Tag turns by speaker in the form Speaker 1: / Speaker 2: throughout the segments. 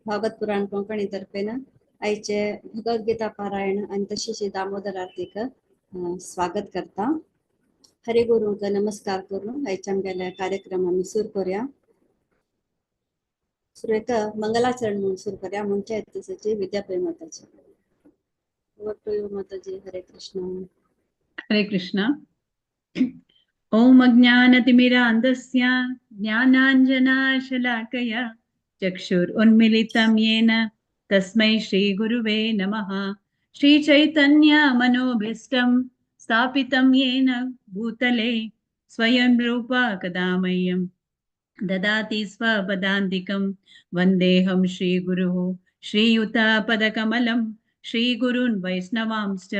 Speaker 1: भागवत पुराण कोंकणी तर्फेन आयचे भगवद्गीता पारायण आनी तशीच दामोदर आरतीक स्वागत करता. हरी गुरूंक नमस्कार करून आयच्या आमगेल्या कार्यक्रम आमी सुरू करूया. सुरवेक मंगलाचरण म्हणून सुरू करूया. म्हणचे तसची विद्यापय माताजी. Over to you, Mataji. Hare Krishna.
Speaker 2: Hare Krishna. ॐ अज्ञानतिमिरान्धस्य ज्ञानाञ्जनाशलाकया चक्षुरुन्मिलितं येन तस्मै श्रीगुरुवे नमः. श्रीचैतन्यमनोभीष्टं स्थापितं येन भूतले स्वयं रूप कदा मह्यं ददाति स्वपदान्तिकं. वन्देऽहं श्रीगुरुः श्रीयुतपदकमलं श्रीगुरून् वैष्णवांश्च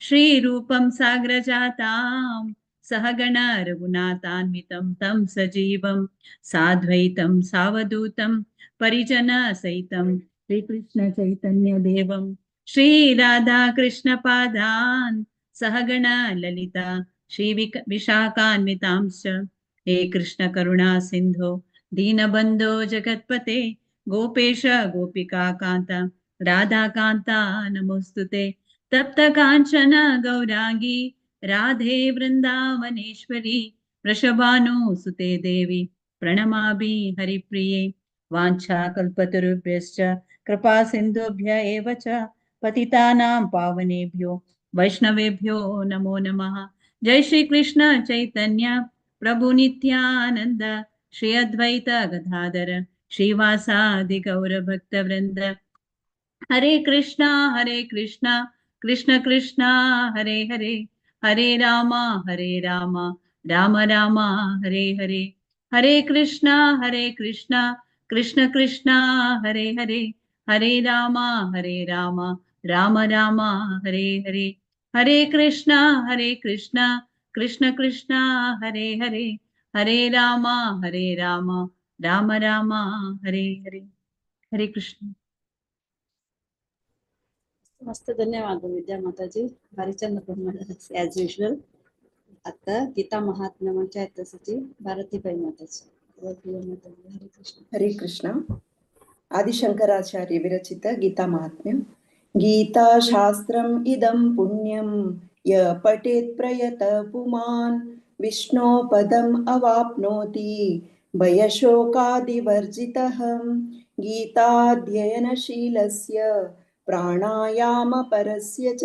Speaker 2: श्रीरूपं साग्रजातां सहगण रघुनाथान्वितं तं सजीवं साद्वैतं सावधूतं परिजनसहितं श्रीकृष्णचैतन्यदेवं श्रीराधाकृष्णपादान् सहगण ललिता श्रीविक विशाखान्वितांश्च. हे कृष्ण करुणा सिन्धो दीनबन्धो जगत्पते गोपेश गोपिका कान्त राधाकान्ता नमोऽस्तु. तप्त काञ्चन गौराङ्गी राधे वृन्दावनेश्वरी वृषभानुसुते देवी प्रणमामि हरिप्रिये. वाञ्छाकल्पतरुभ्यश्च कृपा सिन्धुभ्य एव च पतितानां पावनेभ्यो वैष्णवेभ्यो नमो नमः. जय श्री कृष्ण चैतन्य प्रभु नित्यानंद श्री अद्वैत गदाधर श्रीवासादि गौर भक्त वृंद. हरे कृष्णा हरे कृष्णा कृष्ण कृष्णा हरे हरे, हरे रामा हरे रामा राम राम हरे हरे. हरे कृष्णा हरे कृष्णा कृष्ण कृष्णा हरे हरे, हरे रामा हरे रामा राम राम हरे हरे. हरे कृष्णा हरे कृष्णा कृष्ण कृष्णा हरे हरे, हरे रामा हरे रामा राम राम हरे हरे. हरे कृष्ण.
Speaker 1: मस्त, धन्यवाद विद्या माताजी. भारी चंद ॲज युजल. आता गीता महात्म्य म्हणजे तसची भारतीबाई माताजी. माताजी, हरे कृष्ण.
Speaker 3: हरे कृष्ण. आदिशंकराचार्य विरचित गीता महात्म्यं. गीताशास्त्रम् इदं पुण्यं य पठेत् प्रयत पुमान् विष्णोपदम् अवाप्नोति भयशोकादिवर्जितः. गीताध्ययनशीलस्य प्राणायामपरस्य च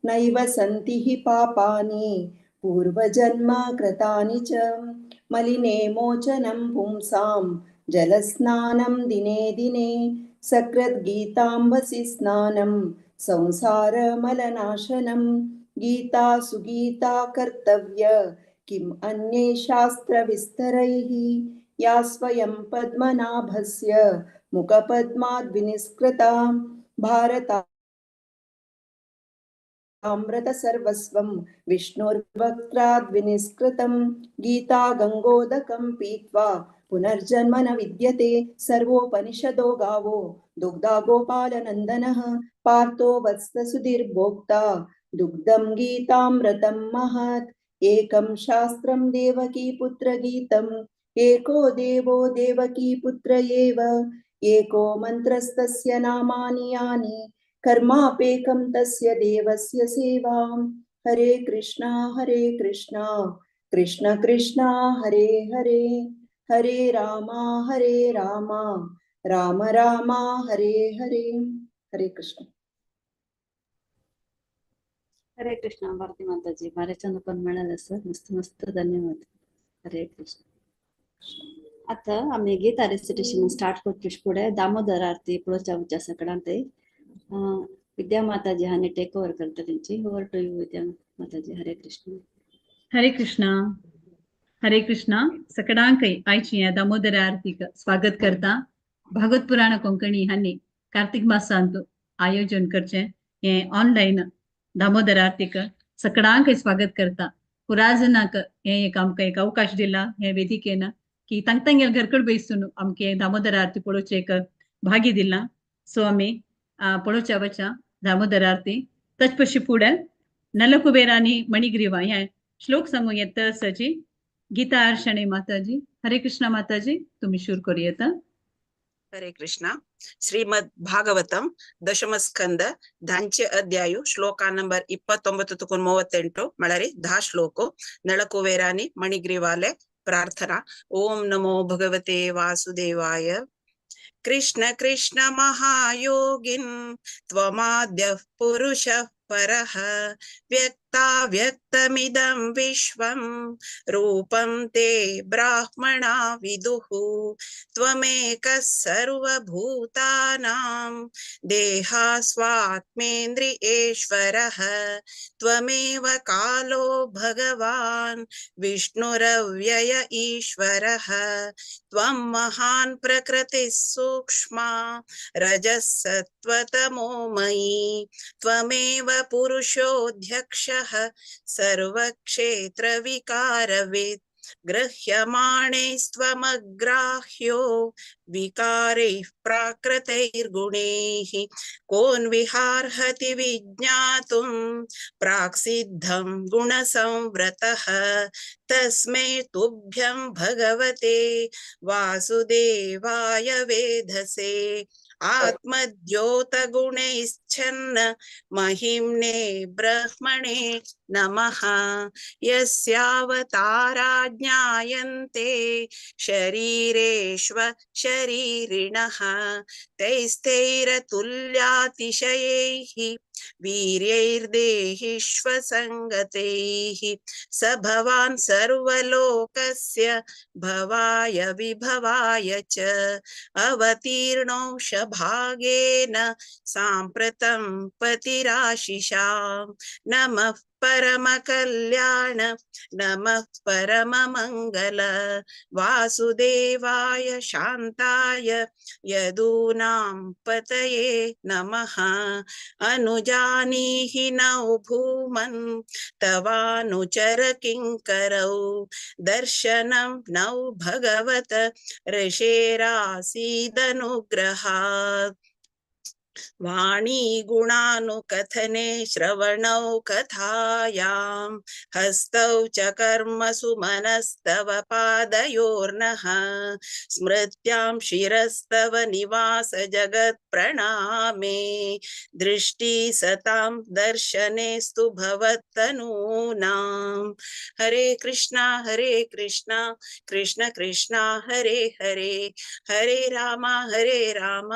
Speaker 3: नैव सन्ति हि पापानि पूर्वजन्म कृतानि च. मलिने मोचनं पुंसां जलस्नानं दिने दिने सकृद्गीताम्भसि स्नानं संसारमलनाशनं. गीता सुगीता कर्तव्य किम् अन्ये शास्त्रविस्तरैः या स्वयं पद्मनाभस्य मुखपद्माद्विनिष्कृता. भारतामृतसर्वस्वं विष्णुर्वक्त्राद्विनिष्कृतं गीता गङ्गोदकं पीत्वा पुनर्जन्म न विद्यते. सर्वोपनिषदो गावो दुग्धा गोपालनन्दनः पार्थो वत्ससुधीर्भोक्ता दुग्धं गीतामृतं महत्. एकं शास्त्रं देवकी पुत्रगीतम् एको देवो देवकी पुत्र एव एको मन्त्रस्तस्य नामानि यानि कर्मापेकं तस्य देवस्य सेवाम्. हरे कृष्णा हरे कृष्णा कृष्ण कृष्णा हरे हरे, हरे रामा हरे रामा राम रामा हरे हरे. हरे कृष्ण.
Speaker 1: हरे कृष्ण भारती माताजी. भारी चंद पण मिळालं सर. मस्त मस्त, धन्यवाद. हरे कृष्ण. आता आम्ही गीता रेसिटेशन स्टार्ट करचे फुडें दामोदर आरती पळोवच्या वचच्या सकडां ते विद्या माताजी हांणी टेक ओवर करता तेंची. Over to you Vidya Mataji. Hare Krishna.
Speaker 2: Hare Krishna, Hare Krishna. सकडांकय आयची ह्या दामोदर आरतीक स्वागत करता. भागवत पुराण कोंकणी हांणी कार्तिक मासांत आयोजन करचें हें ऑनलायन दामोदर आरतीक सकडांकय स्वागत करता. पुराजनाक हें एक आमकां एक अवकाश दिला हे वेदिकेन की तांक तांगेल घरकड बैसून आमके दामोदर आरती पळोवचें एक भाग्य दिला. सो आमी पळोवच्या वचा दामोदर आरती. तच पशी फुडें नलकुबेर आनी मणिग्रीवा हें श्लोक सांगूंक येता सजी गीता अर्शणे माताजी. हरे कृष्ण माताजी, तुम्ही सुरू करूं येता.
Speaker 4: हरे कृष्णा. ಶ್ರೀಮದ್ ಭಾಗವತಂ ದಶಮ ಸ್ಕಂದ ಧಾಂಚೆ ಅಧ್ಯಾಯು ಶ್ಲೋಕ ನಂಬರ್ 29 ತುಕುನ್ 38 ಮಳರಿ ಧಾ ಶ್ಲೋಕು ನಳಕುವೇರಾನಿ ಮಣಿಗ್ರೀವಾಲೆ ಪ್ರಾರ್ಥನಾ. ಓಂ ನಮೋ ಭಗವತೆ ವಾಸುದೇವಾಯ. ಕೃಷ್ಣ ಕೃಷ್ಣ ಮಹಾಯೋಗಿನ್ ತ್ವಮಾದ್ಯಃ ಪುರುಷಃ ಪರಃ ವ್ಯಕ್ತಾವ್ಯಕ್ತಮಿದಂ ವಿಶ್ವಂ ರೂಪಂ ತೇ ಬ್ರಾಹ್ಮಣಾ ವಿದುಃ ತ್ವಮೇಕಃ ಸರ್ವಭೂತಾನಾಂ ದೇಹಾಸ್ವಾತ್ಮೇಂದ್ರಿಯೇಶ್ವರಃ ತ್ವಮೇವ ಕಾಲೋ ಭಗವಾನ್ ವಿಷ್ಣುರವ್ಯಯ ಈಶ್ವರಃ ತ್ವಂ ಮಹಾನ್ ಪ್ರಕೃತಿಃ ಸೂಕ್ಷ್ಮಾ ರಜಃ ಸತ್ವತಮೋ ಮಯಿ ತ್ವಮೇವ ಪುರುಷೋಧ್ಯಕ್ಷಃ ಸರ್ವಕ್ಷೇತ್ರ ವಿಕಾರವಿತ್ ಗೃಹ್ಯಮಾಣೈಸ್ತ್ವಮಗ್ರಾಹ್ಯೋ ವಿಕಾರೈಃ ಪ್ರಾಕೃತೈರ್ಗುಣೈಃ ಕೋನ್ವಿಹಾರ್ಹತಿ ವಿಜ್ಞಾತುಂ ಪ್ರಾಕ್ಸಿದ್ಧಂ ಗುಣಸಂವ್ರತಃ ತಸ್ಮೈ ತುಭ್ಯಂ ಭಗವತೆ ವಾಸುದೇವಾಯ ವೇಧಸೆ ಆತ್ಮದ್ಯೋತಗುಣೈಶ್ಛನ್ನ महिम्ने ಬ್ರಹ್ಮಣೇ ನಮಃ. ಯಸ್ಯಾವತಾರಾ ಜ್ಞಾಯಂತೆ ಶರೀರೇಷ್ವ ಶರೀರಿಣಃ ತೈಸ್ತೈರತುಲ್ಯಾತಿಶಯೈಃ ವೀರ್ಯೈರ್ದೇಹಿಷ್ವಸಂಗತೈಃ ಸ ಭವಾನ್ ಸರ್ವಲೋಕಸ್ಯ ಭವಾಯ ವಿಭವಾಯ ಚ ಅವತೀರ್ಣೋಷ ಭಾಗೇನ ಸಾಂಪ್ರತಂ ಪತಿರಾಶಿಷಾಂ. ನಮಃ ಪರಮ ಕಲ್ಯಾಣ ನಮಃ ಪರಮ ಮಂಗಲ ವಾಸುದೇವಾಯ ಶಾಂತಾಯ ಯದೂನಾಂ ಪತಯೇ ನಮಃ. ಅನುಜಾನೀಹಿ ನೌ ಭೂಮನ್ ತವಾನುಚರ ಕಿಂಕರೌ ದರ್ಶನಂ ನೌ ಭಗವತ ಋಷೇರಾಸೀದನುಗ್ರಹಾತ್. ವಾಣೀ ಗುಣಾನುಕಥನೆ ಶ್ರವಣೌ ಕಥಾಯಾಂ ಹಸ್ತೌ ಚ ಕರ್ಮಸು ಮನಸ್ತವ ಪಾದಯೋರ್ನಃ ಸ್ಮೃತ್ಯಾಂ ಶಿರಸ್ತವ ನಿವಾಸ ಜಗತ್ ಪ್ರಣಾಮೇ ದೃಷ್ಟಿ ಸತಾಂ ದರ್ಶನೇಸ್ತು ಭವತ್ತನೂನಾಂ. ಹರೇ ಕೃಷ್ಣ ಹರೇ ಕೃಷ್ಣ ಕೃಷ್ಣ ಕೃಷ್ಣ ಹರೇ ಹರೇ ಹರೇ ರಾಮ ಹರೇ ರಾಮ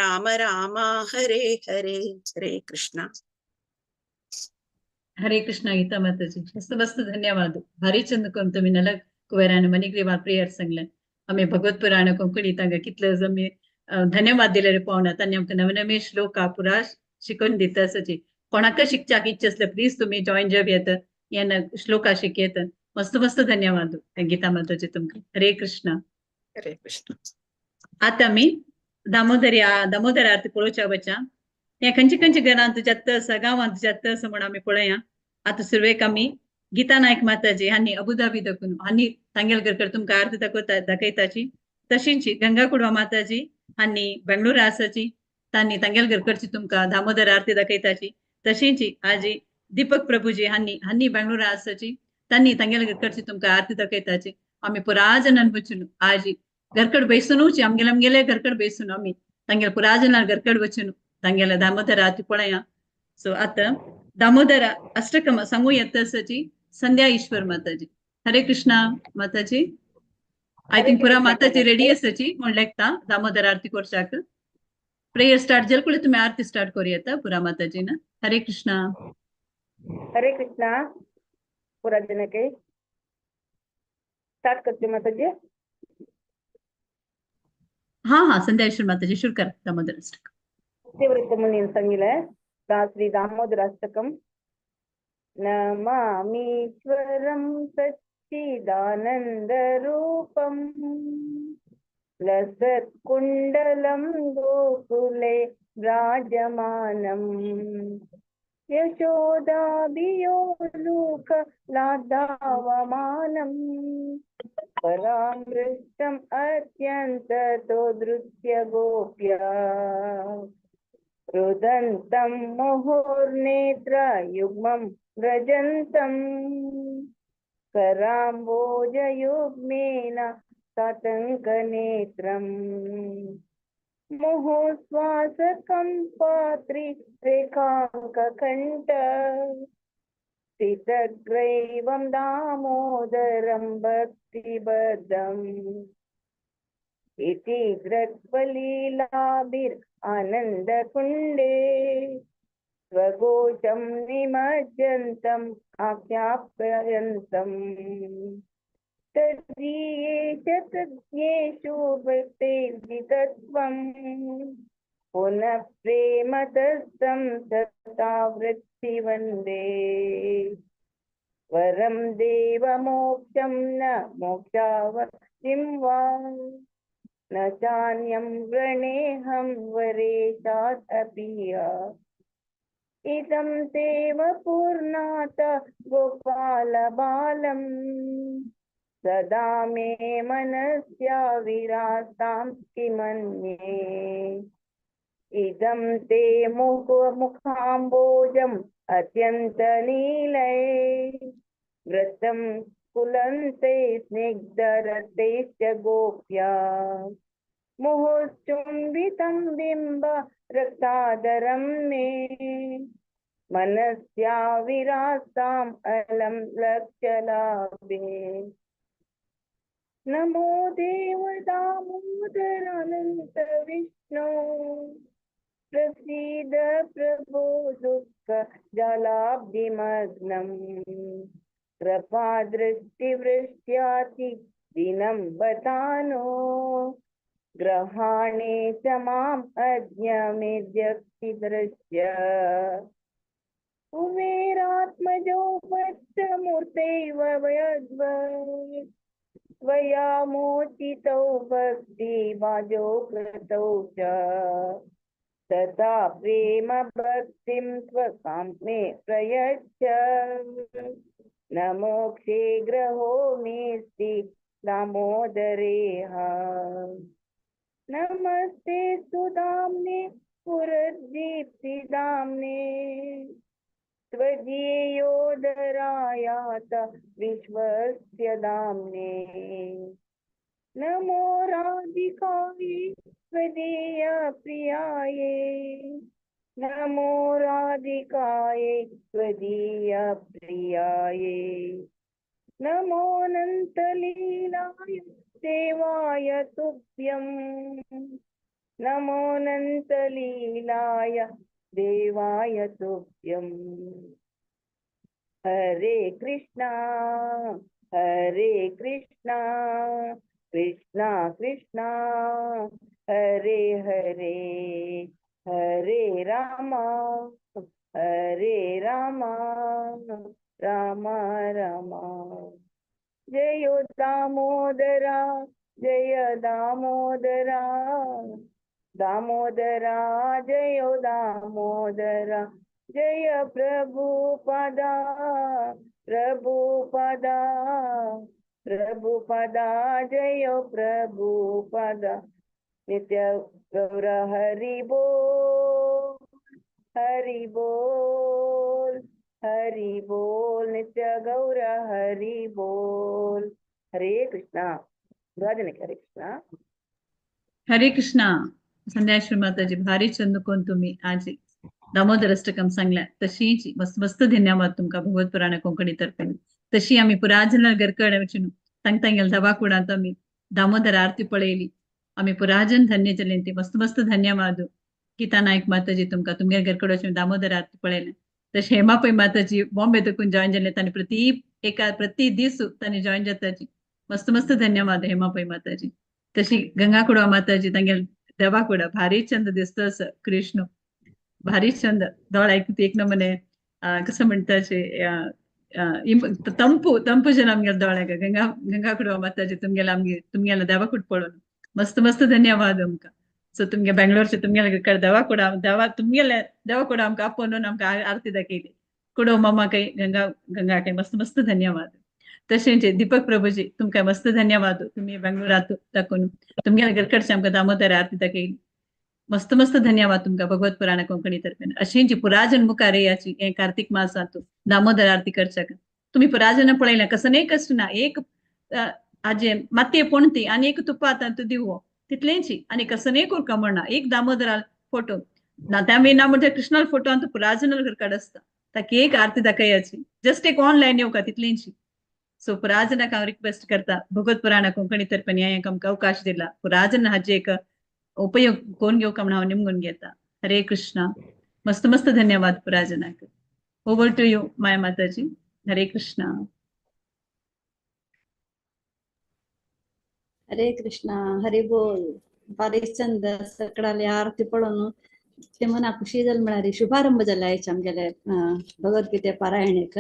Speaker 4: ರಾಮ ರಾಮ ಹರೇ ಹರೇ. ಹರೇ ಕೃಷ್ಣ.
Speaker 2: हरे कृष्णा गीता माताजी, मस्त मस्त धन्यवाद. भारी चंद करून तुम्ही नलक कुबेरान मणिग्रीवाल प्रेयर सांगलें. आमी भगवत पुराण कोंकणी तांकां कितले आमी धन्यवाद दिले रे पावना. तांणी आमकां नवे नवे श्लोक पुरा शिकोवन दिता आसाची. कोणाक शिकच्याक इच्छा आसल्यार प्लीज तुम्ही जॉईन जाव येता ह्या श्लोका शिकयता. मस्त मस्त धन्यवाद गीता माताजी तुमकां. हरे कृष्ण.
Speaker 4: हरे कृष्ण.
Speaker 2: आतां आमी दामोदर दामोदर आरती पळोवच्या वच्या. हें खंयचे खंयचे घरांत जाता आसा गांवांत जाता आसा म्हूण आमी पळया. आतां सुरवेक आमी गीता नायक माताजी हांणी अबुधाबी दाखून हांणी तांगेल घरकर तुमकां आरती दाखयता दाखयताची. तशींच गंगा कुडवा माताजी हांणी बेंगळुरू आसाची तांणी तांगेल घरकरची तुमकां दामोदर आरती दाखयताची. तशींच आजी दीपक प्रभुजी हांणी हांणी बेंगळुरू आसाची तांणी तांगेल घरकरची तुमकां आरती दाखयताची. आमी पुरा जणान वचून आजी घरकड बेसूनूच आमगेले आमगेले घरकड बेसून आमी तांगेले पुरा जणां घरकड वचून तांगेले दामोदर आरती पळया. सो आतां दामोदर अष्टकम सांगू येता आसाची संध्या ईश्वर माताजी. हरे कृष्णा माताजी. I think पुरा माताजी रेडी आसाची म्हूण लेखता दामोदर आरती करच्याक. प्रेयर स्टार्ट जाले तुमी आरती स्टार्ट करूं येता पुरा माताजी ना. हरे कृष्णा.
Speaker 5: हरे कृष्णा. पूरा जनके स्टार्ट करते माताजी.
Speaker 2: हाँ हाँ संध्या ईश्वर माताजी शुरू कर दामोदर अष्टकम.
Speaker 5: सत्यव्रत मुनीन सांगितलंय श्री दामोदर अष्टकम. नमामीश्वरं सच्चिदानंद रूपम लसत्कुण्डलं गोकुले विराजमानम् यशोदाभियोलूकलादावमानम् परामृष्टम् अत्यन्ततो दृत्य गोप्या रुदन्तं मुहुर्नेत्रयुग्मं व्रजन्तं कराम्बोजयुग्मेन ताटङ्कनेत्रम् मुहुश्वासकम्पात्रि रेखाङ्ककण्ठ स्थितग्रैवं दामोदरं भक्तिबद्धम् इति दृक्फलीलाभिर् आनन्दकुण्डे स्वघोषं निमज्जन्तम् आख्यापयन्तम् तदीयेश तज्ञेषु भक्तिर्जितत्वम् पुनः प्रेमतस्तं सतावृत्ति वन्दे वरं देवमोक्षं न मोक्षावतिं वा न चान्यं वृणेऽहं वरेशात् अपि इदं देव पूर्णात गोपालबालम् सदा मे मनस्याविरास्तां किमन्ये। इदं ते मुखाम्बोजम् अत्यन्तनीलै व्रतं कुलन्ते स्निग्धरतैश्च गोप्या मुहुश्चुम्बितं बिम्ब रक्तादरं मे मनस्याविरास्ताम् अलं लक्ष्यलाभे। नमो देव दामोदरानन्त विष्णु प्रसीद प्रभो दुःख जलाब्धिमग्नम् कृपा दृष्टिवृष्ट्याति दिनं बतानो ग्रहाणे च माम् अज्ञमेद्यक्तिदृश्य कुबेरात्मजो भक्तमूर्तैव वयद्व त्वया मोचितौ भक्तिवाजो कृतौ च तथा प्रेम भक्तिं त्वकां मे प्रयच्छ। न मोक्षे ग्रहो मेऽस्ति दामोदरेह। नमस्ते सुदाम्ने पुरदीप्तिदाम्ने त्वदीयोदरायात विश्वस्य दाम्ने। नमो राधिकायै त्वदीय प्रियायै नमो राधिकायै त्वदीय प्रियायै नमो अनन्तलीलाय देवाय तुभ्यं नमो अनन्तलीलाय देवाय तुभ्यं। हरे कृष्णा हरे कृष्णा कृष्णा कृष्णा हरे हरे हरे रामा हरे रामा रामा रामा। जय दामोदरा जय दामोदरा दामोदरा जय दामोदरा जय प्रभुपदा प्रभुपदा प्रभुपदा जय प्रभुपदा। नित्य गौर हरि बोल हरि बोल हरि बोल नित्य गौर हरि बोल। हरे कृष्णा। हरे कृष्णा।
Speaker 2: हरे कृष्णा। संध्याश्री माताजी, भारी चंद कोण तुम्ही आज दामोदर अष्टकम सांगल्या तशीच मस्त मस्त धन्यवाद तुमका भगवत पुराण कोंकणी तर्फे। तशी आम्ही पुराजन गरकड वचून सांगता गेल दवा कुडांत आम्ही दामोदर आरती पळयली, आम्ही पुराजन धन्य जाले ती मस्त मस्त धन्यवाद गीता नायक माताजी तुमका तुमगे घरकड वचून दामोदर आरती पळयले। तशें हेमा पै माताजी बॉम्बे तकून जॉईन जाले, तांणी प्रति एका प्रति दीस तांणी जॉईन जाताची, मस्त मस्त धन्यवाद हेमा पै माताजी। तशी गंगा कुडवा माताजी तांगे देवा कुडा भारी छंद दिसतो असं कृष्ण भारी छंद दोळ ऐकते एक नमूने कसं म्हणताचे ತಂಪು ತಂಪು ಜನ आमगेले दोळ्याक गंगा गंगा कुडवा माताजी तुमगेले आमगे तुमगेले देवा कुड पळोवन मस्त मस्त धन्यवाद आमकां। सो तुमगे बेंगलोरचे तुमगेले कडेन देवा कुडा देवा तुमगेले देवा कुडा आमकां आपोवन आमकां आरती दाखयली कुडो मामा काही गंगा गंगा काही मस्त मस्त धन्यवाद। तशेंच दीपक प्रभुजी तुमकां मस्त धन्यवाद, तुम्ही बेंगलोरात दाखोवन तुमगेले घरकडचे आमकां दामोदर आरती दाखयली, मस्त मस्त धन्यवाद तुमकां भगवत पुराण कोंकणी तर्फेन। अशेंची पुराजन मुखार येयाची हे कार्तिक मासांत दामोदर आरती करच्याक तुम्ही पुराजन पळयलें कसं कष्ट ना एक आजे मातये पणती आनी एक तुपांत दिवो तितलेंची आनी कसं कोरका म्हणना एक दामोदरा फोटो ना त्या मेन म्हणजे कृष्णाल फोटो अंत पुराजनल घर आसता ताकी एक आरती दाखयाची जस्ट एक ऑनलायन येवका तितलेंची. सो पुराजनाक हांव रिक्वेस्ट करता भगवत पुराणा कोंकणी तर्फे न्यायांक आमकां अवकाश दिला पुराजन हाजे एक उपयोग कोण घेवका म्हण हांव निमगून घेता. हरे कृष्णा. मस्त मस्त धन्यवाद पुराजनाक. Over to you Maya Mataji. Hare Krishna.
Speaker 1: Hare Krishna Hari बोल. बारीक चंद सकडाले आरती पळोवन ते मनाक खुशी जाली म्हळ्यार शुभारंभ जाला आयचे आमगेले भगवद्गीते पारायणेक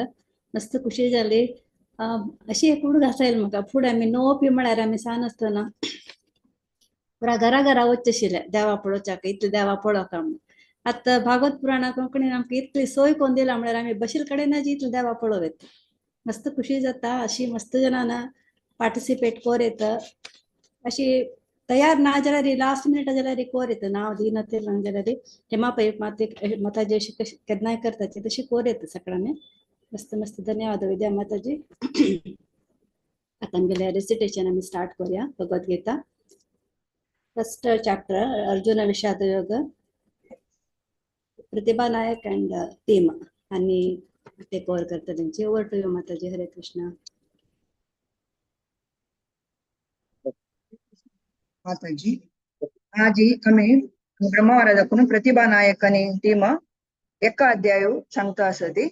Speaker 1: मस्त खुशी जाली. अशी एक उडगास आयली म्हाका फुडें आमी नोपी म्हळ्यार आमी सान आसतना पुरा घरा घरा वचचें आशिल्लें देवा पळोवच्याक इतलें देवा पळोवका म्हूण. आतां भागवत पुराणा कोंकणीन आमकां इतली सोय कोन्न दिला म्हळ्यार आमी बशील कडेन इतलें देवा पळोवं येता. मस्त खुशी जाता. अशी मस्त जाणां पार्टिसिपेट कोर येता. अशी तयार ना जाल्यार लास्ट मिनिट जाल्यार कोर येता नांव दिना जाल्यार हेमा पै माते माताजी अशी कशी केन्नाय करता तशी कोर येता सगळ्यांनी. मस्त मस्त धन्यवाद विद्या माताजी. आतां आमगेलें रेसिटेशन आमी स्टार्ट करूया Bhagavad Gita first chapter Arjuna Vishada Yoga Pratibha Nayak and team आनी टेक ओवर करता तेंची. Over to you Mataji. Hare Krishna.
Speaker 6: Mataji आजी आमी ब्रह्मवारा प्रतिभा नायक आनी टीम एका अध्याय सांगता आसा ती.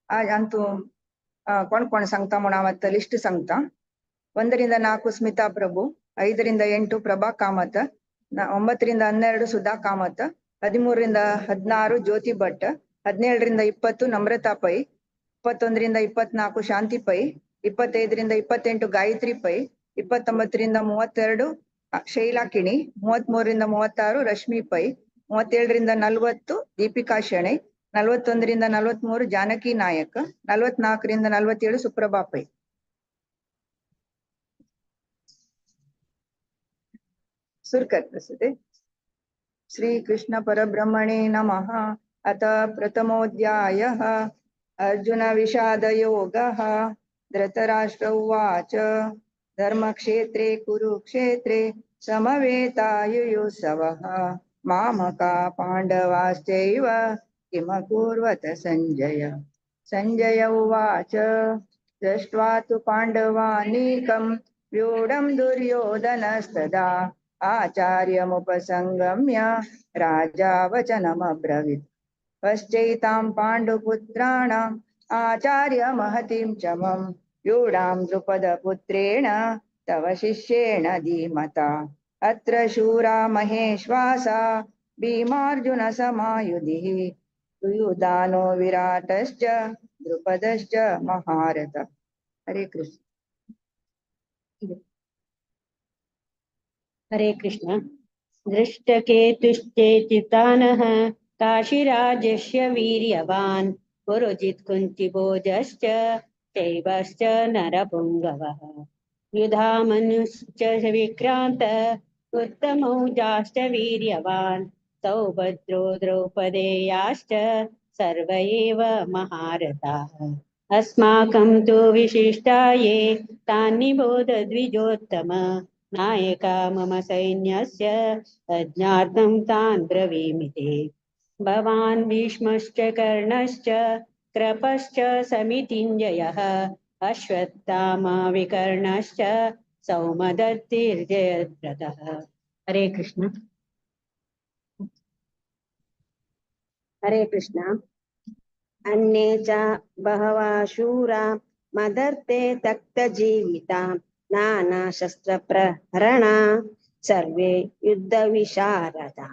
Speaker 6: आज अंतू कोण कोण सांगता म्हूण हांव आतां लिस्ट सांगता. 1 ರಿಂದ 4 ಸ್ಮಿತಾ ಪ್ರಭು, 5 ರಿಂದ 8 ಪ್ರಭಾ ಕಾಮತ್, 9 ರಿಂದ 12 ಸುಧಾ ಕಾಮತ್, 13 ರಿಂದ 16 ಜ್ಯೋತಿ ಭಟ್, 17 ರಿಂದ 20 ನಮ್ರತಾ ಪೈ, 21 ರಿಂದ 24 ಶಾಂತಿ ಪೈ, 25 ರಿಂದ 28 ಗಾಯತ್ರಿ ಪೈ, 29 ರಿಂದ 32 ಶೈಲಾ ಕಿಣಿ, 33 ರಿಂದ 36 ರಶ್ಮಿ ಪೈ, 37 ರಿಂದ 40 ದೀಪಿಕಾ ಶೆಣೈ, 41 ರಿಂದ 43 ಜಾನಕಿ ನಾಯಕ್, 44 ರಿಂದ 47 ಸುಪ್ರಭಾ ಪೈ. सुरकर प्रस्तुते. श्री कृष्ण परब्रह्मणे नमः. अथ प्रथमोऽध्यायः. अर्जुन विषादयोगः. धृतराष्ट्र उवाच. धर्मक्षेत्रे कुरुक्षेत्रे समवेतायुयुत्सवः. मामका पाण्डवाश्चैव किमकुर्वत संजय. संजय उवाच. दृष्ट्वा तु पाण्डवानीकं व्यूढं दुर्योधनस्तदा आचार्यमुपसंगम्य राजा वचनमब्रवीत्. पश्चैतां पाण्डुपुत्राणाम् आचार्य महतीं च मम व्यूढां द्रुपदपुत्रेण तव शिष्येण धीमता. अत्र शूरा महेश्वासा भीमार्जुन समायुधिः युयुधानो विराटश्च द्रुपदश्च महारथ. हरे कृष्ण.
Speaker 5: हरे कृष्ण. दृष्टकेतुश्चेतितानः काशीराजस्य वीर्यवान् पुरुजित् कुन्तिभोजश्च चैवश्च नरपुङ्गवः. युधामनुश्च विक्रान्त उत्तमौजाश्च वीर्यवान् सौभद्रो द्रौपदेयाश्च सर्व एव महारथाः. अस्माकं तु विशिष्टाये तान्निबोध द्विजोत्तम. नायका मम सैन्यस्य अज्ञातं तान् ब्रवीमि ते. भवान् भीष्मश्च कर्णश्च कृपश्च समितिञ्जयः अश्वत्थामा विकर्णश्च सौमदत्तिर्जयद्रथः. हरे कृष्ण.
Speaker 7: हरे कृष्ण. अन्ये च बहवः शूरा मदर्थे त्यक्तजीविता नानाशस्त्रप्रहरणा सर्वे युद्धविशारदा.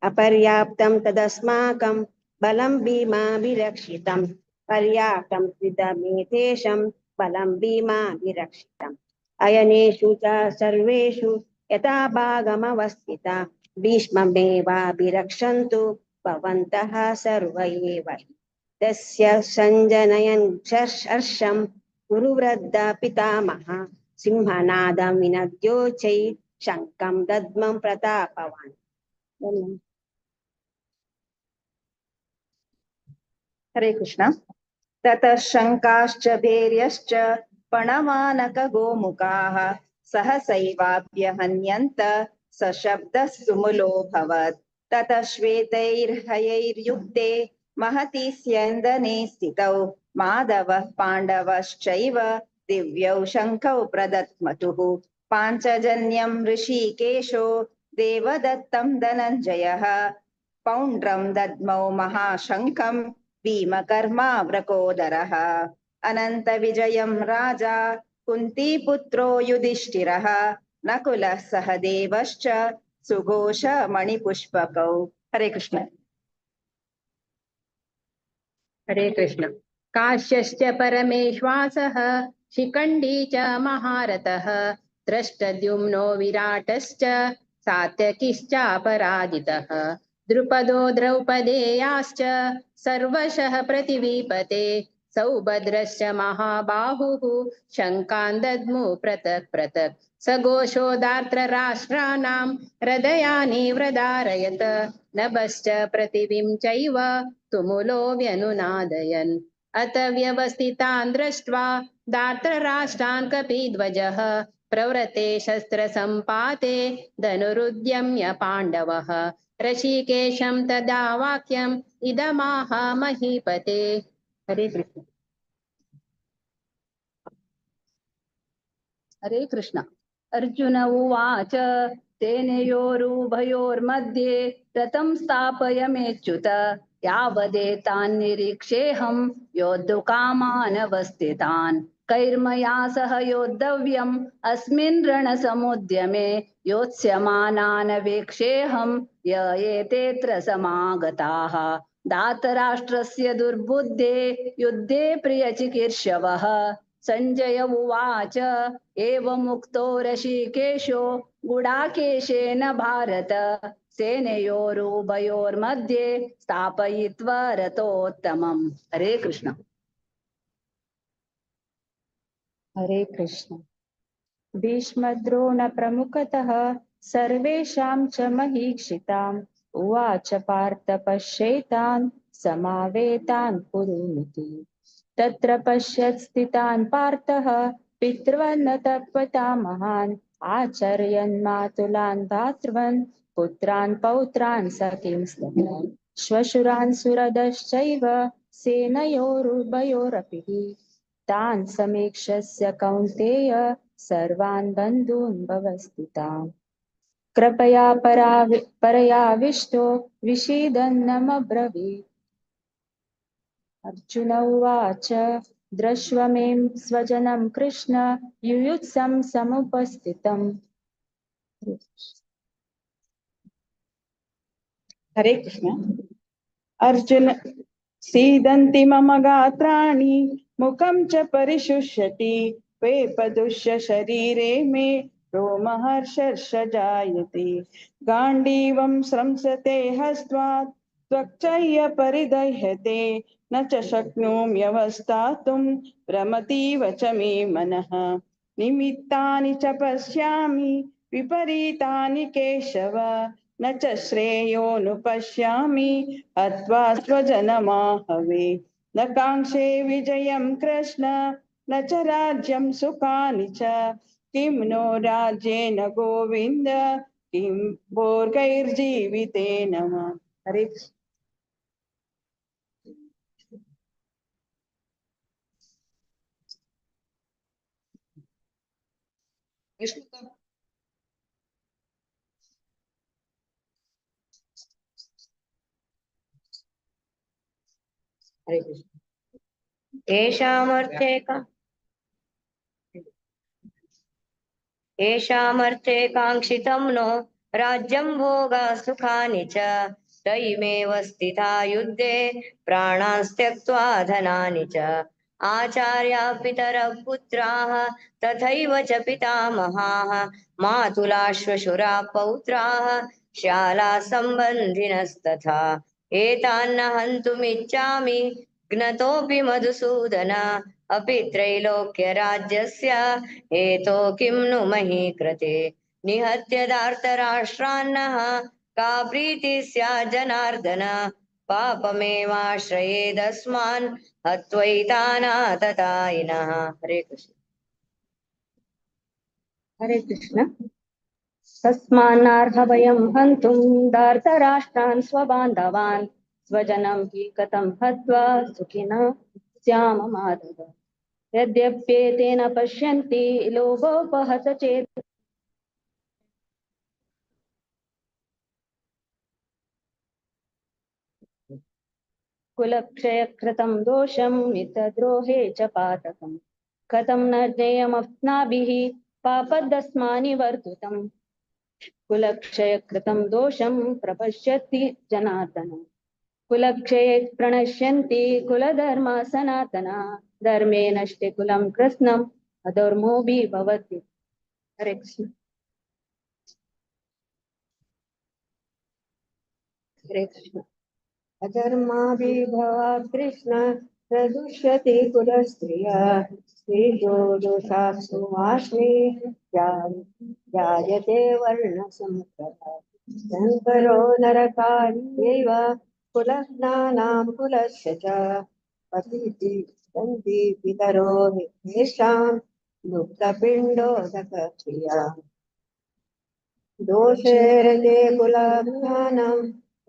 Speaker 7: अपर्याप्तं तदस्माकं बलं भीमाभिरक्षितं पर्याप्तं त्विदमेतेषां बलं भीमाभिरक्षितम्. अयनेषु च सर्वेषु यथा भागमवस्थिता भीष्ममेवाभिरक्षन्तु भवन्तः सर्व एव. तस्य सञ्जनयन् हर्षं कुरुवृद्ध पितामह सिंहनादं विनद्योचै शङ्खं दद्मं प्रतापवान्.
Speaker 3: हरे कृष्ण. ततः शङ्काश्च भैर्यश्च पणमानकगोमुखाः सहसैवाभ्यहन्यन्त सशब्दः सुमुलोऽभवत्। ततः श्वेतैर्हयैर्युक्ते महति स्यन्दने स्थितौ माधवः पाण्डवश्चैव दिव्यौ शङ्खौ प्रदत्मतुः। पाञ्चजन्यं ऋषिकेशो देवदत्तं धनञ्जयः पौण्ड्रं दद्मौ महाशङ्खं भीमकर्मा वृकोदरः। अनन्तविजयं राजा कुन्तीपुत्रो युधिष्ठिरः नकुलः सहदेवश्च सुघोष मणिपुष्पकौ। हरे कृष्ण।
Speaker 8: हरे कृष्ण। काश्यश्च परमेश्वासः शिखण्डी च महारथः द्रष्टद्युम्नो विराटश्च सात्यकिश्चापराजितः द्रुपदो द्रौपदेयाश्च सर्वशः पृथिवीपते सौभद्रश्च महाबाहुः शङ्कान् दद्मु पृथक् पृथक् सघोषो धार्तराष्ट्राणां हृदयानि व्रदारयत नभश्च पृथिवीं चैव तुमुलो व्यनुनादयन्। अत व्यवस्थितान् दृष्ट्वा धार्तराष्ट्रान् कपिध्वजः प्रवृते शस्त्रसम्पाते धनुरुद्यम्य पाण्डवः ऋषिकेशं तदा वाक्यम् इदमाह महीपते। हरे कृष्ण।
Speaker 9: हरे कृष्ण। अर्जुन उवाच तेनयोरुभयोर्मध्ये रथं स्थापय मेच्युत यावदेतान् निरीक्षेऽहं योद्धुकामानवस्थितान् कैर्मया सह योद्धव्यम् अस्मिन् रणसमुद्यमे योत्स्यमानानवेक्षेऽहं य एतेऽत्र समागताः। धातराष्ट्रस्य दुर्बुद्धे युद्धे प्रियचिकीर्षवः। संजय उवाच एवमुक्तो ऋषिकेशो गुडाकेशेन भारत सेनयोरुभयोर्मध्ये स्थापयित्वा रथोत्तमम्। हरे कृष्ण।
Speaker 10: हरे कृष्ण। भीष्मद्रोणप्रमुखतः सर्वेषां च महीक्षिताम् उवाच पार्थ पश्येतान् समावेतान् कुरुमिति। तत्र पश्यत् स्थितान् पार्थः पितृवन्न तपतामहान् आचर्यन् मातुलान् भातृवन् पुत्रान् पौत्रान् सखींस्तथा श्वशुरान् सुहृदश्चैव सेनयोरुभयोरपि तान् समीक्षस्य कौन्तेय सर्वान् बन्धून् भवस्थितान्। कृपया परयाविष्टो विषीदन्नमब्रवीत्। अर्जुन उवाच द्रश्व मे स्वजनं कृष्ण युयुत्सं समुपस्थितम्।
Speaker 11: हरे कृष्ण। अर्जुन सीदन्ति मम गात्राणि मुखं च परिशुष्यति वेपदुष्य शरीरे मे रोमहर्षर्ष जायते। गाण्डीवं स्रंसते हस्त्वात् त्वक्चय्य परिदह्यते न च शक्नोम्यवस्थातुं भ्रमतीव च मे मनः। निमित्तानि च पश्यामि विपरीतानि केशव न च श्रेयोनुपश्यामि हत्वा स्वजनमाहवे। न काङ्क्षे विजयं कृष्ण न च राज्यं सुखानि च किं नो राज्येन गोविन्द किं भोगैर्जीवितेन वा। हरे कृष्ण।
Speaker 6: हरे कृष्ण।
Speaker 7: येषामर्थे काङ्क्षितं नो राज्यं भोगा सुखानि च तैमेव स्थिता युद्धे प्राणांस्त्यक्त्वा धनानि च। आचार्या पितरः पुत्राः तथैव च पितामहाः मातुला श्वशुरा पौत्राः श्याला सम्बन्धिनस्तथा। एतान्न हन्तुमिच्छामि घ्नतोऽपि मधुसूदन अपि त्रैलोक्यराज्यस्य हेतो किं नु मही कृते। निहत्य धार्तराष्ट्रान्नः का प्रीतिः स्यात् जनार्दन पापमेवाश्रयेदस्मान् हत्वैतानाततायिनः। हरे कृष्ण।
Speaker 10: हरे कृष्ण।
Speaker 5: तस्मान्नार्ह वयं हन्तुं धार्तराष्ट्रान् स्वबान्धवान् स्वजनं हि कथं हत्वा सुखिनः स्याम माधव। यद्यप्येतेन पश्यन्ति लोभोपहत चेत् कुलक्षयकृतं दोषं मित्रद्रोहे च पातकं कथं न ज्ञेयमस्माभिः पापदस्मानि वर्तुतम्। कुलक्षयकृतं दोषं प्रपश्यति जनार्दन। कुलक्षये प्रणश्यन्ति कुलधर्मा सनातना। धर्मे नष्टे कुलं कृत्स्नम् अधर्मोऽपि भवति। हरे कृष्ण।
Speaker 12: हरे कृष्ण। अधर्माभिभवात् कृष्ण प्रदुष्यति कुलस्त्रिया स्त्रीजो दोषात्सु वाष्णे जायते वर्णसंकरः। शङ्करो नरकार्यैव कुलज्ञानां कुलस्य च पतिति सन्ति पितरो येषां लुप्तपिण्डोदकक्रिया। दोषैर्ते कुलज्ञानं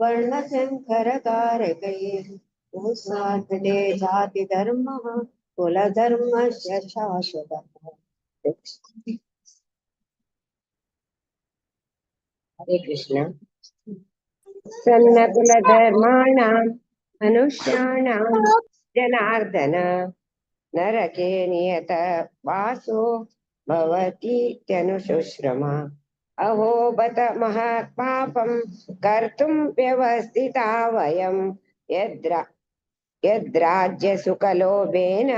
Speaker 12: वर्णसङ्करकारकैः तस्मात् जातिधर्मः कुलधर्मस्य शाश्वतः।
Speaker 13: हरे कृष्ण। सन्नकुलधर्माणां मनुष्याणां जनार्दन नरके नियत वासो भवतीत्यनुशुश्रम। अहो बत महत्पापं कर्तुं व्यवस्थिता वयं यद्राज्यसुखलोभेन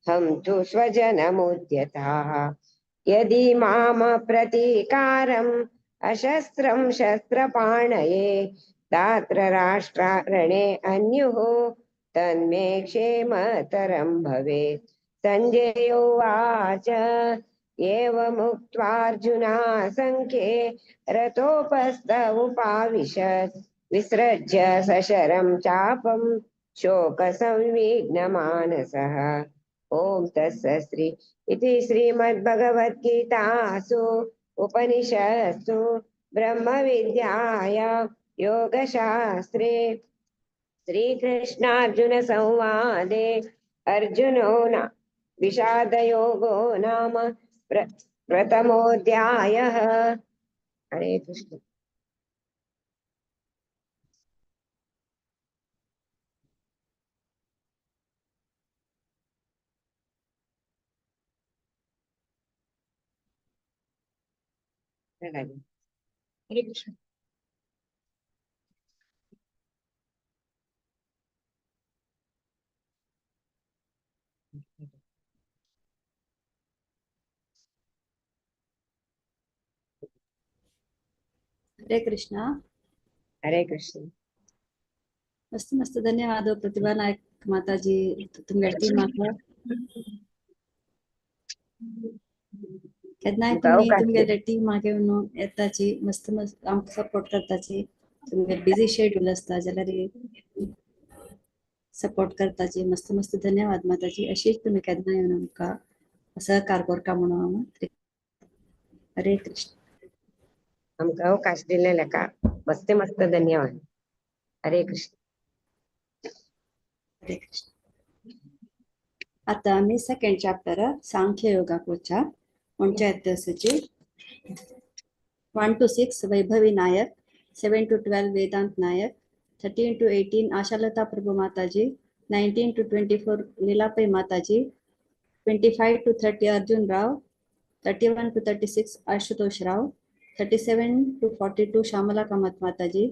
Speaker 13: हन्तु स्वजनमुद्यताः। यदि माम प्रतीकारम् अशस्त्रं शस्त्रपाणये दात्र राष्ट्ररणे अन्युः तन्मे क्षेमतरं भवेत्। सञ्जय उवाच एवमुक्त्वार्जुना सङ्ख्ये रतोपस्थ उपाविशत् विसृज्य सशरं चापं शोकसंविघ्नमानसः। ॐ तत्सत् इति श्रीमद्भगवद्गीतासु उपनिषत्सु ब्रह्मविद्यायां योगशास्त्रे श्रीकृष्णार्जुनसंवादे अर्जुनो विषादयोगो नाम प्रथमोऽध्यायः। हरे कृष्ण।
Speaker 6: हरे कृष्ण।
Speaker 1: हरे कृष्णा।
Speaker 13: हरे कृष्ण।
Speaker 1: मस्त मस्त धन्यवाद प्रतिभा नायक माताजी तुमगे टीमाक। केन्नाय तुमी तुमगेले टीमाक येवन येताची मस्त मस्त आमकां सपोर्ट करताची। तुमगे बिजी शेड्यूल आसता जाल्यार सपोर्ट करताची। मस्त मस्त धन्यवाद माताजी। अशीच तुमी केन्ना येवन आमकां सहकार करता म्हणून हांव। हरे कृष्ण।
Speaker 13: आमकां अवकाश दिलेल्या मस्त मस्त धन्यवाद। हरे कृष्ण।
Speaker 1: हरे कृष्ण। आता आमी सेकंड चॅप्टर सांख्य योगाक वचा panchayat 1 to 6 Vaibhavi Nayak, 7 to 12 Vedant Nayak, 13 to 18 Ashalata Prabhu Mataji, 19 to 24 Leelapai Mataji, 25 to 30 Arjun Rao, 31 to 36 Ashutosh Rao, 37 to 42 Shyamala Kamath Mataji,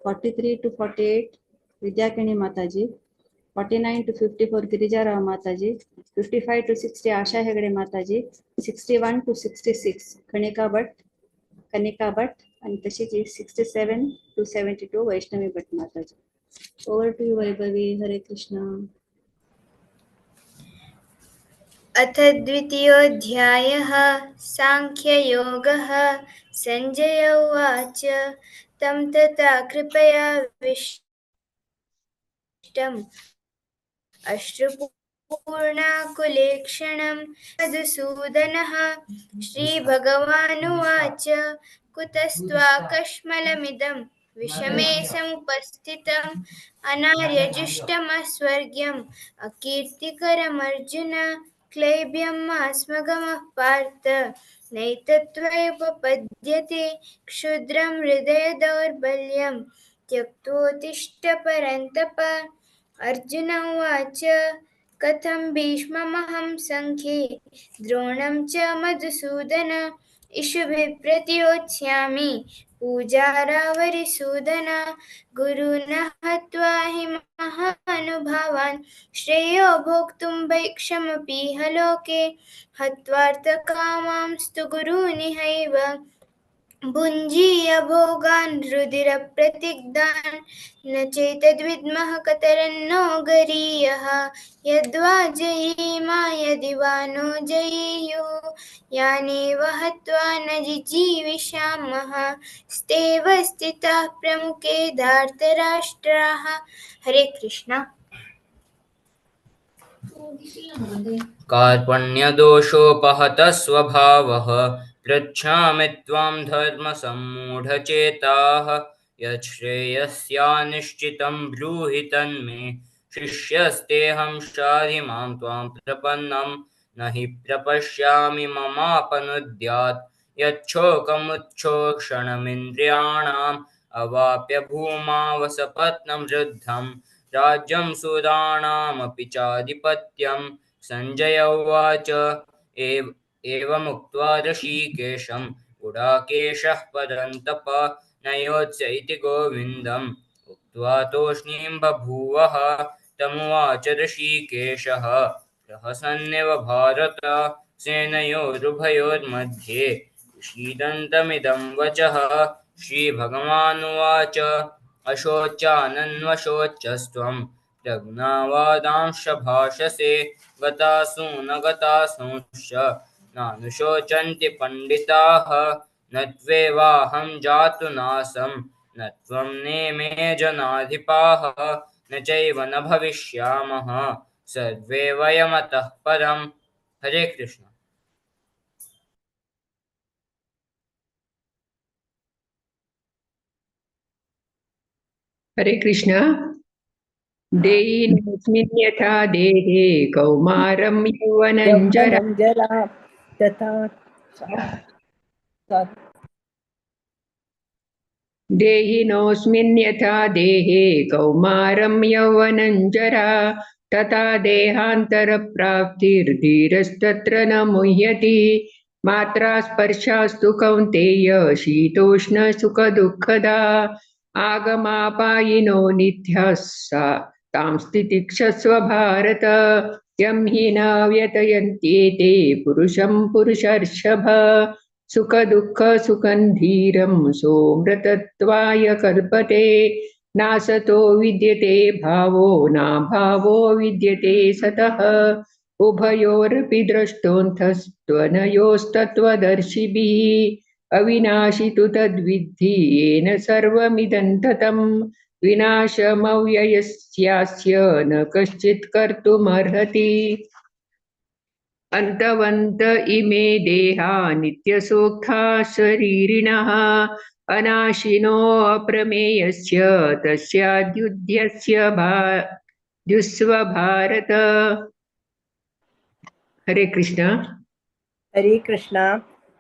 Speaker 1: 43 to 48 Vidyakini Mataji, 49 to 54 Girija Rao Mataji, 55 to 60 Asha Hegde Mataji, 61 to 66 Kanika Bhatt आणि तशीच 67 to 72 Vaishnavi Bhatt Mataji. Over to you Vaibhavi. Hare Krishna.
Speaker 14: अथ द्वितीयोऽध्यायः सांख्ययोगः। सञ्जय उवाच तं तथा कृपयाविष्टम् अश्रुपूर्णाकुलेक्षणं मधुसूदनः। श्रीभगवानुवाच
Speaker 15: कुतस्त्वाकश्मलमिदं विषमे समुपस्थितम् अनार्यजुष्टमस्वर्ग्यम् अकीर्तिकरमर्जुन क्लैब्यं मा स्मगमः पार्थ नैतत्त्वयुपपद्यते क्षुद्रं हृदय दौर्बल्यं त्यक्तोत्तिष्ठ परन्तप। अर्जुन उवाच कथं भीष्ममहं सङ्ख्ये द्रोणं च मधुसूदन इषुभिः प्रतियोत्स्यामि पूजारावरिसूदन गुरून् हत्वा हि महानुभावान् श्रेयो भोक्तुं भैक्षमपीह लोके हत्वार्थकामांस्तु गुरूनिहैव भुञ्जीय भोगान् रुधिरप्रतिग्धान् न चैतद्विद्मः कतरन्नो गरीयः यद्वा जयीमा यदि वा नो जयेयुः यानेव हत्वा न जिजीविषामः स्तेव स्थिताः प्रमुखे धार्तराष्ट्राः। हरे कृष्णा।
Speaker 16: कार्पण्यदोषोपहतः स्वभावः पृच्छामि त्वां धर्मसम्मूढचेताः यच्छ्रेयस्यानिश्चितं ब्रूहि तन्मे शिष्यस्तेऽहं शाधि मां त्वां प्रपन्नं न हि प्रपश्यामि ममापनुद्यात् यच्छोकमुच्छोक्षणमिन्द्रियाणाम् अवाप्य भूमावसपत्नं वृद्धं राज्यं सुराणामपि चाधिपत्यं। सञ्जय उवाच एवमुक्त्वा ऋषिकेशं गुडाकेशः परन्तप नयोत्स्य इति गोविन्दम् उक्त्वा तूष्णीं बभूवः तमुवाच ऋषिकेशः प्रहसन्निव भारत सेनयोरुभयोर्मध्ये विषीदन्तमिदं वचः। श्रीभगवानुवाच अशोच्यानन्वशोच्यस्त्वं प्रज्ञावादांश भाषसे गतासु न गतासूंश्च नानुशोचन्ति पण्डिताः न त्वेवाहं जातु नासं न त्वं नेमे जनाधिपाः न चैव न भविष्यामः सर्वे वयमतः परम्। हरे कृष्ण।
Speaker 17: हरे कृष्ण। देहिनोऽस्मिन् यथा देहे कौमारं यौवनं जरा
Speaker 18: तथा
Speaker 17: देहिनोऽस्मिन् यथा देहे कौमारं यौवनं जरा तथा देहान्तरप्राप्तिर्धीरस्तत्र न मुह्यति। मात्रा स्पर्शास्तु कौन्तेय शीतोष्णसुखदुःखदा आगमापायिनो नित्याः सा तां स्थितिक्षस्व भारत। यं हि न व्यतयन्त्येते पुरुषं पुरुषर्षभ सुखदुःखसुखं धीरं सोऽमृतत्वाय कल्पते। नासतो विद्यते भावो नाभावो विद्यते सतः उभयोरपि द्रष्टोऽन्तस्त्वनयोस्तत्त्वदर्शिभिः। अविनाशि तु तद्विद्धि येन सर्वमिदं ततं विनाशमव्ययस्यास्य न कश्चित् कर्तुमर्हति। अन्तवन्त इमे देहा नित्यसुखा शरीरिणः अनाशिनो अप्रमेयस्य तस्याद्युध्यस्य द्युस्व भारत। हरे कृष्ण।
Speaker 18: हरे कृष्ण।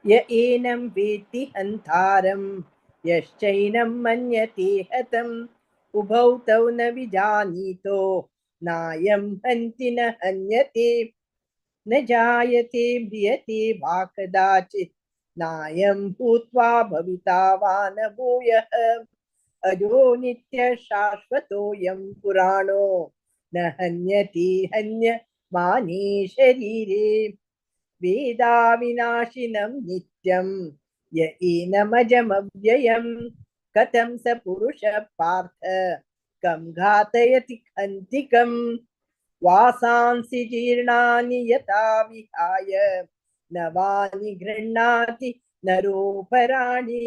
Speaker 18: य एनं वेत्ति हन्तारं यश्चैनं मन्यते हतम् उभौ तौ न विजानीतो नायं हन्ति न हन्यते। न जायते म्रियते वा कदाचित् नायं भूत्वा भविता वा न भूयः। अजो नित्यः शाश्वतोऽयं पुराणो न हन्यते हन्यमाने शरीरे। वेदाविनाशिनं नित्यं य एनमजमव्ययं कथं स पुरुषः पार्थ कं घातयति हन्तिकम्। वासांसि जीर्णानि यथा विहाय नवानि गृह्णाति नरोपराणि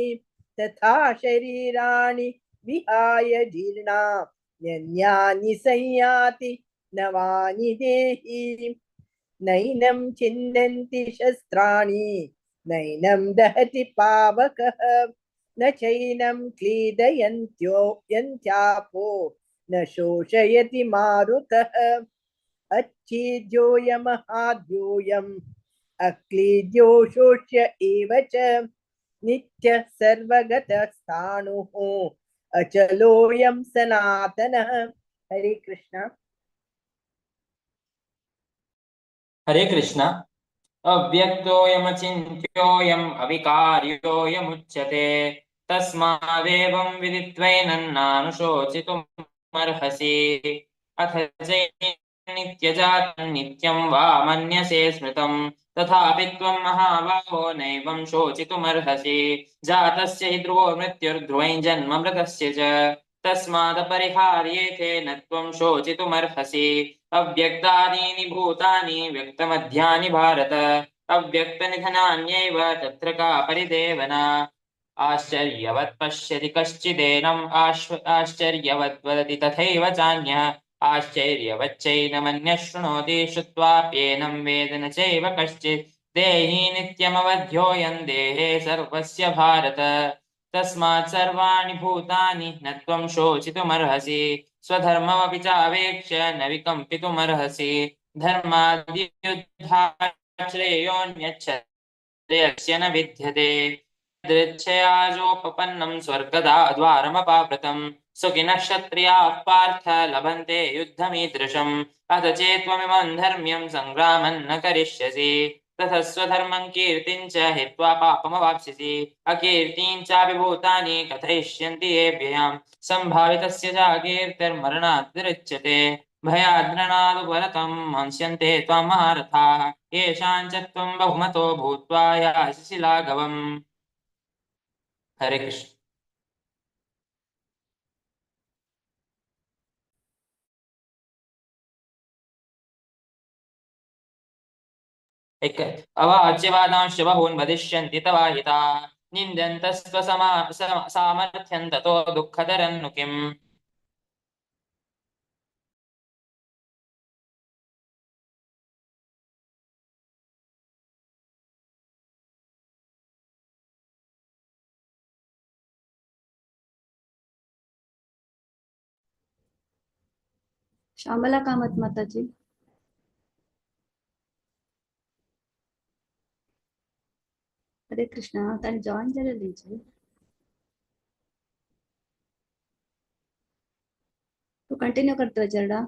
Speaker 18: तथा शरीराणि विहाय जीर्णा न्यन्यानि संयाति नवानि देहि। नैनं छिन्दन्ति शस्त्राणि नैनं दहति पावकः न चैनं क्लीदयन्त्यो यन्त्यापो न शोषयति मारुतः। अच्छेद्योऽयमहाद्योऽयम् अक्लीद्यो शोष्य एव च नित्यः सर्वगतस्थाणुः अचलोऽयं सनातनः। हरे कृष्ण।
Speaker 16: हरे कृष्ण। अव्यक्तोऽयमचिन्त्योऽयम् अविकार्योऽयमुच्यते तस्मादेवं विदित्वैनन्नानुशोचितुमर्हसि। अथ चैनित्यजातं नित्यं वा मन्यसे स्मृतं तथापि त्वं महाबाहो नैवं शोचितुमर्हसि। जातस्य हि ध्रुवो मृत्युर्ध्रुवं जन्म मृतस्य च तस्मादपरिहार्येथे न त्वं शोचितुमर्हसि। अव्यक्तादीनि भूतानि व्यक्तमध्यानि भारत अव्यक्तनिधनान्यैव तत्र का परिदेवना। आश्चर्यवत् पश्यति कश्चिदेनम् आश्चर्यवत् वदति तथैव चान्यः आश्चर्यवच्चैनमन्यः शृणोति श्रुत्वाप्येनं वेद न चैव कश्चित्। देही नित्यमवध्योऽयं देहे सर्वस्य भारत तस्मात् सर्वाणि भूतानि न त्वं शोचितुमर्हसि। स्वधर्ममपि चावेक्ष्य न विकम्पितुमर्हसि। धर्माद्युद्धात् श्रेयोऽन्यच्छ्रेयस्य न विद्यते। यदृच्छयाजोपपन्नं स्वर्गदा द्वारमपावृतं सुखिनः क्षत्रियाः पार्थ लभन्ते युद्धमीदृशम्। अथ चेत्त्वमिमं धर्म्यं सङ्ग्रामं न करिष्यसि ततः स्वधर्मं कीर्तिं च हित्वा पापमवाप्स्यसि। अकीर्तिं चापि भूतानि कथयिष्यन्ति येभ्ययां सम्भावितस्य च कीर्तिर्मरणात् विरुच्यते। भयाद्रणादुपरतं हंस्यन्ते त्वां महारथाः येषां च त्वं बहुमतो भूत्वा यासि लाघवम्। हरे कृष्ण। एक अवाच्यवादांश्च बहून् वदिष्यन्ति तवाहिता निन्दन्तस्त्व सामर्थ्यं ततो दुःखतरन्नु किम्।
Speaker 1: श्यामला कामत माताजी। हरे कृष्णा। ताने जॉईन झालेली तू कंटिन्यू करतोय चरडा?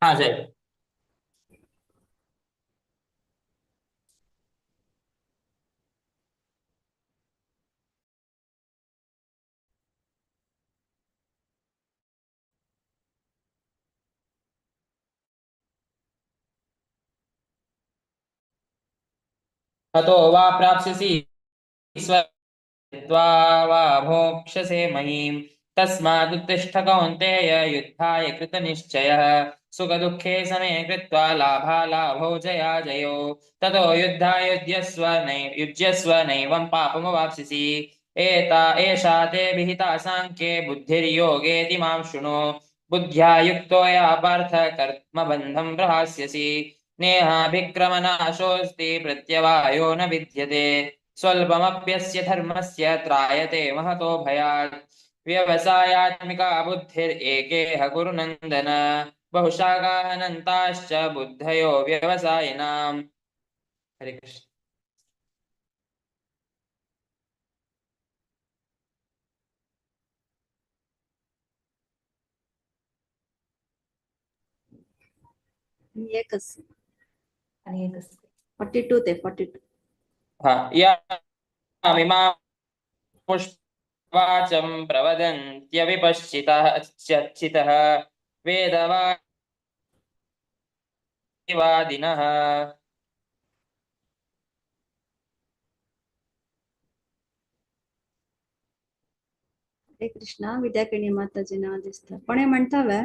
Speaker 16: हाँ जय। ततो वा प्राप्स्यसि स्वत्वा वा भोक्ष्यसे महीं। तस्मादुत्तिष्ठ कौन्तेय युद्धाय कृतनिश्चयः। सुखदुःखे समे कृत्वा लाभालाभौ जयाजयौ। ततो युद्धाय युज्यस्व नैवं पापमवाप्स्यसि। एता एषा ते विहिता साङ्ख्ये बुद्धिर्योगेति मां शृणु। बुद्ध्या युक्तो या पार्थ कर्मबन्धं प्रहास्यसि। नेहाभिक्रमनाशोऽस्ति प्रत्यवायो न विद्यते। स्वल्पमप्यस्य धर्मस्य त्रायते महतो भयात्। व्यवसायात्मिका बुद्धिरेकेह गुरुनन्दन। बहुशाखानन्ताश्च बुद्धयो व्यवसायिनाम्। हरे कृष्ण।
Speaker 1: एकच
Speaker 10: आणि एकच
Speaker 1: 42 ते 42.
Speaker 16: हा यामिमा पुष्पवाचं प्रवदन्त्यविपश्चितः चितः वेदवादिनः।
Speaker 1: हरे कृष्णा. विद्याकिणी माताजी नाव दिसतं पण हे म्हणतावे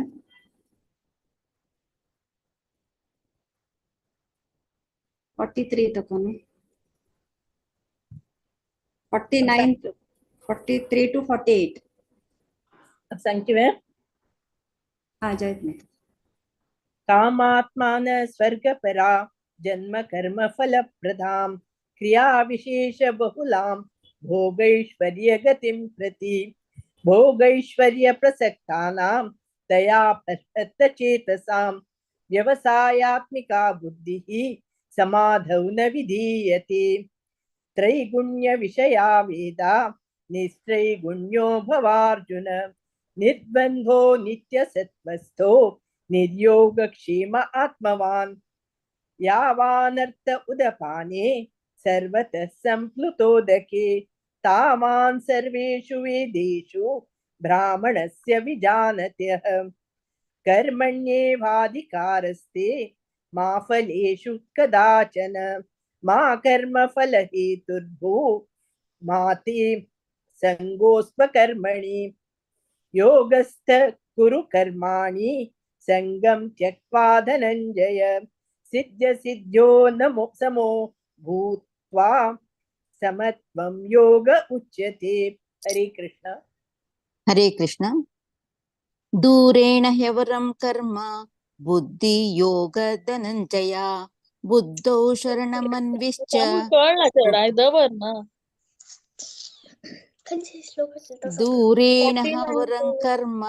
Speaker 1: 43 तक 49 43 to 48.
Speaker 18: सांगते.
Speaker 1: हा जय.
Speaker 18: कामात्मान स्वर्गपरा जन्म कर्म फलप्रदां क्रिया विशेष बहुलां भोगैश्वर्य गतिं प्रति भोगैश्वर्य प्रसक्तानां तया चेतसां व्यवसायात्मिका बुद्धिः समाधौ न विधीयते। त्रैगुण्य विषया वेदा निस्त्रैगुण्यो भवार्जुन निर्द्वन्द्वो नित्यसत्त्वस्थो निर्योगक्षेम आत्मवान्। यावानर्थ उदपाने सर्वतः सम्प्लुतोदके तावान् सर्वेषु वेदेषु ब्राह्मणस्य विजानत्यः। कर्मण्येवाधिकारस्ते मा फलेषु कदाचन मा कर्मफलहेतुर्भू मा ते सङ्गोऽस्त्वकर्मणि। योगस्थ कुरु कर्माणि सङ्गं त्यक्त्वा धनञ्जय सिद्ध सिद्ध्यो नमो समो भूत्वा समत्वं योग उच्यते। हरे कृष्ण।
Speaker 19: हरे कृष्ण। दूरेण ह्यवरं कर्म बुद्धियोगधनञ्जय बुद्धौ शरणमन्विश्च। दूरेण ह्यवरं कर्म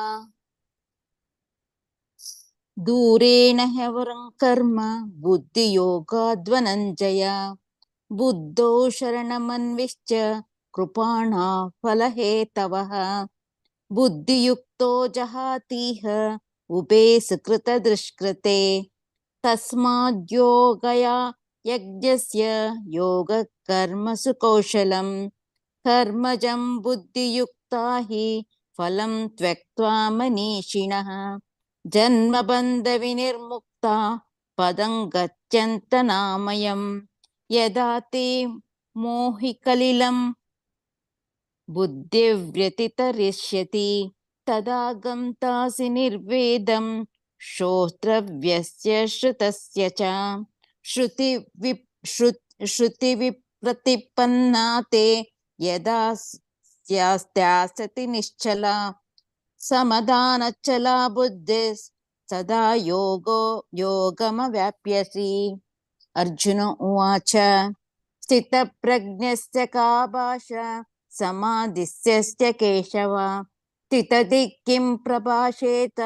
Speaker 19: दूरेण ह्यवरं कर्म बुद्धियोगाद्वनञ्जय बुद्धौ शरणमन्विश्च कृपाणा फलहेतवः। बुद्धियुक्तो जहातीह उभे सुकृतदुष्कृते तस्माद्योगया यज्ञस्य योगकर्मसु कौशलं। कर्मजं बुद्धियुक्ता हि फलं त्यक्त्वा मनीषिणः जन्मबन्धविनिर्मुक्ता पदं गच्छन्तनामयम्। यदा ते मोहिकलिलं बुद्धिव्यतितरिष्यति तदा गन्तासि निर्वेदं श्रोत्रव्यस्य श्रुतस्य च। श्रुतिविप्रतिपन्ना ते यदा स्यास्ति निश्चला समाधानचला बुद्धिस्तदा योगो योगमव्याप्यसि। अर्जुन उवाच स्थितप्रज्ञस्य का भाषा समाधिस्य केशव स्थितधि किं प्रभाषेत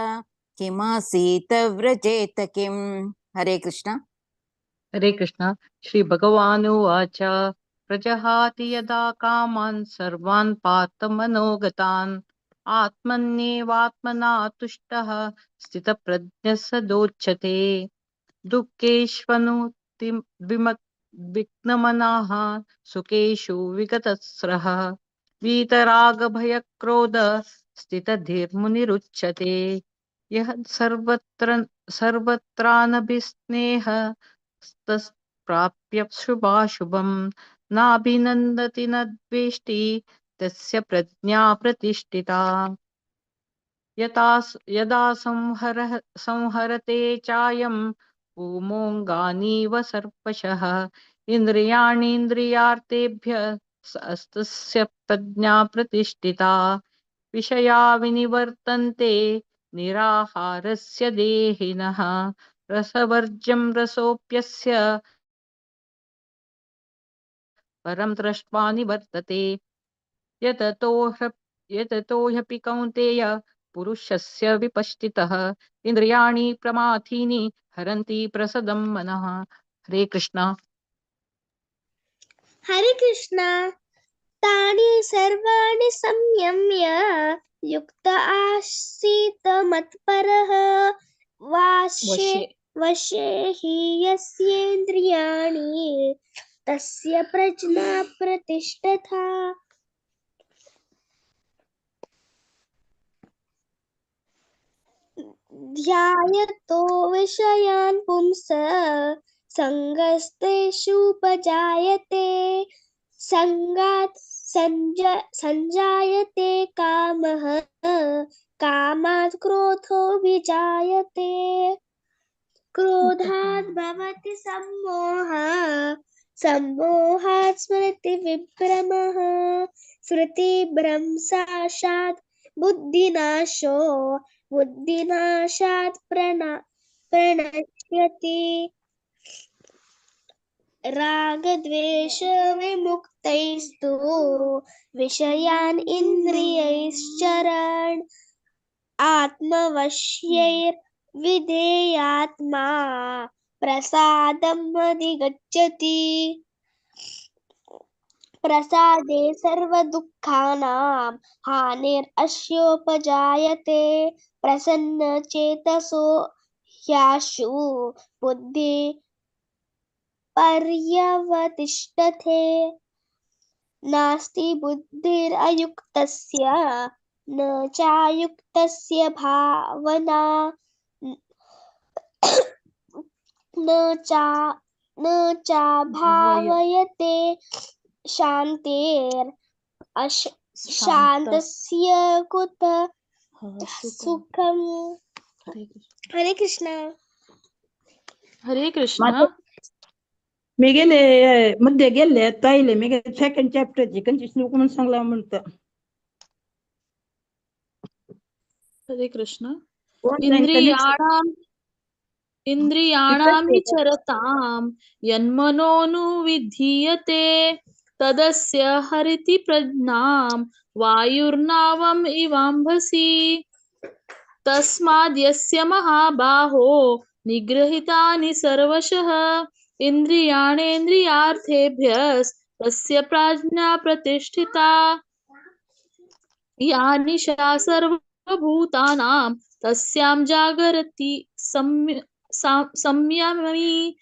Speaker 19: किमासीत व्रजेत किम्। हरे कृष्ण।
Speaker 20: हरे कृष्ण। श्री भगवानुवाच प्रजहाति यदा कामान् सर्वान् पार्थ मनोगतान् आत्मन्येवात्मना तुष्टः स्थितप्रज्ञः सदोच्यते। दुःखेष्वनुविघ्नमनाः सुखेषु विगतस्रः वीतरागभयक्रोध स्थितधीर्मुनिरुच्यते। यः सर्वत्रानभिस्नेह तस्प्राप्य शुभाशुभं नाभिनन्दति न द्वेष्टि तस्य प्रज्ञा प्रतिष्ठिता। यदा संहरते चायं भूमोऽङ्गानीव सर्पशः इन्द्रियाणीन्द्रियार्थेभ्य स्तस्य प्रज्ञा प्रतिष्ठिता। विषया विनिवर्तन्ते निराहारस्य देहिनः रसवर्ज्यं रसोऽप्यस्य परं दृष्ट्वा निवर्तते। यततो ह्यपि कौन्तेय पुरुषस्य विपश्चितः इन्द्रियाणि प्रमाथीनि हरन्ति प्रसदं मनः। हरे कृष्णा।
Speaker 21: हरे कृष्णा। तानि सर्वाणि संयम्य युक्त आसीत मत्परः वशे हि यस्येन्द्रियाणि तस्य प्रज्ञा प्रतिष्ठता। ध्यायतो विषयान् पुंस संगस्तेषुपजायते संगात् संजायते कामः कामात् क्रोधो विजायते क्रोधात् भवति सम्मोहः सम्मोहात् स्मृतिविभ्रमः स्मृतिभ्रंशात् बुद्धिनाशो बुद्धिनाशात् प्रणश्यति। रागद्वेषविमुक्तैस्तु विषयान् इन्द्रियैश्चरन् आत्मवश्यैर्विधेयात्मा प्रसादम् अधिगच्छति। प्रसादे सर्वदुःखानां हानिरस्योपजायते। प्रसन्नचेतसो ह्याशु बुद्धि पर्यवतिष्ठते। नास्ति बुद्धिरयुक्तस्य न चायुक्तस्य भावना न चा न चा भावयते शान्तेर् शान्तस्य कुतः सुखम्। हरे कृष्णा।
Speaker 4: हरे कृष्णा।
Speaker 22: मी गेले मध्ये गेले ताईले मी सेकंड चॅप्टरची कंची श्लोक म्हणून सांगला म्हणतं.
Speaker 4: हरे कृष्ण.
Speaker 22: कोण सांगतं?
Speaker 4: इंद्रियाणाम इंद्रियाणां हि चरतां यन्मनोनुविधीयते तदस्य हरिति प्रज्ञां वायुर्नावम् इवाम्भसि। तस्माद् यस्य महाबाहो निगृहीतानि सर्वशः इंद्रियाणेन्द्रियार्थेभ्यस्तस्य प्राज्ञा प्रतिष्ठिता। या निशा सर्वभूतानां तस्यां जागरति संयमी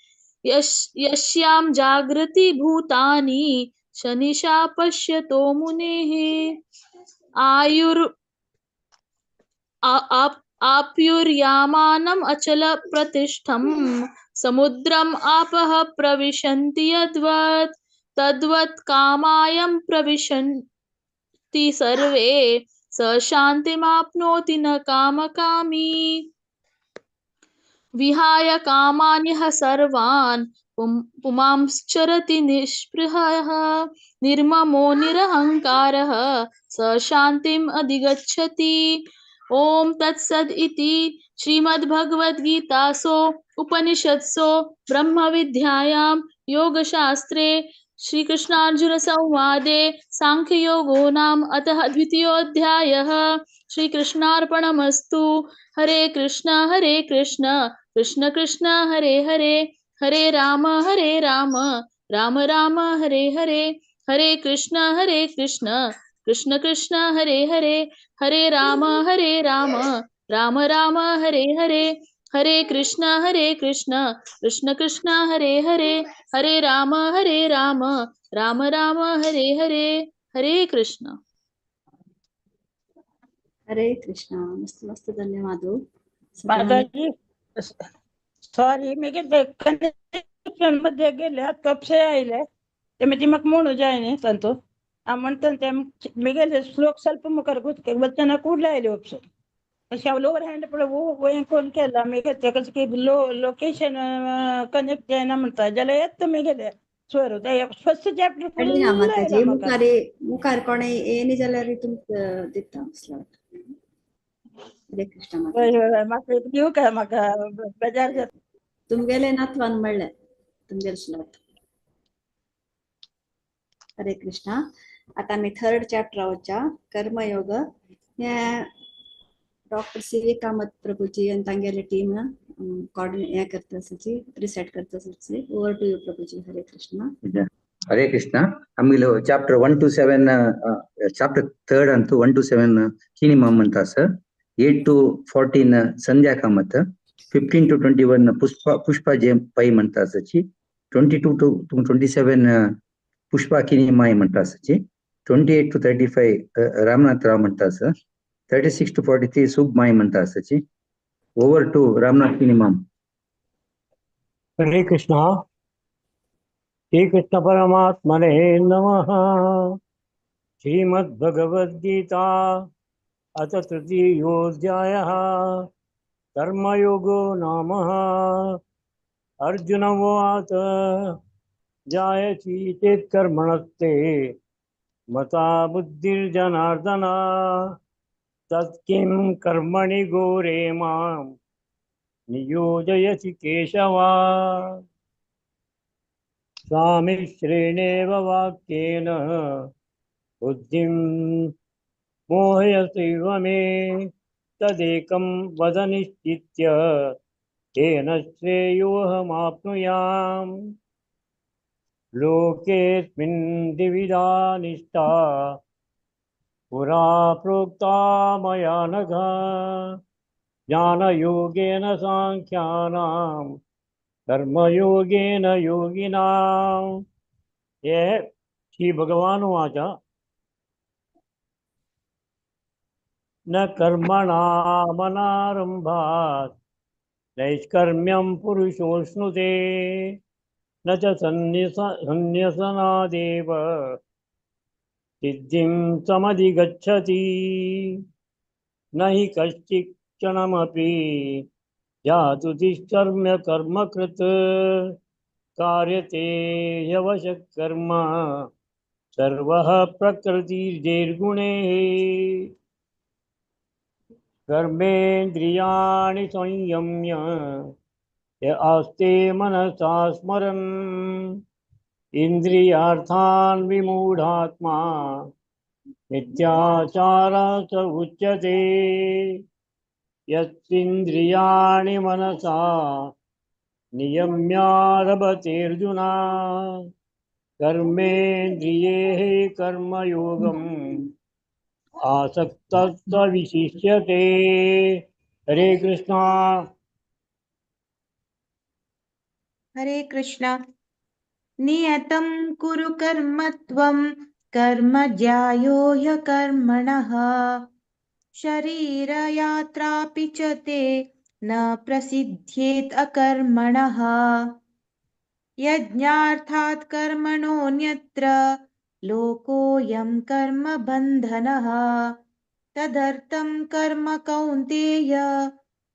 Speaker 4: यस्यां जागृति भूतानि शनिशा पश्यतो मुनेः। आयुर् आप्युर्यामानम् अचल प्रतिष्ठं समुद्रम् आपः प्रविशन्ति यद्वत् तद्वत् कामायं प्रविशन्ति सर्वे स शान्तिमाप्नोति न कामकामी। विहाय कामान्यः सर्वान् पुमांश्चरति निष्पृहः निर्ममो निरहंकारः स शान्तिम् अधिगच्छति। ओम तत्सद् इति श्रीमद्भगवद्गीतासु उपनिषत्सु ब्रह्मविद्यायां योगशास्त्रे श्रीकृष्णार्जुन संवादे सांख्ययोगो नाम अतः द्वितीयोऽध्यायः। श्रीकृष्णार्पणमस्तु। हरे कृष्ण कृष्ण कृष्ण हरे हरे, हरे राम राम राम हरे हरे, हरे कृष्ण कृष्ण कृष्ण हरे हरे, हरे राम राम राम हरे हरे, हरे कृष्ण कृष्ण कृष्ण हरे हरे, हरे राम राम राम हरे हरे। हरे कृष्ण।
Speaker 1: हरे कृष्ण. मस्त मस्त धन्यवाद.
Speaker 22: माताजी सॉरी मी कनेक्शन मध्ये गेले कपसे आयले ते मी म्हाका म्हणू जायने तांतू म्हणता ते मी गेले श्लोक ಸ್ವಲ್ಪ मुखार वचना कुडले आयले ऑप्शन अशें हांव लोवर हँड पळय हें कोण केला मी तेका की लोकेशन कनेक्ट जायना म्हणटा जाल्यार येता मी गेले स्वर फर्स्ट चॅप्टर
Speaker 1: कळ्ळें ना
Speaker 22: फुल
Speaker 1: माताजी,
Speaker 22: आयला म्हाका.
Speaker 1: मुखार मुखार कोणें येयनी जाल्यार तुमकां दिता स्लॉट. हरे कृष्ण
Speaker 22: हय
Speaker 1: माताजी.
Speaker 22: हय हय म्हाका एक दिवं काय म्हाका बेजार जाता.
Speaker 1: तुमगेले नातवान म्हणलें तुमगेले स्लॉट. हरे कृष्णा. आता आमी थर्ड चॅप्टर वच्चा कर्मयोग. हें डॉक्टर सी व्ही कामत प्रभुजी आनी तांगेले टीम कॉर्डिनेट हें करता आसाची, रिसेट करता आसाची. Over to you Prabhuji. Hare Krishna.
Speaker 23: Hare Krishna. आमगेलो chapter 1 to 7 chapter third ಅಂತೂ 1 to 7 Kini ಮಾಮ್ ಅಂತ sir, 8 to 14 Sandhya Kamath, 15 to 21 Pushpa Pushpa J Pai ಅಂತ ಸಚಿ, 22 to 27 Pushpa Kini Mai ಅಂತ ಸಚಿ, 28 to 35 Ramanath Rao ಅಂತ sir, 36 to 43 ಸುಬ್ Mai ಅಂತ ಸಚಿ. Over to Ramanath Kini ma'am.
Speaker 24: Hare Krishna. Shri Krishna परमात्मने नमः। श्रीमद्भगवद्गीता अथ तृतीयोऽध्यायः कर्मयोगो नाम। अर्जुन उवाच जायसी चेत् कर्मणस्ते मता बुद्धिर्जनार्दन तत्किं कर्मणि घोरे मां नियोजयसि केशव। स्वामिश्रेणेव वाक्येन बुद्धिं मोहयसीव मे तदेकं वद निश्चित्य तेन श्रेयोऽहमाप्नुयाम्। लोकेऽस्मिन् द्विविधा निष्ठा पुरा प्रोक्ता मया नघ, ज्ञानयोगेन साङ्ख्यानां कर्मयोगेन योगिनां। ये श्री भगवानुवाच, न कर्मणामनारम्भात् नैष्कर्म्यं पुरुषोऽश्नुते, न च सन्न्यसनादेव सिद्धिं समधिगच्छति। न हि कश्चित् क्षणमपि जातु दुष्कर्म्य कर्मकृत् कार्यते ह्यवशः कर्म सर्वः प्रकृतिर्गुणैः। कर्मेन्द्रियाणि संयम्य य आस्ते मनसा स्मरन् इन्द्रियार्थान् विमूढात्मा मिथ्याचारः स उच्यते। यस्मिन्द्रियाणि मनसा नियम्यारभतेऽर्जुन कर्मेन्द्रियैः कर्मयोगम् आसक्तः स विशिष्यते। हरे कृष्णा।
Speaker 2: हरे कृष्ण। नियतं कुरु कर्म त्वं कर्म ज्यायो ह्यकर्मणः, शरीरयात्रापि च ते न प्रसिद्ध्येत् अकर्मणः। यज्ञार्थात् कर्मणोऽन्यत्र लोकोऽयं कर्मबन्धनः, तदर्थं कर्म कौन्तेय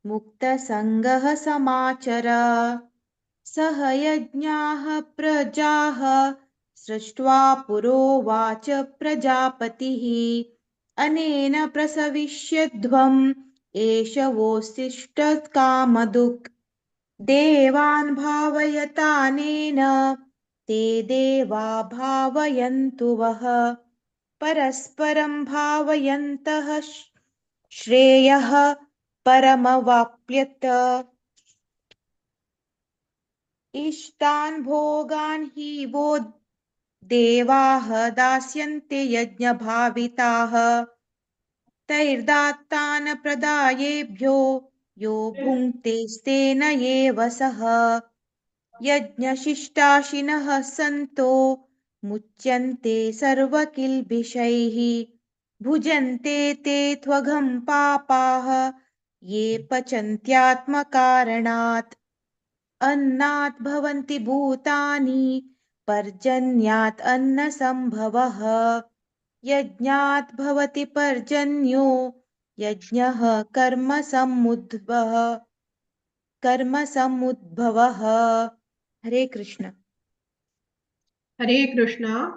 Speaker 2: मुक्तसङ्गः समाचर। सह यज्ञाः प्रजाः सृष्ट्वा पुरोवाच प्रजापतिः, अनेन प्रसविष्यध्वम् एष वोऽशिष्टकामधुक्। देवान् भावयतानेन ते देवा भावयन्तु वः, परस्परं भावयन्तः श्रेयः परमवाप्यत। इष्टान् भोगान् हि वो देवाः दास्यन्ते यज्ञभाविताः, तैर्दात्तान् प्रदायेभ्यो यो भुङ्क्तेस्तेन एव सः। यज्ञशिष्टाशिनः सन्तो मुच्यन्ते सर्वकिल्बिषैः, भुजन्ते ते त्वघं पापाः ये पचन्त्यात्मकारणात्। अन्नात् भवन्ति भूतानि पर्जन्यात् अन्नसम्भवः, यज्ञात् भवति पर्जन्यो यज्ञः कर्म समुद्भवः कर्म समुद्भवः। हरे कृष्ण।
Speaker 3: हरे कृष्ण।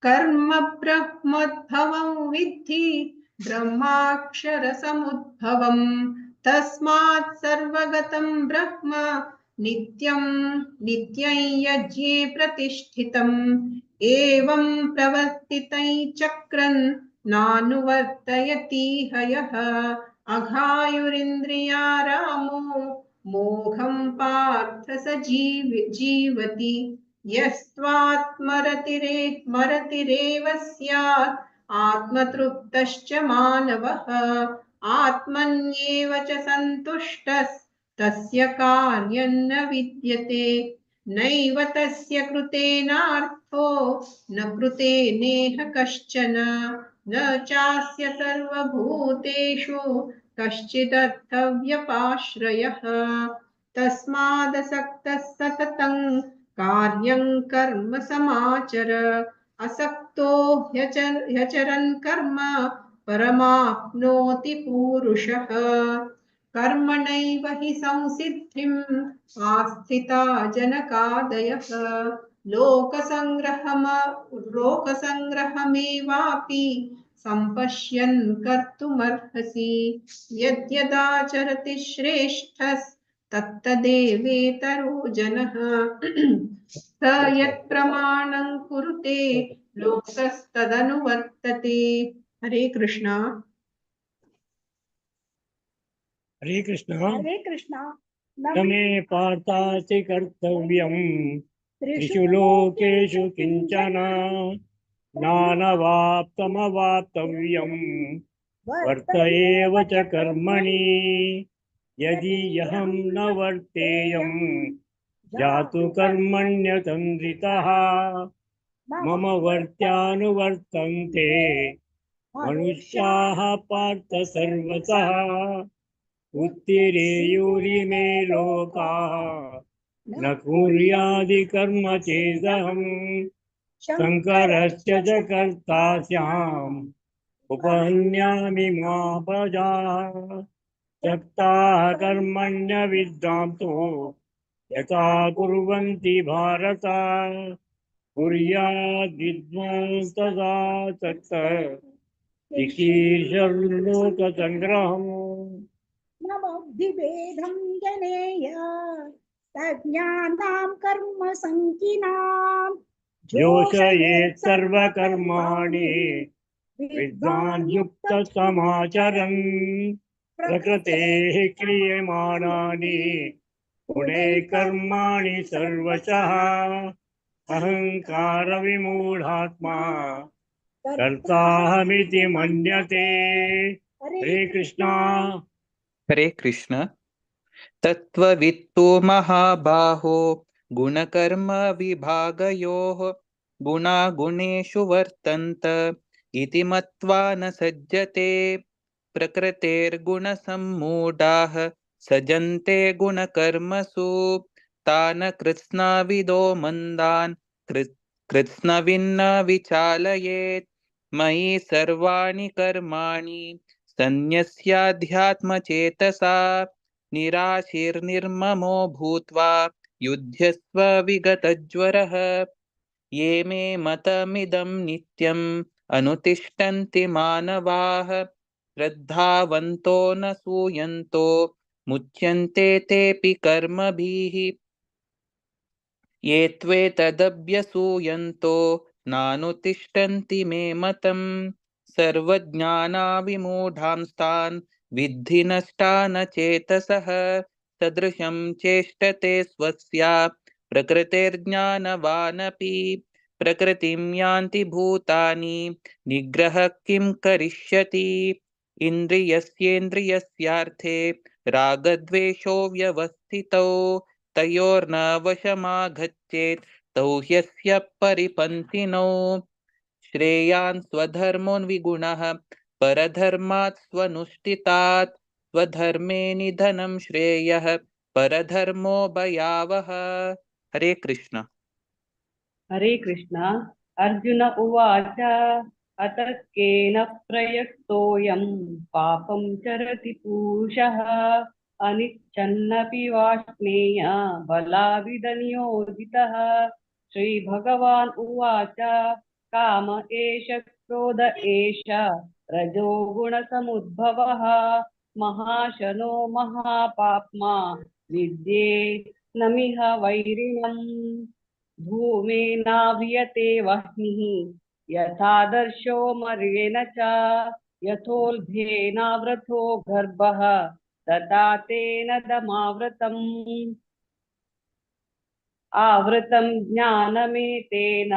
Speaker 3: कर्म ब्रह्मोद्भवं विद्धि ब्रह्माक्षर समुद्भवं, तस्मात् सर्वगतं ब्रह्म नित्यं नित्यं यज्ञे प्रतिष्ठितम्। एवं प्रवर्तितै चक्रन् नानुवर्तयति हयः, अघायुरिन्द्रियारामो मोघं पार्थ स जीवति। यस्त्वात्मरतिरे मरतिरेव स्यात् आत्मतृप्तश्च मानवः, आत्मन्येव च सन्तुष्टस्तस्य कार्यं न विद्यते। नैव तस्य कृतेनार्थो न कृते नेह कश्चन, न चास्य सर्वभूतेषु कश्चिदर्थव्यपाश्रयः। तस्मादसक्तः सततं कार्यं कर्म समाचर, असक्तो ह्यचरन् कर्म परमाप्नोति पुरुषः। कर्मणैव हि संसिद्धिम् आस्थिता जनकादयः, लोकसङ्ग्रहमेवापि सम्पश्यन् कर्तुमर्हसि। यद्यदाचरति श्रेष्ठस्तत्तदा तत्तदेवेतरो जनः। स यत्प्रमाणं कुरुते लोकस्तदनुवर्तते। हरे कृष्णा।
Speaker 24: हरे कृष्ण।
Speaker 7: हरे कृष्णा।
Speaker 24: न मे पार्थासि कर्तव्यं त्रिषु लोकेषु किञ्चन, नानवाप्तमवाप्तव्यं वर्त एव च कर्मणि। यदि अहं न वर्तेयं जातु कर्मण्यतन्द्रितः, मम वर्त्यानुवर्तन्ते मनुष्याः पार्थ सर्वतः। उत्तिरेयुरिमे लोकाः न कुर्यादि कर्म चेदहं, शङ्करस्य च कर्ता स्याम् उपहन्यामि मा प्रजाः। त्यक्ताः कर्मण्यविद्वांसो यथा कुर्वन्ति भारत, कुर्याद्विद्वांस्तदा सक्तः चिकीर्षुर्लोकसङ्ग्रहम्।
Speaker 7: न बुद्धिभेदं जनेय तज्ज्ञानां कर्म सङ्किनां,
Speaker 24: योषयेत् सर्वकर्माणि विद्वान् युक्तसमाचरन्, प्रकृतेः क्रियमाणानि गुणे कर्माणि सर्वशः। अहंकार विमूढात्मा कर्ताहमिति मन्यते। हरे कृष्णा।
Speaker 8: हरे कृष्ण। तत्त्ववित्तो महाबाहो गुणकर्म विभागयोः गुणागुणेषु वर्तन्त इति मत्वा न सज्जते। प्रकृतेर्गुणसम्मूढाः सजन्ते गुणकर्मसु, तान् कृत्स्नविदो मन्दान् कृत्स्नविन्न विचालयेत्। मयि सर्वाणि कर्माणि सन्न्यस्याध्यात्मचेतसा, निराशीर्निर्ममो भूत्वा युध्यस्व विगतज्वरः। ये मे मतमिदं नित्यम् अनुतिष्ठन्ति मानवाः, श्रद्धावन्तो न सूयन्तो मुच्यन्ते तेऽपि कर्मभिः। ये त्वेतदभ्यसूयन्तो नानुतिष्ठन्ति मे मतम्, सर्वज्ञानाविमूढांस्तान् विद्धि नष्टान चेतसः। सदृशं चेष्टते स्वस्या प्रकृतेर्ज्ञानवानपि, प्रकृतिं यान्ति भूतानि निग्रहः किं करिष्यति। इन्द्रियस्येन्द्रियस्यार्थे रागद्वेषो व्यवस्थितौ, तयोर्न वशमागच्छेत् तौ ह्यस्य परिपन्थिनौ। श्रेयान् स्वधर्मोन्विगुणः परधर्मात् स्वनुष्ठितात्, स्वधर्मे निधनं श्रेयः परधर्मो भयावह। हरे कृष्ण।
Speaker 5: हरे कृष्ण। अर्जुन उवाच, अतः केन प्रयक्तोऽयं पापं चरति पुरुषः, अनिच्छन्नपि वाष्णेय बलाविदनियोजितः। श्रीभगवान् उवाच, काम एष क्रोध एष रजोगुणसमुद्भवः, महाशनो महापाप्मा विद्ये नमिह वैरिणम्। धूमेनाव्रियते वह्निः यथादर्शो मर्येण च, यथोल्बेनावृतो गर्भः तथा तेन दमावृतम्। आवृतं ज्ञानमेतेन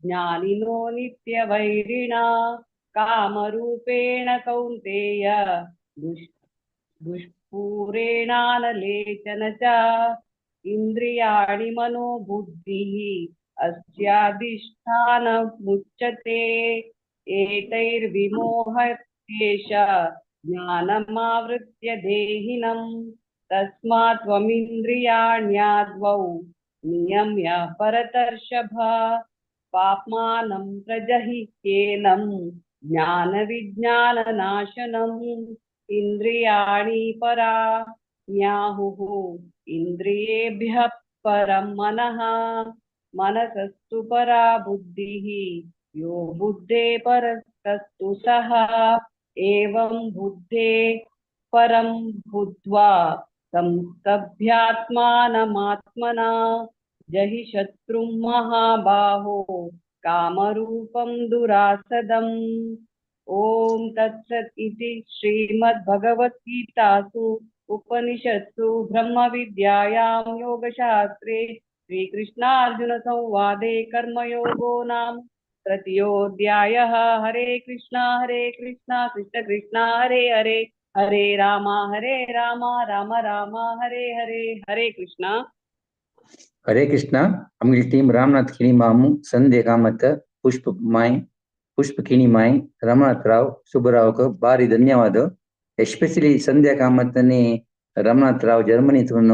Speaker 5: ज्ञानिनो नित्यवैरिणा, कामरूपेण कौन्तेय दुष्पूरेणानलेचन च। इन्द्रियाणि मनो बुद्धिः अस्याधिष्ठानमुच्यते, एतैर्विमोहतेष ज्ञानमावृत्य देहिनं। तस्मात् त्वमिन्द्रियाण्याद्वौ नियम्य परतर्षभ, पाप्मानं प्रजहि केनं ज्ञानविज्ञाननाशनम्। इन्द्रियाणि परा न्याहुः इन्द्रियेभ्यः परं मनः, मनसस्तु परा बुद्धिः, यो बुद्धे परस्तस्तु सः। एवं बुद्धे परं भूत्वा संस्तभ्यात्मानमात्मना जहि शत्रुं महाबाहो कामरूपं दुरासदम्। ॐ तत्सत् इति श्रीमद्भगवद्गीतासु उपनिषत्सु ब्रह्मविद्यायां योगशास्त्रे श्रीकृष्णार्जुनसंवादे कर्मयोगो नाम तृतीयोऽध्यायः। हरे कृष्णा कृष्ण कृष्णा हरे हरे, हरे राम राम राम हरे हरे। हरे कृष्णा।
Speaker 23: हरे कृष्णा। आमगेली टीम रामनाथ खिणी मामू, संध्या कामत, पुष्प माय, पुष्प खिणी माय, रमनाथ राव, सुब्बरावक भारी धन्यवाद. एस्पेशली संध्या कामत आनी रमनाथ राव जर्मनीतून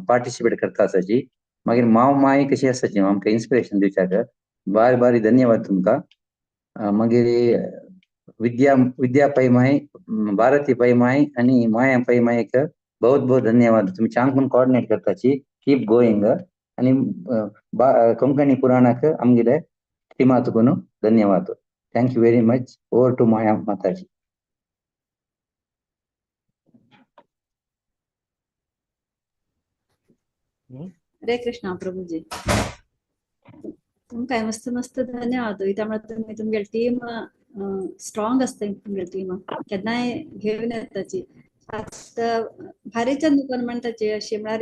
Speaker 23: पार्टिसिपेट करता आसाची. मागीर माव माय कशी आसाची आमकां इन्स्पिरेशन दिवच्याक बारी बारी धन्यवाद तुमकां. मागीर विद्या विद्या पै माय, भारती पै माय आनी माया पै मायक बहुत बहुत धन्यवाद. तुमी चांगून कोऑर्डिनेट करताची. Keep going. आनी कोंकणी पुराणाक आमगेले टिमा तुकून धन्यवाद. Thank you very much. Over to Maya Mataji.
Speaker 1: Hare Krishna Prabhuji, तुमकां मस्त मस्त धन्यवाद. त्यामुळे तुम्ही तुमगेले टीम स्ट्रॉंग आसता. तुमगेले टीम केन्नाय घेवन येताची. आतां भारी चंद कोण म्हणटाची अशी म्हळ्यार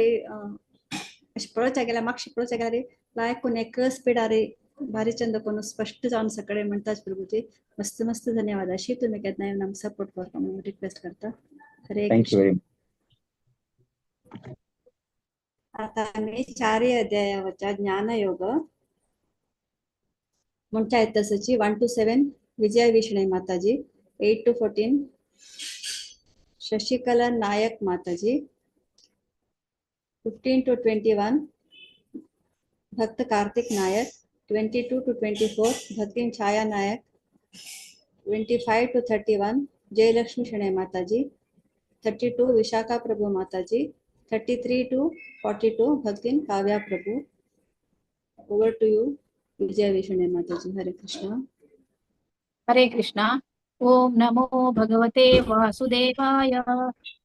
Speaker 1: अशें पळोवच्या गेल्यार मागशें पळोवच्या गेल्यार लायक कोण एक स्पिडार भारी चंद कोण स्पश्ट जावन सगळे म्हणटाच प्रभुजी. मस्त मस्त धन्यवाद. अशी तुमी केन्नाय येवन आमकां सपोर्ट करपा म्हणून रिक्वेस्ट करता. हरे
Speaker 23: thank you
Speaker 1: Krishna.
Speaker 23: Very much.
Speaker 1: आता आमी चारय अध्यायावरच्या ज्ञानयोग म्हणच्या तसची 1 to 7 Vijaya Vishnu Mataji, 8 to 14 Shashikala Nayak Mataji, 15 to 21 Bhakt Kartik Nayak, 22 to 24 Bhaktin Chhaya Nayak, 25 to 31 Jayalakshmi Shenoy Mataji, 32 Vishakha Prabhu Mataji, 33 to 42 Bhaktin Kavya Prabhu. Over to you Vijaya Vishnu Mataji. Hare Krishna.
Speaker 6: Hare Krishna. Om नमो भगवते वासुदेवाय.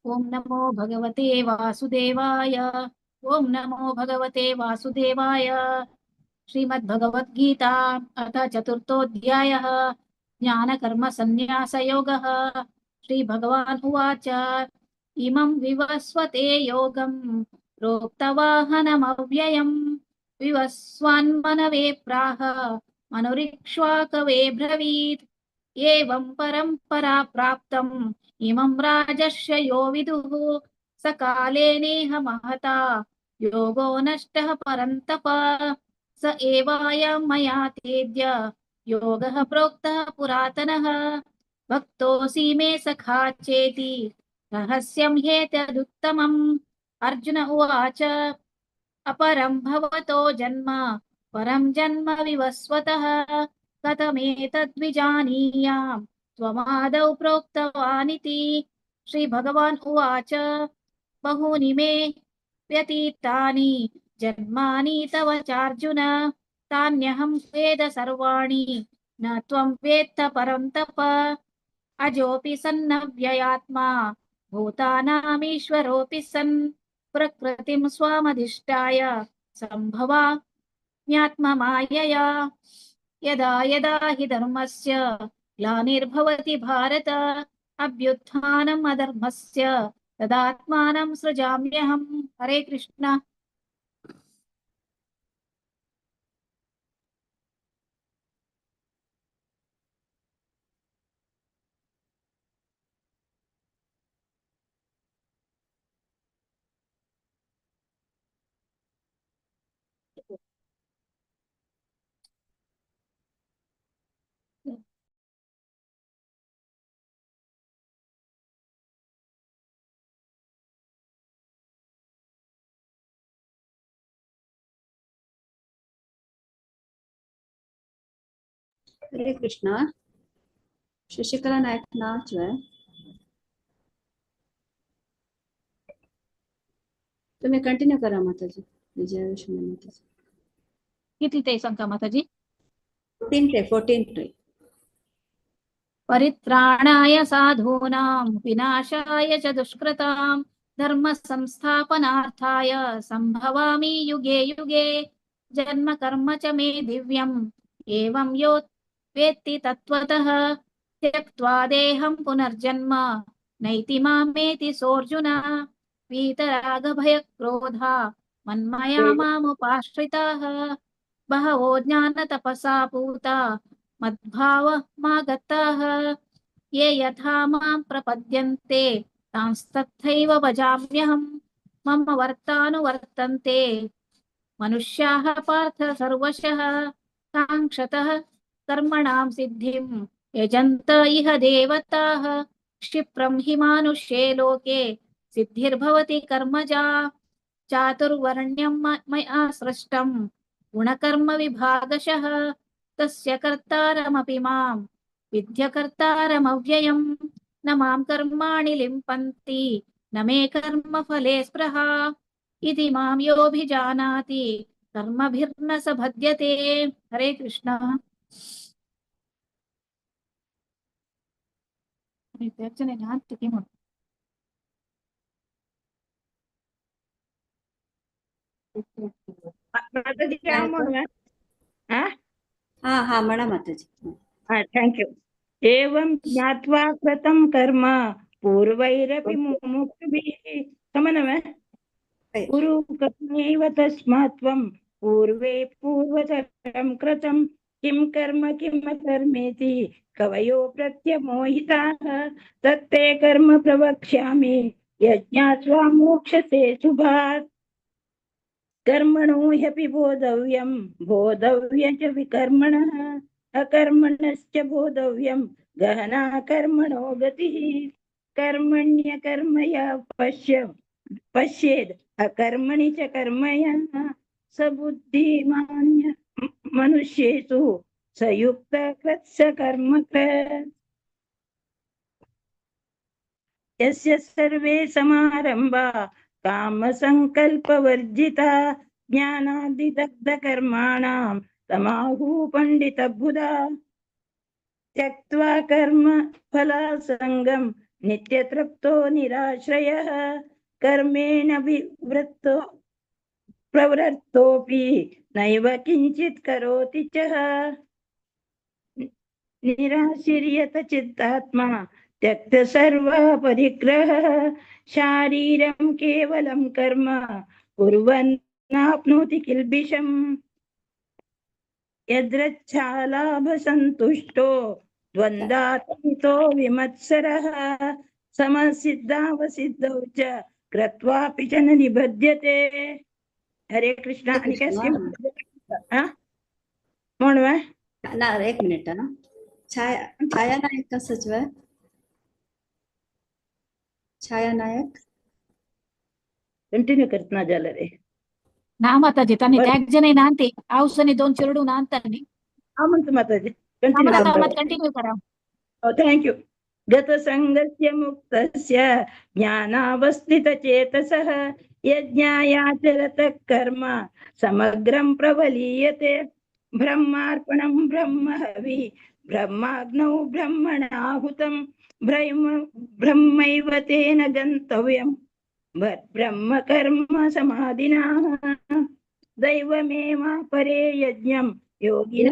Speaker 6: ओम नमो भगवते वासुदेवाय. ओम नमो भगवते वासुदेवाय. श्रीमद्भगवद्गीता अथ चतुर्थोऽध्यायः. ज्ञानकर्मसन्न्यासयोगः. श्रीभगवान् उवाच. इमं विवस्वते योगं प्रोक्तवाहनमव्ययं विवस्वान्मनवे प्राह मनुरिक्ष्वाकवे ब्रवीत्. एवं परंपरा प्राप्तम् इमं राजर्षयो विदुः सकाले नेह महता योगो नष्टः परन्तप. स एवायं मया तेद्य योगः प्रोक्तः पुरातनः. भक्तोऽसि मे सखा चेति रहस्यं ह्येतदुत्तमम्. अर्जुन उवाच. अपरं भवतो जन्म परं जन्म विवस्वतः कथमेतद्विजानीयां त्वमादौ प्रोक्तवानिति. श्रीभगवान् उवाच. बहूनि मे व्यतीतानि जन्मानि तव चार्जुन तान्यहं वेद सर्वाणि न त्वं वेत्थ परं तप. अजोऽपि सन्नव्ययात्मा भूतानामीश्वरोऽपि सन् प्रकृतिं स्वामधिष्ठाय सम्भवाम्यात्ममायया. यदा यदा हि धर्मस्य ग्लानिर्भवति भारत अभ्युत्थानम् अधर्मस्य तदात्मानं सृजाम्यहम्. हरे कृष्ण.
Speaker 1: हरे कृष्णा. शशिकला नायक नाच है. तुम्ही कंटिन्यू करा माताजी. विजया विष्णू माताजी.
Speaker 6: किती ते सांगा माताजी.
Speaker 1: 14 ते.
Speaker 6: परित्राणाय साधूनां विनाशाय च दुष्कृतां धर्म संस्थापनार्थाय संभवामि युगे युगे। जन्म कर्म च मे दिव्यम् एवं यो वेत्ति तत्त्वतः। त्यक्त्वा देहं पुनर्जन्म नैति मामेति सोऽर्जुन। वीतरागभयक्रोधा मन्मया मामुपाश्रिताः। बहवो ज्ञानतपसा पूता मद्भावमागताः। ये यथा मां प्रपद्यन्ते तांस्तथैव भजाम्यहम्। मम वर्तानुवर्तन्ते मनुष्याः पार्थ सर्वशः। काङ्क्षतः कर्मणां सिद्धिं यजन्त इह देवताः। क्षिप्रं हि मानुष्ये लोके सिद्धिर्भवति कर्मजा। चातुर्वर्ण्यं मया सृष्टं गुणकर्म विभागशः। तस्य कर्तारमपि मां विद्यकर्तारमव्ययम्। न मां कर्माणि लिम्पन्ति न मे कर्मफले स्पृहा। इति मां योऽभिजानाति कर्मभिर्न स बध्यते। हरे कृष्ण।
Speaker 22: माताजी हांव म्हणूं हा
Speaker 1: हा हा म्हणा माताजी.
Speaker 22: हा thank you. एवं ज्ञात्वा कृतं कर्म पूर्वैरपि मुमुक्षुभिः समनमे कुरु कर्मैव तस्मात् त्वं पूर्वे पूर्वतरं कृतं किं कर्म किं कर्मेति कवयो प्रत्यमोहिताः। तत्ते कर्म प्रवक्ष्यामि यज्ञात्वा मोक्षसे शुभात्। कर्मणो ह्यपि बोधव्यं बोधव्यं च विकर्मणः। अकर्मणश्च बोधव्यं गहना कर्मणो गतिः। कर्मण्यकर्म यः पश्येद् अकर्मणि च कर्म यः स बुद्धिमान् मनुष्येषु स युक्तः कृत्स कर्म कृत्। यस्य सर्वे समारंभा कामसंकल्पवर्जिता ज्ञानादिदग्धकर्माणां तमाहु पंडितबुधा। त्यक्त्वा कर्म फलासंगं नित्यतृप्तो निराश्रयः। कर्मेण विवृत्तो प्रवृत्तोऽपि नैव किंचित् करोति च। निराशीर्यत चित्तात्मा त्यक्त सर्व परिग्रहः। शारीरं केवलं कर्म कुर्वन्नाप्नोति किल्बिषम्। यदृच्छालाभसन्तुष्टो द्वन्द्वातीतो विमत्सरः। समसिद्धावसिद्धौ च कृत्वापि च न निबध्यते। हरे कृष्णा. आणि काय म्हणू
Speaker 1: ना एक मिनिट ना. छाया छाया नायक का सचिव आहे? छाया नायक
Speaker 22: कंटिन्यू करत ना झालं रे.
Speaker 6: ना माताजी तांणी त्याग जण नांते आवसनी दोन चेडू नांतांनी.
Speaker 22: हा म्हणतो माताजी कंटिन्यू
Speaker 6: कंटिन्यू करा.
Speaker 22: Thank you. गतसंगस्य मुक्तस्य ज्ञानावस्थितचेतसः। यज्ञायाचरतः कर्म समग्रं प्रवलीयते। ब्रह्मार्पणं ब्रह्म हवि ब्रह्माग्नौ ब्रह्मणाहुतं ब्रह्मैव तेन गन्तव्यं ब्रह्म कर्म समाधिना। दैवमेवापरे यज्ञं योगिनः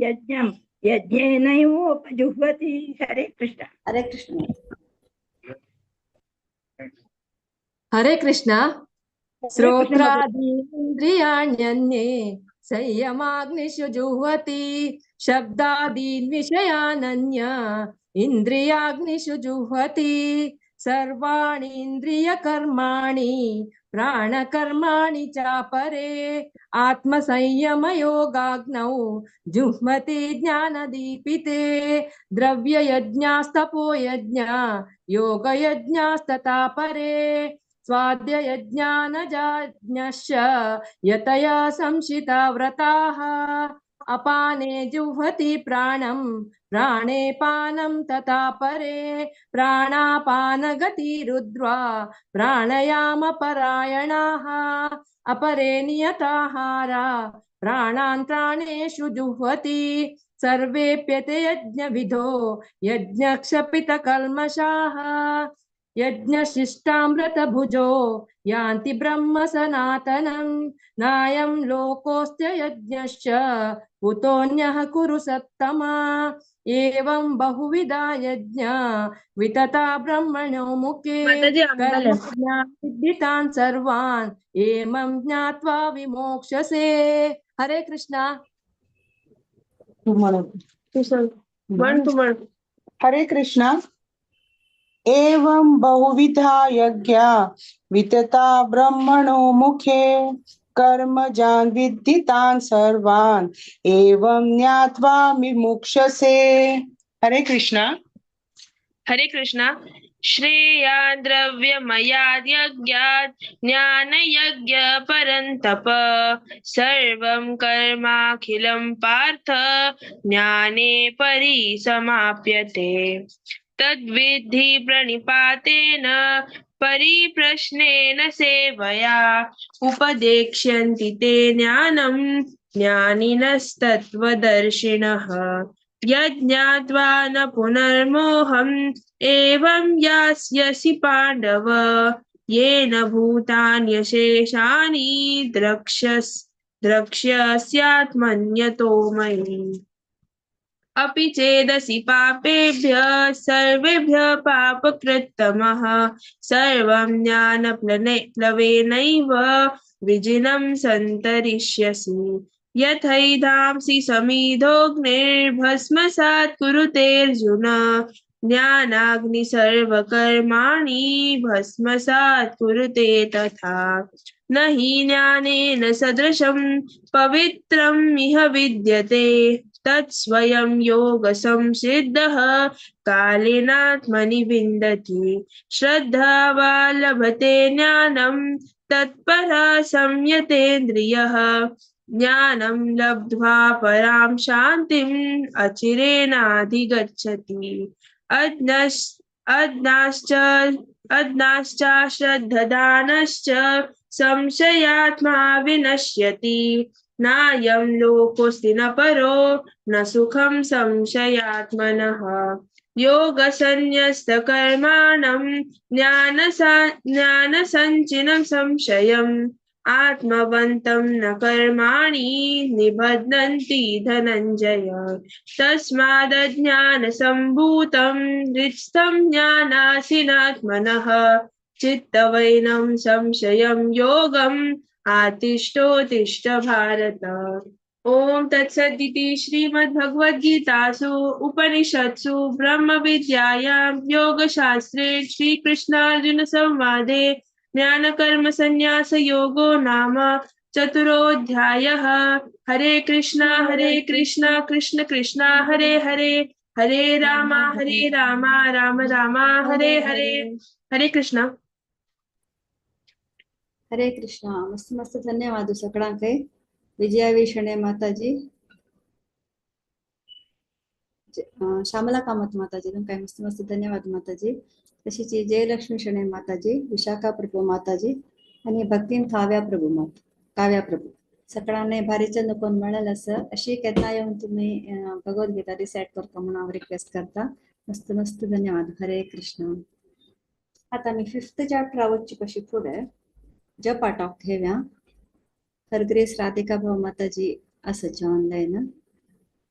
Speaker 22: यज्ञं यज्ञेनैवोपजुह्वति। हरे कृष्ण.
Speaker 1: हरे कृष्ण.
Speaker 9: हरे कृष्ण. श्रोत्रादीन्द्रियाण्यन्ये संयमाग्निषु जुह्वति। शब्दादीन् विषयानन्य इन्द्रियाग्निषु जुह्वति। सर्वाणि इन्द्रियकर्माणि प्राणकर्माणि चापरे आत्मसंयमयोगाग्नौ जुह्वति ज्ञानदीपिते। द्रव्ययज्ञास्तपोयज्ञा योगयज्ञास्तथा परे स्वाध्यायज्ञानजाज्ञश्च यतया संशिता व्रताः। अपाने जुह्वति प्राणं प्राणे पानं तथा परे प्राणापानगतिरुद्ध्वा प्राणायामपरायणाः। अपरे नियताहारा प्राणान् प्राणेषु जुह्वति। सर्वेऽप्यते यज्ञविधो यज्ञक्षपितकल्मषाः। यज्ञशिष्टामृतभुजो यान्ति ब्रह्म सनातनं नायं लोकोऽस्त्य यज्ञश्च कुतोऽन्यः कुरु सत्तमा। एवं बहुविधा यज्ञा वितता ब्रह्मणो मुखे कर्मज्ञान सर्वान् एवं ज्ञात्वा विमोक्षसे। हरे कृष्णा।
Speaker 11: हरे कृष्णा। एवं बहुविधा यज्ञा वितता ब्रह्मणो मुखे कर्मजान् विद्धितान् सर्वान् एवं ज्ञात्वा विमुक्षसे। हरे कृष्णा।
Speaker 12: हरे कृष्णा। श्रेयान् द्रव्यमयाद् यज्ञात् ज्ञानयज्ञ परन्तप सर्वं कर्माखिलं पार्थ ज्ञाने परिसमाप्यते। तद्विद्धि प्रणिपातेन परिप्रश्नेन सेवया उपदेक्ष्यन्ति ते ज्ञानं ज्ञानिनस्तत्त्वदर्शिनः। यज्ञात्वा न पुनर्मोहम् एवं यास्यसि पाण्डव येन भूतान्यशेषाणि द्रक्ष्यस्यात्मन्यतो मयि। अपि चेदसि पापेभ्यः सर्वेभ्यः पापकृत्तमः सर्वं ज्ञानप्लवेनैव विजिनं सन्तरिष्यसि। यथैधांसि समिधोऽग्निर्भस्मसात् कुरुतेऽर्जुन ज्ञानाग्नि सर्वकर्माणि भस्मसात् कुरुते तथा। न हि ज्ञानेन सदृशं पवित्रम् इह विद्यते तत्स्वयं योगसंसिद्धः कालेनात्मनि विन्दति। श्रद्धावा लभते ज्ञानं तत्परः संयतेन्द्रियः ज्ञानं लब्ध्वा परां शान्तिम् अचिरेणाधिगच्छति। अज्ञाश्चाश्रद्धदानश्च संशयात्मा विनश्यति। नायं लोकोऽस्ति न परो न सुखं संशयात्मनः। योगसन्न्यस्तकर्माणं ज्ञानसञ्चिनं संशयम् आत्मवन्तं न कर्माणि निबध्नन्ति धनञ्जय। तस्मादज्ञानसम्भूतं हृत्स्थं ज्ञानासीनात्मनः चित्तवैनं संशयं योगम् आतिष्ठोतिष्ठ भारत। ओम तत्सदिति श्रीमद्भगवद्गीतासु उपनिषत्सु ब्रह्मविद्यायां योगशास्त्रे श्रीकृष्णार्जुन संवादे ज्ञानकर्म संन्यास योगो नाम चतुरोऽध्यायः। हरे कृष्णा कृष्ण कृष्णा हरे हरे, हरे रामा राम राम हरे हरे। हरे कृष्णा।
Speaker 1: हरे कृष्णा। मस्त मस्त धन्यवाद सगळ्यांक। विजया विषणे माताजी, श्यामला कामत माताजी तुमकां मस्त मस्त धन्यवाद माताजी। तशीच जयलक्ष्मी शणे माताजी, विशाखा प्रभू माताजी आणि भक्तीन काव्या प्रभू काव्या प्रभू सगळ्यांनी भारीचे नको म्हणेल असं अशी केन्ना येवन तुम्ही भगवद्गीता रिसायट करता म्हणून हांव रिक्वेस्ट करता। मस्त मस्त धन्यवाद। हरे कृष्ण। आता आमी फिफ्थ चॅप्टरा वचचे कशी फुडें जपा टॉक घेवया। हरग्रेस राधिका भाऊ माताजी आसाचे online.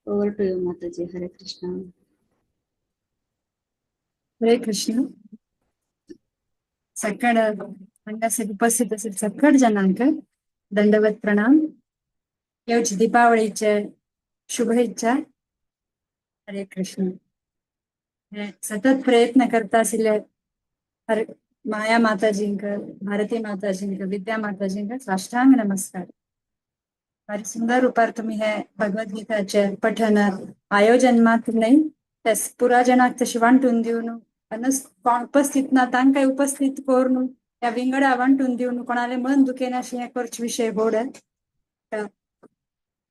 Speaker 1: Over to you Mataji. Hare Krishna.
Speaker 10: Hare Krishna. सकळ हांगासर उपस्थित आसा सकळ जनांक दंडवत प्रणाम। येवचे दीपावळीचे शुभेच्छा। हरे कृष्ण। सतत प्रयत्न करता आशिल्ले हर माया माताजींक, भारती माताजींक, विद्या माताजींक साष्टांग नमस्कार। भारी सुंदर रूपार तुम्ही हे भगवद्गीताचे पठन आयोजन मात्र न्हय ते पुरा जनाक तशें वांटून दिवन अनस कोण उपस्थित ना तांकां उपस्थित करून ह्या विंगडा वांटून दिवन कोणाले मन दुखेना अशें हें करचे विशय व्हड।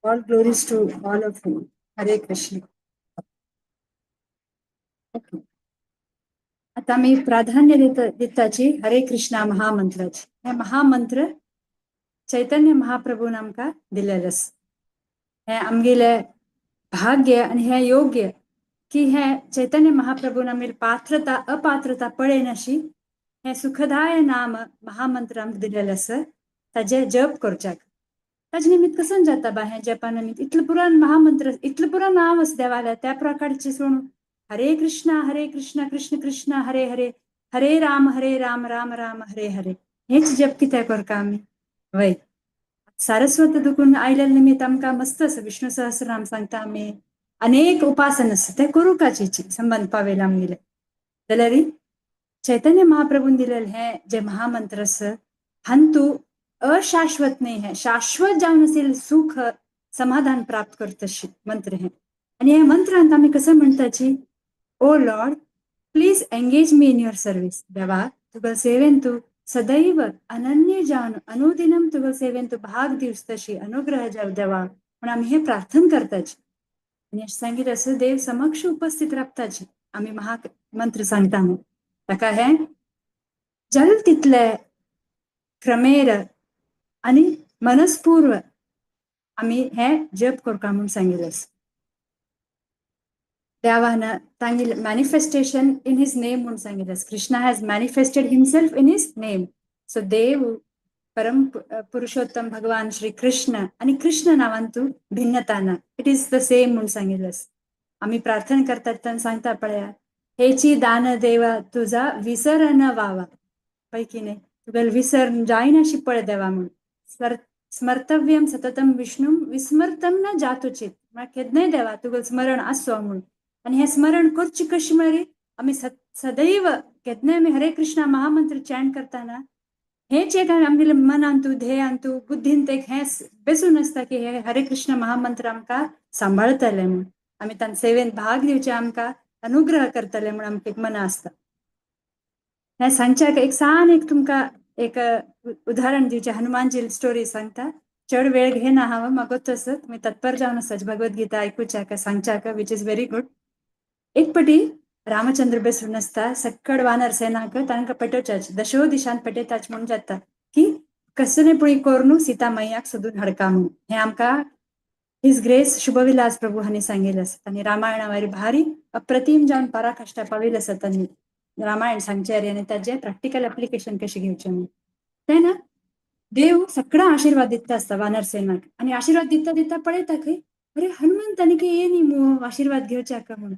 Speaker 10: All glories to all of you. Hare Krishna. आता मी प्राधान्य दिताची हरे कृष्णा महामंत्राची। हे महामंत्र चैतन्य महाप्रभून आमकां दिलेलें आसा। हे आमगेले भाग्य आनी हें योग्य की हें चैतन्य महाप्रभून आमी पात्रता अपात्रता पळयनाशी हें सुखदाय नाम महामंत्र आमकां दिलेलें आसा, ताजें जप करच्याक. ताजे निमित्त कसं जाता बा हें जपा निमित्त इतलें पुरान महामंत्र, इतलें पुरा नांव आसा देवालें, त्या प्रकारचें सोडून हरे कृष्णा हरे कृष्णा कृष्ण कृष्ण हरे हरे हरे राम राम राम हरे हरे हेच जप कित्याक करता आमी? वय सारस्वत दुखून आयिल्ले निमित्त आमकां मस्त आसा विष्णु सहस्रनाम सांगता आमी, अनेक उपासन आसा ते करुकाचेची संबंद पावेला आमगेले. जाल्यार चैतन्य महाप्रभून दिलेलें हें जे महामंत्र आसा हांतू अशाश्वत न्ही, हें शाश्वत जावन आशिल्लें सुख समाधान प्राप्त करतशी मंत्र हें. आनी ह्या मंत्रांत आमी कसं म्हणटाची, O Lord please engage me in your service. देवा तुगेले सेवेन तूं सदैव अनन्य जावन अनुदिनम तुगेले सेवेन तूं भाग दिवस तशी अनुग्रह जाव देवा म्हूण आमी हें प्रार्थना करताची. आनी अशें सांगिल्लें आसा देव समक्ष उपस्थित रावताची आमी महामंत्र सांगता म्हूण. ताका हें जल तितले क्रमेर आनी मनस्पूर्व आमी हें जप करता म्हूण सांगिल्लें आसा. देवान तांगेलें मॅनिफेस्टेशन इन his name म्हूण सांगिल्लें आसा. Krishna has manifested himself in his name. So देव परम पुरुषोत्तम भगवान श्री कृष्ण आनी कृष्ण नांवान तूं भिन्नता ना, it is the same म्हूण सांगिल्लें आसा. आमी प्रार्थना करतात तेन्ना सांगता पळया, हेची दान देवा तुजा विसर न वावा, पळय न्ही तुगेलो विसर जायनाशी पळय देवा म्हूण. स्मर्तव्यम सततम विष्णु विस्मर्तम न जातुचित, म्हळ्यार केन्नाय देवा तुगेलो स्मरण आसचो म्हूण. आनी हें स्मरण करचें कशें म्हळ्यार आमी सदैव केन्नाय आमी हरे कृष्णा महामंत्र चॅन्ट करतना हेच एक आमगेले मनांतू ध्येयांतू बुद्धींत एक हें बेसून आसता की हे हरे कृष्ण महामंत्र आमकां सांबाळतले म्हूण, आमी तांचे सेवेन भाग दिवचे, आमकां अनुग्रह करतले म्हूण आमकां एक मना आसता. हें सांगच्याक एक सान एक तुमकां एक उदाहरण दिवचें, हनुमानजी स्टोरी सांगता, चड वेळ घेना हांव, म्हाका तसो तुमी तत्पर जावन आसा Bhagavad Gita आयकुच्याक सांगच्याक, which is very good. एक पटी रामचंद्र बेसून आसता, सक्कड वानर सेनाक तांकां पेटोवच्याच दशो दिशान पेटयताच म्हूण जाता की कसले पूण करून सीता मैयाक सोदून हाडका म्हूण. हें आमकां his grace Shubhavilas प्रभू हांणी सांगिल्लें आसा. तांणी रामायणा वयर भारी अप्रतीम जावन पराकाश्टा पाविल्लें आसा. तांणी रामायण सांगचें आनी ताजें प्रॅक्टिकल एप्लिकेशन कशें घेवचें म्हूण. तेन्ना देव सगळा आशिर्वाद दिता आसता वानर सेनाक आनी आशिर्वाद दिता दिता पळयता खंय अरे हनुमंत आनी खंय येनी मू आशिर्वाद घेवच्याक म्हूण.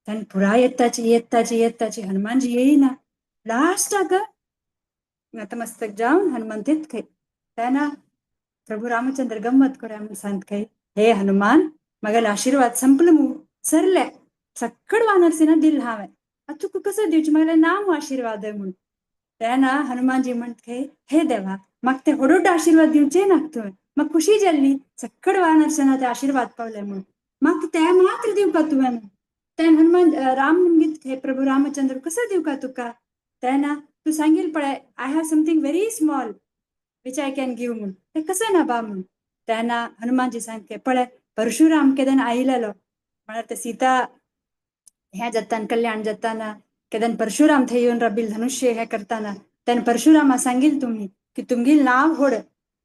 Speaker 10: तांणी पुराय येताची येताची येताची हनुमानजी येयना. लास्टाक नतमस्तक जावन हनुमंत येत खंय. तेन्ना प्रभू रामचंद्र गम्मत करूया म्हूण सांगत खंय, हे हनुमान म्हागेलो आशिर्वाद संपलो मू, सरले सक्कड वानर सेना दिल हांवें, आतां तुका कसो दिवचें, म्हागेलें ना मू आशिर्वाद म्हूण. तेन्ना हनुमानजी म्हणत खंय, हे देवा म्हाका ते व्हड आशिर्वाद दिवचे नाका तुवें, म्हाका खुशी जाल्ली सक्कड वानर सेना ते आशिर्वाद पावले म्हूण, म्हाका ते मात्र दिवपा तुवें म्हूण. तेन्ना हनुमान राम म्हणगीत हे प्रभू रामचंद्र कसो दिवका तुका? तेन्ना तूं सांगील पळय I have something very small which I can give म्हूण, तें कसं ना बा म्हूण. तेन्ना हनुमानजी सांगते पळय परशुराम केदन आयिल्लो म्हळ्यार ते सीता हें जाताना कल्याण जाताना केदन परशुराम थंय येवन राबिल धनुष्य हें करताना तेन्ना परशुरामा सांगील तुमी की तुमगेलें नांव व्हड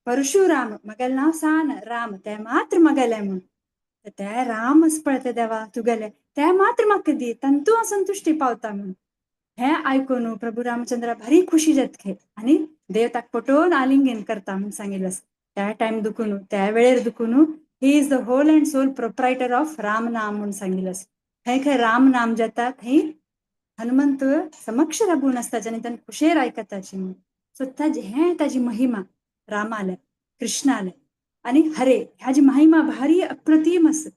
Speaker 10: परशुराम, म्हागेलें नांव सान राम, तें मात्र म्हागेलें म्हूण. ते रामच पळय ते देवा तुगेलें ते मात्र म्हाका दी, तांतू हांव संतुश्टी पावता म्हूण. हें आयकून प्रभू रामचंद्र भारी खुशी जातले आनी देव ताका पटोवन आलिंगन करता म्हूण सांगिल्लें आसा. त्या टायम दुखून त्या वेळेर दुखून he is the whole and sole proprietor of Ram नाम म्हूण सांगिल्लें आसा. खंय खंय राम नाम जाता थंय हनुमंत समक्ष राबून आसता आनी तांकां खुशेर आयकताची म्हूण. सो ताजी हें ताजी महिमा रामाले कृष्णाले आनी हरे ह्याजी महिमा भारी अप्रतीम आसा.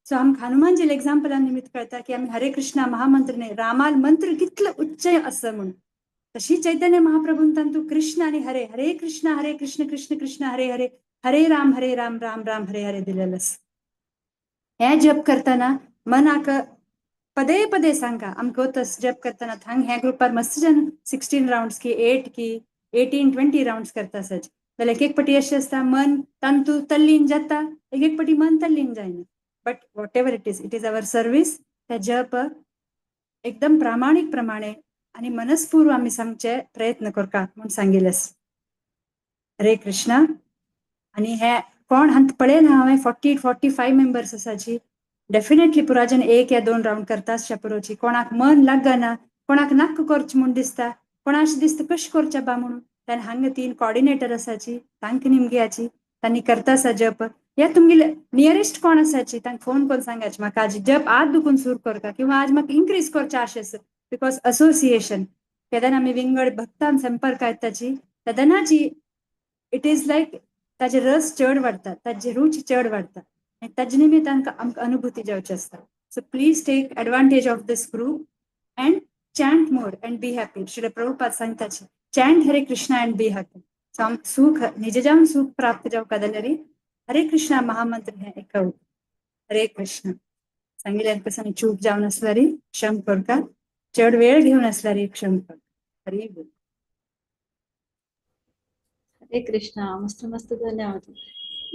Speaker 10: सो आमकां हनुमानजील एग्जाम्पला निमित्त कळटा की आमी हरे कृष्णा महामंत्र न्ही रामाल मंत्र कितलो उच्च आसा म्हूण. तशी चैतन्य महाप्रभून तांतू कृष्ण आनी हरे हरे कृष्ण हरे कृष्ण कृष्ण कृष्ण हरे हरे हरे राम राम राम हरे हरे दिलेलें आसा. हें जप करतना मनाक पदे पदे सांगा आमकां तस जप करतना थांग ह्या ग्रुपार मस्त जन 16 रावंड्स की 8 की 18 20 रावंड्स करता सज जाल्यार एक एक पटी अशें आसता मन तांतू तल्लीन जाता, एक एक पटी मन तल्लीन जायना. But whatever it is, it is our service. ते जप एकदम प्रामाणीक प्रमाणे आनी मनस्पूर्व आमी सांगचे प्रयत्न करता म्हूण सांगिल्लें आसा. हरे कृष्णा. आनी हे कोण हांत पळयना हांवें 40 45 मेंबर्स आसाची. डेफिनेटली पुराजन एक या दोन रावंड करताच पुरोची. कोणाक मन लागना, कोणाक नाक्क करचें म्हूण दिसता, कोणा अशें दिसता कशें करचें बा म्हणून. तेन्ना हांगा 3 कॉर्डिनेटर आसाची, तांकां निमगियाची, तांणी करता आसा जप. या तुमगेले नियरेस्ट कोण आसाची तांकां फोन करून सांगाची म्हाका आज जप आज दुखून सुरू करता किंवा आज म्हाका इन्क्रीज करचें आशें आसा. Because association केदना आमी विंगड भक्तान संपर्क येताची तेदनाची it is like ताजे रस चड वाडटा, ताजी रुची चड वाडटा आनी ताजे निमित्तान आमकां अनुभूती जावची आसता. So please take advantage of this group and chant more and be happy. Srila Prabhupada सांगताची chant Hare Krishna and be happy. So आमकां सुख निज जावन सुख प्राप्त जावपा जाल्यार हरे कृष्णा महामंत्र हें एक. हरे कृष्ण सांगिल्ल्यान कसो चूक जावन आसल्यार क्षम करता, चड वेळ घेवन आसल्यार क्षम करता. हरे बोल.
Speaker 1: हरे कृष्णा. मस्त मस्त धन्यवाद.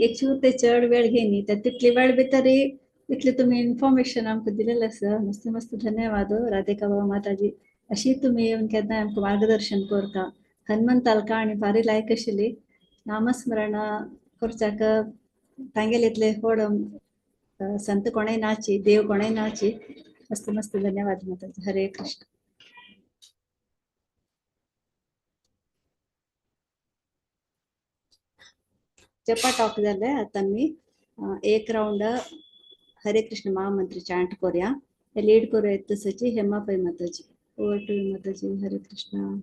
Speaker 1: एक चूर ते चड वेळ घेनी तर तितली वेळ भितर इतले तुम्ही इन्फॉर्मेशन आमकां दिलेलें आसा. मस्त मस्त धन्यवाद राधिका बाबा माताजी. अशी तुमी येवन केन्ना आमकां मार्गदर्शन करता. हनुमंताल काणी भारी लायक आशिल्ली. नामस्मरण करच्याक तांगेले इतले व्हड संत कोणेय नाची, देव कोणेय नाची. मस्त मस्त धन्यवाद माताजी. हरे कृष्ण. जपा टॉक जाले. आतां आमी एक रावंड हरे कृष्ण महामंत्र चांट करूया. लीड करूया तसची हेमा पै माताजी. ओवर टू माताजी. हरे कृष्ण.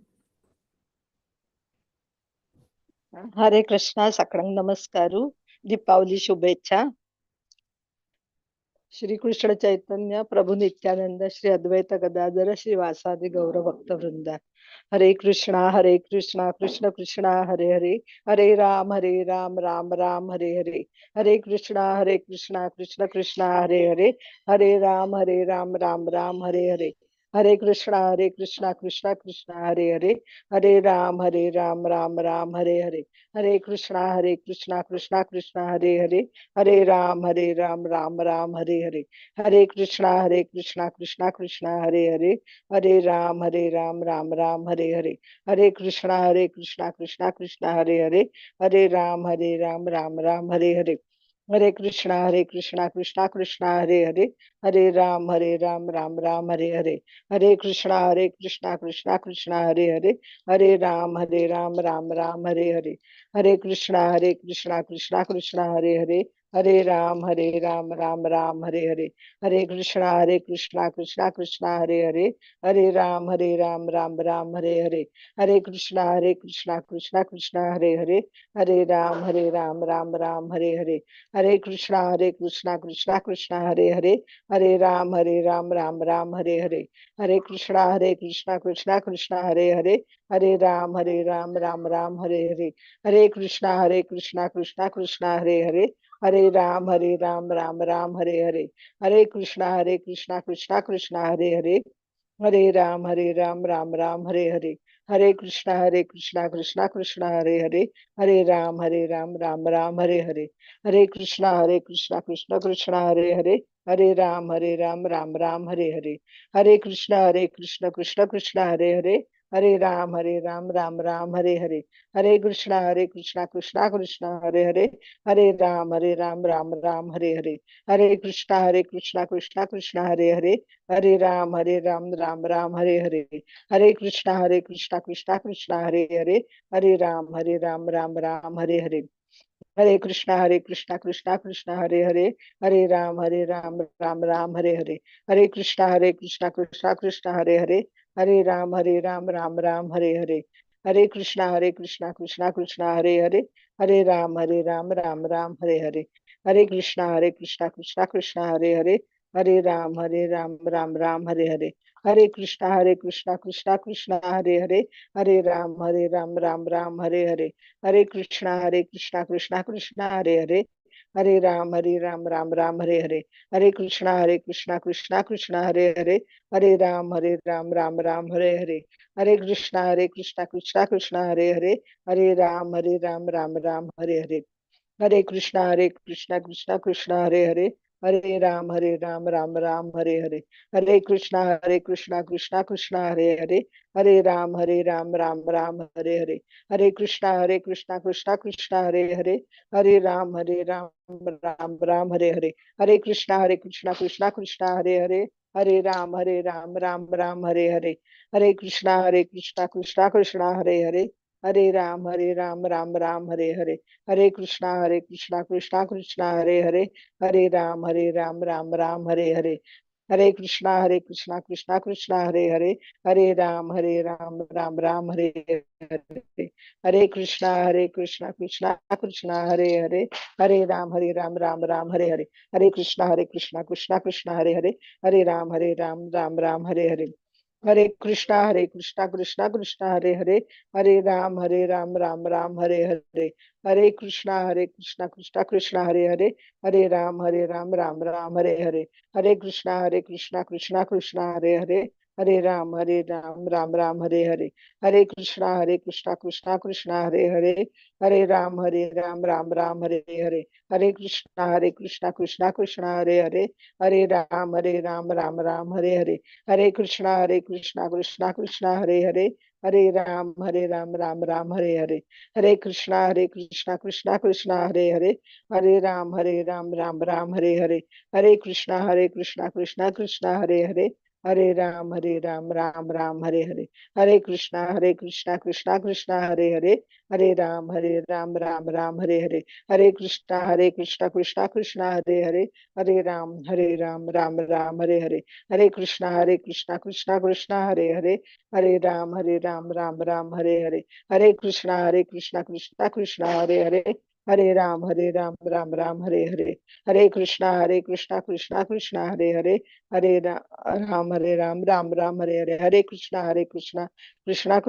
Speaker 13: हरे कृष्णा. सगळ्यांक नमस्कारू. दीपावली शुभेच्छा. श्री कृष्ण चैतन्य प्रभु नित्यानंद श्री अद्वैत गदाधर श्री वासादि गौर भक्त वृंद. हरे कृष्णा कृष्ण कृष्णा हरे हरे, हरे राम राम राम हरे हरे. हरे कृष्णा कृष्ण कृष्णा हरे हरे, हरे राम राम राम हरे हरे. हरे कृष्णा कृष्ण कृष्णा हरे हरे, हरे राम राम राम हरे हरे. हरे कृष्णा कृष्ण कृष्णा हरे हरे, हरे राम राम राम हरे हरे. हरे कृष्णा कृष्ण कृष्णा हरे हरे, हरे राम राम राम हरे हरे. हरे कृष्णा कृष्ण कृष्णा हरे हरे, हरे राम राम राम हरे हरे. हरे कृष्णा कृष्ण कृष्णा हरे हरे, हरे राम राम राम हरे हरे. हरे कृष्णा कृष्ण कृष्णा हरे हरे, हरे राम राम राम हरे हरे. हरे कृष्णा कृष्ण कृष्णा हरे हरे, हरे राम राम राम हरे हरे. हरे कृष्णा कृष्ण कृष्णा हरे हरे, हरे राम राम राम हरे हरे. हरे कृष्णा कृष्ण कृष्णा हरे हरे, हरे राम राम राम हरे हरे. हरे कृष्णा कृष्ण कृष्णा हरे हरे, हरे राम राम राम हरे हरे. हरे कृष्णा कृष्ण कृष्णा हरे हरे, हरे राम राम राम हरे हरे. हरे कृष्णा कृष्ण कृष्णा हरे हरे, हरे राम राम राम हरे हरे. हरे कृष्णा कृष्ण कृष्णा हरे हरे, हरे राम राम राम हरे हरे. हरे कृष्णा कृष्ण कृष्णा हरे हरे, हरे राम राम राम हरे हरे. हरे कृष्णा कृष्ण कृष्णा हरे हरे, हरे राम राम राम हरे हरे. हरे कृष्णा कृष्ण कृष्णा हरे हरे, हरे राम राम राम हरे हरे. हरे कृष्णा कृष्ण कृष्णा हरे हरे, हरे राम राम राम हरे हरे. हरे कृष्णा कृष्ण कृष्णा हरे हरे, हरे राम राम राम हरे हरे. हरे कृष्णा कृष्ण कृष्णा हरे हरे, हरे राम राम राम हरे हरे. हरे कृष्णा कृष्ण कृष्णा हरे हरे, हरे राम राम राम हरे हरे. हरे कृष्णा कृष्ण कृष्णा हरे हरे, हरे राम राम राम हरे हरे. हरे कृष्णा कृष्ण कृष्णा हरे हरे, हरे राम राम राम हरे हरे. हरे कृष्णा कृष्ण कृष्णा हरे हरे, हरे राम राम राम हरे हरे. हरे कृष्णा कृष्ण कृष्णा हरे हरे, हरे राम राम राम हरे हरे. हरे कृष्णा कृष्ण कृष्णा हरे हरे, हरे राम राम राम हरे हरे. हरे कृष्णा कृष्ण कृष्णा हरे हरे, हरे राम राम राम हरे हरे. हरे कृष्णा कृष्ण कृष्णा हरे हरे, हरे राम राम राम हरे हरे. हरे कृष्णा कृष्ण कृष्णा हरे हरे, हरे राम राम राम हरे हरे। हरे कृष्णा कृष्णा कृष्णा हरे हरे, हरे राम राम राम हरे हरे। हरे कृष्णा कृष्णा कृष्णा हरे हरे, हरे राम राम राम हरे हरे। हरे कृष्णा कृष्णा कृष्णा हरे हरे, हरे राम राम राम हरे हरे। हरे कृष्णा कृष्णा कृष्णा हरे हरे, हरे राम राम राम हरे हरे। हरे कृष्णा कृष्णा कृष्णा हरे हरे, हरे राम राम राम हरे हरे। हरे कृष्णा कृष्णा कृष्णा हरे हरे, हरे राम राम राम हरे हरे। हरे कृष्णा कृष्णा कृष्णा हरे हरे, हरे राम राम राम हरे हरे। हरे कृष्णा कृष्णा कृष्णा हरे हरे, हरे राम राम राम हरे हरे। हरे कृष्णा कृष्णा कृष्णा हरे हरे, हरे राम राम राम हरे हरे। हरे कृष्णा कृष्णा कृष्णा हरे हरे, हरे राम राम राम हरे हरे। हरे कृष्णा कृष्णा कृष्णा हरे हरे, हरे राम राम राम हरे हरे। हरे कृष्णा कृष्णा कृष्णा हरे हरे, हरे राम राम राम हरे हरे। हरे कृष्णा कृष्णा कृष्णा हरे हरे, हरे राम राम राम हरे हरे। हरे कृष्णा कृष्णा कृष्णा हरे हरे, हरे राम राम राम हरे हरे। हरे कृष्णा कृष्णा कृष्णा हरे हरे, हरे राम राम राम हरे हरे। हरे कृष्णा कृष्णा कृष्णा हरे हरे, हरे राम राम राम हरे हरे। हरे कृष्णा कृष्णा कृष्णा हरे हरे, हरे राम राम राम हरे हरे। हरे कृष्णा कृष्णा कृष्णा हरे हरे, हरे राम राम राम हरे हरे। हरे कृष्णा कृष्णा कृष्णा हरे हरे, हरे राम राम राम हरे हरे। हरे कृष्णा कृष्णा कृष्णा हरे हरे, हरे राम राम राम हरे हरे। हरे कृष्णा कृष्णा कृष्णा हरे हरे, हरे राम राम राम हरे हरे। हरे कृष्णा कृष्णा कृष्णा हरे हरे, हरे राम राम राम हरे हरे। हरे कृष्णा कृष्णा कृष्णा हरे हरे, हरे राम राम राम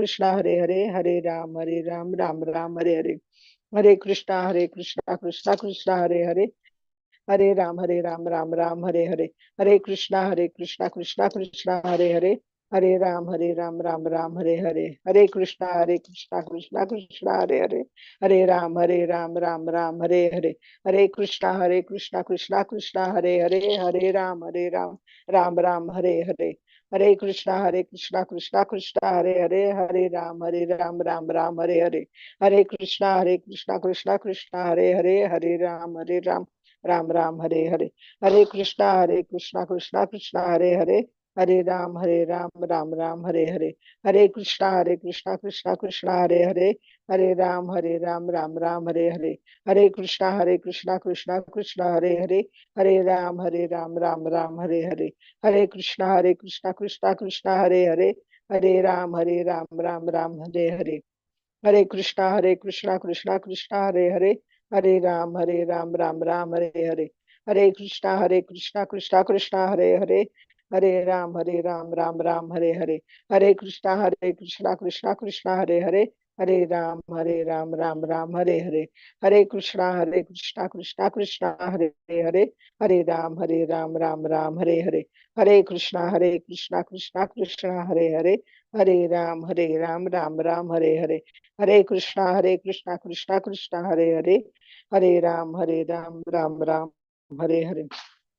Speaker 13: हरे हरे। हरे कृष्णा कृष्णा कृष्णा हरे हरे, हरे राम राम राम हरे हरे। हरे कृष्णा कृष्णा कृष्णा हरे हरे, हरे राम राम राम हरे हरे। हरे कृष्णा कृष्णा कृष्णा हरे हरे, हरे राम राम राम हरे हरे। हरे कृष्णा कृष्णा कृष्णा हरे हरे, हरे राम राम राम हरे हरे। हरे कृष्णा कृष्णा कृष्णा हरे हरे, हरे राम राम राम हरे हरे। हरे कृष्णा कृष्णा कृष्णा हरे हरे, हरे राम राम राम हरे हरे। हरे कृष्णा कृष्णा कृष्णा हरे हरे, हरे राम राम राम हरे हरे। हरे कृष्णा कृष्णा कृष्णा हरे हरे, हरे राम राम राम हरे हरे। हरे कृष्णा कृष्णा कृष्णा हरे हरे, हरे राम राम राम हरे हरे। हरे कृष्णा कृष्णा कृष्णा हरे हरे, हरे राम राम राम हरे हरे। हरे कृष्णा कृष्णा कृष्णा हरे हरे, हरे राम राम राम हरे हरे। हरे कृष्णा कृष्णा कृष्णा हरे हरे, हरे राम राम राम हरे हरे। हरे कृष्णा कृष्णा कृष्णा हरे हरे, हरे राम राम राम हरे हरे। हरे कृष्णा कृष्णा कृष्णा हरे हरे, हरे राम राम राम हरे हरे। हरे कृष्णा कृष्णा कृष्णा हरे हरे, हरे राम राम राम हरे हरे। हरे कृष्णा कृष्णा कृष्णा हरे हरे, हरे राम राम राम हरे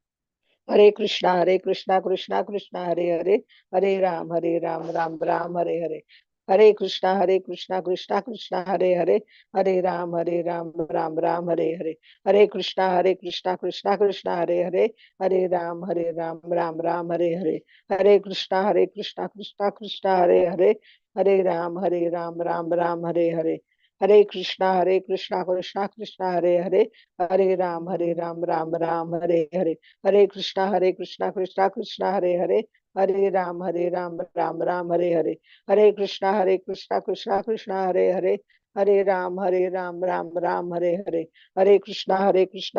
Speaker 13: हरे। हरे कृष्णा कृष्णा कृष्णा हरे हरे, हरे राम राम राम हरे हरे। हरे कृष्णा कृष्णा कृष्णा हरे हरे, हरे राम राम राम हरे हरे। हरे कृष्णा कृष्णा कृष्णा हरे हरे, हरे राम राम राम हरे हरे। हरे कृष्णा कृष्णा कृष्णा हरे हरे, हरे राम राम राम हरे हरे। हरे कृष्णा कृष्णा कृष्णा हरे हरे, हरे राम राम राम हरे हरे। हरे कृष्णा कृष्णा कृष्णा हरे हरे, हरे राम राम राम हरे हरे। हरे कृष्णा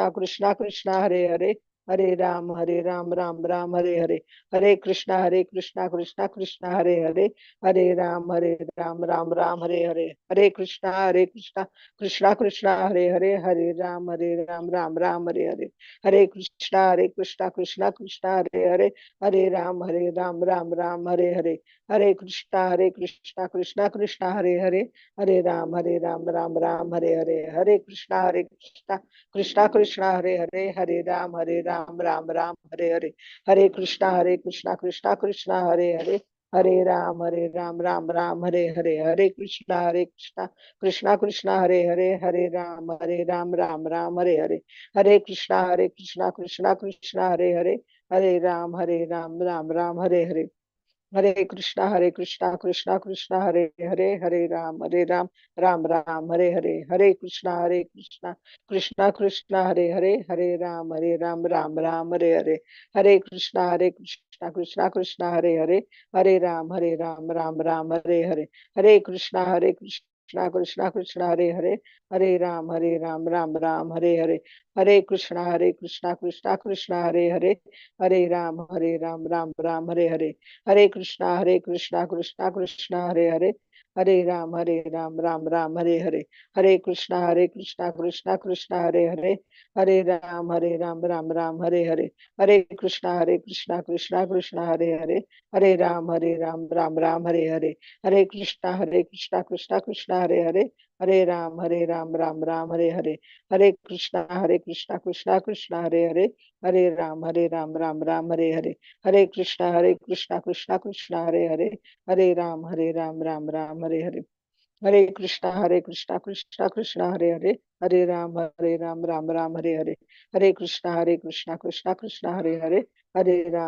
Speaker 13: कृष्णा कृष्णा हरे हरे, हरे राम राम राम हरे हरे। हरे कृष्णा कृष्णा कृष्णा हरे हरे, हरे राम राम राम हरे हरे। हरे कृष्णा कृष्णा कृष्णा हरे हरे, हरे राम राम राम हरे हरे। हरे कृष्णा कृष्णा कृष्णा हरे हरे, हरे राम राम राम हरे हरे। हरे कृष्णा कृष्णा कृष्णा हरे हरे, हरे राम राम राम हरे हरे। हरे कृष्णा कृष्णा कृष्णा हरे हरे, हरे राम राम राम राम हरे हरे। हरे कृष्णा कृष्णा कृष्णा हरे हरे, हरे राम राम राम हरे हरे। हरे कृष्णा कृष्णा कृष्णा हरे हरे, हरे राम राम राम हरे हरे। हरे कृष्णा कृष्णा कृष्णा हरे हरे, हरे राम राम राम हरे हरे। हरे कृष्णा कृष्णा कृष्णा हरे हरे, हरे राम राम राम हरे हरे। हरे कृष्णा कृष्णा कृष्णा हरे हरे, हरे राम राम राम हरे हरे। हरे कृष्णा कृष्णा कृष्णा हरे हरे, हरे राम राम राम हरे हरे। हरे कृष्णा कृष्णा कृष्णा हरे हरे, हरे राम राम राम हरे हरे। हरे कृष्णा कृष्णा कृष्णा हरे हरे, हरे राम राम राम हरे हरे। हरे कृष्णा कृष्णा कृष्णा हरे हरे, हरे राम राम राम हरे हरे। हरे कृष्णा कृष्णा कृष्णा हरे हरे, हरे राम राम राम हरे हरे। हरे कृष्णा कृष्णा कृष्णा हरे हरे, हरे राम राम राम हरे हरे। हरे कृष्णा कृष्णा कृष्णा हरे हरे, हरे राम राम राम हरे हरे। हरे कृष्णा कृष्णा कृष्णा हरे हरे, हरे राम राम राम हरे हरे। हरे कृष्णा कृष्णा कृष्णा हरे हरे, हरे राम राम राम हरे हरे। हरे कृष्णा कृष्णा कृष्णा हरे हरे, हरे राम राम राम हरे हरे। हरे कृष्णा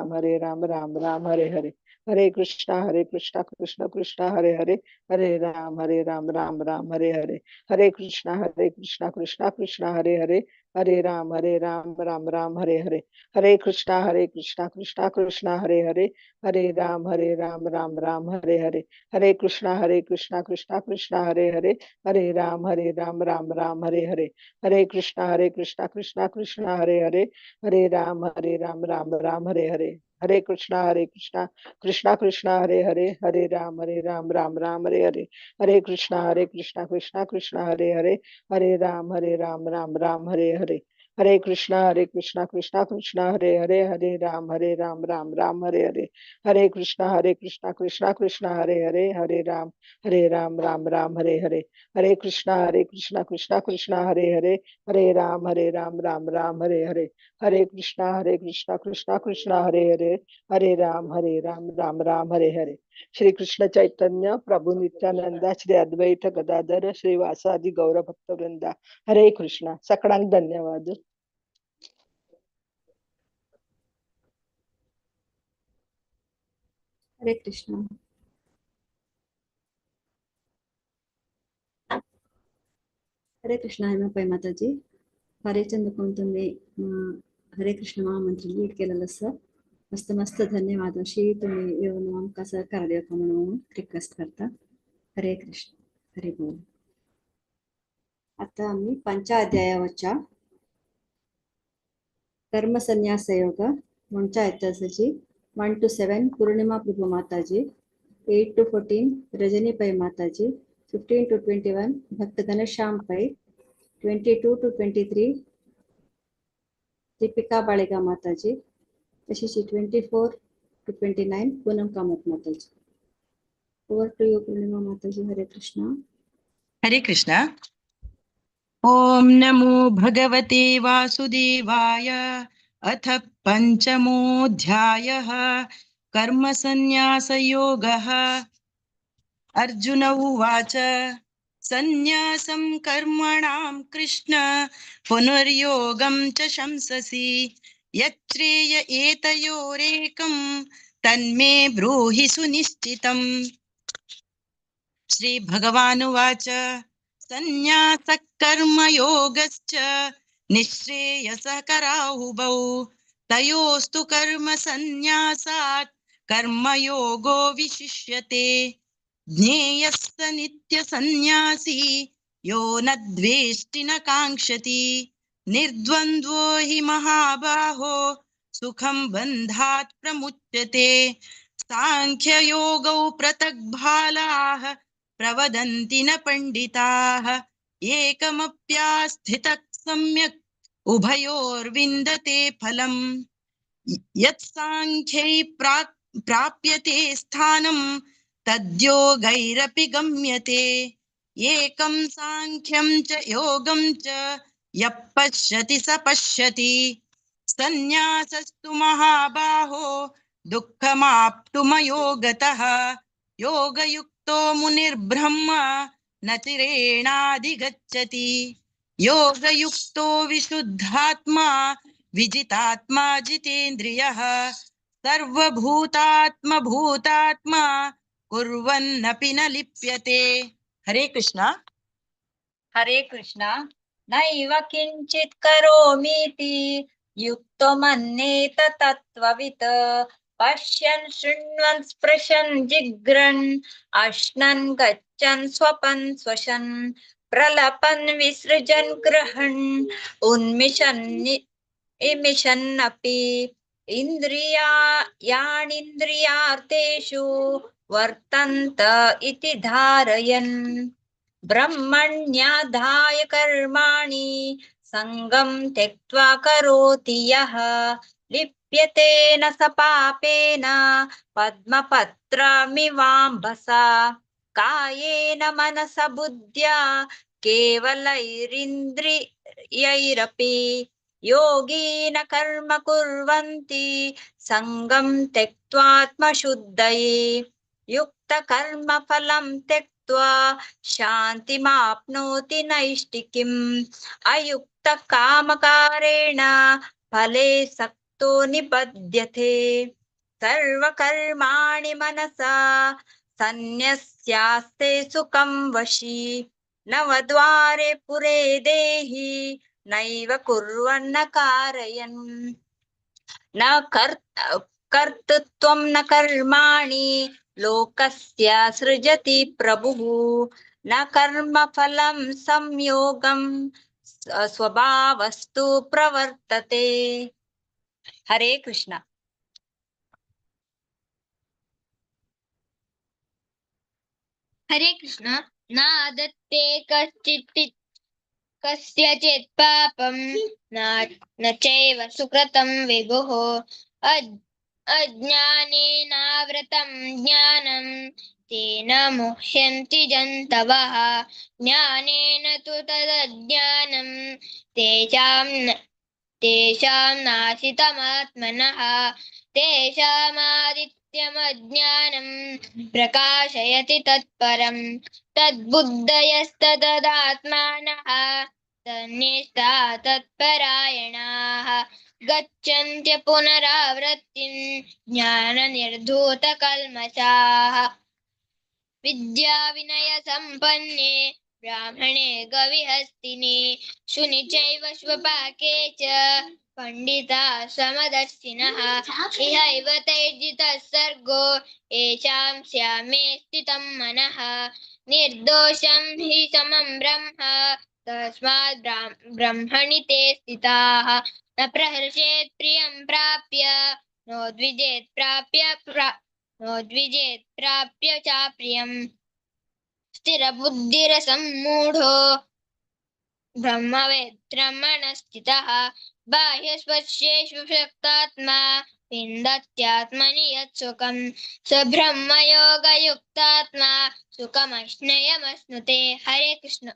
Speaker 13: कृष्णा कृष्णा हरे हरे, हरे राम राम राम हरे हरे। हरे कृष्णा कृष्णा कृष्णा हरे हरे, हरे राम राम राम हरे हरे। हरे कृष्णा कृष्णा कृष्णा हरे हरे, हरे राम राम राम हरे हरे। हरे कृष्णा कृष्णा कृष्णा हरे हरे, हरे राम राम राम हरे हरे। हरे कृष्णा कृष्णा कृष्णा हरे हरे, हरे राम राम राम हरे हरे। हरे कृष्णा कृष्णा कृष्णा हरे हरे, हरे राम राम राम हरे हरे। हरे कृष्णा कृष्णा कृष्णा हरे हरे, हरे राम राम राम हरे हरे। हरे कृष्णा कृष्णा कृष्णा हरे हरे, हरे राम राम राम हरे हरे। हरे कृष्णा कृष्णा कृष्णा हरे हरे, हरे राम राम राम हरे हरे। हरे कृष्णा कृष्णा कृष्णा हरे हरे, हरे राम राम राम हरे हरे। हरे कृष्णा कृष्णा कृष्णा हरे हरे, हरे राम राम राम हरे हरे। हरे कृष्णा कृष्णा कृष्णा हरे हरे, हरे राम राम राम हरे हरे। श्री कृष्ण चैतन्य प्रभु नित्यानंदा श्री अद्वैत गदाधर श्री वासादि गौर भक्त वृंदा। हरे कृष्णा। सकळांक धन्यवाद।
Speaker 1: हरे कृष्णा। हरे कृष्णा हेमा पै माताजी, हरे चंद कोण तुम्ही हरे कृष्ण महामंत्र लीड केलेलं सर, मस्त मस्त धन्यवाद। अशी तुम्ही येऊन आमकां सहकार दिवपा म्हणून रिक्वेस्ट करता। हरे कृष्ण हरे बोल। आता आम्ही पंचाध्यायावरच्या कर्मसन्यास योग म्हणच्या येताची 1 to 7 Purnima Prabhu Mataji, 8 to 14 Rajani Pai Mataji, 15 to 21 Bhakt Ghanshyam Pai, 22 to 23 Deepika Baliga Mataji, तशीच 24 to 29 Poonam Kamat Mataji. Over to you Purnima Mataji. Hare Krishna.
Speaker 14: Hare Krishna. Om नमो भगवते वासुदेवाय। अथ पंचमोऽध्यायः कर्मसन्न्यासयोगः। अर्जुन उवाच, संन्यासं कर्मणां कृष्ण पुनर्योगं च शंससि, यच्छ्रेय एतयोरेकं तन्मे ब्रूहि सुनिश्चितम्। श्री भगवानुवाच, संन्यासः कर्मयोगश्च निःश्रेयसकरावुभौ, तयोस्तु कर्म संन्यासात् कर्मयोगो विशिष्यते। ज्ञेयः स नित्यसन्न्यासी यो न द्वेष्टि न काङ्क्षति, निर्द्वन्द्वो हि महाबाहो सुखं बन्धात् प्रमुच्यते। सांख्ययोगौ पृथग्भालाः प्रवदन्ति न पण्डिताः, एकमप्यास्थितः सम्यक् उभयोर्विन्दते फलम्। यत्साङ्ख्यै प्राप्यते स्थानं तद्योगैरपि गम्यते, एकं सांख्यं च योगं च यः पश्यति स पश्यति। सन्न्यासस्तु महाबाहो दुःखमाप्तुमयोगतः। योगयुक्तो मुनिर्ब्रह्म न चिरेणाधिगच्छति। योगयुक्तो विशुद्धात्मा विजितात्मा जितेन्द्रियः सर्वभूतात्मभूतात्मा कुर्वन्नपि न लिप्यते। हरे कृष्णा।
Speaker 15: हरे कृष्णा। नैव किंचित् करोमीति युक्तो मन्येत तत्त्ववित्। पश्यन् शृण्वन् स्पृशन् जिघ्रन् अश्नन् गच्छन् स्वपन् स्वशन् प्रलपन् विसृजन् ग्रहन् उन्मिषन् इमिषन्नपि इंद्रिया यानिन्द्रियार्थेषु वर्तन्त इति धारयन्। ब्रह्मण्याधाय कर्माणि संगं त्यक्त्वा करोति यः लिप्यते न स पापेन पद्मपत्रमिवाम्भसा। कायेन मनसा बुद्ध्या केवलैरिन्द्रियैरपि योगी न कर्म कुर्वन्ति संगं त्यक्त्वात्मशुद्धये। युक्त कर्म फलं त्यक्त्वा शान्तिमाप्नोति नैष्टिकीम्। अयुक्त कामकारेण फले सक्तो निबध्यते। सर्वकर्माणि मनसा सन्न्यस्यास्ते सुखं वशी। नवद्वारे पुरे देहि नैव कुर्वन्न कारयन्। न कर्तृत्वं न कर्माणि लोकस्य सृजति प्रभुः। न कर्मफलं संयोगं स्वभावस्तु प्रवर्तते। हरे कृष्णा।
Speaker 16: हरे कृष्णा। नादत्ते कश्चित् कस्यचित् पापं न चैव सुकृतं विभुः। अज्ञानेनावृतं ज्ञानं तेन मुह्यन्ति जन्तवः। ज्ञानेन तु तदज्ञानं तेषां नाशितमात्मनः। तेषामादित्यमज्ञानं प्रकाशयति तत्परं। तद्बुद्धयस्तददात्मानः तन्निष्ठा तत्परायणाः। गच्छन्त्य पुनरावृत्तिं ज्ञाननिर्धूतकल्मषाः। विद्याविनयसम्पन्ने ब्राह्मणे गविहस्तिनि शुनि चैव श्वपाके च पण्डिता समदर्शिनः। इहैव तैर्जितः सर्गो येषां श्यामे स्थितं मनः। निर्दोषं हि समं ब्रह्म तस्मात् ब्रह्मणि ते स्थिताः। न प्रहर्षेत् प्रियं प्राप्य नोद्विजेत् प्राप्य चाप्रियम्। स्थिरबुद्धिरसम्मूढो ब्रह्मवेत्रमणस्थितः। बाह्यस्पर्शेषु शक्तात्मा विन्दत्यात्मनि यत्सुखं स ब्रह्मयोगयुक्तात्मा सुखमश्नयमश्नुते। हरे कृष्ण।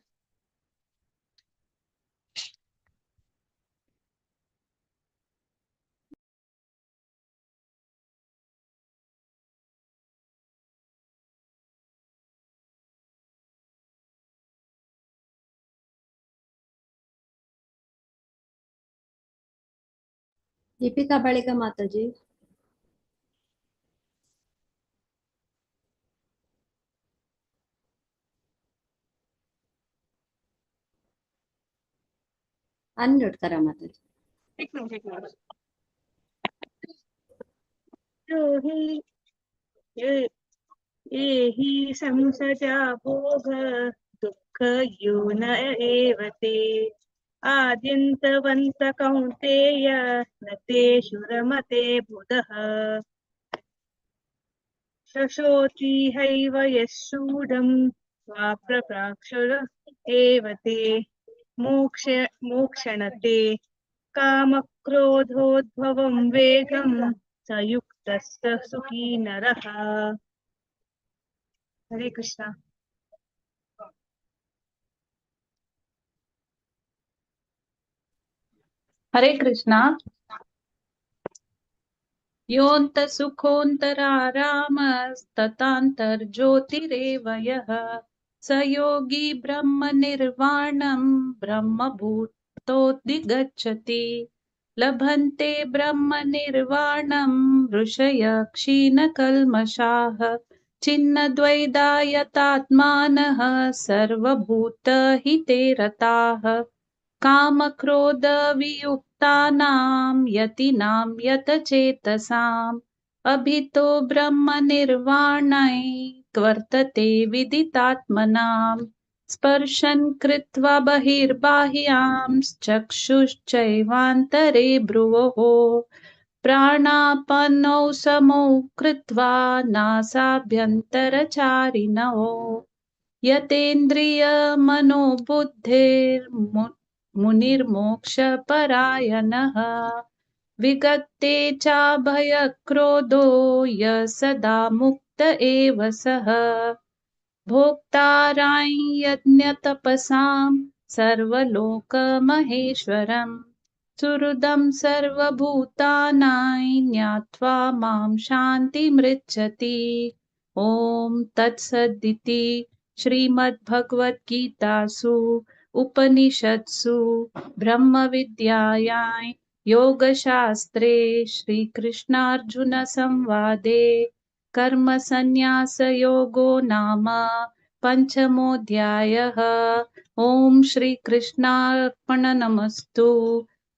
Speaker 1: दीपिका बालिका माताजी। अनम्यूट करा माताजी।
Speaker 12: एक मिनिट एक मिनिट। यो हि ये हि संसजा भोग दुःख यो न एव ते। आद्यन्तवन्त कौन्तेय न तेषु रमते बुधः। शशोति हैव यशूढं स्वाप्रप्राक्षुर एव ते। मोक्षणते कामक्रोधोद्भवं वेगं स युक्तः स सुखी नरः। हरे कृष्णा।
Speaker 17: हरे कृष्णा। योऽन्तसुखोऽन्तरारामस्ततान्तर्ज्योतिरेव यः स योगी ब्रह्मनिर्वाणं ब्रह्मभूतोऽधिगच्छति। लभन्ते ब्रह्मनिर्वाणं ऋषय क्षीणकल्मषाः छिन्नद्वैधायतात्मानः सर्वभूतहिते रताः। कामक्रोधवियुक्तानां यतीनां यतचेतसाम् अभितो ब्रह्मनिर्वाणैकवर्तते विदितात्मनां। स्पर्शन् कृत्वा बहिर्बाह्यांश्चक्षुश्चैवान्तरे भ्रुवोः प्राणापनौ समौ कृत्वा नासाभ्यन्तरचारिणौ। यतेन्द्रियमनोबुद्धिर्मुनिर्मोक्षपरायणः विगते चाभयक्रोधो य सदा मुक्त एव सः। भोक्तारां यज्ञतपसां सर्वलोकमहेश्वरं सुहृदं सर्वभूतानां ज्ञात्वा मां शान्तिमृच्छति। ॐ तत्सदिति श्रीमद्भगवद्गीतासु उपनिषत्सु ब्रह्मविद्यायां योगशास्त्रे श्रीकृष्णार्जुनसंवादे कर्मसन्न्यासयोगो नाम पंचमोऽध्यायः। ॐ श्रीकृष्णार्पणमस्तु।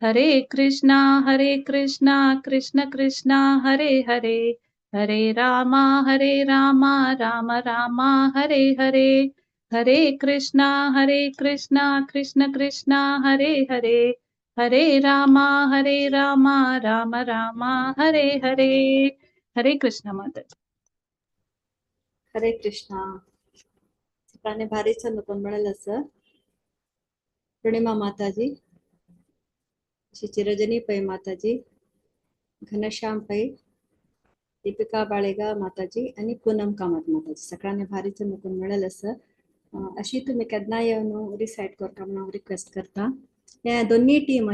Speaker 17: हरे कृष्णा कृष्ण कृष्ण हरे हरे, हरे रामा राम राम हरे हरे, हरे कृष्णा कृष्ण कृष्ण हरे हरे, हरे रामा राम राम हरे हरे। हरे कृष्णा माता।
Speaker 1: हरे कृष्णा। सगळ्यांनी भारी छंद पण मिळालं सर। पूर्णिमा माताजी, श्री चिरजनी पै माताजी, घनश्याम पै, दीपिका बाळेगा माताजी आणि पूनम कामत माताजी, सगळ्यांनी भारी छंद पण मिळालं सर। अशी तुम्ही केन्ना येवन रिसायट करता म्हणून हांव रिक्वेस्ट करता। हे दोन्ही टीम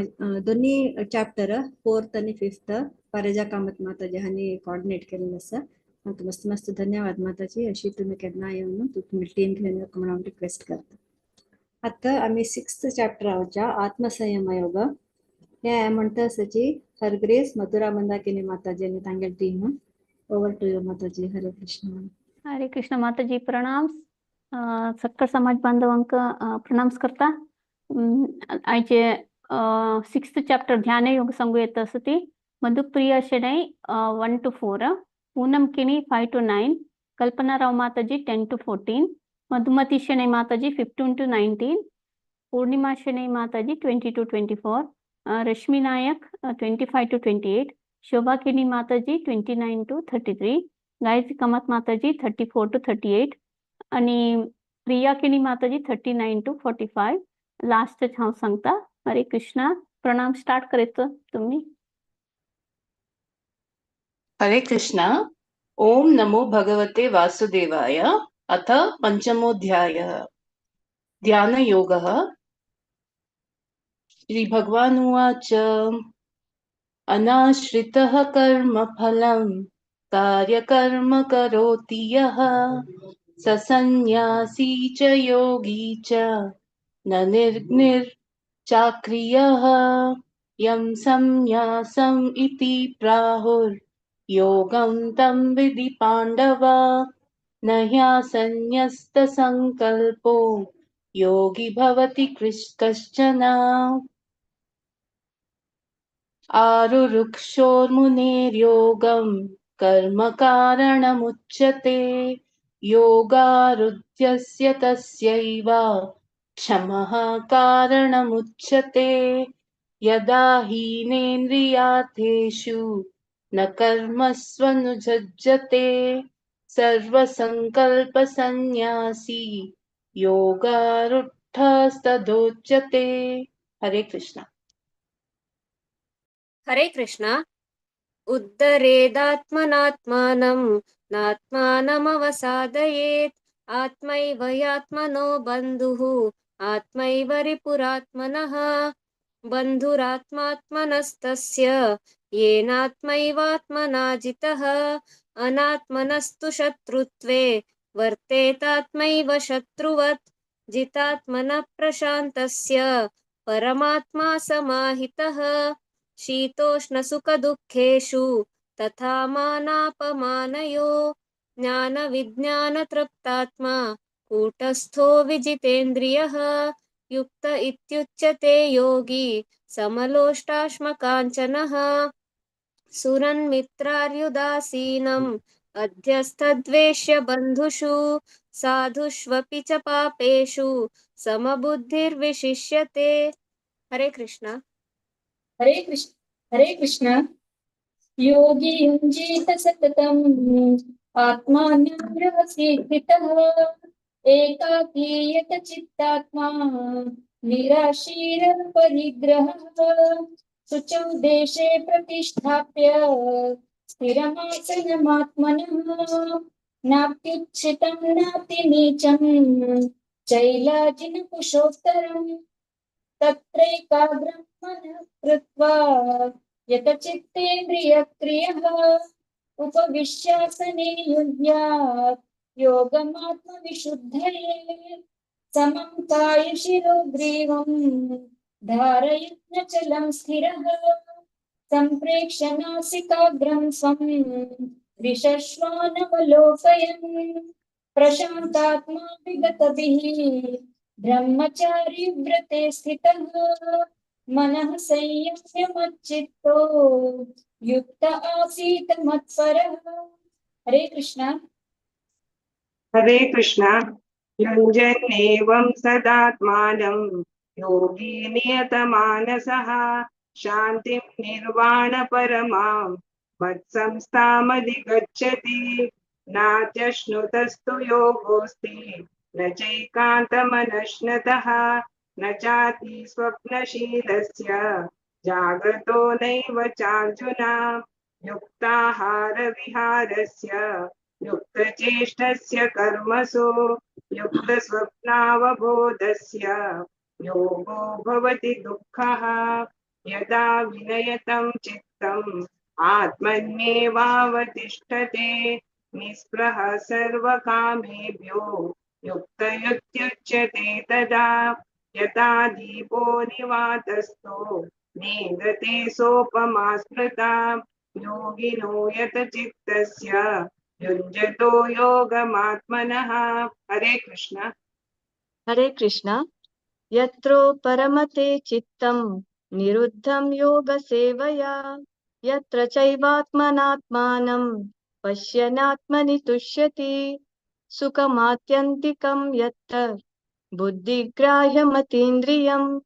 Speaker 1: दोन्ही चॅप्टर फोर्थ आणि फिफ्थ पारेजा कामत माताजी हांणी कॉर्डिनेट केलेलं आसा। म्हाका मस्त मस्त धन्यवाद माताजी। अशी तुम्ही केन्ना येवन तुमी टीम घेवन येवंक म्हणून हांव रिक्वेस्ट करता। आतां आमी सिक्स्थ चॅप्टराच्या आत्मसंयम योग हे म्हणटा आसा हरग्रेस मधुरा मंदाकिनी माताजी आनी तांगेली team. Over to you Mataji. Hare Krishna.
Speaker 18: Hare Krishna Mataji, प्रणाम। सक्कर समाज बांधवांक प्रणाम करता। आयचे सिक्स्थ चॅप्टर ध्यान योग सांगू येत आसा ती Madhupriya Shenoy 1 to 4, Poonam Kini 5 to 9, Kalpana Rao Mataji 10 to 14, Madhumati Shenoy Mataji 15 to 19, Purnima Shenoy Mataji 20 to 24, Rashmi Nayak 25 to 28, Shobha Kini Mataji 29 to 33, Gayatri Kamat Mataji 34 to 38 आणि प्रिया किणी माताजी 39 to 45। लास्टच हांव सांगता। हरे कृष्णा। प्रणाम स्टार्ट करीत तुम्ही।
Speaker 19: हरे कृष्णा। ओम नमो भगवते वासुदेवाय। अथ पंचमोऽध्यायः ध्यानयोगः। श्री भगवानुवाच अनाश्रितः कर्मफलं कार्यकर्म करोति यः स सन्न्यासी च योगी च न निर्निर्चाक्रियः। यं संन्यासम् इति प्राहुर्योगं तं विधि पाण्डव न ह्यासन्न्यस्तसङ्कल्पो योगी भवति कश्चन। आरुरुक्षोर्मुनेर्योगं कर्म कारणमुच्यते योगारुध्यस्य तस्यैव क्षमः कारणमुच्यते। यदा हीनेन्द्रियार्थेषु न कर्मस्वनुझज्जते सर्वसङ्कल्पसन्न्यासी योगारूढस्तदोच्यते। हरे कृष्णा।
Speaker 20: हरे कृष्णा। उद्धरेदात्मनात्मानं नात्मानमवसादयेत् आत्मैव ह्यात्मनो बन्धुः आत्मैव रिपुरात्मनः बन्धुरात्मात्मनस्तस्य येनात्मैवात्मना जितः। अनात्मनस्तु शत्रुत्वे वर्तेतात्मैव शत्रुवत्। जितात्मनः प्रशान्तस्य परमात्मा समाहितः। शीतोष्णसुखदुःखेषु तथा मानापमानयो। ज्ञानविज्ञानतृप्तात्मा कूटस्थो विजितेन्द्रियः। युक्त इत्युच्यते योगी समलोष्टाश्मकाञ्चनः। सुरन्मित्रार्युदासीनम् अध्यस्थद्वेष्य बन्धुषु साधुष्वपि च पापेषु समबुद्धिर्विशिष्यते। हरे कृष्णा।
Speaker 2: हरे कृष्ण हरे कृष्ण। योगी युञ्जीत सततम् आत्मान्यग्रहसीस्थितः एकाकीयत चित्तात्मा निराशीर परिग्रहः। शुचौ देशे प्रतिष्ठाप्य स्थिरमासनमात्मनः। नाप्युच्छितं नापि नीचं चैलाजिनकुशोत्तरम्। तत्रैकाग्रं मनः कृत्वा यतचित्तेन्द्रियक्रियः। उपविश्यासने युञ्ज्यात् योगमात्मविशुद्धये। समं कायशिरोग्रीवं धारयन्नचलं स्थिरः। सम्प्रेक्ष्य नासिकाग्रं स्वं विशश्वानवलोकयन्। प्रशान्तात्मा विगतभिः ब्रह्मचारी व्रते स्थितः। मनः संयम्य मच्चित्तो युक्त आसीत् मत्परः। हरे कृष्णा।
Speaker 11: हरे कृष्णा। युञ्जन्नेवं सदात्मानं योगी नियतमानसः। शान्तिं निर्वाणपरमां मत्संस्थामधिगच्छति। नात्यश्नुतस्तु योगोऽस्ति न चैकान्तमनश्नतः। न चाति स्वप्नशीलस्य जाग्रतो नैव चार्जुन। युक्ताहारविहारस्य युक्तचेष्टस्य कर्मसु युक्तस्वप्नावबोधस्य योगो भवति दुःखः। यदा विनयतं चित्तम् आत्मन्येवावतिष्ठते। निःस्पृहः सर्वकामेभ्यो युक्तयुत्युच्यते तदा। यथा दीपो निवातस्थो नेङ्गते सोपमा स्मृता। योगिनो यतचित्तस्य युञ्जतो योगमात्मनः। हरे कृष्ण।
Speaker 3: हरे कृष्ण। यत्रो परमते चित्तं निरुद्धं योगसेवया। यत्र चैवात्मनात्मानं पश्यनात्मनि तुष्यति। सुखमात्यन्तिकं यत्र बुद्धिग्राह्यमतीन्द्रियं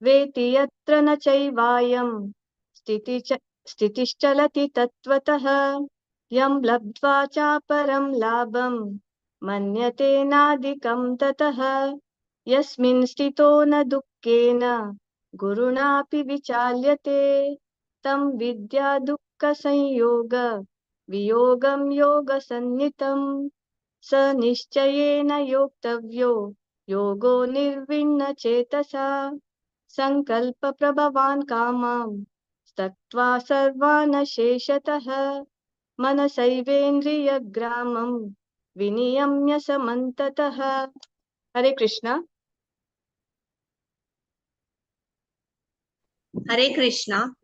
Speaker 3: वेति यत्र न चैवायं स्थितिश्चलति तत्त्वतः। यं लब्ध्वा चापरं लाभं मन्यते नाधिकं ततः। यस्मिन् स्थितो न दुःखेन गुरुणापि विचाल्यते। तं विद्या दुःखसंयोग वियोगं योगसन्नितं। स निश्चयेन योक्तव्यो योगो निर्विण्ण चेतसा। संकल्प प्रभवान् कामां त्यक्त्वा सर्वान् शेषतः। मनसैवेन्द्रियग्रामं विनियम्य समन्ततः। हरे कृष्णा।
Speaker 15: हरे कृष्णा।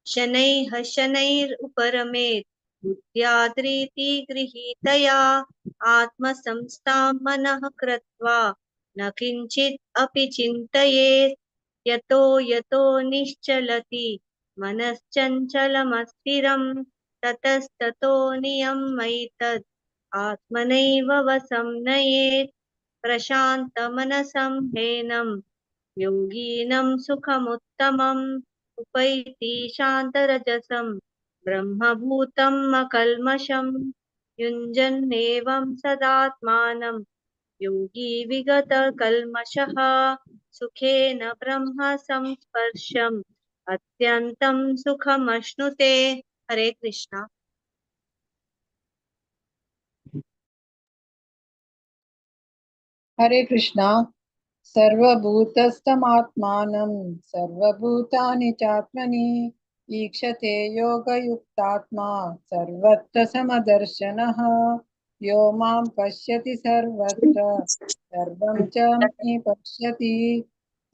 Speaker 15: शनैः शनैरुपरमेत् बुद्ध्याद्रीति गृहीतया। आत्मसंस्थां मनः कृत्वा न किञ्चित् अपि चिन्तयेत्। यतो यतो निश्चलति मनश्चञ्चलमस्थिरं ततस्ततो नियमैतद् आत्मनैव वशं नयेत्। प्रशान्तमनसं हेनं योगिनं सुखमुत्तमम् उपैति शान्तरजसं ब्रह्मभूतम् अकल्मषं। युञ्जन्नेवं सदात्मानं योगी विगतकल्मषः। सुखेन ब्रह्म संस्पर्शम् अत्यन्तं सुखमश्नुते। हरे कृष्णा।
Speaker 4: हरे कृष्णा। सर्वभूतस्थमात्मानं सर्वभूतानि चात्मनि
Speaker 11: ईक्षते योगयुक्तात्मा सर्वत्र समदर्शनः। यो मां पश्यति सर्वत्र सर्वं च मयि पश्यति,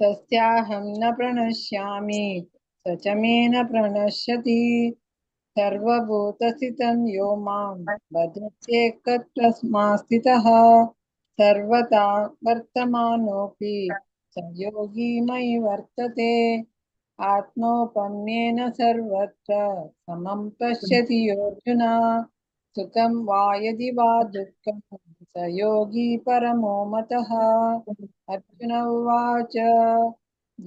Speaker 11: तस्याहं न प्रणश्यामि स च मे न प्रणश्यति। सर्वभूतस्थितं यो मां भजत्येकत्रस्मास्थितः, सर्वथा वर्तमानोऽपि स योगी मयि वर्तते। आत्मौपम्येन सर्वत्र समं पश्यति योऽर्जुन, सुखं वा यदि वा दुःखं स योगी परमो मतः। अर्जुन उवाच,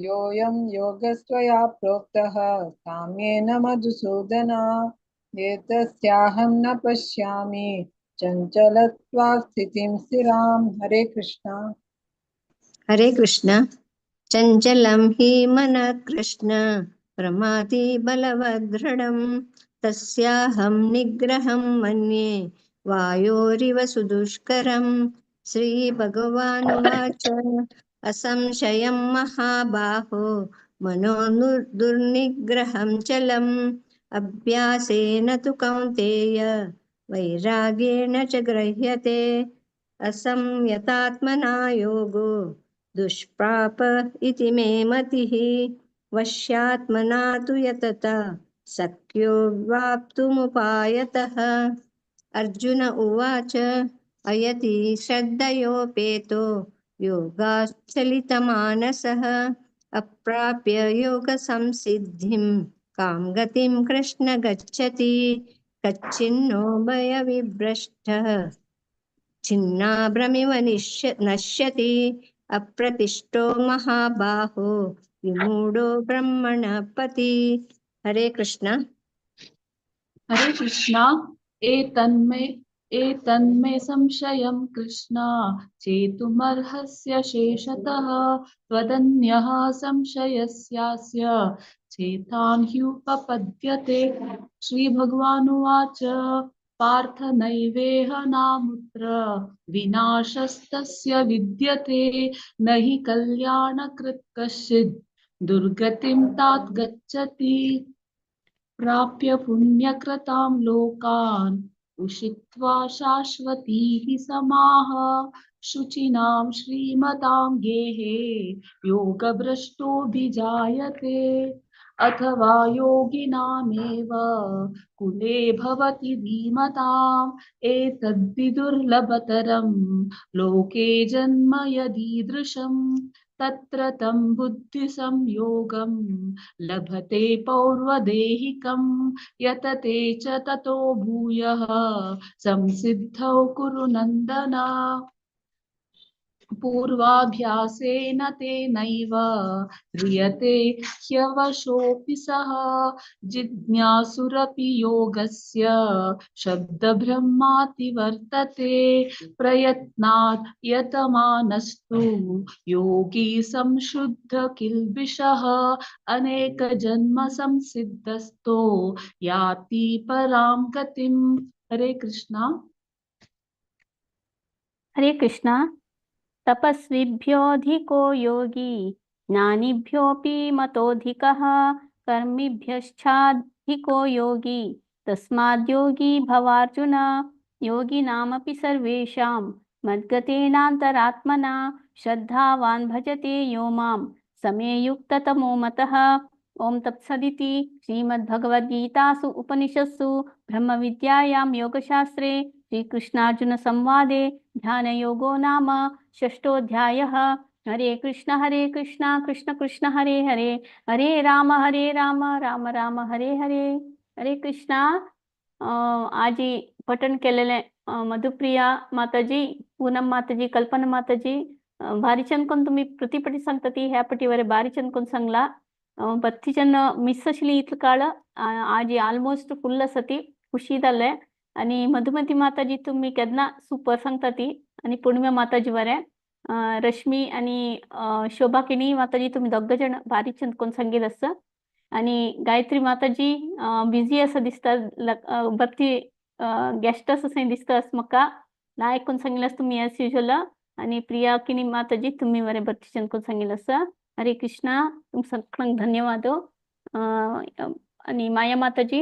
Speaker 11: योऽयं योगस्त्वया प्रोक्तः साम्येन मधुसूदन, एतस्याहं न पश्यामि चञ्चलत्वात् स्थितिं स्थिराम्। हरे कृष्णा।
Speaker 4: हरे कृष्ण। चञ्चलं हि मनः कृष्ण प्रमाति बलवदृढं, तस्याहं निग्रहं मन्ये वायोरिव सुदुष्करम्। श्रीभगवानुवाच, असंशयं महाबाहो मनो दुर्निग्रहं चलम्, अभ्यासेन तु कौन्तेय वैराग्येण च गृह्यते। असंयतात्मना योगो दुष्प्राप इति मे मतिः, वश्यात्मना तु यतता शक्यो वाप्तुमुपायतः। अर्जुन उवाच, अयति श्रद्धयोपेतो योगाश्चलितमानसः, अप्राप्य योगसंसिद्धिं कां गतिं कृष्ण गच्छति। कच्चिन्नो भयविभ्रष्टः छिन्नाभ्रमिव नश्यति, अप्रतिष्ठो महाबाहो विमूढो ब्रह्मणपति। हरे कृष्णा।
Speaker 17: हरे कृष्णा। एतन्मे संशयं कृष्ण चेतुमर्हस्य शेषतः, त्वदन्यः संशयस्यास्य चेतान् ह्युपपद्यते। श्रीभगवानुवाच, पार्थ नैवेह नामुत्र विनाशस्तस्य विद्यते, न हि कल्याणकृत् कश्चित् दुर्गतिं तात गच्छति। प्राप्य पुण्यकृतां लोकान् उषित्वा शाश्वतीः समाः, शुचीनां श्रीमतां गेहे योगभ्रष्टोऽभिजायते। अथवा योगिनामेव कुले भवति धीमताम्, एतद्धि दुर्लभतरं लोके जन्म यदीदृशम्। तत्र तं बुद्धिसंयोगं लभते पौर्वदेहिकं, यतते च ततो भूयः संसिद्धौ कुरु नन्दन। पूर्वाभ्यासेन तेनैव ह्रियते ह्यवशोऽपि सः, जिज्ञासुरपि योगस्य शब्दब्रह्माति वर्तते। प्रयत्नात् यतमानस्तु योगी संशुद्ध किल्बिषः, अनेकजन्म संसिद्धस्तो याति परां गतिम्। हरे कृष्णा।
Speaker 18: हरे कृष्णा। तपस्विभ्योऽधिको योगी ज्ञानिभ्योऽपि मतोऽधिकः, कर्मिभ्यश्चाधिको योगी तस्माद्योगी भवार्जुन। योगिनामपि सर्वेषां मद्गतेनान्तरात्मना श्रद्धावान् भजते यो मां समे युक्ततमो मतः। ओम तत्सदिति श्रीमद्भगवद्गीतासु उपनिषत्सु ब्रह्मविद्यायां योगशास्त्रे श्रीकृष्णार्जुन संवादे ध्यानयोगो नाम षष्ठोऽध्यायः। हरे कृष्ण कृष्ण कृष्ण हरे हरे, हरे राम राम राम हरे हरे। हरे कृष्णा। आजी पठन केलेले मधुप्रिया माताजी, पूनम माताजी, कल्पना माताजी, भारीचंद कोण तुम्ही प्रतिपटी सांगता ती ह्या पटीवर बारीचंद कोण सांगला। बत्तीचन मिस आशिल्ली इतलो काळ आजी ऑलमोस्ट फुल आसा ती खुशी जाले। आणि मधुमती माताजी तुम्ही केन्ना सुपर सांगता ती, आणि पूर्णिमा माताजी बरें, रश्मी आणि शोभा किणी माताजी तुम्ही दोग जण बारीक चंद कोण सांगील आसा। आणि गायत्री माताजी बिझी आसा दिसता, बत्ती गेस्ट आसा दिसता आसा म्हाका नायक कोण सांगिल्लें आसा तुमी एज युजल। आणि प्रिया किणी माताजी तुम्ही बरें बत्ती चंद कोण सांगिल्लें आसा। हरे कृष्णा, तुमकां सगळ्यांक धन्यवाद। आनी माया माताजी,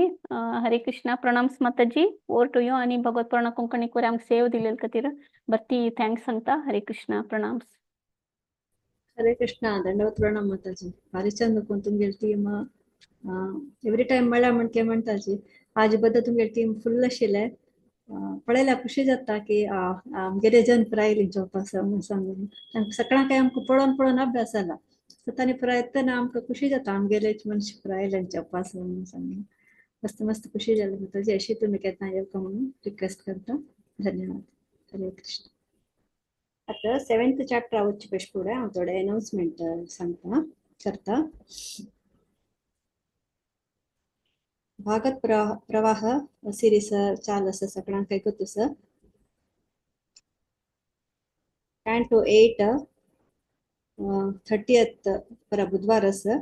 Speaker 18: हरे कृष्णा, प्रणाम्स माताजी, ओवर टू you. आनी भगवत पुराण कोंकणी कोरी आमकां सेव दिलेले खातीर बरी thanks सांगता. हरे कृष्णा, प्रणाम्स.
Speaker 1: हरे कृष्णा, दंडवत प्रणाम माताजी. भारी चंद कोण तुमगेली टीम एवरी टायम मेळ्ळ्या म्हणके म्हणटाची आज बद्दल तुमगेली टीम फुल आशिल्ले. पळयल्यार खुशी जाता की आमगेले जन पुराय जेवपाक म्हणून सांगून तांकां सगळ्यांक आमकां पळोवन पळोवन अभ्यास जाला. सो तांणी पुराय येतना आमकां खुशी जाता, आमगेले मनशां पुराय जेवपाक म्हणून सांगून मस्त मस्त खुशी जाली माताजी. अशी तुमी केन्ना येवका म्हणून रिक्वेस्ट करता. धन्यवाद. हरे कृष्ण. आतां सेवेंथ चॅप्टर वचचे पयशे फुडें हांव थोडे अनाउन्समेंट सांगता करता. भागवत प्रवाह सिरीज चालू आसा, सगळ्यांक ऐकत आसा. कॅन्टो 8, 30th पर बुधवार आसा.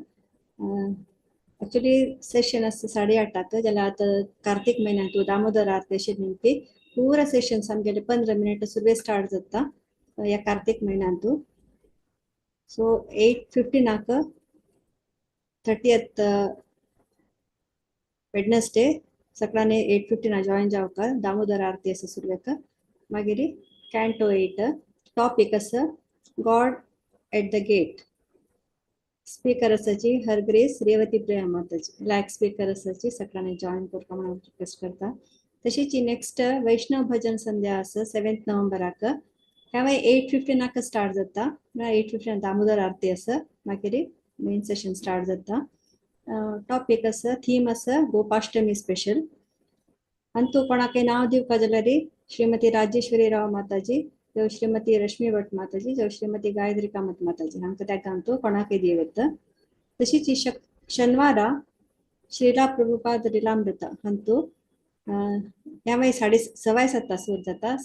Speaker 1: एक्चुअली सेशन आसता 8:30, जाल्यार आतां कार्तीक म्हयन्यांत दामोदर आरती अशें निमती पुरा सेशन आमगेले 15 मिनट सुरवे स्टार्ट जाता ह्या कार्तीक म्हयन्यांतू. सो 8:15 30th Wednesday सगळ्यांनी 8:15 जॉईन जावका. दामोदर आरती आसा सुरवेक. मागीर कॅन्टो 8, टॉपीक आसा God at the gate. Speaker आसाची हर ग्रेस रेवती प्रिया माताजी, लायक स्पीकर आसाची. सगळ्यांनी जॉईन करपा म्हणून रिक्वेस्ट करता. तशीच नेक्स्ट वैष्णव भजन संध्या आसा 7 नोव्हेंबराक. ह्या 8:15 स्टार्ट जाता, म्हळ्यार 8:15 दामोदर आरती आसा, मागीर मेन सेशन स्टार्ट जाता. टॉपीक आसा, थीम आसा गोपाष्टमी स्पेशल. अंतू कोणाकय नांव दिवपा जाल्यार श्रीमती राजेश्वरी राव माताजी, जावं श्रीमती रश्मी भट माताजी, जावं श्रीमती गायत्री कामत माताजी, हांकां ताका अंतू कोणाकय दिवं येता. तशीच ही शनिवारा श्रीला प्रभुपाद लीलामृत अंतू ह्या मागीर 7:15 सुरू जाता.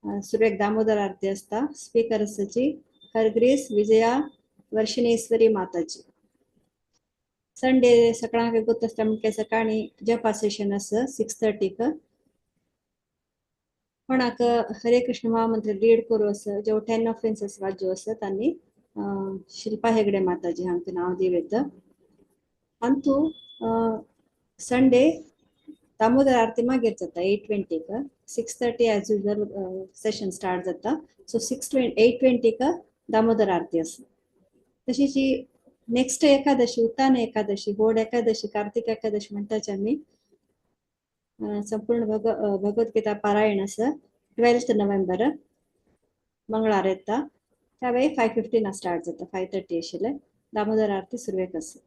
Speaker 1: सुरवेक दामोदर आरती आसता. स्पीकर आसाची हरग्रेस विजया वर्षिणेश्वरी माताजी. संडे सकाळांक गोत आसता म्हणजे सकाळी जपा सेशन आसा 6:30. कोणाक हरे कृष्ण महामंत्र लीड करू आसा, ज्यो 10 ऑफेन्सेस वाजो आसा, तांणी शिल्पा हेगडे माताजी हांकां नांव दिवं येता. अंतू संडे दामोदर आरती मागीर जाता 8:20. 6:30 एज युजल सेशन स्टार्ट जाता. सो 8:20 दामोदर आरती आसा. तशीच ही नेक्स्ट एकादशी, उत्तान एकादशी, गोड एकादशी, कार्तिक एकादशी म्हणटाचे आमी. संपूर्ण भगवद्गीता पारायण आसा 12 नोव्हेंबर मंगळार येता. त्या वेळी 5:15 स्टार्ट जाता, 5:30 आशिल्ले. दामोदर आरती सुरवेक आसा.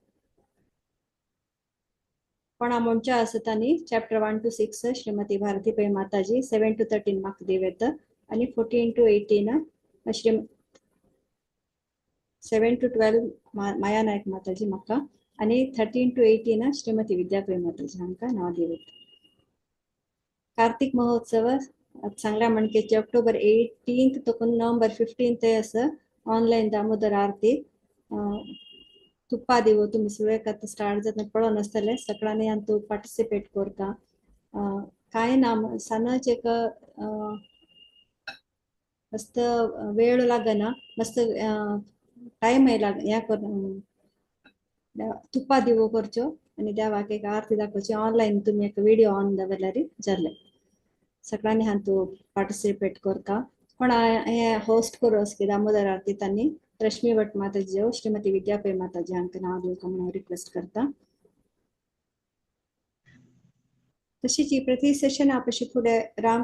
Speaker 1: कोणा म्हणच्या आसा तांणी chapter 1 to 6 Shrimati Bharati Pai Mataji, 7 to 13 म्हाका दिवं येता आनी 14 to 18 Shri 7 to 12 Maya Naik Mataji म्हाका आनी 13 to 18 Shrimati Vidya Pai Mataji हांकां नांव दिवं येता. कार्तिक महोत्सव सांगल्या म्हणकेचे ऑक्टोबर 18 तो नोव्हेंबर 15 आसा. ऑनलायन दामोदर आरती, तुप्पा दिवो तुमी सुरवेक आतां स्टार्ट जाता पळोवन आसतले. सगळ्यांनी हातूंत पार्टिसिपेट करता. कांय ना, सानच एक मस्त वेळ लागना, मस्त टायमय लाग हें कर तुप्पा दिवो करच्यो आनी देवाक एक आरती दाखोवची. ऑनलायन तुमी एक विडियो ऑन दवरल्यार जालें. सगळ्यांनी हातूंत पार्टिसिपेट करता. कोणा हें होस्ट करू आसा दामोदर आरती, तांणी रश्मी भट माताजी जावं श्रीमती विद्या पै माताजी हांकां नांव दिवका म्हणून रिक्वेस्ट करता. तशीच ही प्रति सेशना पशी फुडें राम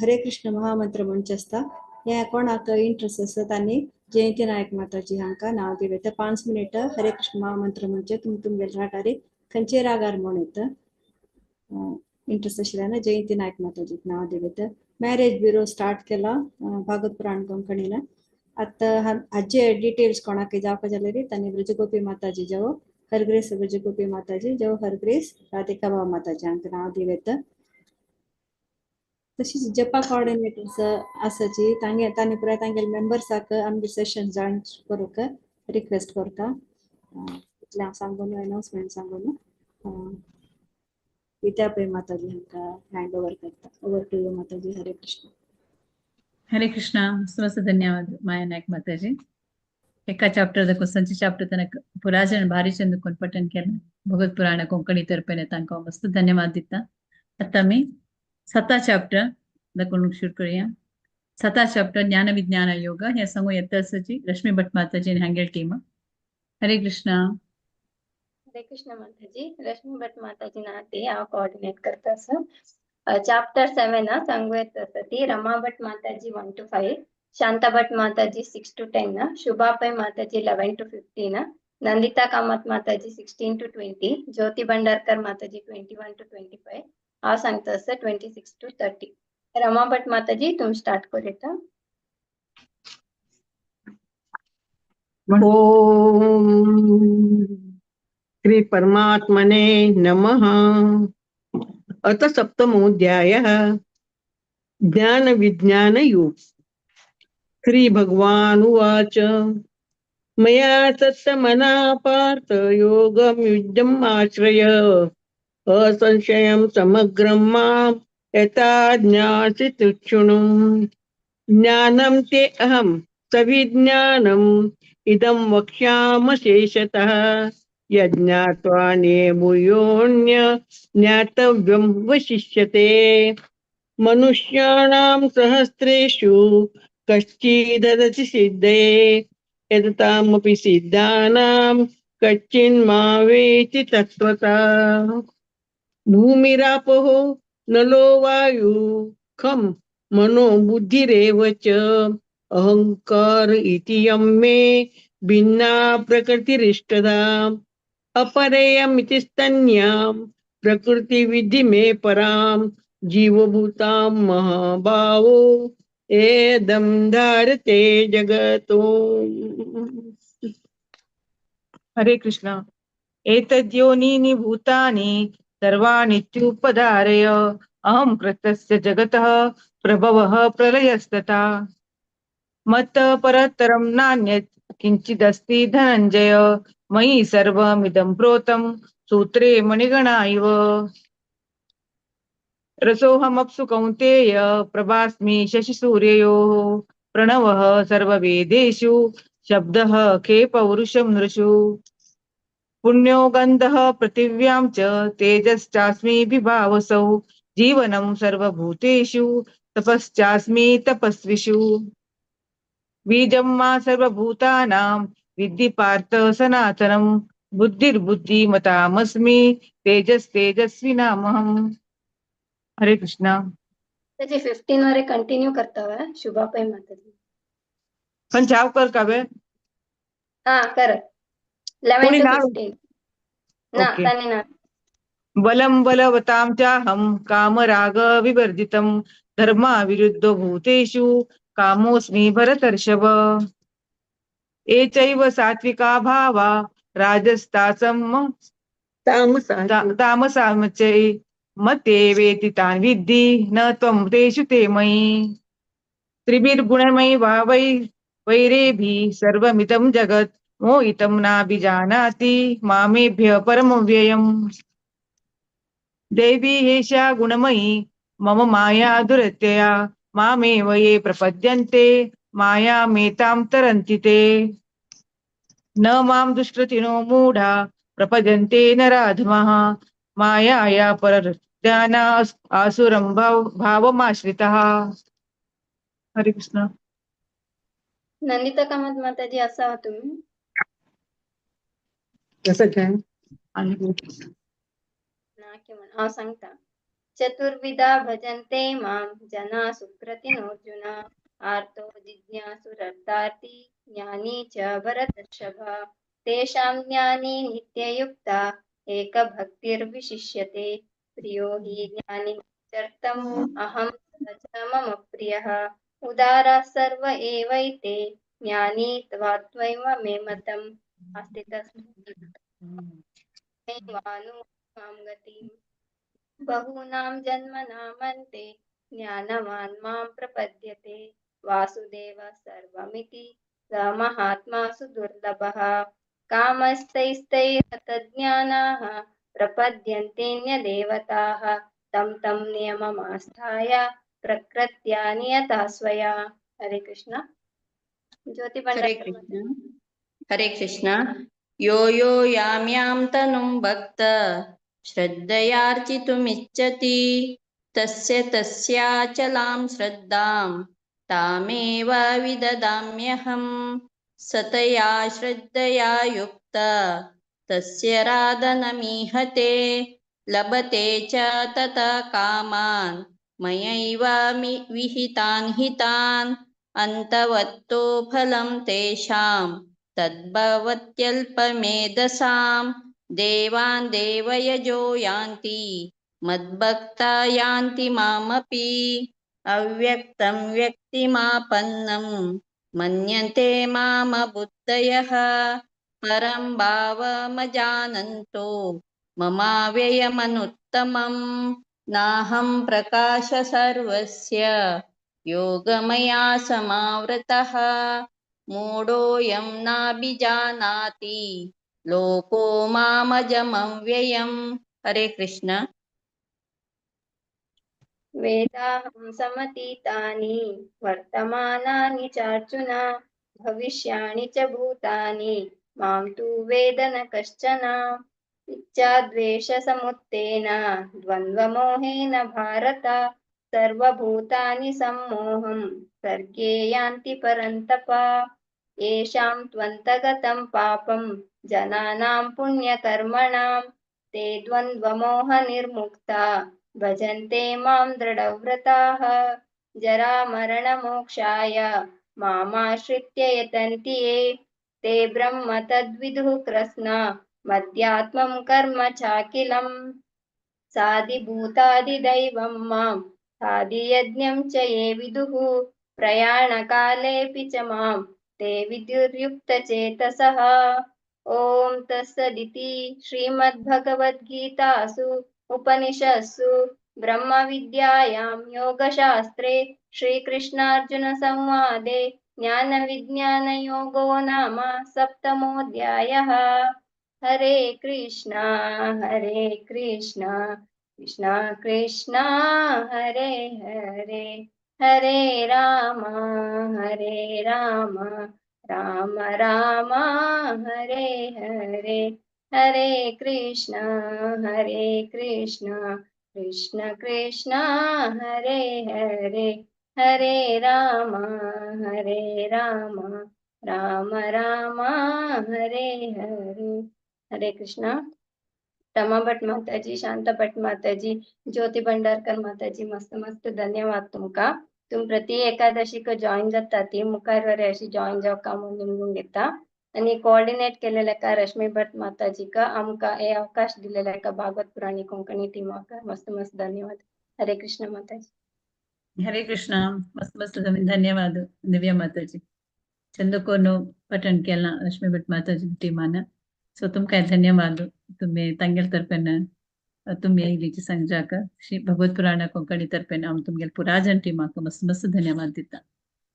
Speaker 1: हरे कृष्ण महामंत्र म्हणचे आसता. हें कोणाक इंट्रस्ट आसा तांणी जयंती नायक माताजी हांकां नांव दिवं येता. 5 मिनट हरे कृष्ण महामंत्र म्हणचे तुमी तुमगेले रागार खंयचे रागार म्हण येता. इंट्रस्ट आशिल्ल्यान जयंती नायक माताजीक नांव दिवं येता. मॅरेज ब्युरो स्टार्ट केला भागवत पुराण कोंकणीन. आतां हाजे डिटेल्स कोणाकय जावपा जाल्यार तांणी ब्रजगोपी माताजी जावं हरग्रेस ब्रजगोपी माताजी जावं हरग्रेस राधिका भाव माताजी हांकां नांव दिवं येता. तशीच जपा कॉर्डिनेटर्स आसाची तांगे तांणी पुराय तांगेले मेंबर्साक आमगे सेशन जॉईन करूंक रिक्वेस्ट करता. इतलें हांव सांगून अनाउन्समेंट सांगून विद्या पै माताजी हांकां हँड ओवर करता. Over to you Mataji. Hare Krishna.
Speaker 7: Hare Krishna. मस्त मस्त धन्यवाद माया नायक माताजी. एका चॅप्टर दाखोवन संचे चॅप्टर तनक पुराजन भारी चंद कोण पठन केलें भगवत पुराण कोंकणी तर्फेन तांकां मस्त धन्यवाद दिता. आतां आमी साता चॅप्टर दाखोवन सुरू करूया. साता चॅप्टर ज्ञान विज्ञान योग हे सांगू येता आसाची रश्मी भट माताजी आनी हांगेल टीम. हरे कृष्णा.
Speaker 8: हरे कृष्ण माताजी. रश्मी भट माताजी नाते हांव कोऑर्डिनेट करता आसा. चॅप्टर 7 सांगू येता आसा ती रमा भट माताजी 1 to 5, Shanta Bhat Mataji 6 to 10, Shubha Pai Mataji 11 to 15, Nandita Kamat Mataji 16 to 20, Jyoti Bhandarkar Mataji 21 to 25, हांव सांगता आसा 26 to 30. Rama Bhat Mataji तुमी स्टार्ट करूया.
Speaker 21: ओम श्री परमात्मने नमः. अथ सप्तमोऽध्यायः ज्ञान विज्ञान योग. श्री भगवान उवाच मया तत्समना पार्थ योगं युज्यम् आश्रय असंशयं समग्रं मां यथा ज्ञासि तुच्छृणु. ज्ञानं ते अहं सविज्ञानम् इदं वक्ष्याम शेषतः यज्ञात्वा नेभूयोऽन्य ज्ञातव्यं वशिष्यते. मनुष्याणां सहस्रेषु कश्चिदधति सिद्धये यततामपि सिद्धानां कश्चिन्मा वेति तत्त्वता. भूमिरापो नलो वायु खं मनो बुद्धिरेव च अहंकार इति यं मे भिन्ना प्रकृतिरिष्टदा. अपरेयमिति स्तन्यां प्रकृतिविधि मे परां जीवभूतां महाभावो एदं धारते जगतो.
Speaker 12: हरे कृष्ण. एतद्योनीनि भूतानि सर्वाणीत्युपधारय अहं कृतस्य जगतः प्रभवः प्रलयस्तथा. मत्तः परतरं नान्यत् किंचिदस्ति धनंजय मयि सर्वमिदं प्रोतं सूत्रे मणिगणा इव. रसोऽहमप्सु कौन्तेय प्रभास्मि शशिसूर्ययोः प्रणवः सर्ववेदेषु शब्दः खे पौरुषं नृषु. पुण्यो गन्धः पृथिव्यां च तेजश्चास्मि विभावसौ जीवनं सर्वभूतेषु तपश्चास्मि तपस्विषु. बीजं मा सर्वभूतानां विद्धि पार्थ सनातनं बुद्धिर्बुद्धिमतामस्मि तेजस्तेजस्विनामहम्. हरे कृष्णा.
Speaker 8: माताजी 15 वरे कंटिन्यू करता शुभा पै माताजी.
Speaker 12: पण चाव कर कावे
Speaker 8: हा कर 11
Speaker 12: कोणी
Speaker 8: to
Speaker 12: ना
Speaker 8: 15 ना
Speaker 12: ओके.
Speaker 8: ताने ना.
Speaker 12: बलं बलवतां चाहं कामराग विवर्जितं धर्माविरुद्धो भूतेषु कामोऽस्मि भरतर्षभ. ये चैव सात्विका भावा राजस्तासं तामसामचै मते वेति तान् विद्धि न त्वं तेषु ते मयि. त्रिभिर्गुणमयि भावै वैरेभिः सर्वमिदं जगत् मोहितं नाभिजानाति मामेभ्य परमव्ययम्. दैवी एषा गुणमयी मम माया दुरत्यया मामेव ये प्रपद्यन्ते मायामेतां तरन्ति ते. न मां दुष्कृतिनो मूढा प्रपद्यन्ते नराधमाः मायाया परज्ञाना आसुरं भावमाश्रितः. हरे कृष्ण.
Speaker 8: नंदिता कामत माताजी असा तुम्ही
Speaker 21: कसं काय
Speaker 8: ना की म्हण हांव सांगता. चतुर्विधा भजन्ते मां जना सुकृतिनोऽर्जुन आर्तो जिज्ञासुरर्थार्थी ज्ञानी च भरतर्षभ. तेषां ज्ञानी नित्ययुक्ता एकभक्तिर्विशिष्यते. प्रियो हि ज्ञानिचर्तम् अहं स च मम प्रियः. उदारा सर्व एवैते ज्ञानी त्वात्मैव मे मतम्. अस्तितस्मैवानु मां गतिम्. बहूनां जन्मनामन्ते ज्ञानवान् मां प्रपद्यते. वासुदेव सर्वमिति स महात्मा सुदुर्लभः. कामस्तैस्तैरतज्ञानाः प्रपद्यन्तेऽन्यदेवताः तं तं नियममास्थाय प्रकृत्या नियता स्वया. हरे कृष्ण. ज्योति
Speaker 24: हरे
Speaker 8: भंडारकर
Speaker 24: कृष्ण.
Speaker 8: हरे कृष्ण। यो यो यां यां तनुं भक्त श्रद्धयार्चितुमिच्छति तस्य तस्याचलां श्रद्धां तामेव विददाम्यहं। सतया श्रद्धया युक्त तस्य राधनमीहते लभते च ततः कामान् मयैव विहितान् हितान्। अन्तवत्तो फलं तेषां तद्भवत्यल्पमेधसां। देवान् देवयजो यान्ति मद्भक्ता यान्ति मामपि। अव्यक्तं व्यक्तिमापन्नं मन्यन्ते मामबुद्धयः परं भावमजानन्तो ममाव्ययमनुत्तमम्। नाहं प्रकाश सर्वस्य योगमया समावृतः। मूढोऽयं नाभिजानाति लोको मामजमव्ययम्। हरे कृष्ण। वेदाहं समतीतानि वर्तमानानि चार्जुन भविष्याणि च भूतानि मां तु वेद न कश्चन। इच्छाद्वेषसमुत्थेन द्वन्द्वमोहेन भारत सर्वभूतानि सम्मोहं सर्गे यान्ति परन्तप। येषां त्वन्तगतं पापं जनानां पुण्यकर्मणां ते द्वन्द्वमोहनिर्मुक्ता भजन्ते मां दृढव्रताः। जरामरणमोक्षाय मामाश्रित्य यतन्ति ये ते ब्रह्म तद्विदुः कृत्स्ना मध्यात्मं कर्म चाखिलम्। साधिभूतादिदैवं मां साधियज्ञं च ये विदुः प्रयाणकालेऽपि च मां ते विद्युर्युक्तचेतसः। ॐ तत्सदिति श्रीमद्भगवद्गीतासु उपनिषत्सु ब्रह्मविद्यायां योगशास्त्रे श्रीकृष्णार्जुनसंवादे ज्ञानविज्ञानयोगो नाम सप्तमोऽध्यायः। हरे कृष्णा हरे कृष्णा कृष्णा कृष्णा हरे हरे हरे राम राम राम हरे हरे। हरे कृष्णा कृष्ण कृष्ण हरे हरे हरे राम राम राम हरे हरे। हरे कृष्णा। रमा भट्ट माताजी, शांता भट्ट माताजी, ज्योति भंडारकर माताजी, मस्त मस्त धन्यवाद तुमका। तुम प्रति एकादशीक जॉईन जाता ती मुखार वरे अशी जॉईन जावका म्हणून निवडून घेता आणि कोऑर्डिनेट केलेले का रश्मी भट्ट माताजीका आमका हे अवकाश दिलेला का भागवत पुराणी कोंकणी टीमाक मस्त मस्त धन्यवाद। हरे कृष्ण माताजी।
Speaker 7: हरे कृष्ण। मस्त मस्त धन्यवाद दिव्या माताजी। चंदकोनु पठन केला रश्मी भट्ट माताजी टीमान। सो तुमकां धन्यवाद। तुम्ही तांगेल तर्फेन तुम्ही येयलीची सांगजाक श्री भगवत पुराण कोंकणी तर्फेन आम तुमगेल पुराजन टीमाक मस्त मस्त धन्यवाद दिता।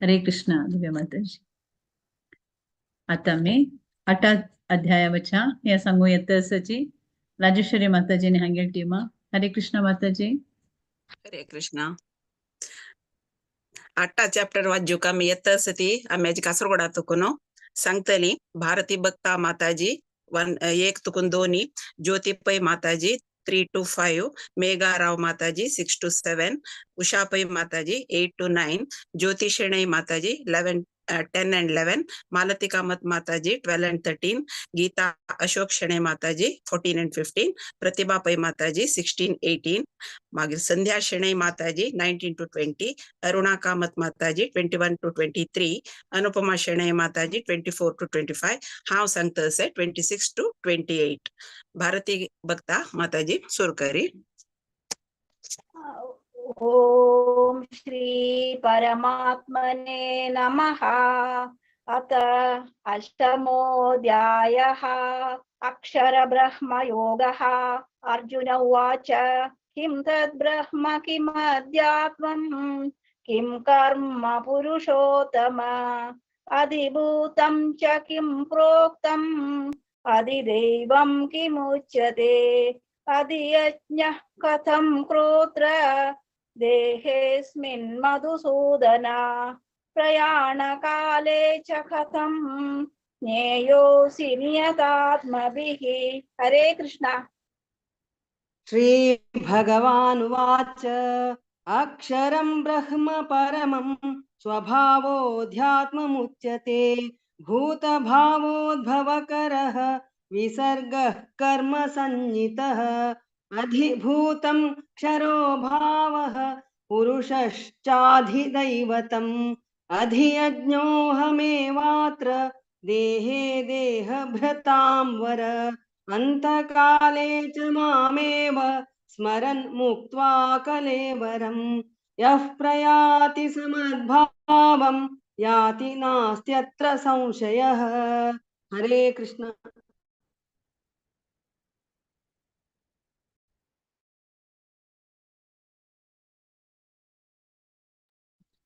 Speaker 7: हरे कृष्ण दिव्या माताजी। आता मी 8 अध्यायावच्या हे सांगू येत असची राजेश्वरी माताजी हांगेल टीमा। हरे कृष्ण माताजी।
Speaker 5: हरे कृष्ण। 8 चॅप्टर वाचूक आमी येत आसा ती आमी कासरगोडा तुकून सांगतली। भारती भक्ता माताजी 1 1 तुकून 2, ज्योति पै माताजी 3 to 5, Megha Rao Mataji 6 to 7, Usha Pai Mataji 8 to 9, Jyoti Shenoy Mataji 11 10 and 11, Malati Kamath Mataji 12 and 13, Geetha Ashok Shenoy Mataji 14 and 15, Pratibha Pai Mataji 16 18, मागीर Sandhya Shenoy Mataji 19 to 20, Aruna Kamath Mataji 21 to 23, Anupama Shenoy Mataji 24 to 25, हांव सांगता अशें 26 to 28। Bharati Bhakta Mataji सुरू करी।
Speaker 6: ओम श्री परमात्मने नमः। अत अष्टमोऽध्यायः। अक्षर ब्रह्म योगः। अर्जुन उवाच, किं तद् ब्रह्म किमध्यात्मं किं कर्म पुरुषोत्तम अधिभूतं च किं प्रोक्तम् अधिदैवं किमुच्यते अधियज्ञः कथं क्रोत्र देहेऽस्मिन् मधुसूदन प्रयाणकाले च कथं ज्ञेयोऽसि नियतात्मभिः। हरे कृष्णा।
Speaker 9: श्री भगवानुवाच अक्षरं ब्रह्म परमं स्वभावोऽध्यात्ममुच्यते भूतभावोद्भवकरः विसर्गः कर्म संज्ञितः अधिभूतं क्षरो भावः पुरुषश्चाधिदैवतम् अधियज्ञोऽहमेवात्र देहे देहभृतां वर अन्तकाले च मामेव स्मरन् मुक्त्वा कलेवरं यः प्रयाति समद्भावं याति नास्त्यत्र संशयः। हरे कृष्ण।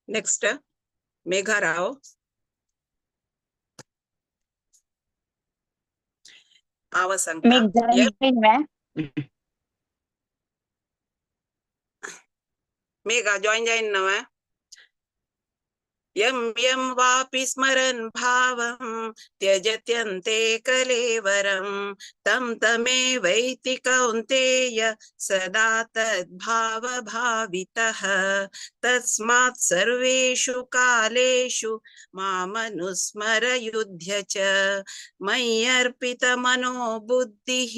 Speaker 5: नेक्स्ट मेघा राव। आवाज सांगता। मेघा जॉईन जाईन नव्हे। यम यम वापि स्मरन् भावं त्यजत्यन्ते कलेवरं तं तमेवैति कौन्तेय सदा तद्भावभावितः तस्मात् सर्वेषु कालेषु मामनुस्मर युध्य च मय्यर्पितमनो बुद्धिः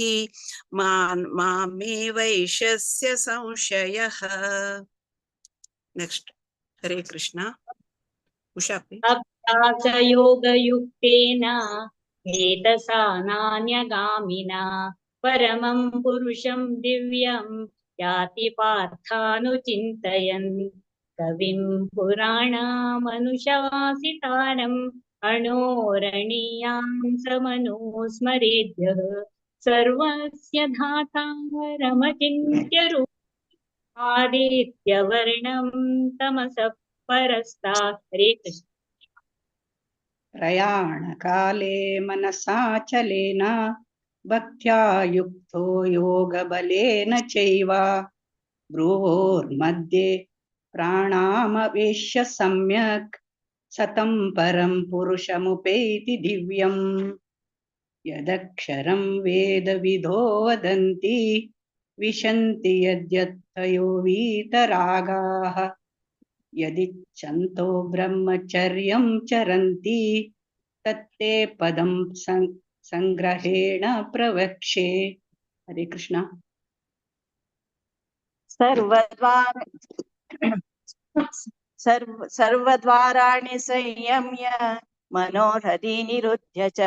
Speaker 5: मामेवैष्यस्य संशयः। नेक्स्ट हरे कृष्णा।
Speaker 22: अभ्यासयोगयुक्तेन चेतसा नान्यगामिना परमं पुरुषं दिव्यं याति पार्थानुचिन्तयन् कविं पुराणामनुशासितारम् अणोरणीयां समनुस्मरेद्यः सर्वस्य धातारमचिन्त्यरूपम् आदित्यवर्णं तमसः परस्तात्। हरे कृष्ण।
Speaker 23: प्रयाणकाले मनसा चलेन भक्त्या युक्तो योगबलेन चैव भ्रुवोर्मध्ये प्राणामवेश्य सम्यक् सतं परं पुरुषमुपैति दिव्यम् यदक्षरं वेदविदो वदन्ति विशन्ति यद्यत्तयो वीतरागाः यदिच्छन्तो ब्रह्मचर्यं चरन्ति तत्ते पदं संग्रहेण प्रवक्षे। हरे कृष्णा।
Speaker 24: सर्वद्वाराणि संयम्य मनोहृदि निरुध्य च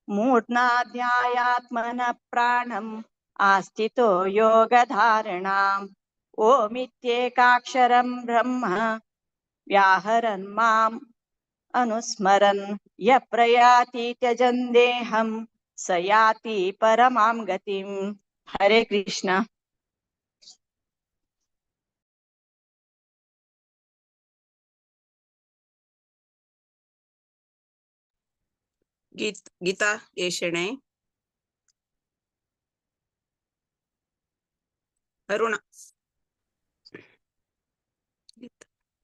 Speaker 24: मूर्ध्नाध्यायात्मनः प्राणम् आस्थितो योगधारणाम् ओमित्येकाक्षरं ब्रह्म व्याहरन् माम् अनुस्मरन् यः प्रयाति त्यजन् देहं स याति परमां गतिम्। हरे कृष्ण।
Speaker 5: गीता येशणे अरुणा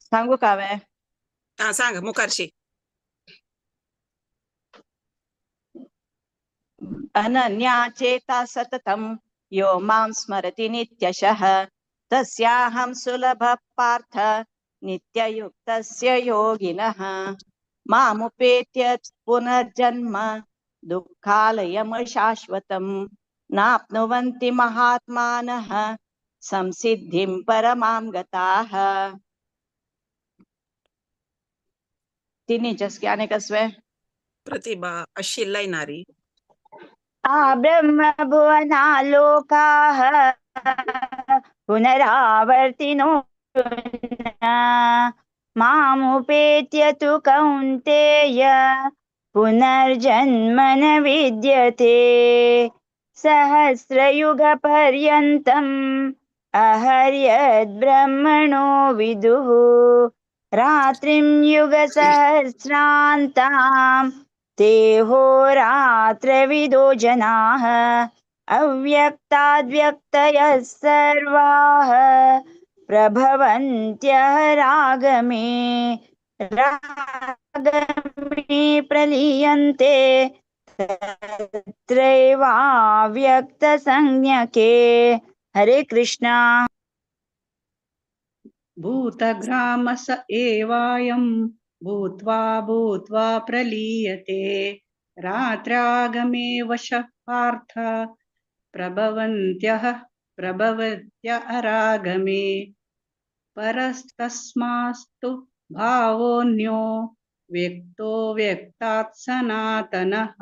Speaker 24: सांगू का वे?
Speaker 5: हा सांग मुखारशी।
Speaker 24: अनन्या चेता सततं यो मां स्मरति नित्यशः तस्याहं सुलभः पार्थ नित्ययुक्तस्य योगिनः मामुपेत्य पुनर्जन्म दुःखालयं शाश्वतं नाप्नुवन्ति महात्मानः संसिद्धिं परमां गताः। तिन्ही ज्ञाने कसवे
Speaker 5: प्रतिभा अशिल्लाई नारी।
Speaker 15: आ ब्रह्म भुवनालोकाः पुनरावर्तिनो मामुपेत्य तु कौन्तेय पुनर्जन्म न विद्यते। सहस्रयुगपर्यन्तम् अहर्यद्ब्रह्मणो विदुः रात्रिं युगसहस्रान्तां ते होरात्रविदो जनाः अव्यक्ताद्व्यक्तयः सर्वाः प्रभवन्त्यहरागमे। यत्रागमे प्रलीयन्ते तत्रैवाव्यक्तसंज्ञके। हरे कृष्णा।
Speaker 23: भूतग्रामस एवायं भूत्वा भूत्वा प्रलीयते रात्र्यागमे वशः पार्थ प्रभवन्त्यः प्रभवत्य अरागमे परस्तस्मास्तु भावोऽन्यो व्यक्तो व्यक्तात् सनातनः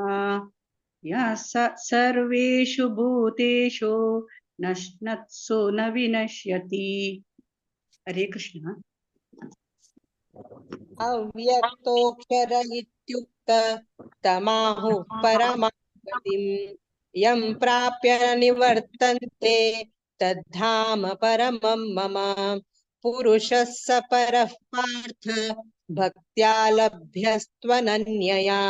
Speaker 23: यः स सर्वेषु भूतेषु नश्नत्सु न विनश्यति। हरे कृष्ण।
Speaker 10: अव्यक्तोऽक्षर इत्युक्त तमाहुः परमां गतिं यं प्राप्य न निवर्तन्ते तद्धाम परमं मम। पुरुषः स परः पार्थ भक्त्या लभ्यस्त्वनन्यया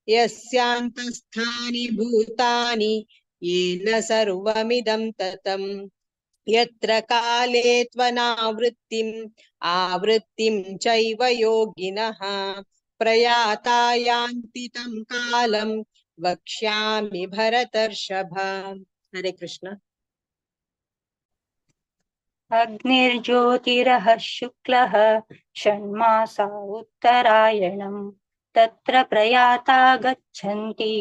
Speaker 10: यस्यान्तस्थानि भूतानि येन सर्वमिदं ततम्। यत्र काले त्वनावृत्तिम् आवृत्तिं चैव योगिनः प्रयाता यान्ति तं कालं वक्ष्यामि भरतर्षभ। हरे कृष्ण।
Speaker 8: अग्निर्ज्योतिरः शुक्लः षण्मासा उत्तरायणम् तत्र प्रयाता गच्छन्ति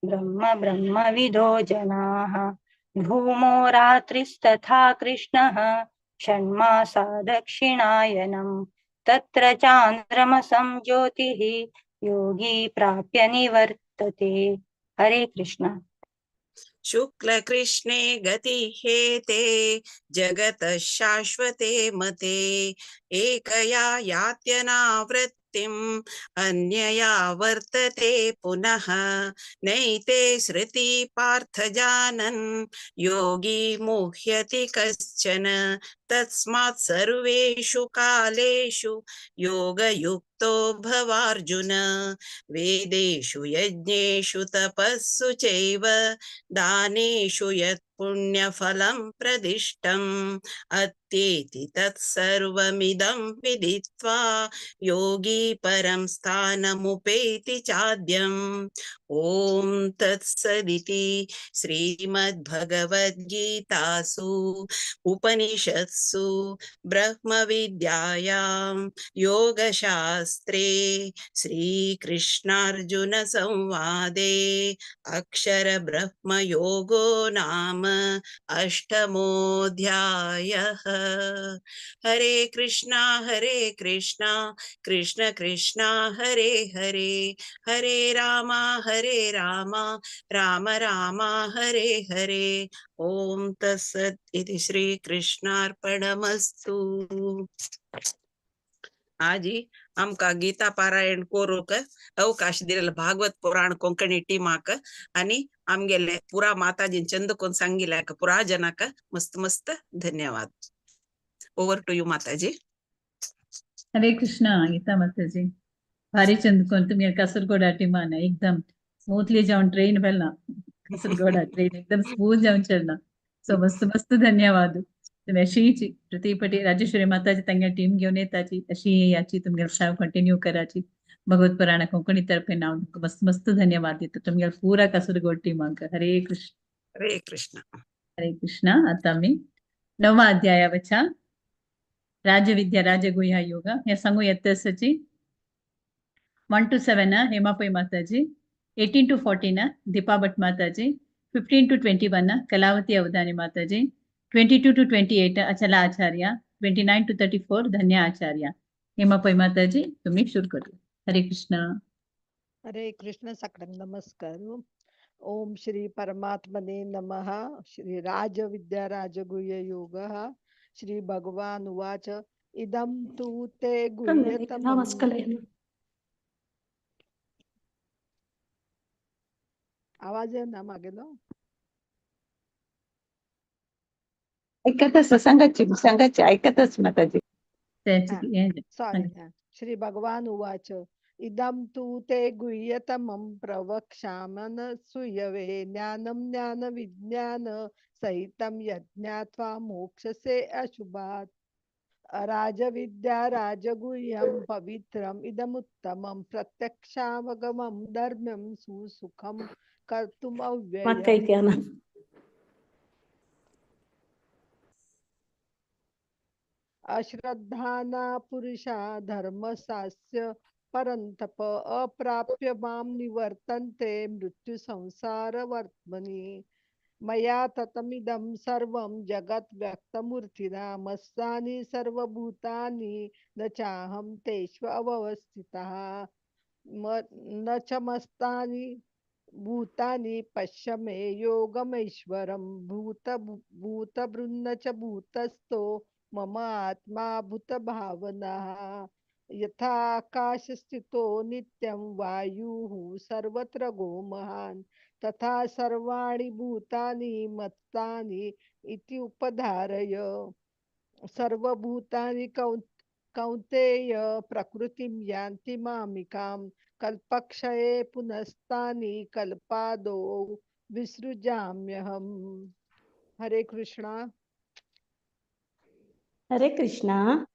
Speaker 8: ब्रह्म ब्रह्मविदो जनाः। धूमो रात्रिस्तथा कृष्णः षण्मासा दक्षिणायनम् तत्र चान्द्रमसं ज्योतिः योगी प्राप्य निवर्तते। हरे कृष्ण।
Speaker 5: शुक्लकृष्णे गतिहेते जगतः शाश्वते मते एकया यात्यनावृत्तिम् अन्यया वर्तते पुनः नैते श्रुति पार्थ जानन् योगी मुह्यति कश्चन। तस्मात् सर्वेषु कालेषु योगयुक्तो भवार्जुन। वेदेषु यज्ञेषु तपस्सु चैव दानेषु यत् पुण्यफलं प्रदिष्टम् अत्येति तत्सर्वमिदं विदित्वा योगी परं स्थानमुपैति चाद्यम्। ॐ तत्सदिति श्रीमद्भगवद्गीतासु उपनिषत्सु ब्रह्मविद्यायां योगशास्त्रे श्रीकृष्णार्जुनसंवादे अक्षरब्रह्मयोगो नाम अष्टमोऽध्यायः। हरे कृष्णा कृष्ण कृष्ण हरे हरे, हरे रामा राम राम हरे हरे। ॐ तत्सत् इति श्री कृष्णार्पणमस्तु। आजी आमकां गीता पारायण करूंक अवकाश दिलेलो भागवत पुराण कोंकणी टीमाक आनी आमगेले पुरा माताजीन चंद कोन सांगिल्याक पुरा जनाक मस्त मस्त धन्यवाद। ओवर टू you माताजी।
Speaker 7: हरे कृष्णा गीता माताजी। भारी चंद कोन तुमगे कासरगोडा टीमान एकदम स्मूथली जावन ट्रेन व्हेला कासरगोडा ट्रेन एकदम स्मूथ जावन चलना। सो मस्त मस्त धन्यवाद। तुम्ही अशीच प्रतिपटी राजेश्वरी माताजी तांगे टीम घेवन येताची अशी याची तुमगे सेवा कंटिन्यू कराची। भगवत पुराण कोंकणी तर्फे नाव तुमकां मस्त मस्त धन्यवाद दिता तुमगे पुरा कासरगोड टीमाक। हरे कृष्ण।
Speaker 5: हरे कृष्ण।
Speaker 7: हरे कृष्ण। आता आमी नवमा अध्याया वचा राजविद्या राजगुह्या योग हे सांगू येता 1 to 7 Hema Pai Mataji, 18 to 14 Deepa Bhat Mataji, 15 to 21 Kalavati Avadhani Mataji, 22 to 28 Achala Acharya, 29 to 34 Dhanya Acharya. Hema Pai Mataji तुम्ही सुरू करूया। हरे कृष्ण।
Speaker 13: हरे कृष्ण। सगळ्यांना नमस्कार। ओम श्री परमात्मने नमः। श्री राजविद्या राजगुह्य योगः। श्री भगवान उवाच इदं तु ते गुह्यतमं। आवाज आहे ना मागेलो?
Speaker 14: ऐकतच सांगायची सांगायची ऐकतच माताजी।
Speaker 13: सॉरी। श्री भगवान उवाच इदं तु ते गुह्यतमं प्रवक्ष्यामि सूयवे ज्ञानं ज्ञान विज्ञान सहितं यज्ञात्वा मोक्षसे अशुभात्। राजविद्या राजगुह्यं पवित्रम् इदमुत्तमं प्रत्यक्षावगमं धर्म्यं सुसुखं कर्तुम् अव्ययम्। अश्रद्धाना पुरुषा धर्मसास्य परन्तप अप्राप्य मां निवर्तन्ते मृत्युसंसारवर्त्मनि। मया ततमिदं सर्वं जगत् व्यक्तमूर्तिना मत्स्थानि सर्वभूतानि न चाहं तेष्व अवस्थितः न च मस्तानि भूतानि पश्य मे योगमैश्वरं भूतभृन्न च भूतस्थो मम आत्मा भूतभावनः। यथा आकाशस्थितो नित्यं वायुः सर्वत्र गो महान् तथा सर्वाणि भूतानि मत्तानि इति उपधारय। सर्वभूतानि कौन्तेय प्रकृतिं यान्ति मामिकां कल्पक्षये पुनस्तानि कल्पादौ विसृजाम्यहम्। हरे कृष्णा।
Speaker 2: हरे कृष्णा।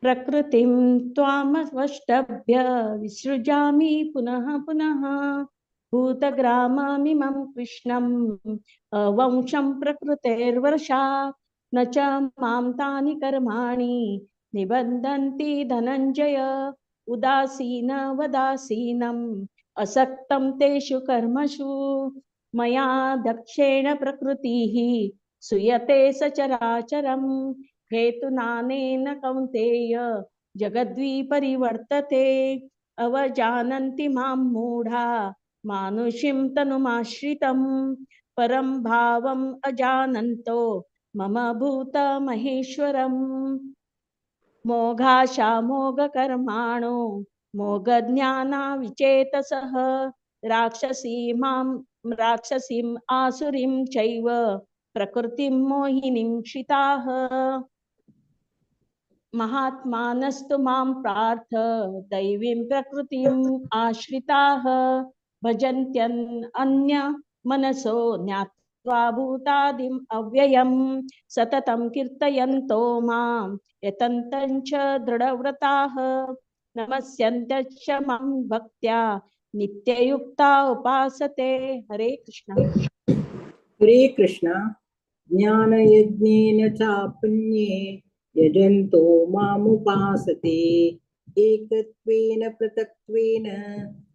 Speaker 2: प्रकृतिं त्वामवष्टभ्य विसृजामि पुनः पुनः भूतग्राममिमं कृष्णं वंशं प्रकृतेर्वर्षा न च मां तानि कर्माणि निबन्धन्ति धनञ्जय। उदासीन वदासीनम् असक्तं तेषु कर्मसु मया दक्षेण प्रकृतिः सुयते सचराचरम्। हेतुनानेन कौन्तेय जगद्विपरिवर्तते अवजानन्ति मां मूढा मानुषीं तनुमाश्रितं परं भावम् अजानन्तो मम भूतमहेश्वरम्। मोघाशा मोघकर्माणो मोघज्ञानाविचेतसः राक्षसीम् आसुरीं चैव प्रकृतिं मोहिनीं क्षिताः। महात्मानस्तु मां पार्थ दैवीं प्रकृतिम् आश्रिताः भजन्त्यन् अन्य मनसो ज्ञात्वा भूतादिम् अव्ययं सततं कीर्तयन्तो मां यतन्तं च दृढव्रताः नमस्यन्त्यश्च मां भक्त्या नित्ययुक्ता उपासते। हरे कृष्ण।
Speaker 21: हरे कृष्ण। ज्ञानयज्ञेन च पुण्ये यजन्तो मामुपासते एकत्वेन पृथक्त्वेन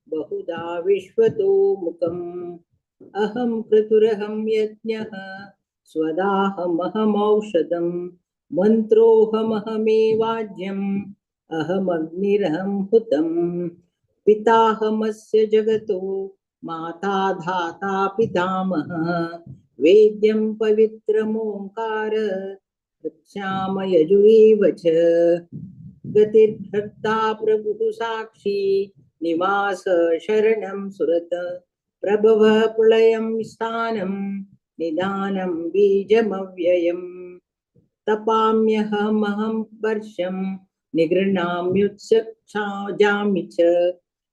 Speaker 21: बहुधा विश्वतो मुखम्। अहं क्रतुरहं यज्ञः स्वदाहमहमौषधं मन्त्रोऽहमहमेवाज्यम् अहमग्निरहं हुतम्। पिताहमस्य जगतो माता धाता पितामहः वेद्यं पवित्रमोंकार वृक्षाम यजुरेव च। गतिर्भर्ता प्रभुः साक्षी निवास शरणं सुरत प्रभव प्रलयं स्थानं निदानं बीजमव्ययम्। तपाम्यहमहं वर्षं निगृह्णाम्युत्सक्षाजामि च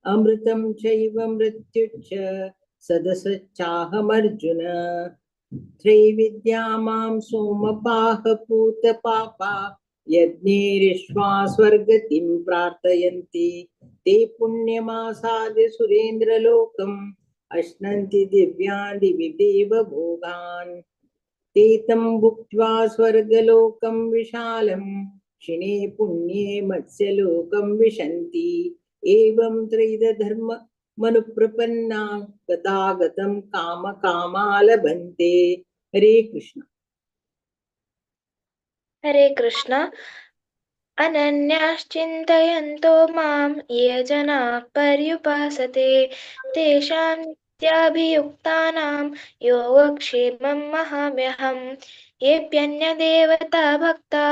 Speaker 21: अमृतं चैव मृत्युच्च सदसच्चाहमर्जुन। त्रैविद्या मां सोमपाः पूतपापा यज्ञैरिष्वा स्वर्गतिं प्रार्थयन्ति ते पुण्यमासाद्य सुरेन्द्रलोकम् अश्नन्ति दिव्यान् दिवि देवभोगान्। ते तं भुक्त्वा स्वर्गलोकं विशालं क्षिणे पुण्ये मत्स्यलोकं विशन्ति। एवं त्रैधर्म मनुप्रपन्ना गतागतं काम कामालभन्ते। हरे कृष्ण।
Speaker 16: हरे कृष्ण। अनन्याश्चिन्तयन्तो मां ये जनाः पर्युपासते तेषां नित्याभियुक्तानां योगक्षेमं महाम्यहम्। येऽप्यन्यदेवता भक्ता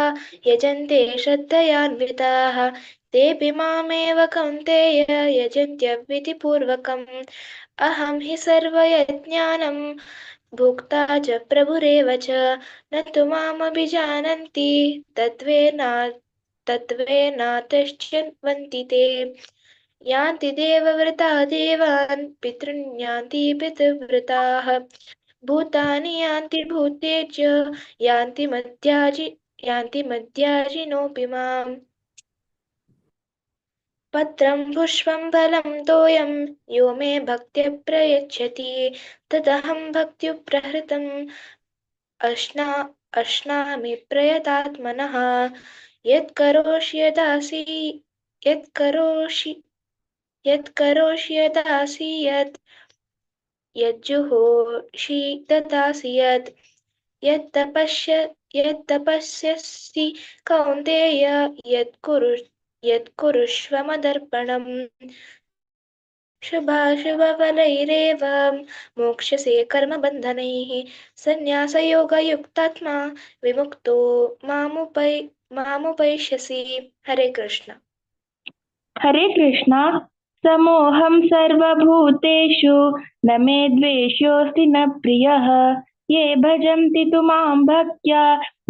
Speaker 16: यजन्ते श्रद्धयान्विताः तेऽपि मामेव कौन्तेय यजन्त्यविधिपूर्वकम्। अहं हि सर्वयज्ञानं भोक्ता च प्रभुरेव च न तु मामभिजानन्ति तत्त्वेनातश्चिन्वन्ति ते। यान्ति देवव्रता देवान् पितॄन् यान्ति पितृव्रताः भूतानि यान्ति भूते च यान्ति यान्ति मद्याजिनोऽपि माम्। पत्रं पुष्पं फलं तोयं यो मे भक्त्या प्रयच्छति तदहं भक्त्युप्रहृतम् अश्नामि प्रयतात्मनः। यत्करोषि यदासि यत्करोषि यत्करोषि यदासि यत् यज्जुहोषि ददासि यत् यत्तपस्यसि कौन्तेय यत्कुरुष्व मदर्पणम्। शुभाशुभफलैरेव मोक्ष्यसे कर्मबन्धनैः। सन्न्यासयोगयुक्तात्मा विमुक्तो मामुपैष्यसि। हरे कृष्ण।
Speaker 3: हरे कृष्णा। समोहं सर्वभूतेषु न मे द्वेषोऽस्ति न प्रियः। ये भजन्ति तु मां भक्त्या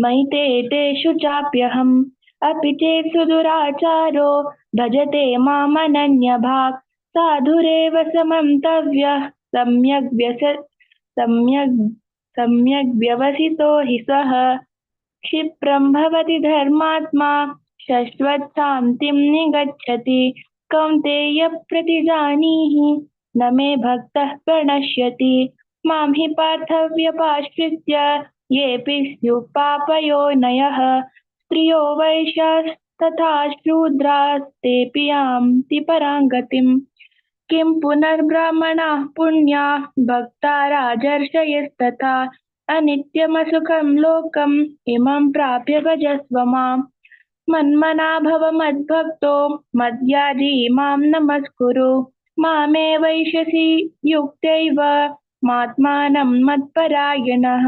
Speaker 3: मयि ते तेषु चाप्यहम्। अपि चेत् सुदुराचारो भजते मामनन्यभाक् साधुरेव समन्तव्यः सम्यग् सम्यग् व्यवसितो हि सः। क्षिप्रं भवति धर्मात्मा शश्वत् शान्तिं निगच्छति। कौन्तेय प्रतिजानीहि न मे भक्तः प्रणश्यति। मां हि पार्थव्यपाश्रित्य येऽपि स्युः पापयोनयः स्त्रियो वैश्यास्तथा शूद्रास्तेऽपि यान्ति परां गतिम्। किं पुनर्ब्राह्मणाः पुण्या भक्ता राजर्षयस्तथा अनित्यमसुखं लोकम् इमं प्राप्य भजस्व माम्। मन्मना भव मद्भक्तो मद्याजी मां नमस्कुरु। मामे वैश्यसि युक्तैव मात्मानं मत्परायणः।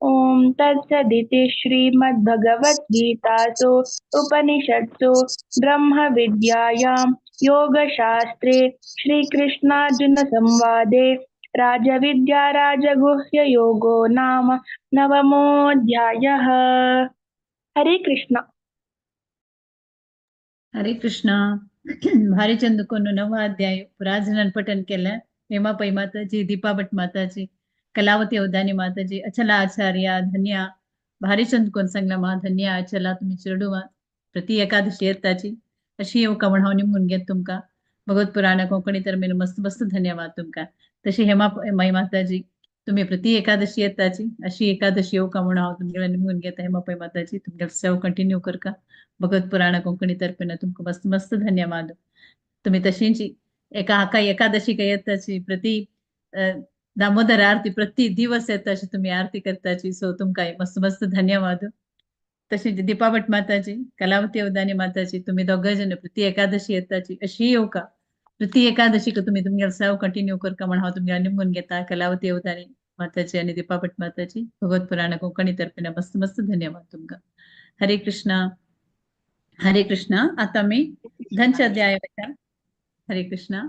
Speaker 3: ॐ तत्सदिति श्रीमद्भगवद्गीतासु उपनिषत्सु ब्रह्मविद्यायां योगशास्त्रे श्रीकृष्णार्जुनसंवादे राजविद्या राजगुह्ययोगो नाम नवमोऽध्यायः। हरे कृष्ण।
Speaker 7: हरे कृष्ण। भारी चंदकोन नवा अध्याय पुराजनान पठन केलं। हेमा पै माताजी, दीपा भट माताजी, कलावती अवधानी माताजी, अचला आचार्य, धन्या भारी चंदकोन सांगला मा धन्या अचला तुम्ही चेडूवा प्रति एकादशी येताची अशी येवका म्हण हांव निमगून घेत तुमकां भगवत पुराण कोंकणी तर मेन मस्त मस्त धन्यवाद तुमकां। तशी हेमा माई माताजी तुम्ही प्रति एकादशी येताची अशी एकादशी येवका म्हण हांव तुमगेले निमगून घेता। हेमा पै माताजी तुमगेले सेव कंटिन्यू करका भगवत पुराण कोंकणी तर्फेन तुमकां मस्त मस्त धन्यवाद। तुम्ही तशींची एका हाका एकादशी काय येताची प्रति दामोदर आरती प्रति दिवस येताची तुम्ही आरती करताची सो तुमकां मस्त मस्त धन्यवाद। तशीच दीपा भट माताजी, कलावती अवधानी माताजी तुम्ही दोगां जण प्रति एकादशी येताची अशी येवका प्रति एकादशी तुम्ही तुमगेले सेव कंटिन्यू करका म्हण हांव तुमगेले निमगून घेता। कलावती अवधानी माताजी आणि दीपा भट माताजी भगवत पुराण कोंकणी तर्फेन मस्त मस्त धन्यवाद तुमकां। हरे कृष्णा। हरे कृष्णा। आता मी धनच्या अध्यायाच्या हरे कृष्णा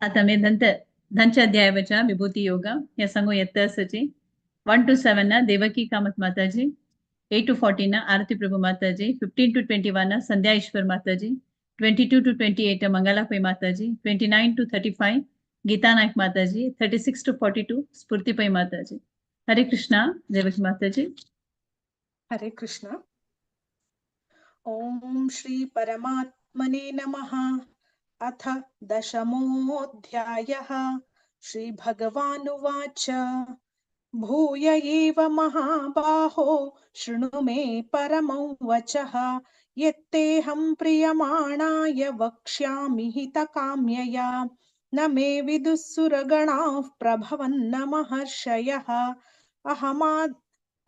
Speaker 7: आता मी धनच्या अध्यायाच्या विभूती योग हे सांगू येत आसाची 1 to 7 Devaki Kamat Mataji, 8 to 14 Aarti Prabhu Mataji, 15 to 21 Sandhya Ishwar Mataji, 22 to 28 Mangala Pai Mataji, 29 to 35 Geeta Naik Mataji, 36 to 42 Sphurti Pai Mataji. Hare Krishna. Devaki Mataji.
Speaker 11: Hare Krishna. Om Shri परमात्मने नमः। अथ दशमोऽध्यायः। श्री भगवानुवाच। भूय एव महाबाहो शृणु मे परमं वचः। यत्तेऽहं प्रियमाणाय वक्ष्यामि हितकाम्यया। न मे विदुः सुरगणाः प्रभवन्न महर्षयः।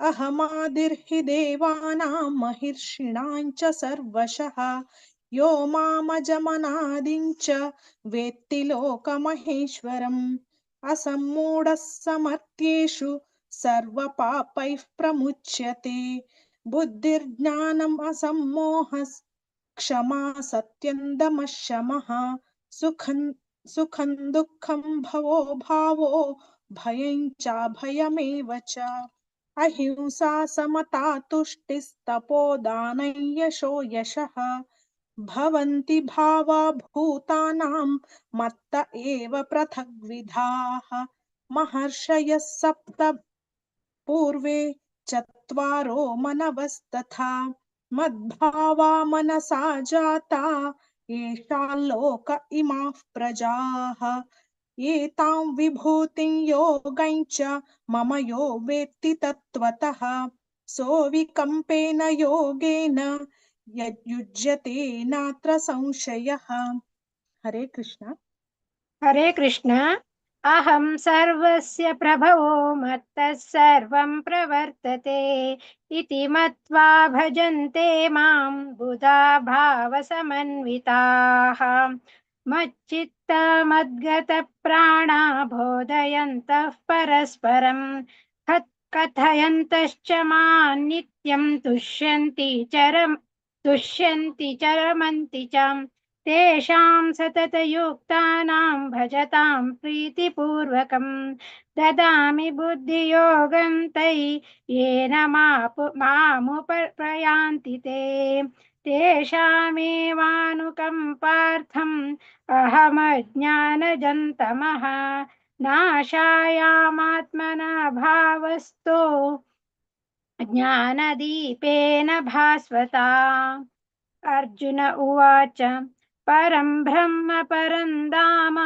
Speaker 11: अहमादिर्हि देवानां महिर्षिणां च सर्वशः। यो मामजमनादिं च वेत्ति लोकमहेश्वरम्। असम्मूढः समर्थ्येषु सर्वपापैः प्रमुच्यते। बुद्धिर्ज्ञानम् असम्मोहः क्षमा सत्यं दमः शमः। सुखं दुःखं भवो भावो भयं चाभयमेव च। अहिंसा समता तुष्टिस्तपोदानं यशो यशः। भवन्ति भावा भूतानां मत्त एव पृथग्विधाः। महर्षयः सप्त पूर्वे चत्वारो मनवस्तथा मद्भावा मनसा जाता येषा लोक इमाः प्रजाः। एतां विभूतिं योगं च मम यो वेत्ति तत्त्वतः सोऽविकम्पेन योगेन यद्युज्यते नात्र संशयः। हरे कृष्ण।
Speaker 4: हरे कृष्ण। अहं सर्वस्य प्रभवो मत्तः सर्वं प्रवर्तते इति मत्वा भजन्ते मां बुधा भावसमन्विताः। मच्चित्ता मद्गतप्राणा बोधयन्तः परस्परं कथयन्तश्च मां नित्यं तुष्यन्ति चरमन्ति च। तेषां सततयुक्तानां भजतां प्रीतिपूर्वकं ददामि बुद्धियोगं तै येन मामुपप्रयान्ति ते। तेषामेवानुकम्पार्थम् अहमज्ञानजन्तमः नाशायामात्मना भावस्तो ज्ञानदीपेन भास्वता। अर्जुन उवाच परं ब्रह्म परं धाम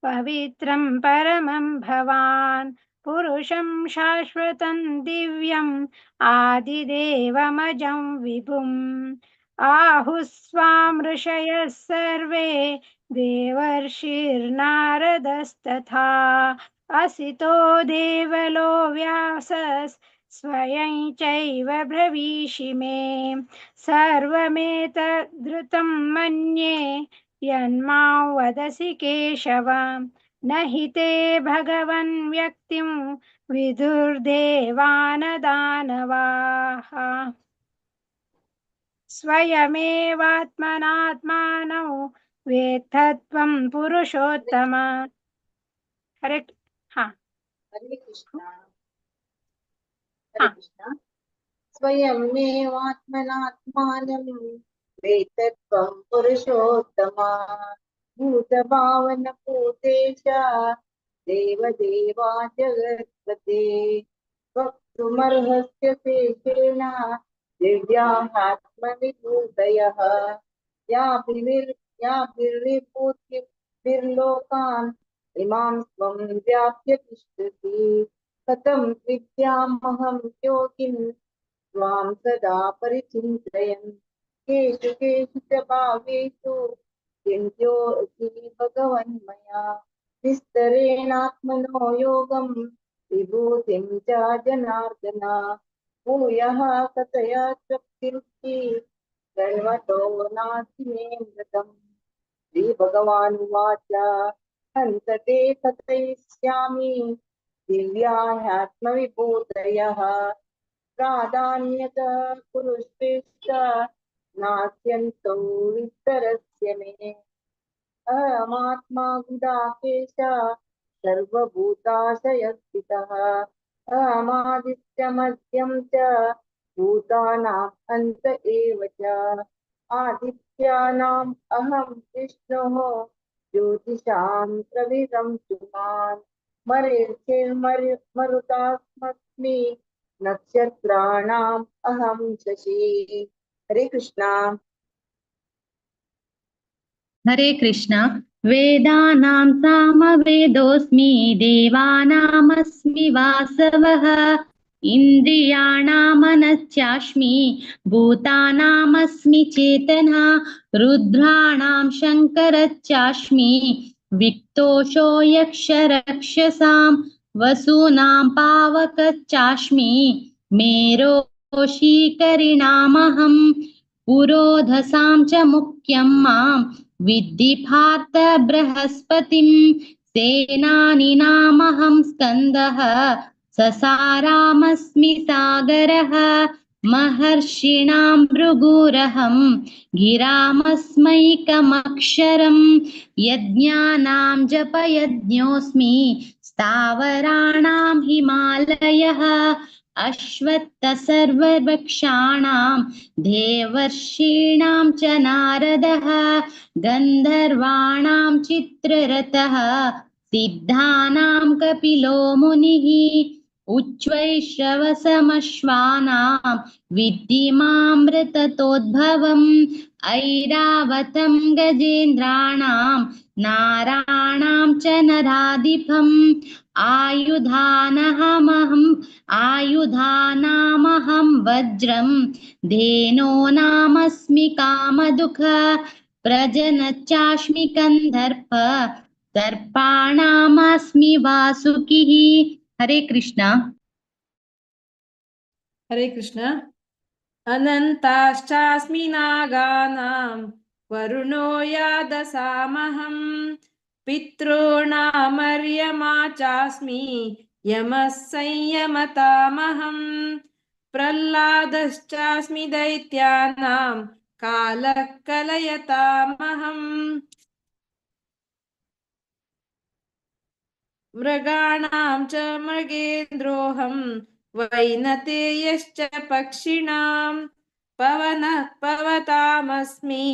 Speaker 4: पवित्रं परमं भवान् पुरुषं शाश्वतं दिव्यम् आदिदेवमजं विभुम्। आहुस्वां ऋषयः सर्वे देवर्षिर्नारदस्तथा असितो देवलो व्यासः स्वयं चैव ब्रवीषि मे। सर्वमेतद्धृतं मन्ये यन्मां वदसि केशव न हि ते भगवन् व्यक्तिं विदुर्देवान दानवाः। स्वयमेवात्मनात्मानौ वेत्थ त्वं पुरुषोत्तम। हरे हाँ
Speaker 21: हरे कृष्णा। हरे कृष्णा। स्वयमेवात्मनात्मानं वेत्थ त्वं पुरुषोत्तम भूतभावन भूतेश देवदेवा जगत्पते। वक्तुमर्हस्य शेषेण दिव्यात्मविभूतयः याभिर्विभूतिर्लोकान् इमां त्वं व्याप्य तिष्ठसि। कथं विद्यामहं योगिन् त्वां सदा परिचिन्तयन्। केषु केषु च भावेषु चिन्त्योऽसि भगवन् मया। विस्तरेणात्मनो योगं विभूतिं च जनार्दन। भूयः कथय तृप्तिरुक्ति शृण्वतो नास्ति मे मृतम्। श्रीभगवानुवाच हन्त ते कथयिष्यामि दिव्याह्यात्मविभूतयः। प्राधान्यतः कुरुश्रेष्ठ नास्यन्तो विस्तरस्य मे। अहमात्मा गुदाकेश सर्वभूताशयस्थितः। अहमादित्यमद्यं च भूतानाम् अन्त एव च। आदित्यानाम् अहं विष्णुः ज्योतिषां प्रविदं सुमान्। मरुतास्मस्मि नक्षत्राणाम् अहं शशि। हरे कृष्णा।
Speaker 17: हरे कृष्णा। वेदानां सामवेदोऽस्मि देवानामस्मि वासवः इन्द्रियाणां मनश्चास्मि भूतानामस्मि चेतना रुद्राणां शङ्करश्चास्मि वित्तोषो यक्षरक्षसां वसूनां पावकश्चास्मि मेरोषीकरिणामहं पुरोधसां च मुख्यं मां विद्धि पार्थ बृहस्पतिं सेनानीनामहं स्कन्दः ससारामस्मि सागरः महर्षीणां भृगुरहं गिरामस्मैकमक्षरं यज्ञानां जपयज्ञोऽस्मि स्थावराणां हिमालयः अश्वत्थ सर्ववृक्षाणां देवर्षीणां च नारदः गन्धर्वाणां चित्ररथः सिद्धानां कपिलो मुनिः। उच्चैश्रवसमश्वानां विद्धि मामृततोद्भवम् ऐरावतं गजेन्द्राणां नाराणां च नराधिपम् आयुधानामहं वज्रं धेनो नामस्मि कामदुःख प्रजनच्चास्मि कन्दर्प दर्पाणामस्मि वासुकिः। हरे कृष्णा।
Speaker 1: हरे कृष्ण। अनन्ताश्चास्मि नागानां वरुणो यादसामहं पितॄणामर्यमा चास्मि यमः संयमतामहं प्रह्लादश्चास्मि दैत्यानां कालः कलयतामहम् मृगाणां च मृगेन्द्रोऽहं वैनतेयश्च पक्षिणां पवनः पवतामस्मि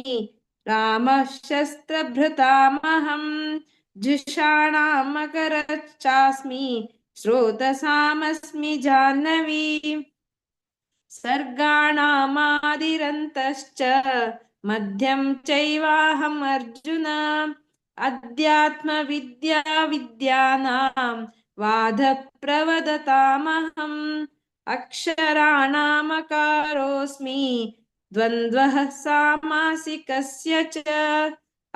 Speaker 1: रामः शस्त्रभृतामहं जुषाणां मकरश्चास्मि स्रोतसामस्मि जाह्नवी सर्गाणामादिरन्तश्च मध्यं चैवाहम् अर्जुन अध्यात्मविद्या विद्यानां वादप्रवदतामहम् अक्षराणामकारोऽस्मि द्वन्द्वः सामासिकस्य च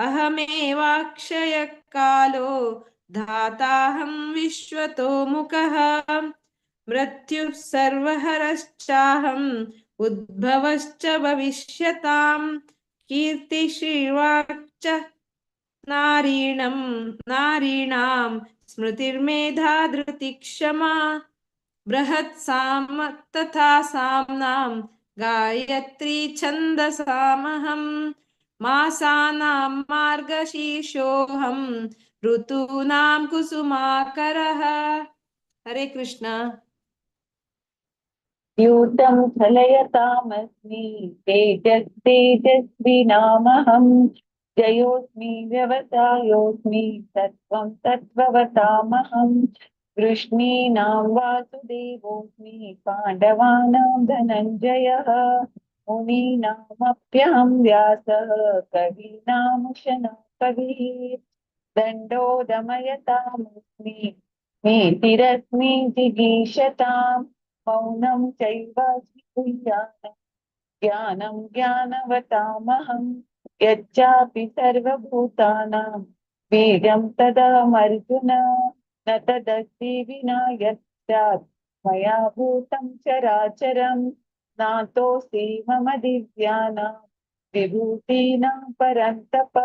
Speaker 1: अहमेवाक्षयः कालो धाताहं विश्वतो मुखः मृत्युः सर्वहरश्चाहम् उद्भवश्च भविष्यताम् कीर्तिश्रीवाक्च नारीणां स्मृतिर्मेधा धृतिक्षमा बृहत्साम तथा साम्नां गायत्री छन्दसामहं मासानां मार्गशीर्षोऽहं ऋतूनां कुसुमाकरः। हरे कृष्णा।
Speaker 14: द्यूतं चलयतामस्मि तेजस्तेजस्विनामहं जयोऽस्मि व्यवसायोऽस्मि सत्त्वं तत्त्ववतामहं वृष्णीनां वासुदेवोऽस्मि पाण्डवानां धनञ्जयः मुनीनामप्यहं व्यासः कवीनामुशना कविः दण्डो दमयतामस्मि नीतिरस्मि जिगीषतां मौनं चैवास्मि गुह्यानां ज्ञानं ज्ञानवतामहं यच्चापि सर्वभूतानां बीजं तदहमर्जुन न तदस्ति विना यत् स्यात् मया भूतं चराचरं नातोऽस्ति मम दिव्यानां विभूतीनां परन्तप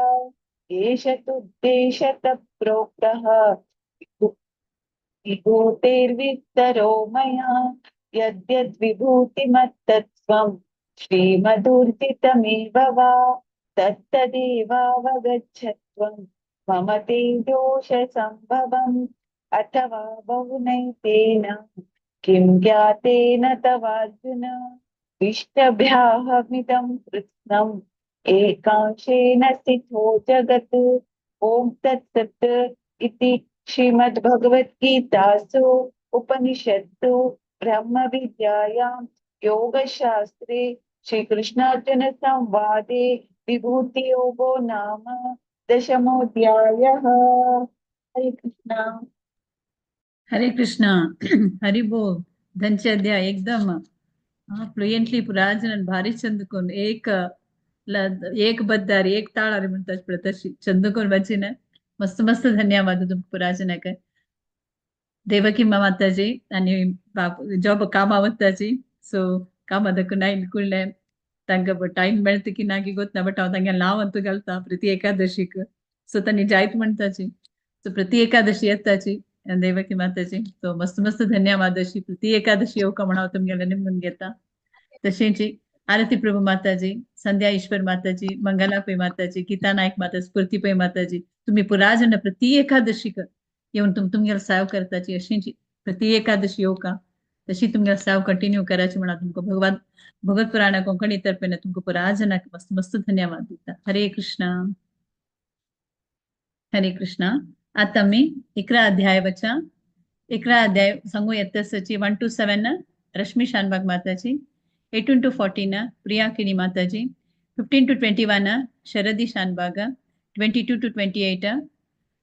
Speaker 14: एष तुद्देशतः प्रोक्तः विभूतेर्विस्तरो मया यद्यद्विभूतिमत्तत्त्वं श्रीमदूर्जितमेव वा तत्तदेवावगच्छत्वं मम तेजोषसम्भवम् अथवा बहुनैतेन किं ज्ञातेन तवार्जुन विष्टभ्याहमिदं कृत्स्नम् एकांशेन स्थितो जगत्। ॐ तत्सत् इति श्रीमद्भगवद्गीतासु उपनिषत्सु ब्रह्मविद्यायां योगशास्त्रे श्रीकृष्णार्जुन संवादे विभूतियोगो नाम दशमोऽध्यायः। हरे कृष्णा।
Speaker 7: हरे कृष्णा। हरि बोल। धनचे अध्याय एकदम फ्लुएंटली पुराजन भारी चंद कोण एक एक बद्दार एक ताळार म्हणतात पळय तशी चंद कोण वाचिना मस्त मस्त धन्यवाद तुमकां पुराजनाक। देवकी माताजी आनी जॉब कामा वताची सो कामा दाखून आयले कुडले तांकां टायम मेळटा की ना की गोत ना बट हांव तांगे नांव अंतू घालता प्रति एकादशीक सो तांणी जायत म्हणटाची सो प्रति एकादशी येताची देवकी माताजी सो मस्त मस्त धन्यवाद अशी प्रति एकादशी येवका म्हण हांव तुमगेले निमून घेता। तशेंच आरती प्रभू माताजी, संध्या ईश्वर माताजी, मंगला पै माताजी, गीता नायक माता, स्फूर्ती पै माताजी, तुम्ही पुराजन प्रति एकादशीक येवन तुमगेले सेव करताची अशीच प्रति एकादशी येवका तशी तुमगेले सेव कंटिन्यू करायची म्हणून तुमकां भगवान भगवत पुराण कोंकणी तर्फेन तुमकां पुराजनाक मस्त मस्त धन्यवाद दिता। हरे कृष्णा। हरे कृष्णा। आता मी 11 अध्याय वचा 11 अध्याय सांगू येतसची 1 to 7 Rashmi Shanbhag Mataji, 18 to 14 Priya Kini Mataji, 15 to 21 Sharadi Shanbhag, 22 to 28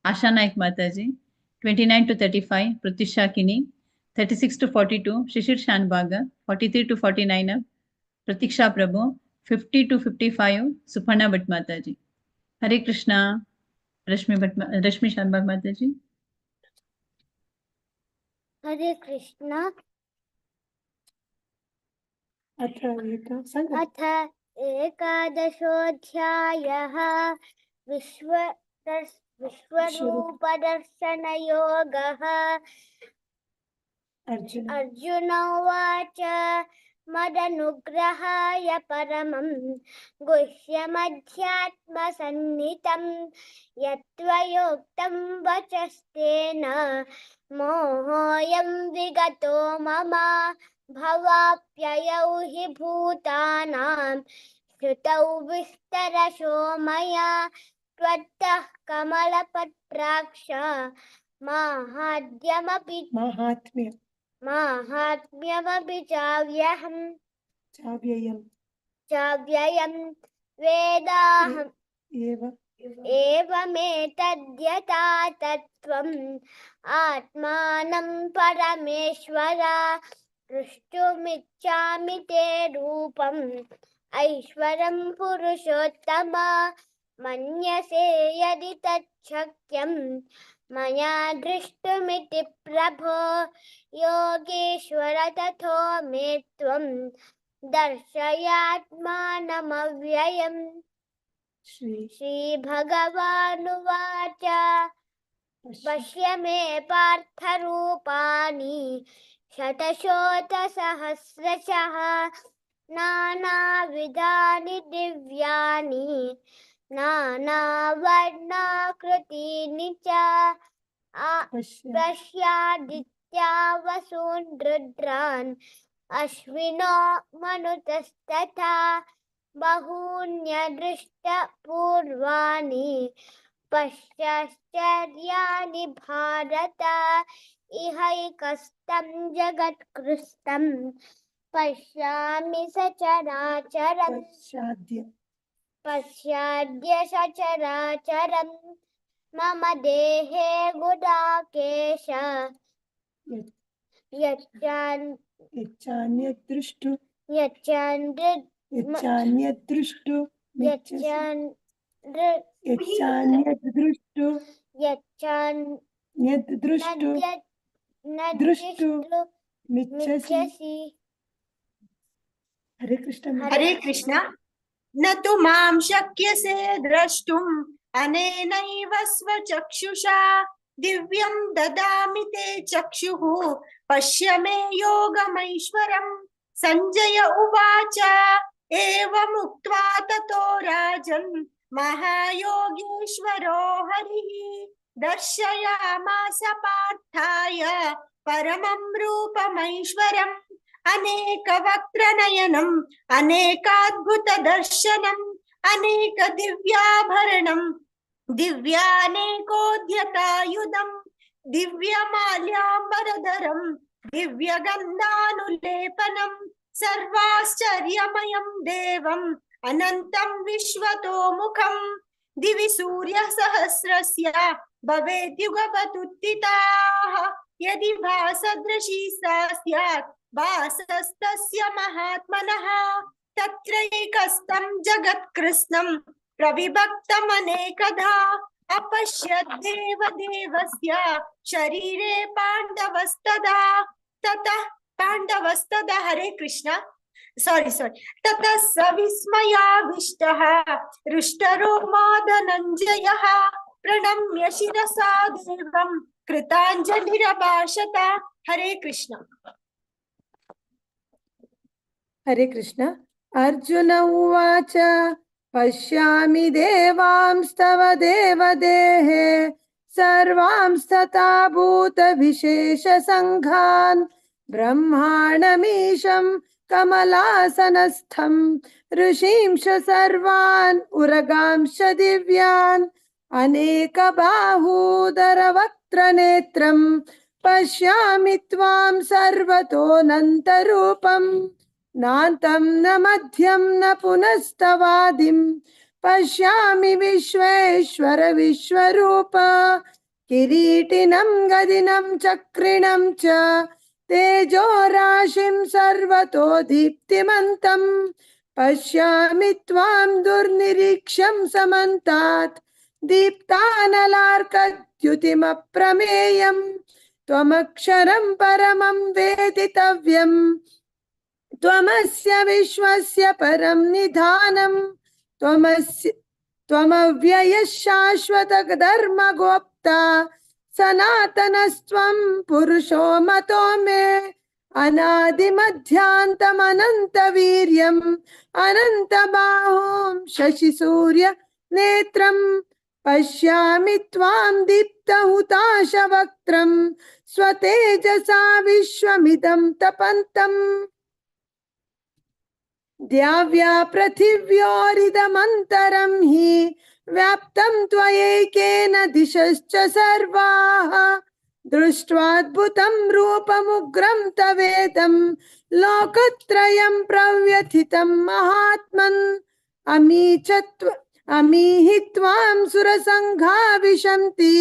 Speaker 7: Asha Naik Mataji, 29 to 35 Pratyusha Kini, 36 to 42 Shishir Shanbhag, 43 to 49 Pratiksha Prabhu, 50 to 55 Suparna Bhat Mataji. Hare Krishna. Rashmi Bhat, Rashmi Shanbhag Mataji.
Speaker 12: Hare Krishna.
Speaker 18: अथ एक सांगा.
Speaker 12: अथ एकादशोऽध्यायः. विश्वरूपदर्शनयोगः.
Speaker 18: अर्जुन.
Speaker 12: अर्जुन उवाच, मदनुग्रहाय परमं गुह्यमध्यात्मसन्नितं यत्त्वयोक्तं वचस्तेन मोहोऽयं विगतो मम. भवाप्ययौ हि भूतानां श्रुतौ विस्तरशो मया त्वत्तः कमलपत्राक्ष माहात्म्यमपि
Speaker 18: माहात्म्य
Speaker 12: माहात्म्यमपि चाव्यहम्
Speaker 18: चाव्ययम्
Speaker 12: चाव्ययं वेदाहम्
Speaker 18: एव
Speaker 12: एवमेतद्यथा तत्त्वम् आत्मानं परमेश्वर द्रष्टुमिच्छामि ते रूपम् ऐश्वरं पुरुषोत्तम. मन्यसे यदि तच्छक्यं मया द्रष्टुमिति प्रभो योगेश्वर तथो मे त्वं दर्शयात्मानमव्ययम्.
Speaker 18: श्री
Speaker 12: श्रीभगवानुवाच, पश्य मे पार्थरूपाणि शतशोतसहस्रशः नानाविधानि दिव्यानि नानावर्णाकृतीनि च. पश्यादित्या वसून् रुद्रान् अश्विनो मनुतस्तथा बहून्यदृष्टपूर्वाणि पश्चाश्चर्याणि भारत. इहैकस्तं जगत्कृस्तं पश्यामि सचराचरम्.
Speaker 18: पश्याद्य
Speaker 12: पश्याद्य सचराचरम्. मम देहे गुडाकेश
Speaker 18: यच्चान्यद्दृष्टु
Speaker 12: यच्चान्यद्दृष्टु
Speaker 18: यच्चान्यद्दृष्टु
Speaker 12: यच्चान्यद्दृष्टु
Speaker 18: द्रष्टु मिच्छसि. हरे कृष्ण.
Speaker 10: हरे कृष्ण. न तु मां शक्यसे द्रष्टुम् अनेनैव स्वचक्षुषा दिव्यं ददामि ते चक्षुः पश्य मे योगमैश्वरम्. संजय उवाच, एवमुक्त्वा ततो राजन् महायोगेश्वरो हरिः दर्शयामास पार्थाय परमं रूपमैश्वरम्. अनेकवक्त्रनयनम् अनेकाद्भुतदर्शनम् अनेकदिव्याभरणम् दिव्यानेकोद्यतायुधम् दिव्यमाल्याम्बरधरम् दिव्यगन्धानुलेपनम् सर्वाश्चर्यमयं देवम् अनन्तं विश्वतोमुखम्. दिवि सूर्यसहस्रस्य भवेद्युगपदुत्थिताः यदि भासदृशी सा स्यात् भासस्तस्य महात्मनः. तत्रैकस्तं जगत्कृत्स्नं प्रविभक्तमनेकधा अपश्यद्देवदेवस्य शरीरे पाण्डवस्तदा. ततः पाण्डवस्तदा. हरे कृष्ण. Sorry sorry. ततः स विस्मयाविष्टः हृष्टरोमा धनञ्जयः प्रणम्य शिरसा देवं कृताञ्जलिरभाषत. हरे कृष्ण.
Speaker 19: हरे कृष्ण. अर्जुन उवाच, पश्यामि देवांस्तव देवदेहे सर्वांस्तथा भूतविशेषसङ्घान् ब्रह्माणमीशं कमलासनस्थं ऋषींश सर्वान् उरगांश दिव्यान् अनेकबाहूदरवक्त्रनेत्रं पश्यामि त्वां सर्वतोऽनन्तरूपं नान्तं न मध्यं न पुनस्तवादिं पश्यामि विश्वेश्वर विश्वरूप। किरीटिनं गदिनं चक्रिणं च तेजोराशिं सर्वतो दीप्तिमन्तं पश्यामि त्वां दुर्निरीक्ष्यं समन्तात् दीप्तानलार्कद्युतिमप्रमेयं त्वमक्षरं परमं वेदितव्यं त्वमस्य विश्वस्य परं निधानं त्वमव्ययः शाश्वतधर्मगोप्ता सनातनस्त्वं पुरुषो मतो मे। अनादिमध्यान्तमनन्तवीर्यम् अनन्तबाहुं शशिसूर्य नेत्रं पश्यामि त्वां दीप्तहुताशवक्त्रं स्वतेजसा विश्वमिदं तपन्तम्। द्याव्या पृथिव्योरिदमन्तरं हि व्याप्तं त्वयैकेन दिशश्च सर्वाः। दृष्ट्वाद्भुतं रूपमुग्रं तवेदं लोकत्रयं प्रव्यथितं महात्मन्। अमीहि त्वां सुरसङ्घा विशन्ति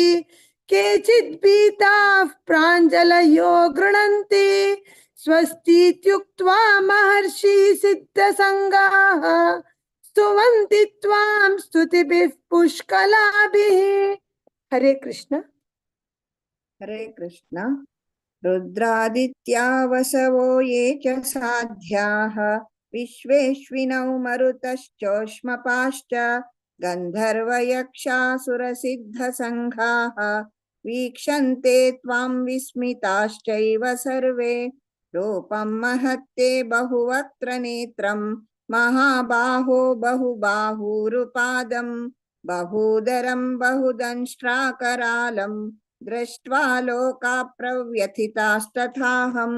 Speaker 19: केचिद्भीताः प्राञ्जलयो गृह्णन्ति। स्वस्तीत्युक्त्वा महर्षि सिद्धसङ्गाः स्तुवन्ति त्वां स्तुतिभिः पुष्कलाभिः। हरे कृष्ण।
Speaker 6: हरे कृष्ण। रुद्रादित्या वसवो ये च साध्याः विश्वेश्विनौ मरुतश्चोष्मपाश्च गन्धर्वयक्षासुरसिद्धसङ्घाः वीक्षन्ते त्वां विस्मिताश्चैव सर्वे। रूपं महत्ते बहुवक्त्रनेत्रं महाबाहो बहुबाहुरुपादं बहूदरं बहुदंष्ट्राकरालं दृष्ट्वा लोका प्रव्यथितास्तथाहं।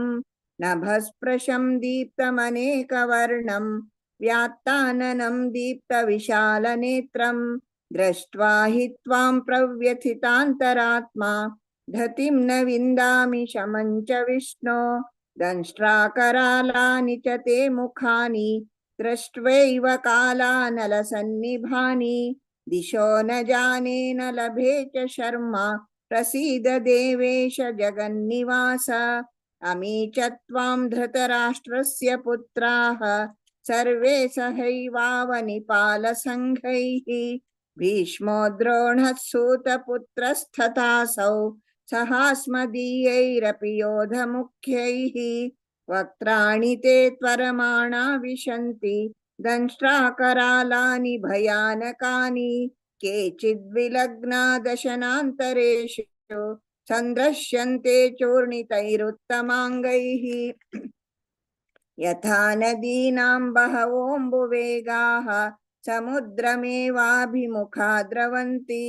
Speaker 6: नभस्पृशं दीप्तमनेकवर्णं व्यात्ताननं दीप्तविशालनेत्रं दृष्ट्वा हि त्वां प्रव्यथितान्तरात्मा धतिं न विन्दामि शमं च विष्णो। दंष्ट्राकरालानि च ते मुखानि दृष्ट्वैव कालानलसन्निभानि दिशो न जाने न लभे च शर्मा। प्रसीद देवेश जगन्निवास। अमी च त्वां धृतराष्ट्रस्य पुत्राः सर्वे सहैवावनिपालसङ्घैः। भीष्मो द्रोणः सूतपुत्रस्तथासौ सहास्मदीयैरपि योधमुख्यैः। वक्त्राणि ते त्वरमाणा विशन्ति दंष्ट्राकरालानि भयानकानि। केचिद्विलग्ना दशनान्तरेषु सन्दृश्यन्ते चूर्णितैरुत्तमाङ्गैः। यथा नदीनां बहवोऽम्बुवेगाः समुद्रमेवाभिमुखा द्रवन्ति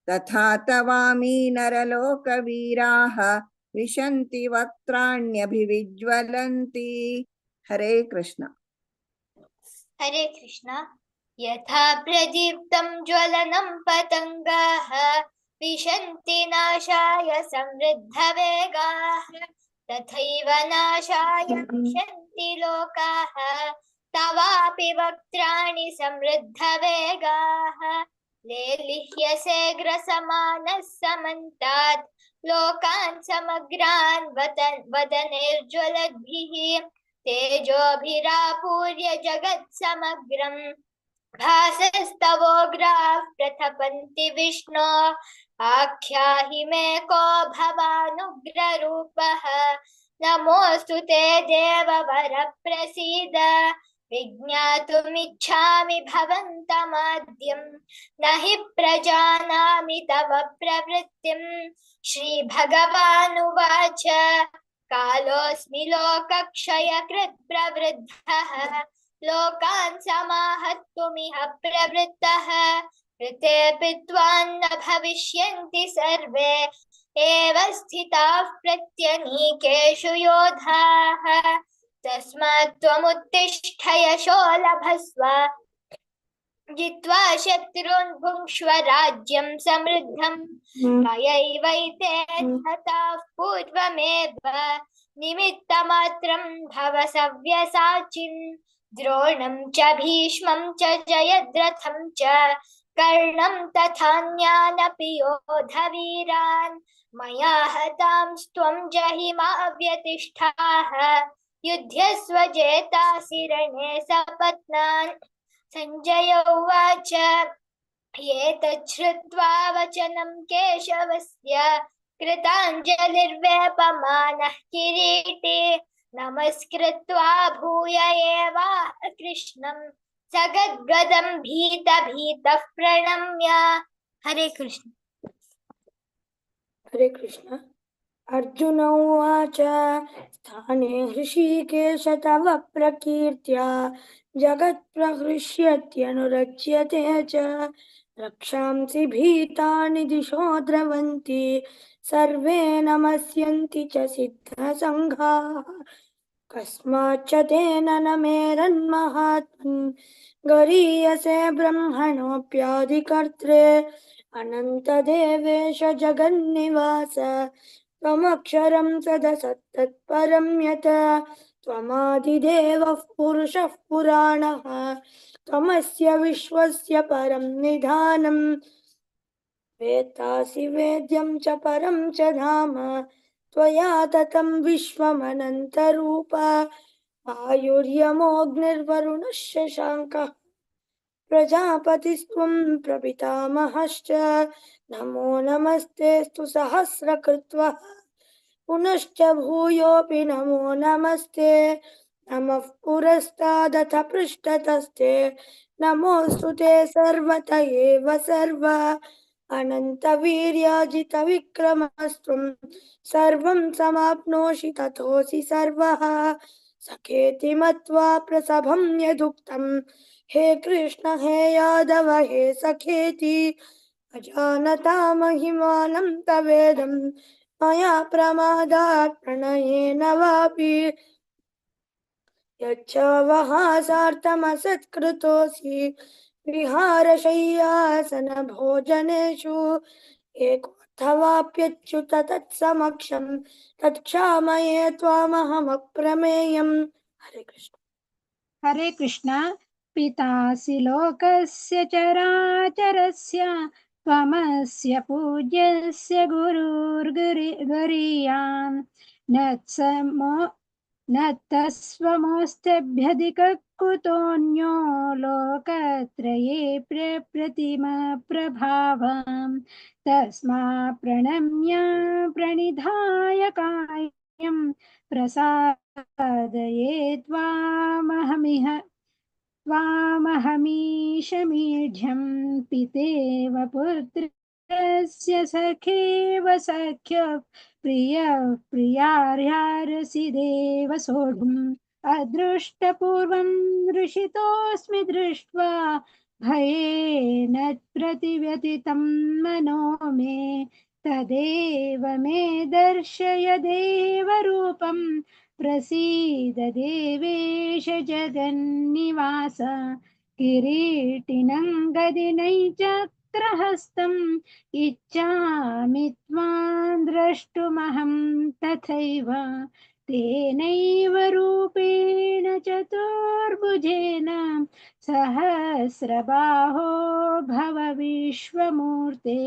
Speaker 6: तथा तवामी नरलोकवीराः विशन्ति वक्त्राण्यभिविज्वलन्ति। हरे कृष्ण।
Speaker 12: हरे कृष्ण। यथा प्रदीप्तं ज्वलनं पतङ्गाः विशन्ति नाशाय समृद्धवेगाः तथैव नाशाय विशन्ति लोकाः तवापि वक्त्राणि समृद्धवेगाः। लेलिह्यसे ग्रसमानः समन्तात् लोकान् समग्रान् वदनैर्ज्वलद्भिः। तेजोभिरापूर्य जगत्समग्रं भासस्तवोग्राः प्रथपन्ति विष्णो। आख्याहि मे को भवानुग्ररूपः नमोऽस्तु ते देववर प्रसीद। विज्ञातुमिच्छामि भवन्तमाद्यं न हि प्रजानामि तव प्रवृत्तिं। श्रीभगवानुवाच कालोऽस्मि लोकक्षयकृत् प्रवृद्धः लोकान् समाहर्तुमिह प्रवृत्तः। ऋतेऽपि त्वां न भविष्यन्ति सर्वे एव स्थिताः प्रत्यनीकेषु योधाः। तस्मात् त्वमुत्तिष्ठ यशो लभस्व जित्वा शत्रून् भुङ्क्ष्व राज्यं समृद्धं। मयैवैते हताः पूर्वमेव निमित्तमात्रं भव सव्यसाचिन्। द्रोणं च भीष्मं च जयद्रथं च कर्णं तथान्यानपि योधवीरान्। मया हतांस्त्वं जहि मा व्यतिष्ठाः युध्यस्व जेतासि रणे सपत्नान्। सञ्जय उवाच एतच्छ्रुत्वा वचनं केशवस्य कृताञ्जलिर्वेपमानः किरीटे नमस्कृत्वा भूय एवाह कृष्णं सगद्गदं भीतभीतः प्रणम्य। हरे कृष्ण।
Speaker 9: हरे कृष्ण। अर्जुन उवाच स्थाने हृषीकेश तव प्रकीर्त्या जगत्प्रहृष्यत्यनुरज्यते च। रक्षांसि भीतानि दिशो द्रवन्ति सर्वे नमस्यन्ति च सिद्धसङ्घाः। कस्माच्च तेन न मेरन्महात्मन् गरीयसे ब्रह्मणोऽप्यादिकर्त्रे। अनन्तदेवेश जगन्निवास त्वमक्षरं सदसत्तत्परं यत् त्वमादिदेवः पुरुषः पुराणः त्वमस्य विश्वस्य परं निधानं। वेत्तासि वेद्यं च परं च धाम त्वया ततं विश्वमनन्तरूप। आयुर्यमोऽग्निर्वरुणः शशाङ्कः प्रजापतिस्त्वं प्रपितामहश्च। नमो नमस्तेऽस्तु सहस्रकृत्वः पुनश्च भूयोऽपि नमो नमस्ते। नमः पुरस्तादथ पृष्ठतस्ते नमोऽस्तु ते सर्वत एव सर्व। अनन्तवीर्याजितविक्रमस्त्वं सर्वं समाप्नोषि ततोऽसि सर्वः। सखेति मत्वा प्रसभं यदुक्तं हे कृष्ण हे यादव हे सखेति। अजानता महिमानं तवेदं मया प्रमादात् प्रणयेन वापि। यच्छवहासार्थमसत्कृतोऽसि विहारशय्यासनभोजनेषु। एकोऽथवाप्यच्युत तत्समक्षं तत्क्षामये त्वामहमप्रमेयम्। हरे कृष्ण।
Speaker 4: हरे कृष्ण। पितासि लोकस्य चराचरस्य त्वमस्य पूज्यस्य गुरुर्गरीयान्। न तस्वमोऽस्त्यभ्यधिकः कुतोऽन्यो लोकत्रये प्रतिमप्रभावम्। तस्मात् प्रणम्य प्रणिधाय कायं प्रसादये त्वामहमिह त्वामहमीशमीढ्यं। पितेव पुत्रस्य सखेव सख्यः प्रियः प्रियार्हारसि देव सोढुम्। अदृष्टपूर्वं ऋषितोऽस्मि दृष्ट्वा भयेन प्रतिव्यथितं मनो मे। तदेव मे दर्शय देवरूपं प्रसीद देवेश जगन्निवास। किरीटिनं गदिनै चक्रहस्तम् इच्छामि त्वां द्रष्टुमहं तथैव। तेनैव रूपेण चतुर्भुजेन सहस्रबाहो भव विश्वमूर्ते।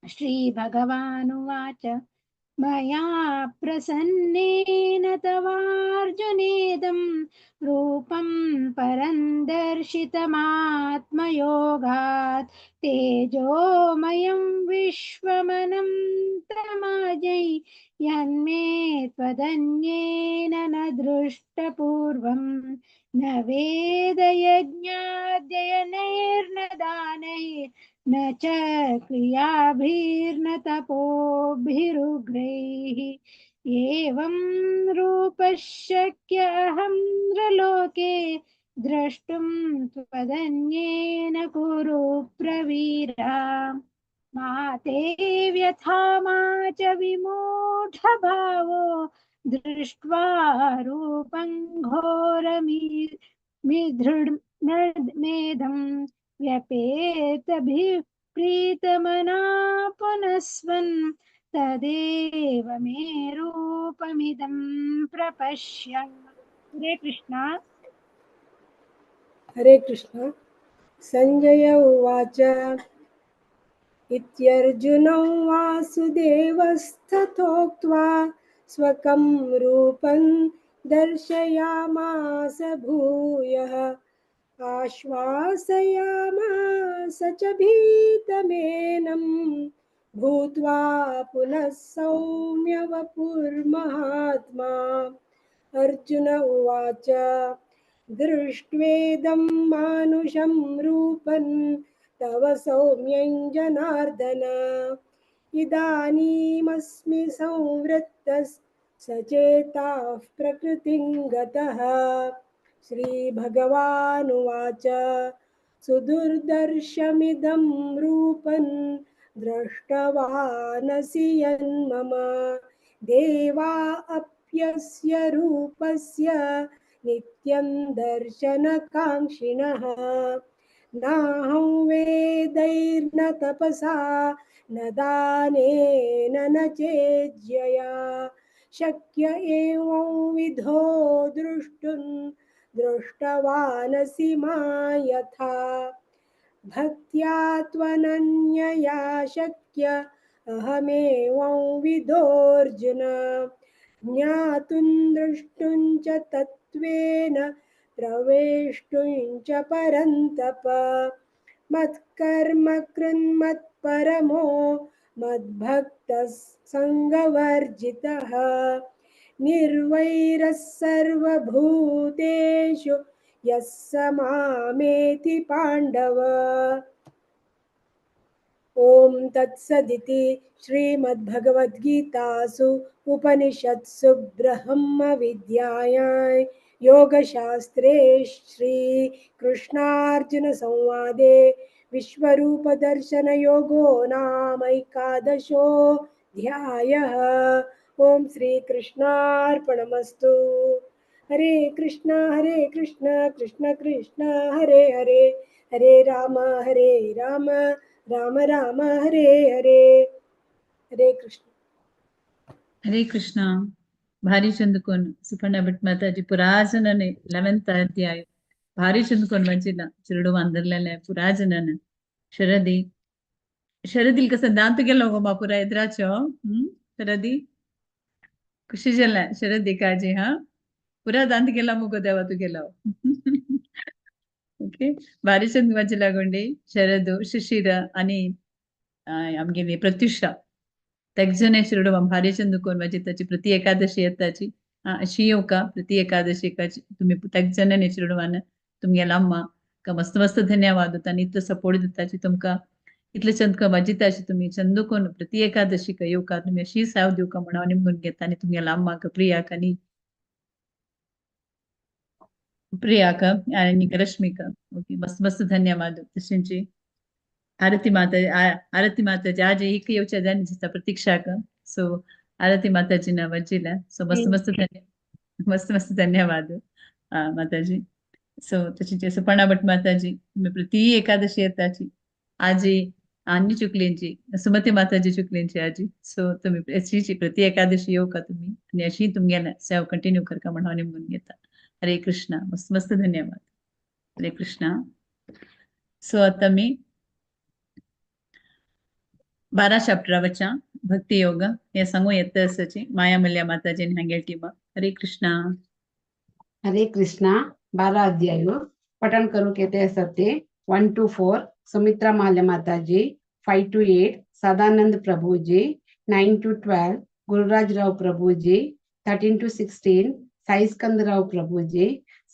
Speaker 4: श्रीभगवानुवाच मया प्रसन्नेन तवार्जुनेदं रूपं परं दर्शितमात्मयोगात्। तेजोमयं विश्वमनन्तमाजै यन्मे त्वदन्येन न दृष्टपूर्वं। न वेदयज्ञाध्ययनैर्न दानैर्न च क्रियाभिर्न तपोभिरुग्रैः। एवं रूपशक्य अहं नृलोके द्रष्टुं त्वदन्येन कुरु प्रवीरा। मा ते व्यथा मा च विमूढभावो दृष्ट्वा रूपं मेधं व्यपेतभिः प्रीतमना पुनस्वन् तदेव मे रूपमिदं प्रपश्य। हरे कृष्णा।
Speaker 15: हरे कृष्ण। संजय उवाच इत्यर्जुनं वासुदेवस्तथोक्त्वा स्वकं रूपं दर्शयामास भूयः आश्वासयामास च भीतमेनं भूत्वा पुनः सौम्य वपुर्महात्मा। अर्जुन उवाच दृष्ट्वेदं मानुषं रूपं तव सौम्यं जनार्दन इदानीमस्मि संवृत्तः सचेताः प्रकृतिं गतः। श्रीभगवानुवाच सुदुर्दर्शमिदं रूपं दृष्टवानसि यन्मम देवा अप्यस्य रूपस्य नित्यं दर्शनकाङ्क्षिणः। नाहं वेदैर्न तपसा न दानेन न चेज्यया शक्य एवं विधो द्रष्टुं दृष्टवानसि मा यथा। भक्त्या त्वनन्यया शक्य अहमेवं विदोऽर्जुन ज्ञातुं द्रष्टुं च तत्त्वेन प्रवेष्टुं च परन्तप। मत्कर्म कृन्मत्परमो मद्भक्तः सङ्गवर्जितः निर्वैरः सर्वभूतेषु यः स मामेति पाण्डव। ॐ तत्सदिति श्रीमद्भगवद्गीतासु उपनिषत्सु ब्रह्मविद्यायां योगशास्त्रे श्रीकृष्णार्जुनसंवादे विश्वरूपदर्शनयोगो नामैकादशोऽध्यायः। ॐ श्रीकृष्णार्पणमस्तु। हरे कृष्णा हरे कृष्ण कृष्ण कृष्ण हरे हरे हरे राम राम राम हरे हरे। हरे कृष्ण।
Speaker 7: हरे कृष्ण। भारी चंदकोन सुपर्णा भट माताजी पुराजनने 11th अध्याय भारी चंदकोन वाचिला चिरडू अंदरलेले पुराजनने शरदी शरदिल कसं दांत गेलो गो मा पुरा एद्राचो शरदी खुशी जाला शरदी काजी हा पुरा दांत गेला मुगो देवा तू गेलो। ओके भारी चंद वाचिला गोंडी शरदु शिशिर आणि आमगेली प्रत्युषा तेगजने शिरडो भारी चंदकोन वाचिताची प्रति एकादशी येताची अशी येवका प्रति एकादशी तुम्ही तेगजने शिरडवान तुमगेला अम्मा का मस्त मस्त धन्यवाद होता आणि इतलो सपोर्ट दिताची तुमका इतले चंदका वाजिताची तुम्ही चंदकोन प्रति एकादशी का येवका तुम्ही अशी साव दिवका म्हणून हांव निमगून घेता आनी तुमगेला अम्माक प्रियाक आनी प्रियाक आनी रश्मिक। ओके मस्त मस्त धन्यवाद। तशेंची आरती माता आरती माताजी आज एक येवच्या जाय दिसता प्रतीक्षाक सो आरती माताजी ना वजिला सो मस्त मस्त धन्य मस्त मस्त धन्यवाद माताजी। सो तशीच सुपर्णा भट माताजी तुम्ही प्रति एकादशी येताची आजी आनी चुकलेंची सुमती माताजी चुकलेंची आजी सो तुम्ही अशीची प्रति एकादशी येवका तुम्ही आनी अशी तुमगेले सेवा कंटिन्यू करका म्हणून हांव निमगून घेता। हरे कृष्णा। मस्त मस्त धन्यवाद। हरे कृष्णा। सो आता मी 12 चॅप्टरा वचा भक्ती योग हे सांगू येत आसाची माया मल्या माताजी आनी हांगेल टीमा। हरे कृष्णा।
Speaker 20: हरे कृष्णा। 12 अध्याय पठन करूंक येते आसा ते 1 to 4 Sumitra Mallya Mataji, 5 to 8 Sadanand Prabhuji, 9 to 12 Gururaj Rao Prabhuji, 13 to 16 Sai Skand Rao Prabhuji,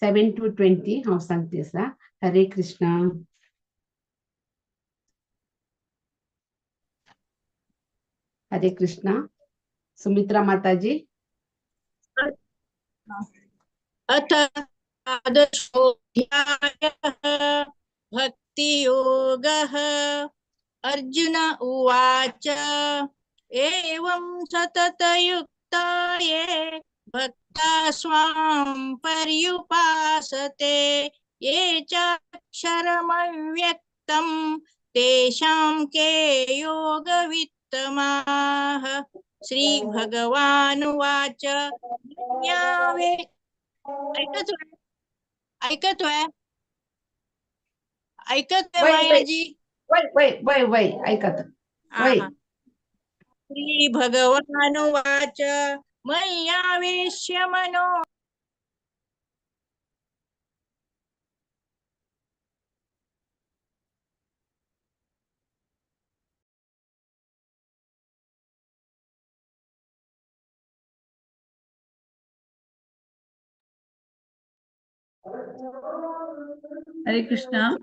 Speaker 20: 7 to 20 हांव सांगते आसा। हरे कृष्णा। हरे कृष्णा। सुमित्रा माताजी।
Speaker 22: अथ द्वादशोऽध्यायः भक्तियोगः। अर्जुन उवाच एवं सततयुक्ताये भक्ता स्वां पर्युपासते ये चाक्षरमव्यक्तं तेषां के योगवित्तमाः। श्री भगवानुवाच। ऐकतोय ऐकतोय ऐकतोय मायाजी?
Speaker 20: वय वय वय वय ऐकत वय।
Speaker 22: श्री भगवानुवाच मय्यावेश्य मनो
Speaker 7: हरे कृष्णा।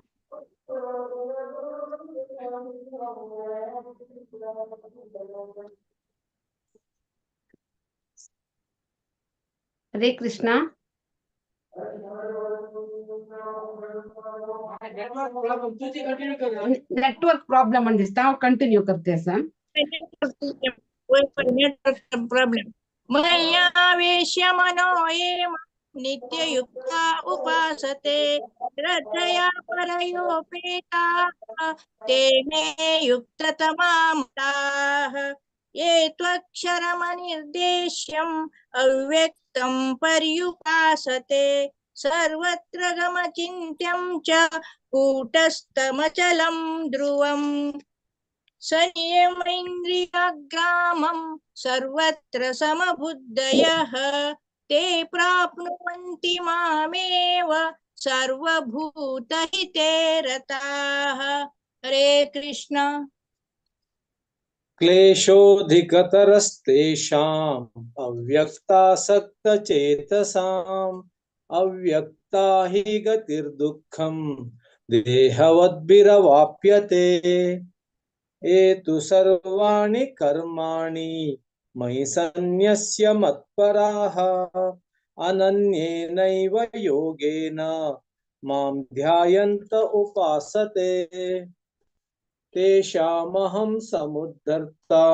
Speaker 20: हरे कृष्णा। नेटवर्क प्रॉब्लेम आणि दिसता, कंटिन्यू करते सर।
Speaker 22: Network problem. मय्यावेश्य मनो ये नित्ययुक्ता उपासते श्रद्धया परयोपेताः ते मे युक्ततमा मताः। ये त्वक्षरमनिर्देश्यम् अव्यक्तं पर्युपासते सर्वत्र गमचिन्त्यं च कूटस्थमचलं ध्रुवम्। संयमेन्द्रियग्रामं सर्वत्र समबुद्धयः ते प्राप्नुवन्ति मामेव सर्वभूतहिते रताः। हरे कृष्ण।
Speaker 5: क्लेशोऽधिकतरस्तेषाम् अव्यक्तासक्तचेतसाम् अव्यक्ता हि गतिर्दुःखं देहवद्भिरवाप्यते। एतु सर्वाणि कर्माणि मयि सन्न्यस्य मत्पराः अनन्येनैव योगेन मां ध्यायन्त उपासते। तेषामहं समुद्धर्ता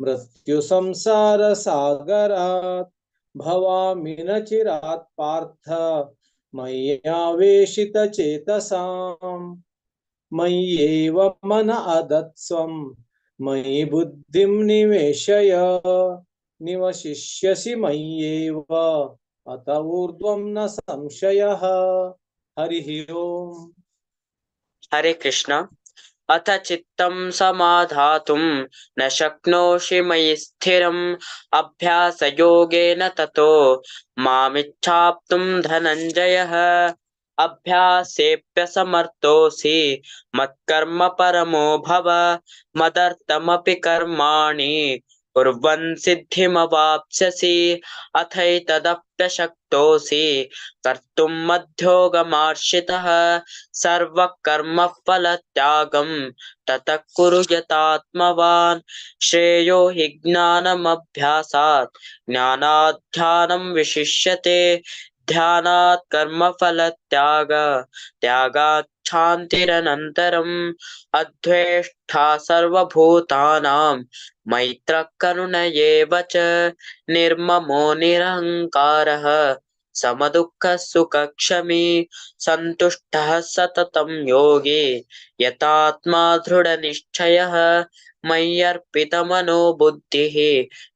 Speaker 5: मृत्युसंसारसागरात् भवामि न चिरात् पार्थ मय्यावेशितचेतसाम्। मय्येव मन अदत्स्वं मयि बुद्धिं निवेशय निवशिष्यसि मय्येव अत ऊर्ध्वं न संशयः। हरिः ओम्।
Speaker 8: हरे कृष्ण। अथ चित्तं समाधातुं न शक्नोषि मयि स्थिरम् अभ्यासयोगेन ततो मामिच्छाप्तुं धनञ्जयः। अभ्यासेऽप्यसमर्थोऽसि मत्कर्म परमो भव मदर्थमपि कर्माणि कुर्वन् सिद्धिमवाप्स्यसि। अथैतदप्यशक्तोऽसि कर्तुं मध्योगमाश्रितः सर्वकर्मफलत्यागं ततः कुरु यतात्मवान्। श्रेयो हि ज्ञानमभ्यासात् ज्ञानात् ध्यानं विशिष्यते ध्यानात् कर्मफलत्याग त्यागात् शान्तिरनन्तरम्। अद्वेष्टा सर्वभूतानां मैत्रः करुण एव च निर्ममो निरहङ्कारः समदुःखः सुखक्षमी सन्तुष्टः सततं योगी यतात्मा दृढनिश्चयः। मय्यर्पितमनो बुद्धिः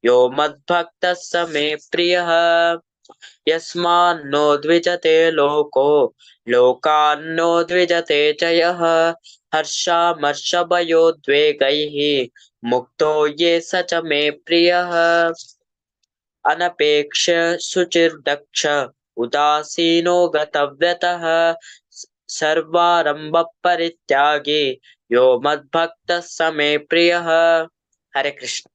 Speaker 8: यो मद्भक्तः स मे प्रियः। यस्मान्नो द्विजते लोको लोकान्नो द्विजते च यः हर्षामर्षभयोद्वेगैः मुक्तो ये स च मे प्रियः। अनपेक्ष शुचिर्दक्ष उदासीनो गतव्यतः सर्वारंभ परित्यागी यो मद्भक्तः स मे प्रियः। हरे कृष्ण।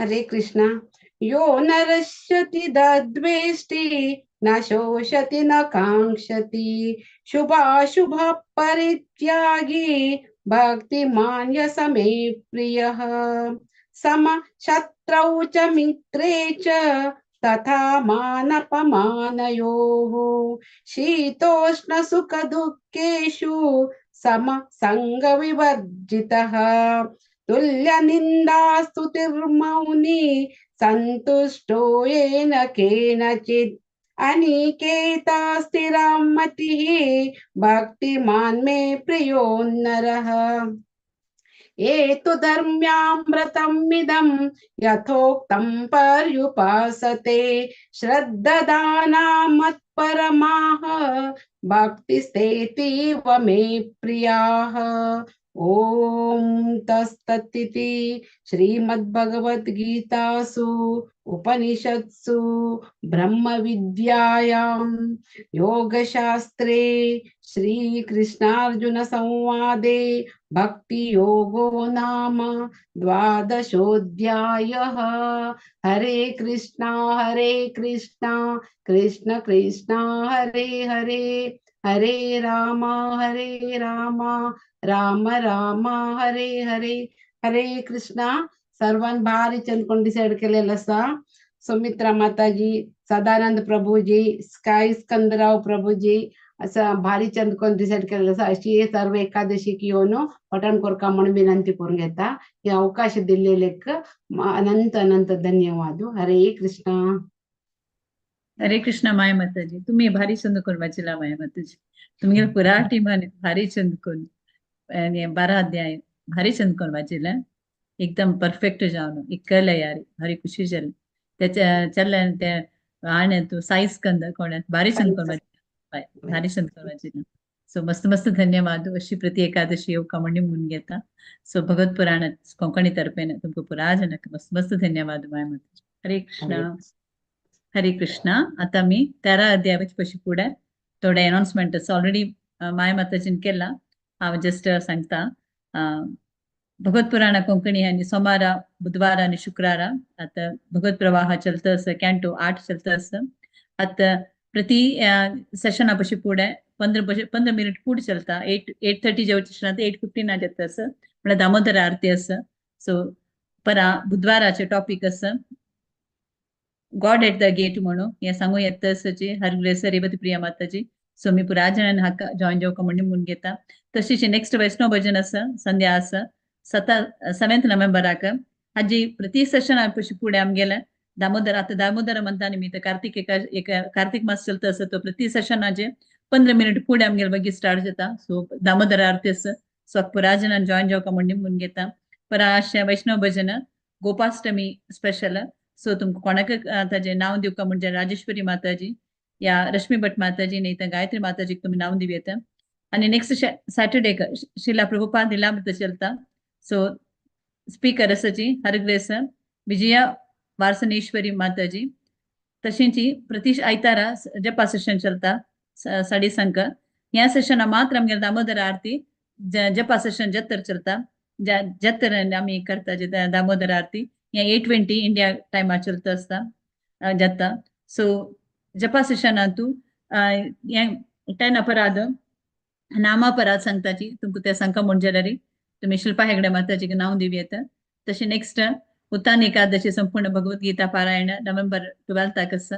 Speaker 20: हरे कृष्ण। यो न रश्यति द्वेष्टि न शोषति न कांक्षति शुभाशुभ परित्यागी भक्तिमान् य स मे प्रियः। सम शत्रौ च मित्रे च तथा मानपमानयोः शीतोष्ण सुख दुःखेषु सम संगविवर्जितः। तुल्य निन्दास्तुतिर्मौनी संतुष्टो येन केनचित् अनिकेता स्थिरां मतिः भक्तिमान् मे प्रियो नरः। एतु धर्म्यामृतमिदं यथोक्तं पर्युपासते श्रद्ददाना मत्परमाः भक्तिस्तेतीव मे प्रियाः। ॐ तत्सदिति श्रीमद्भगवद्गीतासु उपनिषत्सु ब्रह्मविद्यायां योगशास्त्रे श्रीकृष्णार्जुन संवादे भक्तियोगो नाम द्वादशोऽध्यायः। हरे कृष्णा कृष्ण कृष्ण हरे हरे, हरे राम राम राम हरे हरे। हरे कृष्णा। सर्वान भारी चंद डिसाइड केलेलं आसा। सुमित्रा माताजी, सदानंद प्रभुजी, स्काय स्कंदराव प्रभुजी असं भारी चंद कोण डिसाइड केलेलं आसा। अशी सर्व एकादशीक येवन पठण करका म्हणून विनंती करून घेता। हे अवकाश दिल्लेलेक अनंत अनंत धन्यवाद। हरे कृष्णा।
Speaker 7: हरे कृष्णा माया माताजी, तुम्ही भारी चंद करून वाचिला माया माताजी, तुमगेले पुरा टीमान भारी चंद करून आणि 12 अध्याय भारी चंद करून वाचिला, एकदम परफेक्ट जावन इकल यार भारी खुशी जाली। त्याच्या चल्ला त्या आणि तू साई स्कंद कोण भारी चंद करून वाचिला, भारी चंद करून वाचिला। सो मस्त मस्त धन्यवाद। अशी प्रति एकादशी येवका म्हणून म्हणून घेता। सो भगवत पुराण कोंकणी तर्फेन तुमकां पुरा जनक मस्त मस्त धन्यवाद माया माताजी। हरे कृष्णा। हरे कृष्णा। आता मी 13 अध्यायाची पशी फुडें थोडे अनाउन्समेंट आसा। ऑलरेडी माया माताजीन केला, हांव जस्ट सांगता। भगवत पुराण कोंकणी आनी सोमारा, बुधवारा आनी शुक्रारा आतां भगवत प्रवाह चलता आसा, कॅन्टो 8 चलता आसा। आतां प्रति सेशना पशी फुडें 15 मिनिट फुडें चलता। 8:30 जेवचे सेशन 8:15 जाता आसा, म्हळ्यार दामोदर आरती आसा। सो परा बुधवाराचे टॉपीक आसा गॉड एट the gate म्हणून हें सांगू येता आसाची हर ग्रेस रेवती प्रिया माताजी। सो मी पुरा जाणांनी हाका जॉईन जावका म्हणून म्हणून घेता। तशीच नेक्स्ट वैष्णव भजन आसा, संध्या आसा 7 नोव्हेंबराक। हाजी प्रति सेशन पशी फुडें आमगेले दामोदर, आतां दामोदर म्हणटा निमित्त कार्तीक एक कार्तीक मास चलता आसा, तो प्रति सेशनाचे 15 मिनिट फुडें आमगेले मागीर स्टार्ट जाता। सो दामोदर आरती आसा, सो पुरा जाणांनी जॉईन जावका म्हणून म्हणून घेता। परा अशें वैष्णव भजन गोपाष्टमी स्पेशल। सो तुमकां कोणाक ताजें नांव दिवका म्हणजे राजेश्वरी माताजी या रश्मी भट माताजी न्ही तर गायत्री माताजीक तुमी नांव दिवं येता। आनी नेक्स्ट सॅटर्डेक शिला प्रभुपाद लीलामृत चलता। सो स्पीकर आसाची हरग्रेस विजया वारसनेश्वरी माताजी। तशेंच प्रति आयतारा जपा सेशन चलता 5:30। ह्या सेशना मात्र आमगेले दामोदर आरती जपा सेशन जत्तर चलता, जत्तर आमी करता दामोदर आरती। या 8:20 इंडिया टायमार चलता आसता जाता। सो जपा सेशनांतू हें 10 अपराध नामापराध सांगताची तुमकां ते सांगता म्हूण जाल्यार तुमी शिल्पा हेगडे माताजीक नांव दिवं येता। तशें नेक्स्ट उत्तान एकादशी संपूर्ण भगवद्गीता पारायण नोव्हेंबर 12 आसा।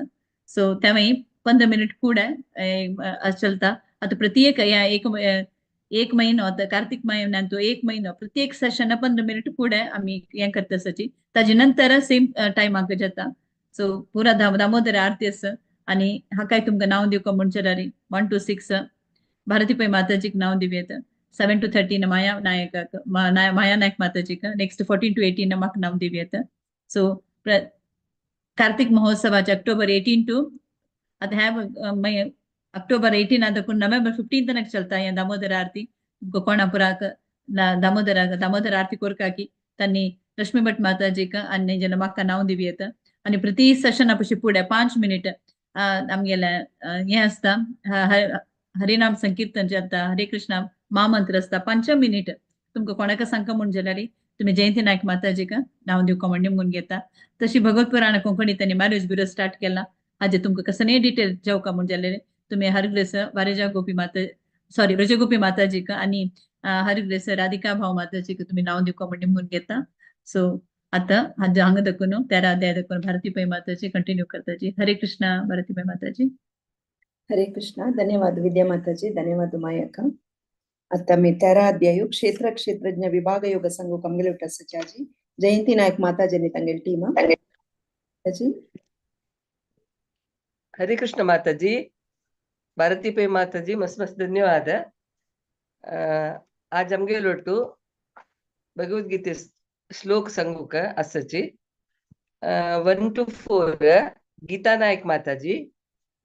Speaker 7: सो तेवूय 15 मिनिट फुडें चलता। आतां प्रत्येक ह्या एक महिनो आतां कार्तीक म्हयन्यांत एक महिनो प्रत्येक सेशन 15 मिनिट फुडें आमी हें करता आसाची। ताजे नंतर सेम टायमाक जाता। सो पुरा दामोदर आरती आसा आनी हाकाय तुमकां नांव दिवका म्हूण जाल्यार 1 to 6 Bharati Pai माताजीक नांव दिवं येता। 7 to 13 माया नायकाक माया नायक माताजीक, नेक्स्ट 14 to 18 म्हाका नांव दिवं येता। सो कार्तीक महोत्सवाचे ऑक्टोबर 18 टू आतां ह्या ऑक्टोबर 18 आतां नोव्हेंबर 15 तनक चलता हें दामोदर आरती। तुमकां कोणापुराक दामोदर आरती करका की तांणी रश्मी भट माताजीक आनी जेन्ना म्हाका नांव दिवं येता। आनी प्रति सेशना पशी फुडें 5 मिनिट आमगेलें हें आसता हरिनाम संकीर्तन जाता, हरे कृष्णा महामंत्र आसता 5 मिनिट। तुमकां कोणाक सांगता म्हूण जाल्यार तुमी जयंती नायक माताजीक नांव दिवका म्हणून घेता। तशी भगवत पुराण कोंकणी तांणी मॅरेज ब्युरो स्टार्ट केला, हाजे तुमकां कसलेय डिटेल जेवका म्हूण जाल्यार तुमी हरग्रेस वारेजा गोपी माता सॉरी रजगोपी माताजीक आनी हरग्रेस राधिका भाव माताजीक तुमी नांव दिवका म्हणून घेता। सो आतां हाजे हांगा दाखोवन 13 अध्याय दाखोवन भारती पै माताजी कंटिन्यू करताजी। हरे कृष्णा भारती पै माताजी।
Speaker 6: हरे कृष्णा। धन्यवाद विद्या माताजी, धन्यवाद मायక్క। आता मी 13 अध्याय क्षेत्र क्षेत्रज्ञ विभाग योग संघ कमगेल सचाजी जयंती नायक माताजी तंगेल टीम.
Speaker 2: हरे कृष्ण माताजी, भारती पै माताजी, मस्त मस्त धन्यवाद. आज आमगे लोटू भगवद्गीते श्लोक सांगूक आसाची. 1 to 4 Gita Naik Mataji,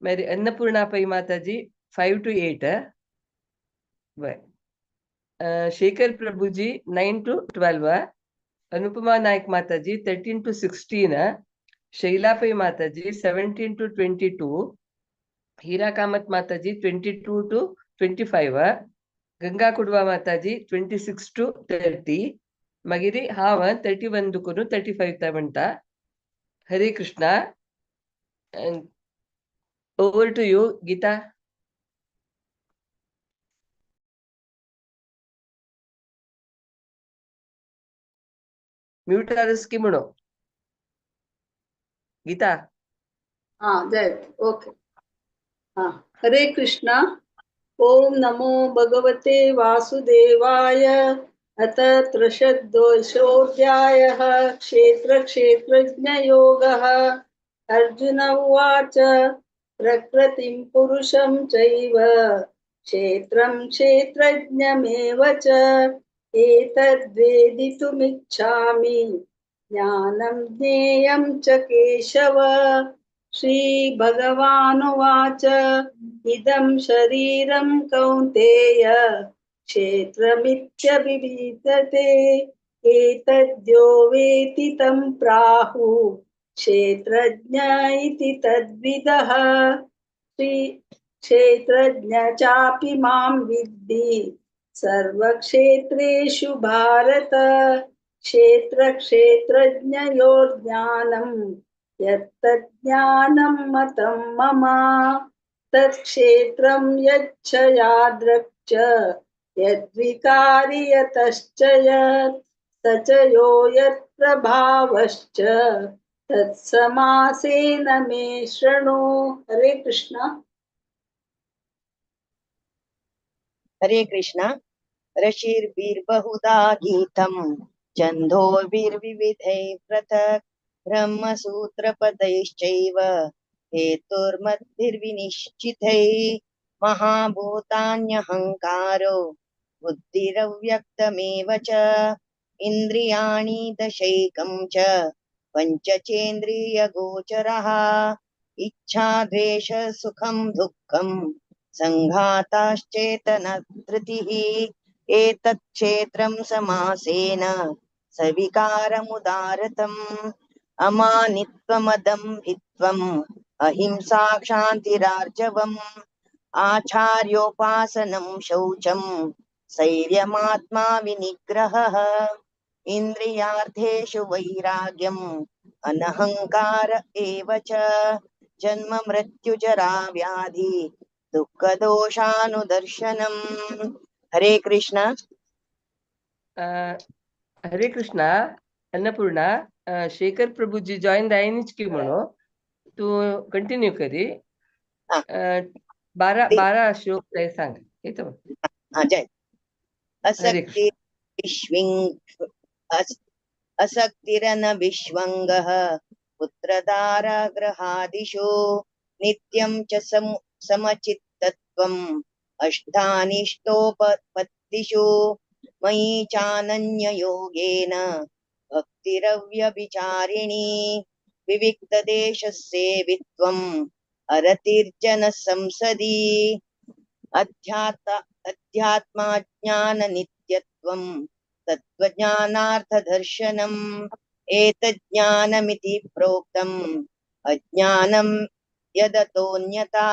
Speaker 2: मागीर अन्नपूर्णा पै माताजी 5 to 8, Shekhar Prabhuji 9 to 12, Anupama Naik Mataji 13 to 16, Shaila Pai Mataji 17 to 22, Hira Kamath Mataji 22 to 25, Ganga Kudva Mataji 26 to 30, मागीर हांव 31 करून 35 म्हणटा. Hare Krishna. Over to you Gita. Mute आरस की म्हणो गीता.
Speaker 13: हाँ जय, okay. हाँ, हरे कृष्णा. ओम नमो भगवते वासुदेवाय. अथ त्रिशदोषोऽध्यायः क्षेत्र क्षेत्रज्ञयोगः. अर्जुन उवाच, प्रकृतिं पुरुषं चैव क्षेत्रं क्षेत्रज्ञमेव च एतद्वेदितुमिच्छामि ज्ञानं ज्ञेयं च केशव. श्रीभगवानुवाच, इदं शरीरं कौन्तेय क्षेत्रमित्यभिधीयते, एतद्यो वेति तं प्राहु क्षेत्रज्ञ इति तद्विदः. श्री क्षेत्रज्ञ चापि मां विद्धि सर्वक्षेत्रेषु भारत. क्षेत्र क्षेत्रज्ञयोर्ज्ञानं यत्तज्ज्ञानं मतं मम. तत्क्षेत्रं यच्च यादृक् च यद्विकारि यतश्च यत् स च यो यत्प्रभावश्च तत्समासेन मे शृणु. हरे कृष्णा.
Speaker 23: हरे कृष्णा. ऋषिर्भिर्बहुधा गीतं छन्दोभिर्विविधैः पृथक् ब्रह्मसूत्रपदैश्चैव हेतुर्मद्भिर्विनिश्चितैः. महाभूतान्यहङ्कारो बुद्धिरव्यक्तमेव च इन्द्रियाणि दशैकं च पञ्चचेन्द्रियगोचरः. इच्छा द्वेष सुखं दुःखं संघाताश्चेतना धृतिः. एतत् क्षेत्रं समासेन सविकारमुदारतम्. अमानित्वमदम्भित्वम् अहिंसा क्षान्तिरार्जवम्. आचार्योपासनं शौचं स्थैर्यमात्मा विनिग्रहः. इन्द्रियार्थेषु वैराग्यम् अनहङ्कार एव च. जन्म मृत्युजरा व्याधि दुःखदोषानुदर्शनम्. हरे कृष्णा.
Speaker 2: हरे कृष्णा. अन्नपूर्णा, शेखर प्रभुजी जॉईन जायनीच की म्हणो, तू कंटिन्यू करी. 12 12 श्लोक ते सांग. येतो.
Speaker 23: हा, जय.
Speaker 2: हरे कृष्ण.
Speaker 23: असक्तिरन विश्वङ्गः पुत्रदारगृहादिषु नित्यं च समचित्तत्वम् अष्टानिष्टोपपत्तिषु. मयि चानन्ययोगेन भक्तिरव्यभिचारिणी. विविक्तदेशसेवित्वम् अरतिर्जनसंसदि. अध्यात्माज्ञाननित्यत्वं तत्त्वज्ञानार्थदर्शनम्. एतज्ज्ञानमिति प्रोक्तम् अज्ञानं यदतोऽन्यथा.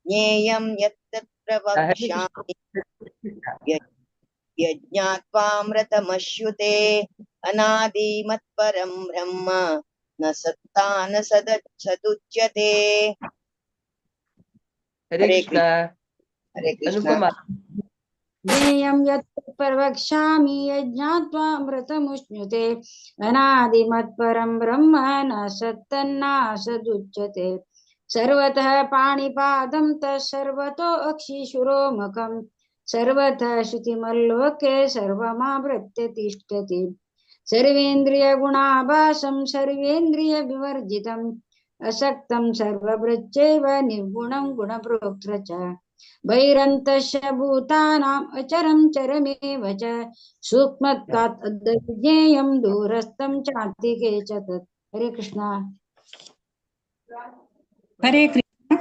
Speaker 23: ज्ञेयं यत्तत् प्रवक्ष्यामि यज्ञात्वामृतमश्नुते. अनादिमत्परं ब्रह्म न सत्ता न सदुच्यते.
Speaker 2: हरे कृष्णा.
Speaker 23: हरे कृष्णा.
Speaker 2: अनुपमा.
Speaker 4: ज्ञेयं यत् प्रवक्ष्यामि यज्ञात्वामृतमुश्नुते. अनादिमत्परं ब्रह्म न सत्तन्नासदुच्यते. सर्वतः पाणिपादं तत्सर्वतो अक्षिशिरोमुखं. सर्वतः श्रुतिमल्लोके सर्वमावृत्य तिष्ठति. सर्वेन्द्रियगुणाभासं सर्वेन्द्रियविवर्जितं. असक्तं सर्वभृच्चैव निर्गुणं गुणभोक्तृ च बहिरन्तश्च भूतानाम् अचरं चरमेव च सूक्ष्मत्वात् अद्विज्ञेयं दूरस्थं चान्तिके च तत्। हरे कृष्णा।
Speaker 3: हरे कृष्ण।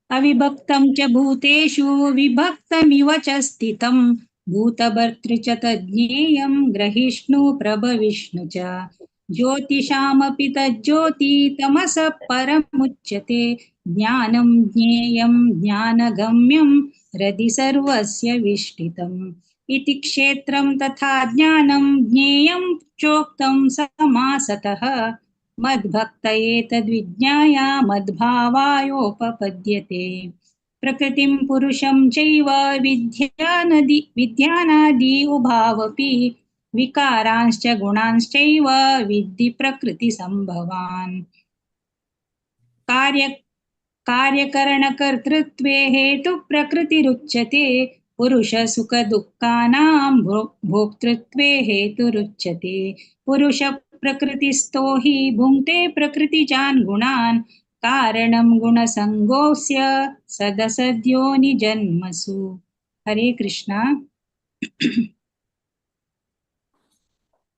Speaker 3: अविभक्तं च भूतेषु विभक्तमिव च स्थितं भूतभर्तृ च तज्ज्ञेयं ग्रहिष्णु प्रभविष्णु च ज्योतिषामपि तज्ज्योति तमसः परमुच्यते ज्ञानं ज्ञेयं ज्ञानगम्यं हृदि सर्वस्य विष्ठितम् इति क्षेत्रं तथा ज्ञानं ज्ञेयं चोक्तं समासतः मद्भक्त एतद्विज्ञाय मद्भावायोपपद्यते। प्रकृतिं पुरुषं चैव विद्यानादि उभावपि विकारांश्च गुणांश्चैव विद्धि प्रकृतिसम्भवान्। कार्यकरणकर्तृत्वे हेतु प्रकृतिरुच्यते पुरुषसुखदुःखानां भोक्तृत्वे हेतुरुच्यते। पुरुषप्रकृतिस्थो हि भुङ्क्ते प्रकृतिजान् गुणान् कारणं गुणसङ्गोऽस्य सदसद्योनिजन्मसु। हरे कृष्णा।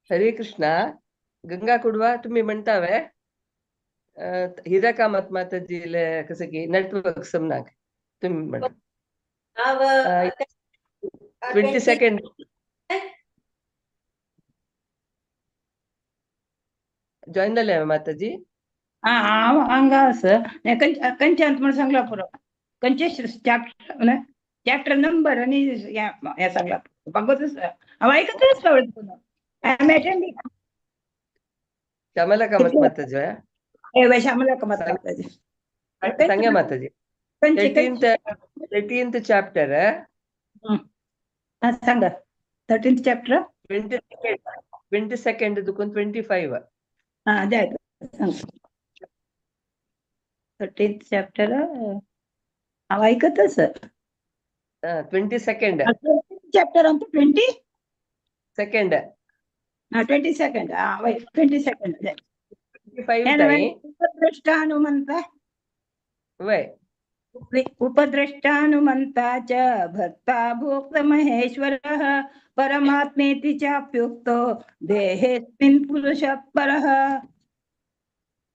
Speaker 2: हरे कृष्णा। गंगा कुडवा तुम्ही म्हणतावे हिरा कामत माताजीले कसं की नेटवर्क समनाक तुम्ही म्हणा। 22 जॉईन झाले माताजी।
Speaker 11: हां हांव हांगा आसा खंयच्यान म्हण सांगला पुरो खंयचे चॅप्टर चॅप्टर नंबर आनी हें सांगला भागवत हांव आयकतच पावलें। I am attending.
Speaker 2: Shyamala Kamat Mataji.
Speaker 11: Shyamala Kamat Mataji
Speaker 2: सांगा माताजी। 13th chapter
Speaker 11: सांगा। 13th chapter
Speaker 2: 22nd Dukun 25।
Speaker 11: हां जाय सांग। 13th chapter हांव आयकतच।
Speaker 2: 22nd
Speaker 11: chapter आमचो
Speaker 2: 22nd।
Speaker 11: हां 22nd। हां वय 22nd
Speaker 2: 25 ताई
Speaker 11: उपद्रष्टा हनुमंता
Speaker 2: वय
Speaker 11: उपद्रष्टा हनुमंता च भर्ता भोक्ता महेश्वरः परमात्मेति चाप्युक्तो देहेऽस्मिन् पुरुषः परः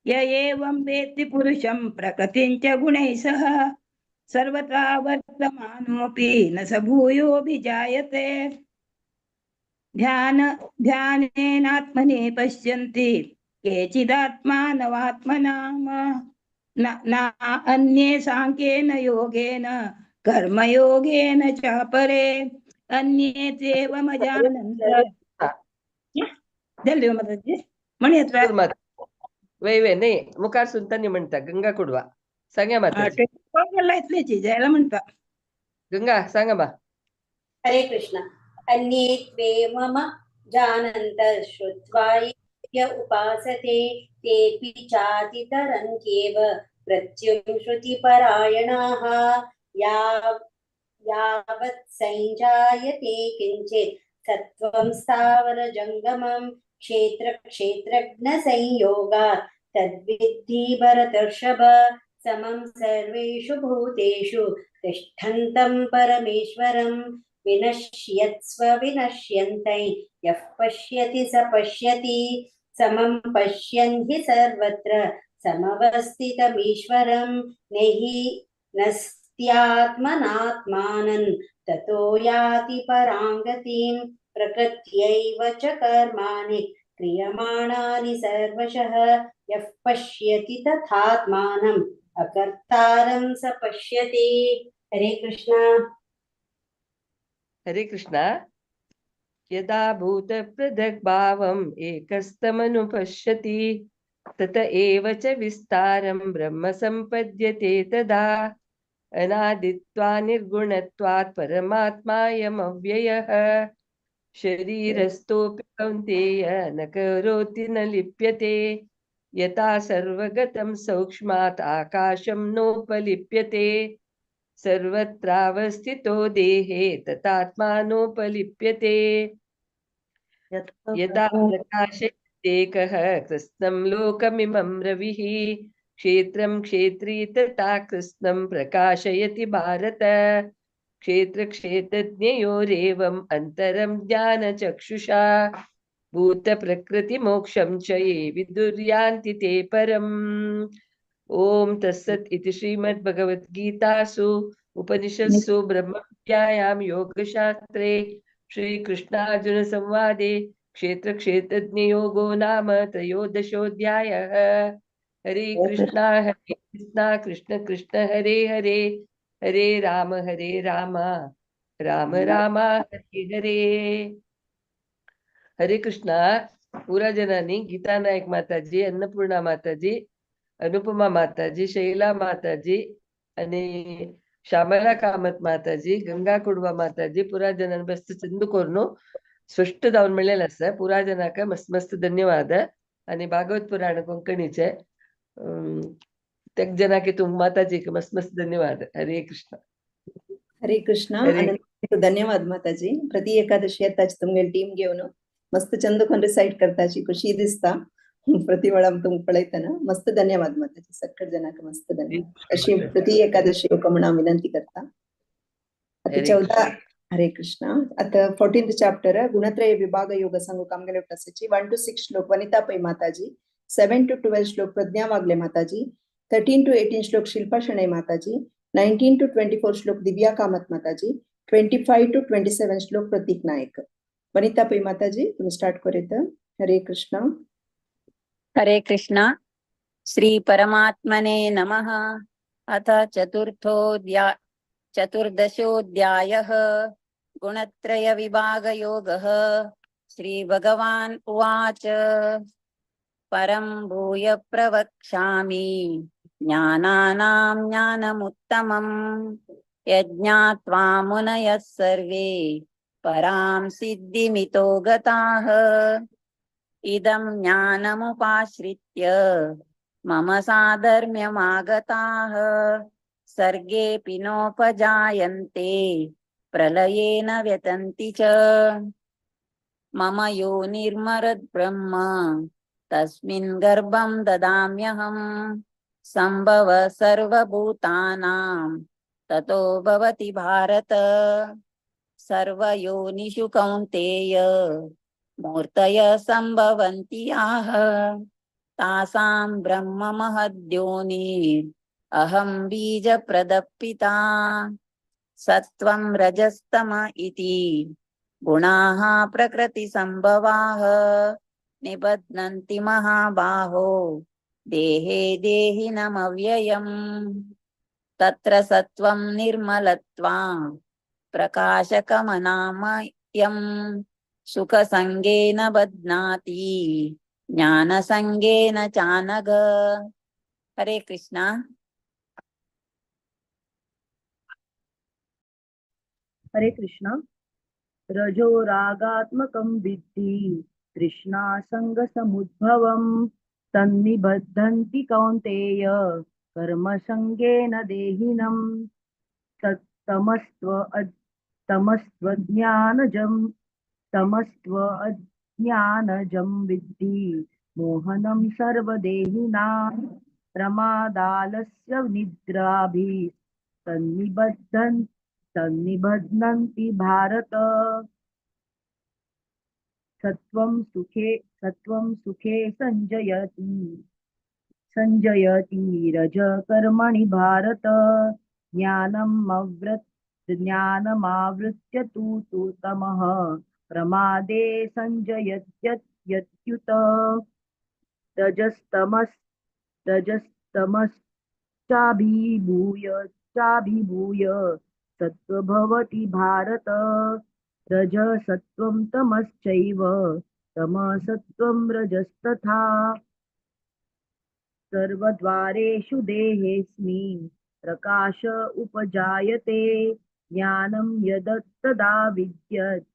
Speaker 11: य एवं वेत्ति पुरुषं प्रकृतिं च गुणैः सह सर्वथा वर्तमानोऽपि न स भूयोऽभिजायते। ध्यानेनात्मनि पश्यन्ति केचिदात्मानवात्मनां न अन्ये सांख्येन योगेन कर्मयोगेन च परे अन्ये त्वेवमजानन्त। जल्दी माताजी म्हणयत
Speaker 2: वे वे नाही मुखार सुनतानी म्हणता गंगा कुडवा सांगा माताजी।
Speaker 11: जायला म्हणता
Speaker 2: गंगा सांगा मा।
Speaker 16: हरे कृष्ण। अन्ये त्वेवम जानन्त श्रुत्वा य उपासते तेऽपि चातितरन्त्येव मृत्युं श्रुतिपरायणाः। यावत् संजायते किञ्चित् सत्त्वं स्थावरजङ्गमं क्षेत्र क्षेत्रज्ञ संयोगात् तद्विद्धि भरतर्षभ समं सर्वेषु भूतेषु तिष्ठन्तं परमेश्वरं विनश्यत्स्व विनश्यन्तै यः पश्यति स पश्यति समं पश्यन् हि सर्वत्र समवस्थितमीश्वरं नहि नस्त्यात्मनात्मानं ततो याति परां गतिं। प्रकृत्यैव च कर्माणि क्रियमाणानि सर्वशः यः पश्यति तथात्मानम् अकर्तारं स पश्यति। हरे कृष्णा।
Speaker 2: हरे कृष्णा। यदा भूतपृथग्भावम् एकस्तमनुपश्यति तत एव च विस्तारं ब्रह्म सम्पद्यते तदा। अनादित्वा निर्गुणत्वात् परमात्मायमव्ययः शरीरस्थोऽपि कौन्तेय न करोति न लिप्यते। यथा सर्वगतं सौक्ष्मात् आकाशं नोपलिप्यते सर्वत्रावस्थितो देहे तथात्मानोपलिप्यते। यथा प्रकाशयति एकः कृत्स्नं लोकमिमं रविः क्षेत्रं क्षेत्री तथा कृत्स्नं प्रकाशयति भारत। क्षेत्रक्षेत्रज्ञयोरेवम् अन्तरं ज्ञानचक्षुषा भूतप्रकृतिमोक्षं च ये विदुर्यान्ति ते परम्। ॐ तत्सत् इति श्रीमद्भगवद्गीतासु उपनिषत्सु ब्रह्मविद्यायां योगशास्त्रे श्रीकृष्णार्जुनसंवादे क्षेत्रक्षेत्रज्ञयोगो नाम त्रयोदशोऽध्यायः। हरे कृष्णा कृष्ण कृष्ण हरे हरे, हरे राम राम राम हरे हरे। हरे कृष्णा। पुरा जनानी गीता नायक माताजी, अन्नपूर्णा माताजी, अनुपमा माताजी, शैला माताजी आणि श्यामला कामत माताजी, गंगा कुडवा माताजी, पुरा जनान मस्त चंदू कोरनो स्पष्ट जावन मेळ्ळेलें आसा। पुरा जनाक मस्त मस्त धन्यवाद। आणि भागवत पुराण कोंकणीचे तेक जनाक तुम माताजी मस्त मस्त धन्यवाद। हरे कृष्ण।
Speaker 6: हरे कृष्ण।
Speaker 2: हरे
Speaker 6: धन्यवाद माताजी। प्रति एकादशी येताच तुमगेले टीम घेवन मस्त चंद कोन रिसाइट करताची खुशी दिसता प्रति वेळा तुमकां पळयतना। मस्त धन्यवाद माताजी, सक्कट जनाक मस्त धन्यवाद। अशी प्रति एकादशी येवका म्हूण हांव विनंती करता। आता 14 हरे कृष्ण। आता 14th chapter गुणत्रय विभाग योग सांगूक आमगेले आसाची 1 to 6 श्लोक वनिता पै माताजी, 7 to 12 श्लोक प्रज्ञा वागले माताजी, 13 to 18 श्लोक शिल्पा शणै माताजी, 19 to 24 श्लोक दिव्या कामत माताजी, 25 to 27 श्लोक प्रतीक नायक। वनिता पै माताजी तुम्ही स्टार्ट करीत। हरे कृष्ण।
Speaker 1: हरे कृष्ण। श्री परमात्मने नमः। अथ चतुर्दशोऽध्यायः गुणत्रय विभागयोगः। श्री भगवान् उवाच परं भूय प्रवक्ष्यामि ज्ञानानां ज्ञानमुत्तमं यज्ञात्वा मुनयः सर्वे परां सिद्धिमितो गताः। इदं ज्ञानमुपाश्रित्य मम साधर्म्यमागताः सर्गेऽपि नोपजायन्ते प्रलये न व्यतन्ति च। मम योनिर्मरद्ब्रह्म तस्मिन् गर्भं ददाम्यहं संभव सर्वभूतानां ततो भवति भारत। सर्वयोनिषु कौन्तेय मूर्तय संभवन्ति याः तासां ब्रह्म महद्योनिर् अहं बीजप्रदपिता। सत्वं रजस्तम इति गुणाः प्रकृतिसंभवाः निबध्नन्ति महाबाहो देहे देहिनमव्ययम्। तत्र सत्वं निर्मलत्वा प्रकाशकमनामयं सुखसंगेन बध्नाति ज्ञानसंगेन चानघ। हरे कृष्णा।
Speaker 17: हरे कृष्णा। रजो रागात्मकं विद्धि तृष्णासङ्गसमुद्भवं तन्निबध्नन्ति कौन्तेय कर्मसङ्गेन देहिनं। तमस्त्वज्ञानजं तमस्त्वज्ञानजं विद्धि मोहनं सर्वदेहिनां प्रमादालस्य निद्राभिः तन्निबध्नन्ति भारत। सत्वं सुखे संजयति रज कर्मणि भारत। ज्ञानमावृत्य तु तमः प्रमादे संजयत्यत्युत। रजस्तमश्चाभिभूय सत्त्व भवति भारत। रजसत्त्वं तमश्चैव तमसत्त्वं रजस्तथा। सर्वद्वारेषु देहेऽस्मिन् प्रकाश उपजायते ज्ञानं यदत्तदा विद्यत्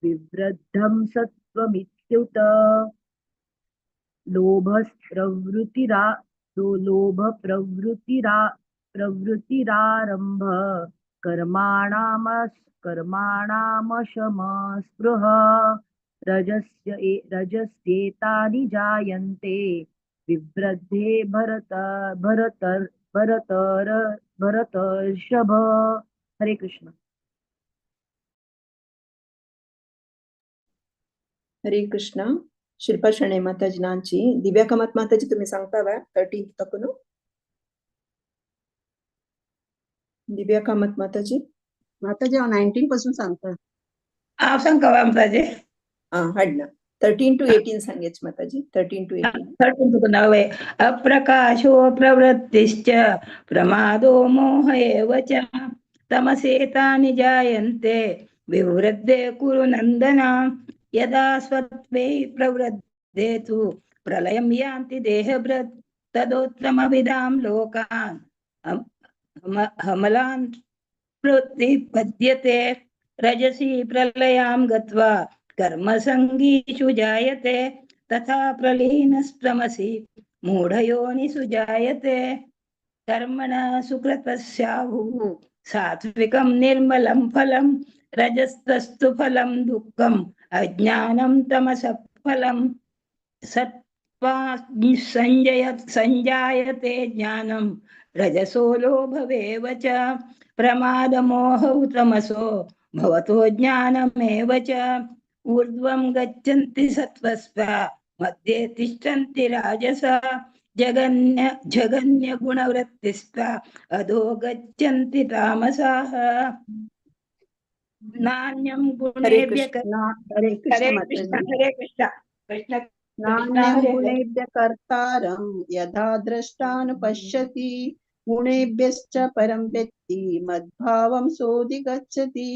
Speaker 17: विवृद्धं सत्त्वमित्युत। लोभप्रवृत्तिरारम्भ कर्माणामशमस्पृह रजस्येतानि जायन्ते विवृद्धे भरत भरत भरतर भरतर्षभ। हरे कृष्ण।
Speaker 6: हरे कृष्ण। शिल्पा शणे माताजी नांची दिव्या कामत माताजी तुम्ही सांगता वा 13 तकून? दिव्या कामत माताजी,
Speaker 14: माताजी हांव 19 पासून सांगता.
Speaker 11: हांव सांगता माताजी.
Speaker 6: आं हाडना 13 to 18 सांगेच माताजी. 13 to 18.
Speaker 11: 13 तुका नावे. अप्रकाशो प्रवृत्तिश्च प्रमादो मोह एव च तमसेतानि जायन्ते विवृद्धे कुरु नंदन यदा स्वत्वे प्रवृद्धे तु प्रलयं यान्ति देहभृत् तदोत्तमविदां लोकान् हमलान् प्रतिपद्यते रजसि प्रलयां गत्वा कर्मसङ्गीषु जायते तथा प्रलीनस्तमसि मूढयोनिषु जायते कर्मणा सुकृतस्याहुः सात्विकं निर्मलं फलं रजस्तस्तु फलं दुःखम् अज्ञानं तमसः फलं सत्त्वा संजायते ज्ञानं रजसो लोभवेव च प्रमादमोहौ तमसो भवतो ज्ञानमेव च ऊर्ध्वं गच्छन्ति सत्त्वस्ता मध्ये तिष्ठन्ति राजसा जगन्य जगन्य गुणवृत्तिस्ता अधो गच्छन्ति तामसाः नान्यं
Speaker 6: हरे
Speaker 11: गुणेभ्य
Speaker 6: कृष्ण.
Speaker 14: हरे कृष्ण
Speaker 11: हरे
Speaker 14: माताजी.
Speaker 11: कृष्ण हरे कृष्ण कृष्ण कृष्ण
Speaker 14: नान्यं
Speaker 11: हरे हरे.
Speaker 14: गुणेभ्य कर्तारं यदा द्रष्टानुपश्यति गुणेभ्यश्च परं वेत्ति मद्भावं सोऽधिगच्छति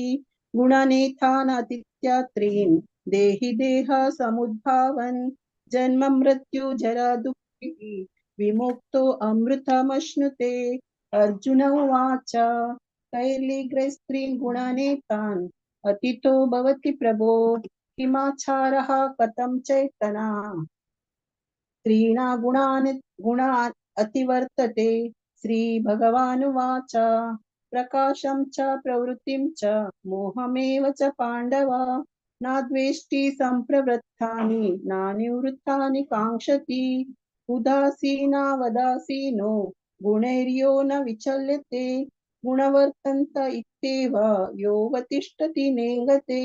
Speaker 14: गुणनेथानतीत्यात्रीन् देहि देह समुद्भावन् जन्म मृत्यु जरा दुःखैः विमुक्तो अमृतमश्नुते। अर्जुन उवाच कैर्लिग्रस्त्रीन् गुणानेतान् अतीतो भवति प्रभो किमाचारः कथं चेतना त्रीणा गुणान् गुणान् अतिवर्तते। श्री भगवानुवाच प्रकाशं च प्रवृत्तिं च मोहमेव च पाण्डव न द्वेष्टि संप्रवृत्तानि न निवृत्तानि काङ्क्षति उदासीनावदासीनो गुणैर्यो न विचल्यते गुणवर्तन्त इत्येव योऽवतिष्ठति नेङ्गते।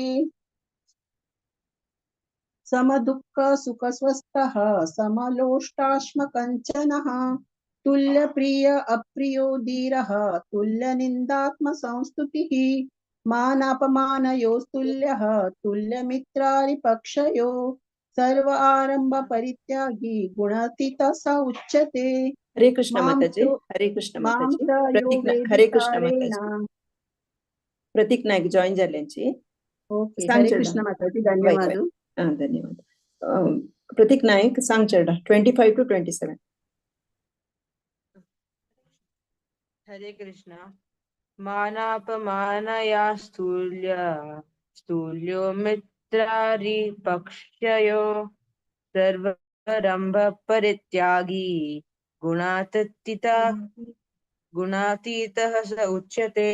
Speaker 14: समदुःख सुखस्वस्थः समलोष्टाश्मकञ्चनः तुल्यप्रिय अप्रियो धीरः तुल्यनिन्दात्मसंस्तुतिः मानापमानयोस्तुल्यः तुल्यमित्रारिपक्षयो सर्व आरंभ परित्यागी गुणातीतः स उच्यते।
Speaker 6: हरे कृष्ण
Speaker 14: मां
Speaker 6: माताजी.
Speaker 14: तो
Speaker 6: हरे कृष्ण
Speaker 14: मां
Speaker 6: माताजी.
Speaker 14: च यो
Speaker 6: प्रतीक हरे कृष्ण
Speaker 14: व्यभिचारेण.
Speaker 6: माताजी. प्रतीक नाईक जॉईन जाल्यांची.
Speaker 14: ओके
Speaker 6: सांग
Speaker 14: हरे
Speaker 6: चेडा.
Speaker 14: कृष्ण माताजी
Speaker 6: वय वय.
Speaker 14: धन्यवाद.
Speaker 6: हा धन्यवाद. प्रतीक नाईक सांग चेडा 25 to 27.
Speaker 18: Hare Krishna. मानापमानयास्तुल्य स्तुल्यो मित्रारिपक्षयो सर्वारंभ परित्यागी गुणातीतः गुणातीतः स उच्यते।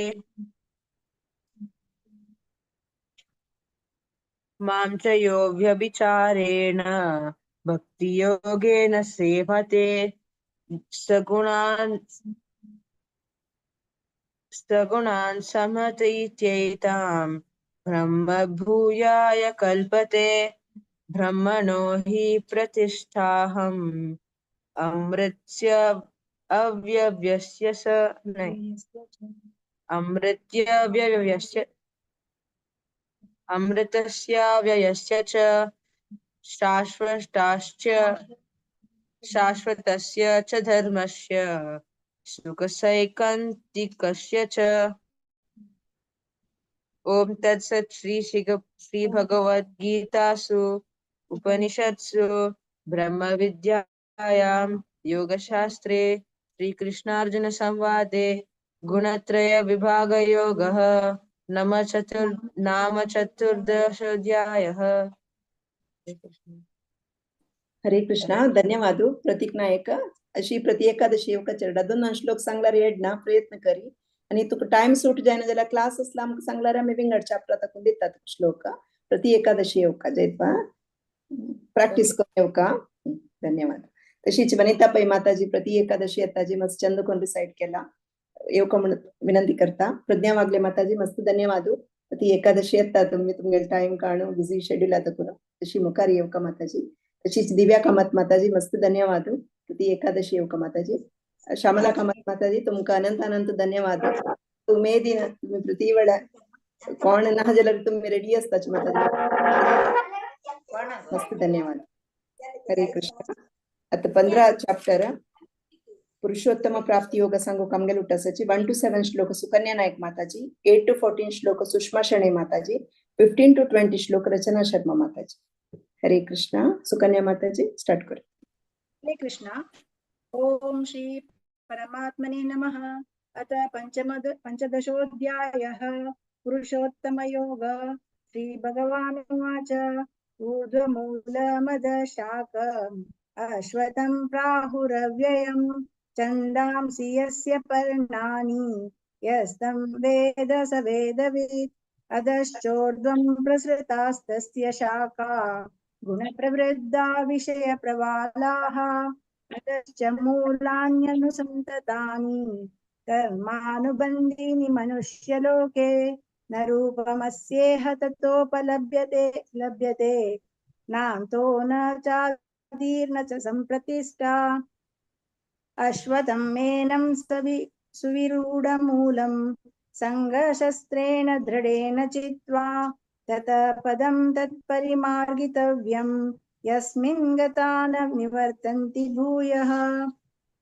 Speaker 18: मां च यो व्यभिचारेण भक्तियोगेन सेवते सगुणान् सगुणान् समतीत्येतां ब्रह्मभूयाय कल्पते। ब्रह्मणो हि प्रतिष्ठाहम् अमृत्य अव्यव्यस्य स नहीं अमृत्यव्यव्यस्य अमृतस्याव्ययस्य च शाश्वताश्च शाश्वतस्य च धर्मस्य सुखसैकान्तिकस्य च। ओम तत्सत् श्री श्री भगवद्गीतासु उपनिषत्सु ब्रह्मविद्यायां योगशास्त्रे श्रीकृष्णार्जुन संवादे गुणत्रय विभागयोगः नाम चतुर्दशोऽध्यायः।
Speaker 6: हरे कृष्णा. धन्यवाद प्रतीक नायक. अशी प्रति एकादशी येवका चेडा दोन श्लोक सांगल्यार येडना प्रयत्न करी. आनी तुका टायम सूट जायना जाल्यार क्लास आसला आमकां सांगल्यार आमी विंगड चॅप्टर ताकून दितात तुका श्लोक. प्रति एकादशी येवका जयत्वा प्रॅक्टीस करून येवका. धन्यवाद. तशीच वनिता पै माताजी प्रति एकादशी येताजी मस्त चंद कोण रिसाइट केला येवका म्हणून विनंती करता. प्रज्ञा वागले माताजी मस्त धन्यवाद. प्रति एकादशी येता तुम्ही तुमगे टाइम काडून बिझी शेड्यूल आता करून तशी मुखार येवका माताजी. तशीच दिव्या कामत माताजी मस्त धन्यवाद. प्रति एकादशी येवका माताजी. श्यामला कामत माताजी तुमका अनंत अनंत धन्यवाद. तुमे दिन तुम्ही प्रति वेळा कोण ना जाल्यार तुम्ही रेडी असताच माताजी. मस्त धन्यवाद. हरे कृष्ण. आता 15 चॅप्टर पुरुषोत्तम प्राप्ती योग सांगू कामगेल उठासाची. 1 to 7 श्लोक सुकन्या नायक माताजी, 8 to 14 श्लोक सुषमा शणे माताजी, 15 to 20 श्लोक रचना शर्मा माताजी. हरे कृष्णा. सुकन्या माताजी स्टार्ट कर.
Speaker 3: हरे कृष्णा. ओम श्री परमात्मने नमः. अथ पंचदशोऽध्यायः पुरुषोत्तम योग. श्री भगवानुवाच. ऊर्ध्वमूलमदशाकम् अश्वत्थं प्राहुरव्ययं छन्दांसि यस्य पर्णानि यस्तं वेद स वेदवित्. अधश्चोर्ध्वं प्रसृतास्तस्य शाखा गुणप्रवृद्धा विषयप्रवालाः अधश्च मूलान्यनुसन्ततानि कर्मानुबन्धीनि मनुष्यलोके न रूपमस्येह ततोपलभ्यते लभ्यते नान्तो न चादीर्न च सम्प्रतिष्ठा. अश्वत्थं मेनं सुविरूढमूलं सङ्गशस्त्रेण दृढेन चित्वा ततः पदं तत्परिमार्गितव्यं यस्मिन् गता न निवर्तन्ति भूयः.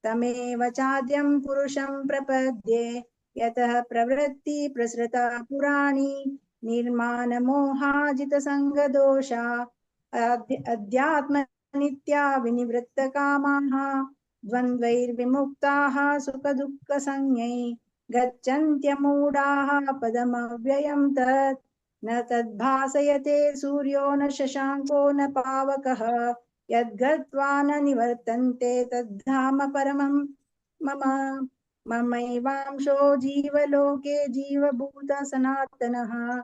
Speaker 3: तमेव चाद्यं पुरुषं प्रपद्ये यतः प्रवृत्ति प्रसृता पुराणी निर्माणमोहाजितसङ्गदोषा अध्यात्मनित्या विनिवृत्तकामाः द्वन्द्वैर्विमुक्ताः सुखदुःखसंज्ञै गच्छन्त्यमूढाः पदमव्ययं तत्. न तद्भासयते सूर्यो न शशाङ्को न पावकः यद्गत्वा न निवर्तन्ते तद्धाम परमं मम. ममैवांशो जीवलोके जीवभूत सनातनः.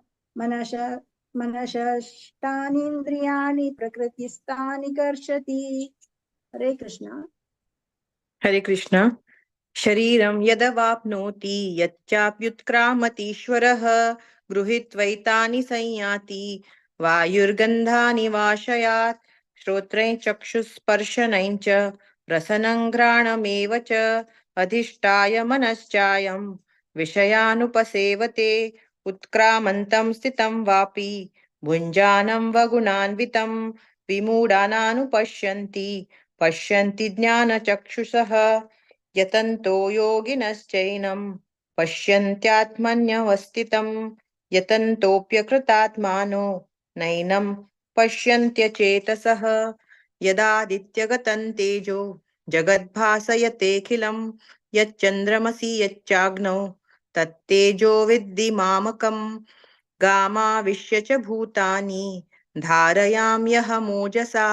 Speaker 3: मनषष्टानीन्द्रियाणि प्रकृतिस्थानि कर्षति. हरे कृष्णा.
Speaker 18: हरे कृष्णा. शरीरं यदवाप्नोति यच्चाप्युत्क्रामतीश्वरः गृहीत्वैतानि संयाति वायुर्गन्धानि वाशयात्. श्रोत्रै चक्षुस्पर्शनैं च रसनं घ्राणमेव च अधिष्ठाय मनश्चायं विषयानुपसेवते. उत्क्रामन्तं स्थितं वापि भुञ्जानं वगुणान्वितं विमूढानानुपश्यन्ति पश्यन्ति ज्ञानचक्षुषः. यतन्तो योगिनश्चैनं पश्यन्त्यात्मन्यवस्थितं यतन्तोऽप्यकृतात्मानो नैनं पश्यन्त्यचेतसः. यदादित्यगतं तेजो जगद्भासयतेऽखिलं यच्चन्द्रमसि यच्चाग्नौ तत्तेजो विद्धि मामकं. गामाविश्य च भूतानि धारयाम्यहमोजसा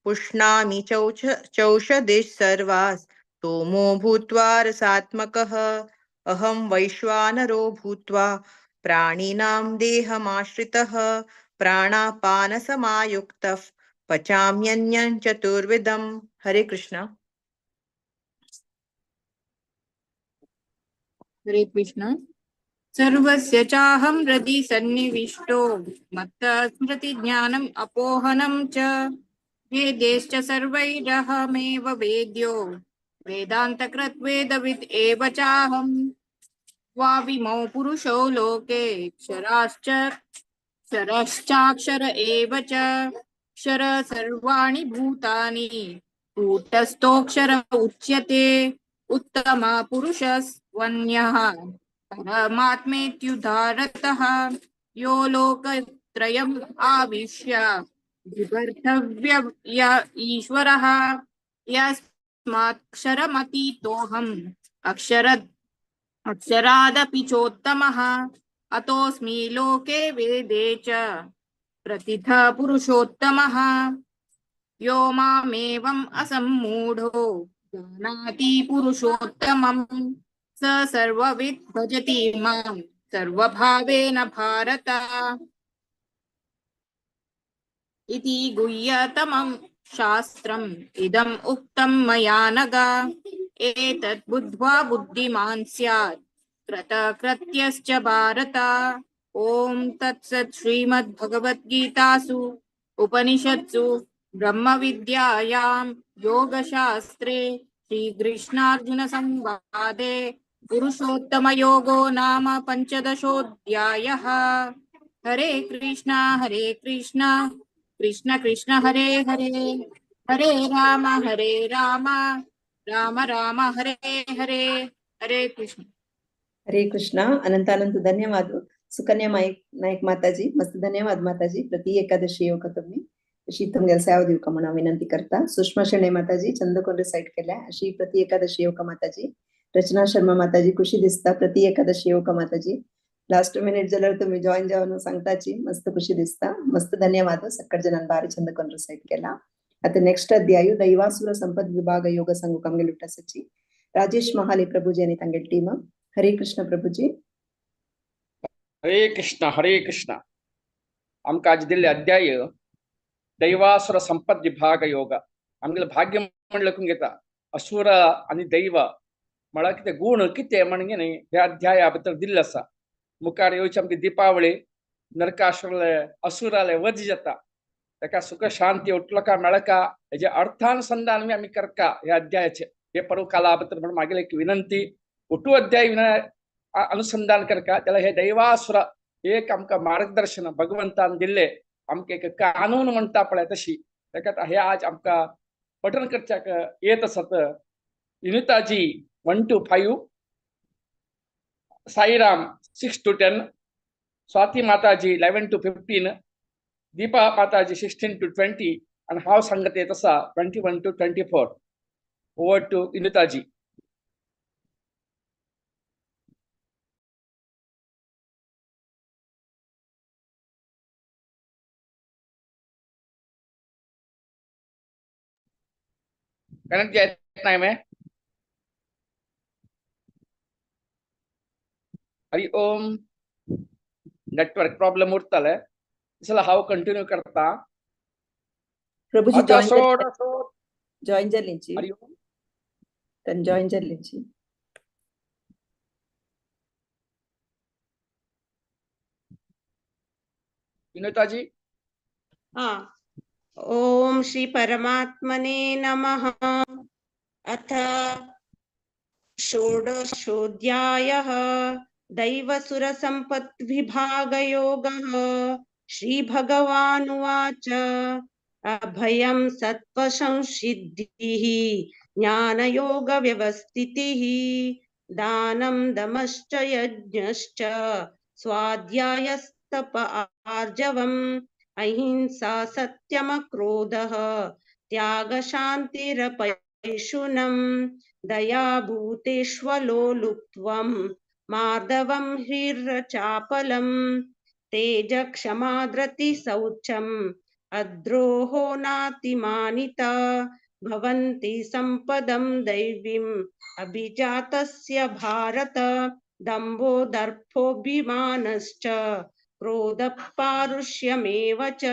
Speaker 18: पुष्णामि चौषधिः सर्वाः सोमो भूत्वा रसात्मकः. अहं वैश्वानरो भूत्वा प्राणिनां देहमाश्रितः प्राणापानसमायुक्तः पचाम्यन्यं चतुर्विधम्. हरे कृष्णा.
Speaker 10: हरे कृष्णा. सर्वस्य चाहं हृदि सन्निविष्टो मत्तः स्मृतिज्ञानम् अपोहनं च वेदैश्च सर्वैरहमेव वेद्यो वेदान्तकृत् वेदविद् एव चाहम्. द्वाविमौ पुरुषौ लोके क्षरश्चाक्षर एव च. क्षर सर्वाणि भूतानि कूटस्थोऽक्षर उच्यते. उत्तम पुरुषस्त्वन्यः परमात्मेत्युदारतः. यो लोकत्रयम् आविश्य बिभर्तव्य ईश्वरः. यस्मात्क्षरमतीतोऽहम् अक्षरादपि चोत्तमः. अतोऽस्मि लोके वेदे च प्रतिथा पुरुषोत्तमः. यो मामेवम् असम्मूढो जानाति पुरुषोत्तमं स सर्वविद् भजति मां सर्वभावेन भारत। इति गुह्यतमं शास्त्रम् इदम् उक्तं मया नघ। एतत् बुद्ध्वा बुद्धिमान् स्यात् कृतकृत्यश्च भारत। ॐ तत्सत् श्रीमद्भगवद्गीतासु उपनिषत्सु ब्रह्मविद्यायां योगशास्त्रे श्रीकृष्णार्जुनसंवादे पुरुषोत्तमयोगो नाम पञ्चदशोऽध्यायः। हरे कृष्णा कृष्ण कृष्ण हरे हरे, हरे राम राम राम हरे हरे। हरे कृष्ण।
Speaker 6: हरे कृष्णा। अनंत अनंत धन्यवाद सुकन्या नाईक माताजी, मस्त धन्यवाद माताजी। प्रति एकादशी येवका तुम्ही अशी तुमगेल सेवा दिवका म्हणून विनंती करता। सुषमा शेणे माताजी चंदकोन रिसाइट केल्या अशी प्रति एकादशी येवका माताजी। रचना शर्मा माताजी खुशी दिसता प्रति एकादशी येवका माताजी। लास्ट मिनिट जाल्यार तुम्ही जॉईन जावन सांगताची मस्त खुशी दिसता। मस्त धन्यवाद सक्कट जणांनी भारी चंदकोन रिसाइट केला। आता नेक्स्ट अध्याय दैवासुर संपद विभाग योग सांगू आमगेल उठासाची राजेश महाले प्रभुजी आणि तांगेल टीम। हरे कृष्ण प्रभुजी।
Speaker 12: हरे कृष्ण हरे कृष्ण। आमकां आज दिल्ले अध्याय दैवासुर संपद विभाग योग। आमगेले भाग्य म्हण लेखून घेता असुर आनी दैव म्हळ्यार कितें गुण कितें म्हणजे न्ही ह्या अध्याया भितर दिल्लें आसा। मुखार येवची आमची दीपावळी नरकासुराले असुराले वध जाता ताका सुख शांती उठलो मेळका हेजे अर्थानुसंधान आमी करका ह्या अध्यायाचे हे पर्व काला भितर म्हणून मागील एक विनंती उठू अध्याय अनुसंधान करका त्याला हे दैवासुर एक आमकां मार्गदर्शन भगवंतान दिल्ले आमकां एक कानून म्हणटा पळय तशी ताका हे आज आमकां पठण करच्याक येत आसत। विनिताजी 1 to 5, Sairam 6 to 10, Swati Mataji 11 to 15, Deepa Mataji 16 to 20 आनी हांव सांगत येत आसा 21 to 24। Over to Vinitaji. Connect जायत नाही मैं। हरि ओम। नेटवर्क प्रॉब्लेम उरताले चला हांव कंटिन्यू करता।
Speaker 6: प्रभुजी
Speaker 12: आता
Speaker 6: जॉईन जाल्लीची
Speaker 12: हरि ओम
Speaker 6: तन जॉईन जाल्लीची।
Speaker 12: विनोताजी।
Speaker 19: हाँ, ओम श्री परमात्मने नमः। अथ षोडशोऽध्यायः दैवसुरसम्पद्विभागयोगः। श्रीभगवानुवाच अभयं सत्त्वसंसिद्धिः ज्ञानयोगव्यवस्थितिः दानं दमश्च यज्ञश्च स्वाध्यायस्तप आर्जवम् अहिंसा सत्यमक्रोधः त्यागशान्तिरपैशुनं दया भूतेष्वलोलुप्त्वं मार्दवं ह्रीरचापलं तेज क्षमाद्रति शौचं अद्रोहो नातिमानिता भवन्ति संपदं दैवीम् अभिजातस्य भारत दम्भो दर्पोऽभिमानश्च क्रोधपारुष्यमेव च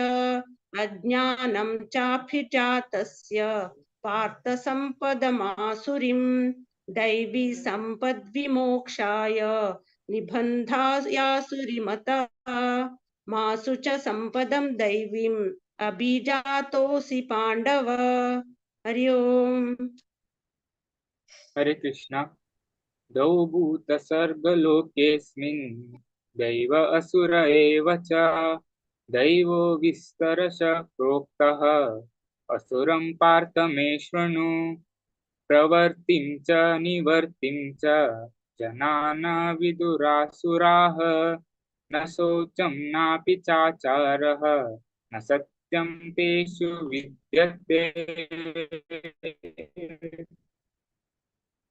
Speaker 19: अज्ञानं चाभिजातस्य पार्थ संपदमासुरीं दैवी संपद्विमोक्षाय निबन्धायासुरीमता मासु च संपदं दैवीम् अभिजातोऽसि पाण्डव। हरि ओम।
Speaker 21: हरे कृष्णा। द्वौ भूतसर्गलोकेऽस्मिन् दैव असुर एव च दैवो विस्तरश प्रोक्तः असुरं पार्थ मे शृणु। प्रवर्तिं च निवर्तिं च जनान विदुरासुराः न शौचं नापि चाचारः न सत्यं तेषु विद्यते।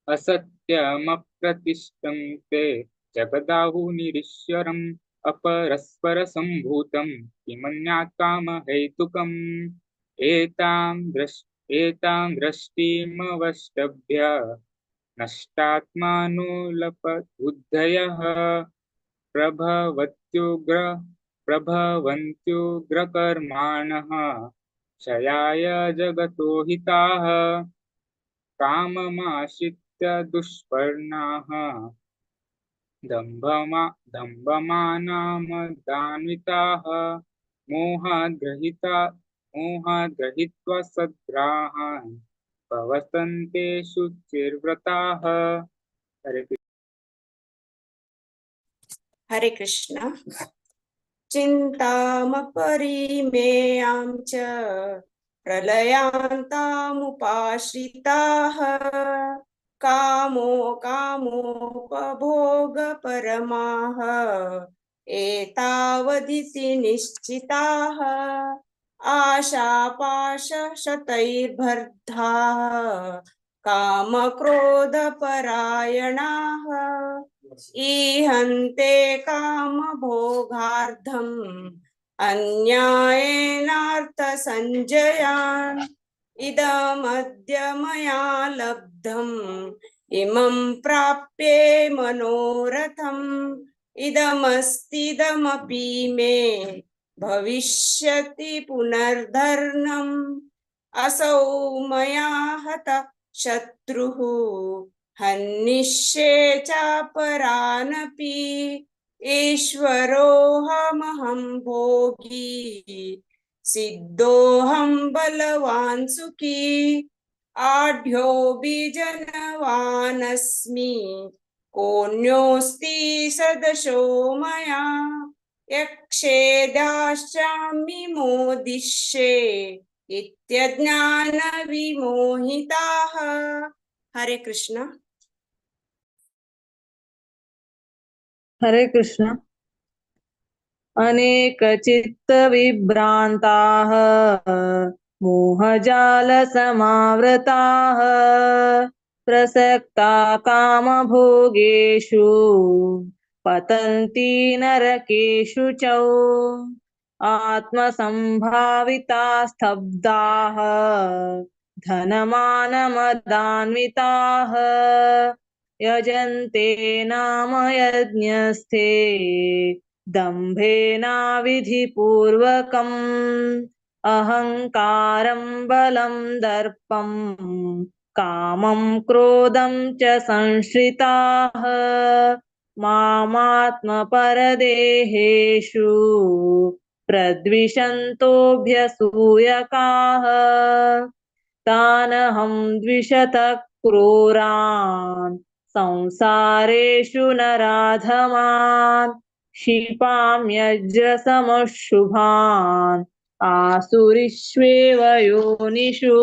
Speaker 21: असत्यमप्रतिष्ठं ते जगदाहुनिरीश्वरम् अपरस्परसम्भूतं किमन्यात् कामहेतुकम्। एतां दृष्टिमवष्टभ्य नष्टात्मानोलपबुद्धयः प्रभवन्त्युग्रकर्माणः क्षयाय जगतो हिताः। काममाश्रित्य दुष्पर्णाः दम्भमानामदान्विताः मोहाद्गृहीत्वा सद्ग्राहान् प्रवर्तन्ते शुचिर्व्रताः। हरे कृष्ण।
Speaker 19: हरे कृष्ण। चिन्तामपरिमेयां च प्रलयान्तामुपाश्रिताः कामो कामोपभोगपरमाः एतावदिति निश्चिताः आशापाशशतैर्बद्धाः कामक्रोधपरायणाः ईहन्ते कामभोगार्थम् अन्यायेनार्थसञ्जयान् इदमद्य मया लब्धम् इमं प्राप्ये मनोरथम् इदमस्तिदमपि मे भविष्यति पुनर्धर्णम् असौ मया हतः शत्रुः हनिष्ये चापरानपि ईश्वरोऽहमहं भोगी सिद्धोऽहं बलवान् सुखी आढ्योऽभिजनवानस्मि कोऽन्योऽस्ति सदशो मया यक्षे दास्यामि मोदिष्ये इत्यज्ञानविमोहिताः। हरे कृष्ण।
Speaker 9: हरे कृष्ण। अनेक चित्त विभ्रान्ताः मोहजाल समावृताः प्रसक्ता कामभोगेषु पतन्ति नरकेषु च आत्मसंभाविता स्तब्धाः धनमानमदान्विताः यजन्ते नाम यज्ञस्थे दम्भेनाविधिपूर्वकम् अहंकारं बलं दर्पं कामं क्रोधं च संश्रिताः मामात्मपरदेहेषु प्रद्विषन्तोऽभ्यसूयकाः तानहं द्विषतः क्रूरान् संसारेषु नराधमान् क्षिपाम्यज्रसमशुभान् आसुरीष्वेव योनिषु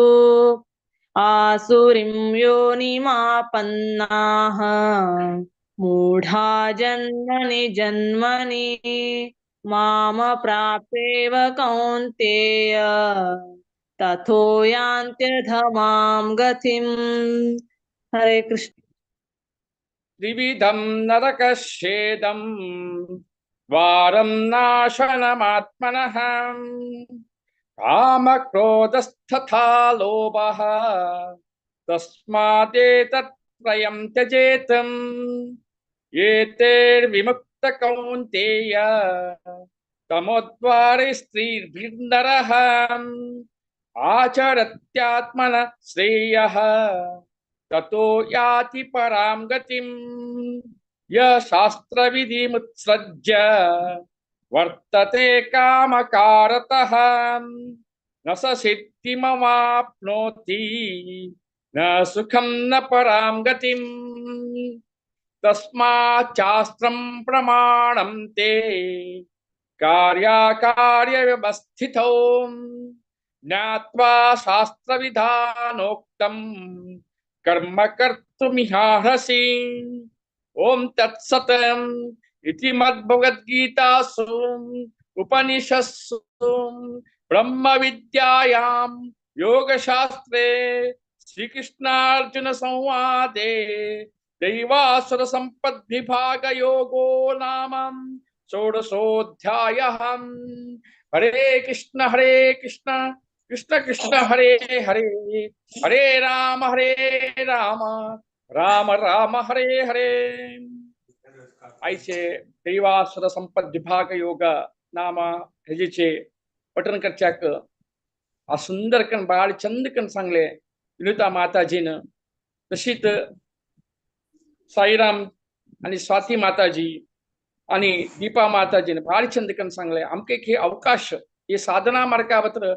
Speaker 9: आसुरीं योनिमापन्नाः मूढा जन्मनि जन्मनि माम प्राप्येव कौन्तेय तथो यान्त्यधमां गतिम्। हरे कृष्ण।
Speaker 12: त्रिविधं नरकच्छेदं द्वारं नाशनमात्मनः कामक्रोधस्तथा लोभः तस्मादेतत्त्रयं त्यजेतम् एतैर्विमुक्तः कौन्तेय तमोद्वारे स्त्रीभिर्नरः आचरत्यात्मनः श्रेयः ततो याति परां गतिम्। यः शास्त्रविधिमुत्सृज्य वर्तते कामकारतः न स सिद्धिमवाप्नोति न सुखं न परां गतिम्। तस्माच्चास्त्रं प्रमाणं ते कार्याकार्यव्यवस्थितौ ज्ञात्वा शास्त्रविधानोक्तं कर्म कर्तुमिहार्हसि। ओम तत्सत् इति मद्भगवद्गीतासु उपनिषत्सु ब्रह्म विद्यायां योगशास्त्रे श्रीकृष्णार्जुन संवादे दैवासुर संपद्विभाग योगो नाम षोडशोऽध्यायः। हरे कृष्ण कृष्ण कृष्ण हरे हरे, हरे राम राम राम राम हरे हरे। आयचे दैवासुर संपद विभाग योग नाम हेजेचे पठण करच्याक आ सुंदर कण बाळ चंद कण सांगले विनुता माताजीन, तशीच साईराम आणि स्वाती माताजी आणि दीपा माताजीन भारी चंद कण सांगले। आमकां एक हे अवकाश हे साधना मार्गावत्र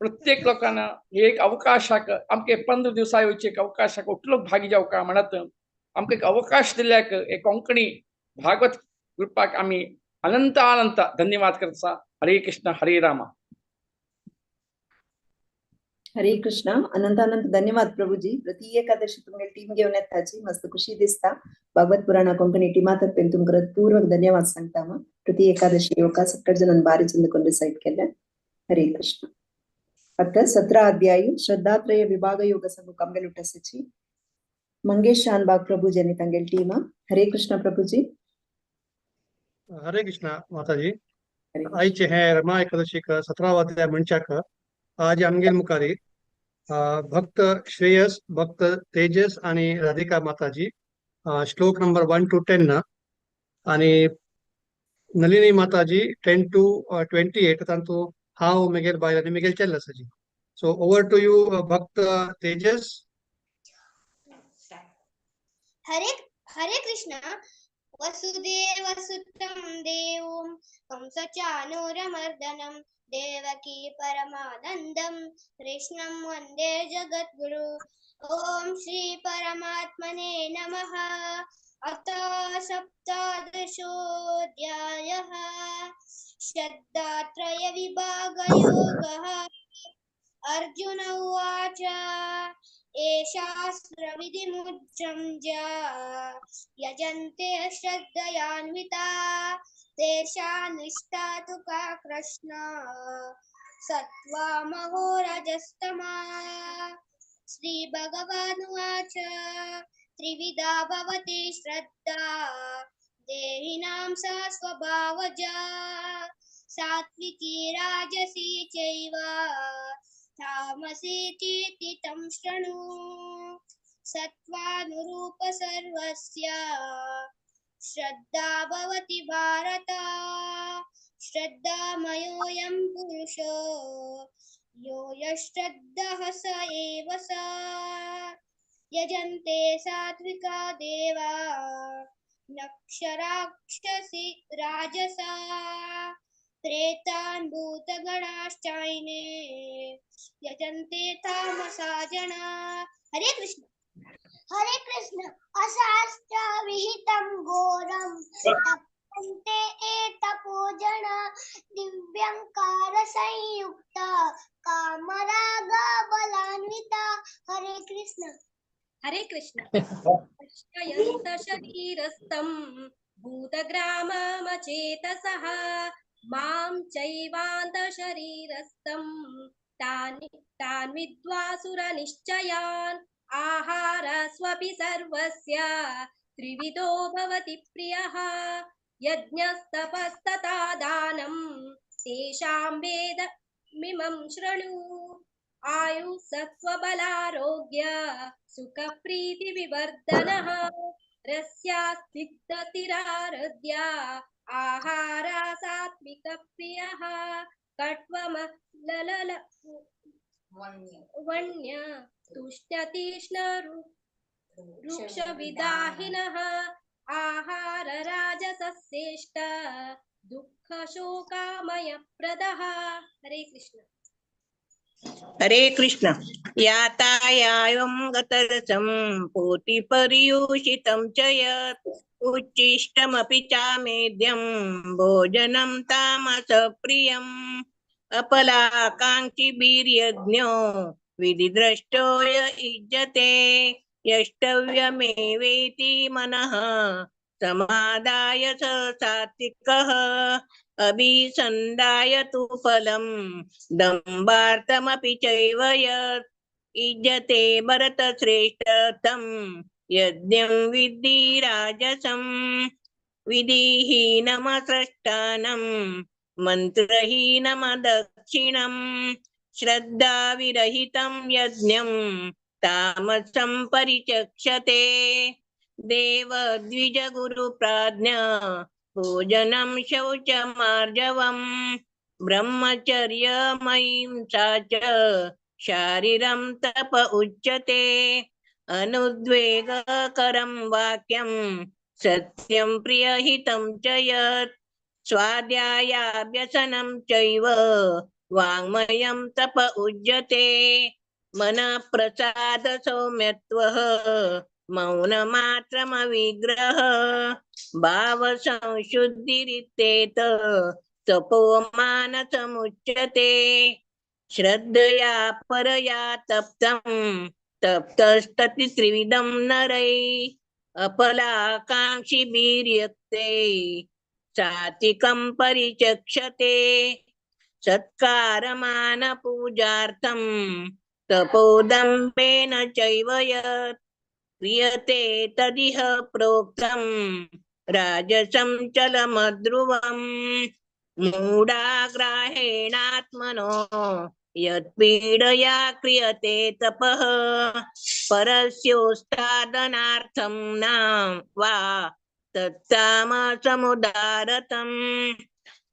Speaker 12: प्रत्येक लोकांना हे एक अवकाशाक आमके 15 दिवसा येवचे एक अवकाशाक उठलो भागी जावं का म्हणत आमकां एक अवकाश दिल्याक एक कोंकणी भागवत ग्रुपाक आमी अनंत अनंत धन्यवाद करता। हरे कृष्ण हरे रामा।
Speaker 6: हरे कृष्ण। अनंत अनंत धन्यवाद प्रभुजी। प्रति एकादशी तुमगे टीम घेवन येताची मस्त खुशी दिसता। भागवत पुराण कोंकणी टीमा तर्फेन तुमकां पूर्वक धन्यवाद सांगता हांव। प्रति एकादशी येवका सकट जणान बारी चंद कोन्न रिसायट केले। हरे कृष्ण। आता 17 अध्याय श्रद्धात्रय विभाग योग सांगूक आमगेले उठासाची मंगेश शानबाग प्रभुजी आनी तांगेली टीम। हरे कृष्ण प्रभुजी।
Speaker 5: हरे कृष्ण माताजी। आयचे हे रमा एकादशीक 17 अध्याय म्हणच्याक आज आमगेल मुखारी भक्त श्रेयस, भक्त तेजस आणि राधिका माताजी श्लोक नंबर 1 to 10 आणि नलिनी माताजी 10 to 28 तांतू हांव मेगेल बायल आनी मेगेल चेल्ल आसाची। सो ओवर टू you भक्त तेजस।
Speaker 15: हरे हरे कृष्ण। वसुदेव सुतं देवं कंसचाणूरमर्दनं देवकी परमानन्दं कृष्णं वन्दे जगद्गुरु। ॐ श्री परमात्मने नमः। अथ सप्तदशोऽध्यायः श्रद्धात्रय विभागयोगः। अर्जुन उवाच एषास्त्रविधिमुज्जं यजन्ते श्रद्धयान्विता तेषां निष्ठा तु का कृष्ण सत्त्वामहो रजस्तमा। श्री भगवानुवाच त्रिविधा भवति श्रद्धा देहिनां सा स्वभावजा सात्विकी राजसी चैव तामसी चेति तं शृणु। सत्त्वानुरूप सर्वस्य श्रद्धा भवति भारत। श्रद्धामयोऽयं पुरुषो यो यश्रद्धः स एव स। यजन्ते सात्विका देवा नक्षराक्षसि राजसा प्रेतान् भूतगणाश्चायने यजन्ते तामसा जना। हरे कृष्ण
Speaker 22: हरे कृष्ण। अशास्त्र विहितं घोरं तपन्ते एतपो जना दिव्यंकार संयुक्त कामराग बलान्विता। हरे कृष्ण
Speaker 24: हरे कृष्ण। पश्यन्त शरीरस्थं भूतग्राममचेतसः मां चैवान्त शरीरस्थं तान् विद्वासुरनिश्चयान्। आहारस्वपि सर्वस्य त्रिविधो भवति प्रियः यज्ञस्तपस्तथा दानं तेषां वेदमिमं शृणु। आयु सत्त्वबलारोग्य सुखप्रीतिविवर्धनः रस्यास्तिग्धतिरारद्या आहारा सात्विकप्रियः कट्वमलल वण्य तुष्टतीक्ष्ण रुक्षविदाहिनः आहार राजसश्रेष्ठ दुःखशोकामयप्रदः। हरे कृष्ण
Speaker 25: हरे कृष्ण। यातायायं गतरसं पोतिपर्युषितं च यत् उच्छिष्टमपि चामेद्यं भोजनं तामसप्रियम् अपलाकाङ्क्षिभिर्यज्ञो विधिद्रष्टो य इज्यते यष्टव्यमेवेति मनः समादाय स सात्विकः अभिसन्धाय तु फलं दम्भार्थमपि चैव यत् इज्यते भरतश्रेष्ठ तं यज्ञं विद्धि राजसं विधिहीनमसृष्टानं मन्त्रहीनमदक्षिणं श्रद्धाविरहितं यज्ञं तामसं परिचक्षते। देवद्विजगुरुप्राज्ञा भोजनं शौचमार्जवं ब्रह्मचर्यमयिंसा च शारीरं तप उच्यते। अनुद्वेगकरं वाक्यं सत्यं प्रियहितं च यत् स्वाध्यायाभ्यसनं चैव वाङ्मयं तप उच्यते। मनःप्रसाद सौम्यत्वः मौनमात्रमविग्रह भावसंशुद्धिरित्येत तपो मानसमुच्यते। श्रद्धया परया तप्तं तप्तस्तति त्रिविधं नरै अपलाकाङ्क्षिभिर्यक्ते सात्विकं परिचक्षते। सत्कारमानपूजार्थं तपोदम्भेन चैव यत् क्रियते तदिह प्रोक्तं राजसं चलमध्रुवम्। मूढाग्राहेणात्मनो यत्पीडया क्रियते तपः परस्योस्तादनार्थं न वा तत्तामसमुदारतम्।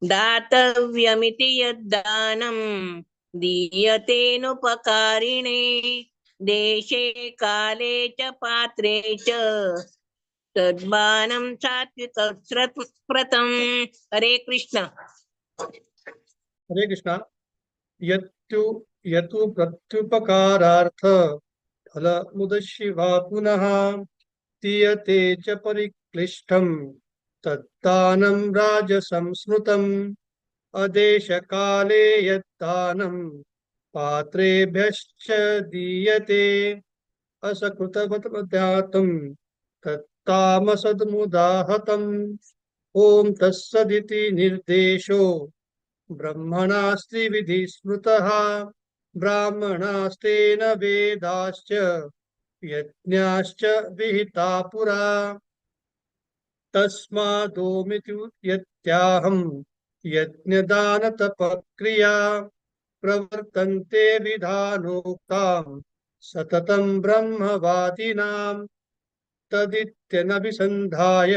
Speaker 25: दातव्यमिति यद्दानं दीयतेनुपकारिणे देशे काले च पात्रे च तद्दानं सात्विकस्रतम्। हरे कृष्ण।
Speaker 5: हरे कृष्ण। यत्तु यतु प्रत्युपकारार्थ फलमुदशिवा पुनः दीयते च परिक्लिष्टं तद्दानं राजसं स्मृतम्। अदेशकाले यद्दानं पात्रेभ्यश्च दीयते असकृतवत्यातुं तत्तामसद्मुदाहतम्। ॐ तत्सदिति निर्देशो ब्रह्मणास्त्रिविधि स्मृतः। ब्राह्मणास्तेन वेदाश्च यज्ञाश्च विहिता पुरा। तस्मादोमिति यत्याहं यज्ञदानतपक्रिया प्रवर्तन्ते विधानोक्तां सततं ब्रह्मवादिनां। तदित्यनभिसन्धाय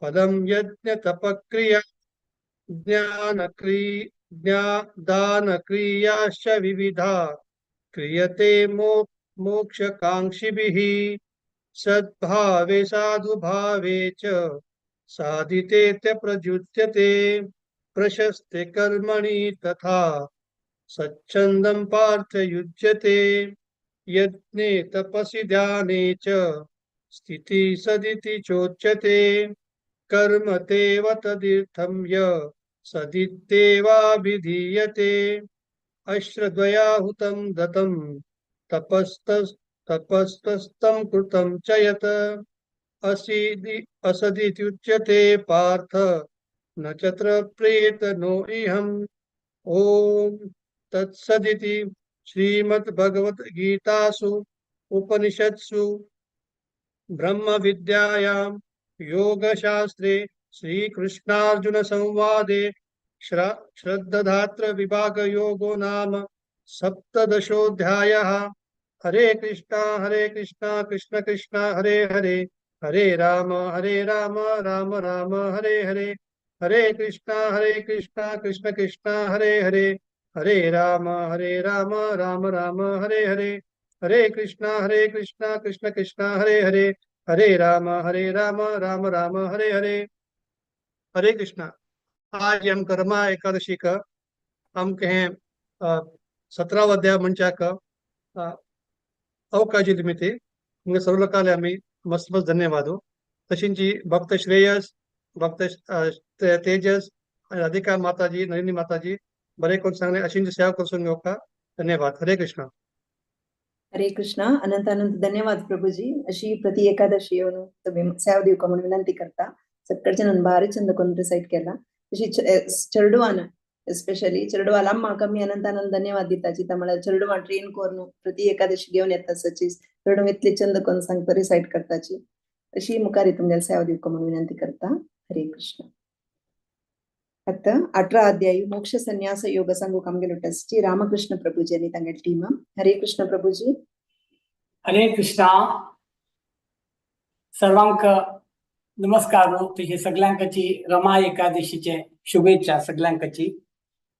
Speaker 5: फलं यज्ञतपक्रिया दानक्रियाश्च विविधा क्रियते मोक्षकांक्षिभिः। सद्भावे साधुभावे च साधिते ते प्रयुज्यते। प्रशस्ते कर्मणि तथा सच्छन्दं पार्थ युज्यते। यज्ञे तपसि ध्याने च स्थिति सदिति चोच्यते। कर्म तेव तदीर्थं य सदित्येवाभिधीयते। अश्रद्वयाहुतं दत्तं तपस्तस्तं कृतं च यत् असदित्युच्यते पार्थ न चत्र प्रेत नो इहम्। ॐ तत्सदिति श्रीमद्भगवद्गीतासु उपनिषत्सु ब्रह्मविद्यायां योगशास्त्रे श्रीकृष्णार्जुन संवादे श्रद्धात्र विभागयोगो नाम सप्तदशोऽध्यायः। हरे कृष्णा कृष्ण कृष्ण हरे हरे, हरे राम राम राम हरे हरे। हरे कृष्णा कृष्ण कृष्ण हरे हरे, हरे राम राम राम हरे हरे। हरे कृष्णा कृष्ण कृष्ण हरे हरे, हरे राम राम राम हरे हरे। हरे कृष्णा। आज हम कर्मा एकादशी का हम कहें 17 अध्याय म्हणच्याक अवकाश निमित्ते तुमगे सर्व लोकांले आमी मस्त मस्त धन्यवाद। तशींची भक्त श्रेयस, भक्त तेजस, राधिका माताजी, नलिनी माताजी बरे कोण सांगले अशींची सेवा करून घेवका धन्यवाद। हरे कृष्णा।
Speaker 6: हरे कृष्णा। अनंत अनंत धन्यवाद प्रभुजी। अशी प्रति एकादशी येवन तुम्ही सेवा दिवका म्हणून विनंती करता। सगळ्याच्यान भारी छंद करून रिसाइट केला। अशी चेडवान एस्पेशली चेडवाला म्हाका मी अनंत अनंत धन्यवाद दिता चिता म्हळ्यार चेडवान ट्रेन करून प्रति एकादशी घेवन येता सची चेडूं इतले छंद करून सांगता रिसाइट करताची। अशी मुखारी तुमगेले सेवा दिवका म्हणून विनंती करता। हरे कृष्ण। आता 18 अध्याय मोक्ष संन्यास योग सांगूक आमगेलो ट्रस्टी रामकृष्ण प्रभुजी आनी तांगेले टीम। हरे कृष्ण प्रभुजी।
Speaker 7: हरे कृष्णा. सर्वांक नमस्कार. तुझे सगळ्यांकची रमा एकादशीचे शुभेच्छा सगळ्यांकची.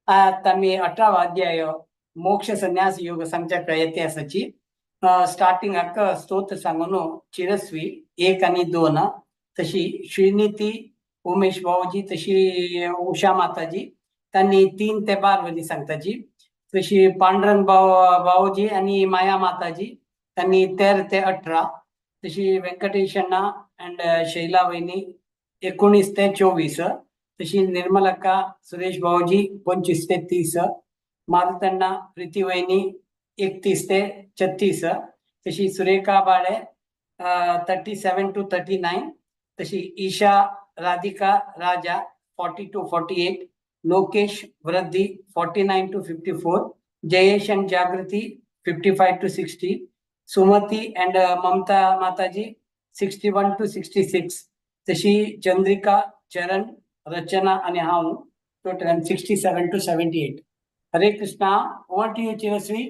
Speaker 7: आता मी 18वा अध्याय मोक्ष संन्यास योग सांगच्या प्रयत्न आसाची. स्टार्टिंग हाका स्तोत्र सांगून चिरस्वी 1 आणि 2, तशी श्रीनीती उमेश भाऊजी, तशी उषा माताजी त्यांनी 3 ते 12 वरी सांगताची, तशी पांडुरंग भाऊजी आणि माया माताजी त्यांनी 13 ते 18, तशी व्यंकटेश अण्णा अँड शैला वहिनी 19 ते 24, तशी निर्मलक्का सुरेश भाऊजी 25 ते 30, मारुतण्णा प्रीती वहिनी 31 ते 36, तशी सुरेखा बाळे 37 to 39, तशी ईशा राधिका राजा 40 to 48, Lokesh Vriddhi 49 to 54, Jayesh and Jagruti 55 to 60, Sumati and Mamata Mataji 61 to 66, तशी चंद्रिका चरण रचना आणि हांव total 67 to 78. Hare Krishna. Over to you Chirasvi.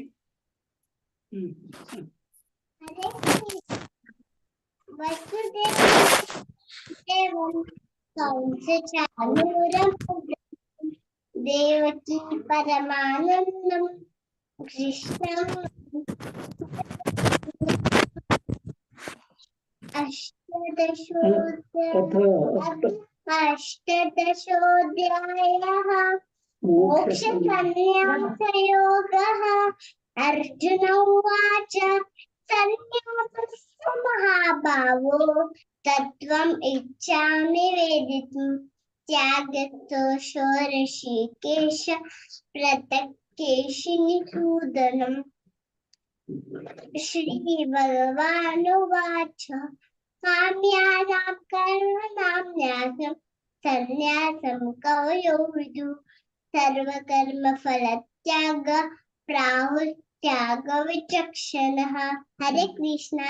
Speaker 22: वसुदेवं कंसचाणूरं Devaki परमानन्दं कृष्णं अष्टदशोऽध्यायः मोक्षसंन्यासयोगः. अर्जुन उवाच संन्यासस्य महाभावो तत्त्वम् इच्छामि वेदितुं त्यागतो ऋषिकेश पृथक् केशिनिषूदनम्. श्री भगवानुवाच काम्यानां कर्मणां न्यासं संन्यासं कवयो विदु सर्वकर्मफलत्याग प्राहुस्त्यागविचक्षणः. हरे कृष्णा.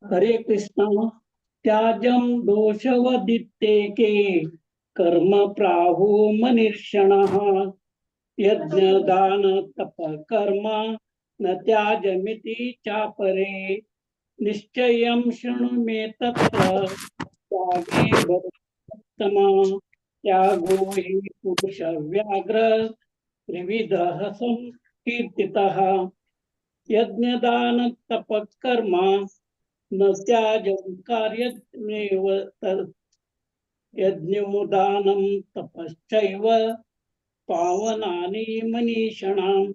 Speaker 8: हरे कृष्णा. त्याजं दोषवदित्तेके कर्म प्राहु मनीषणः यज्ञदान तप कर्म न त्याजमिति चापरे निश्चयं शृणु मे तत्र त्यागे भरतोत्तम त्यागो हि पुरुष व्याघ्र त्रिविधः संकीर्तितः यज्ञदान तप कर्म न त्याजं कार्यमेव तत् यज्ञोदानं तपश्चैव पावनानि मनीषणाम्.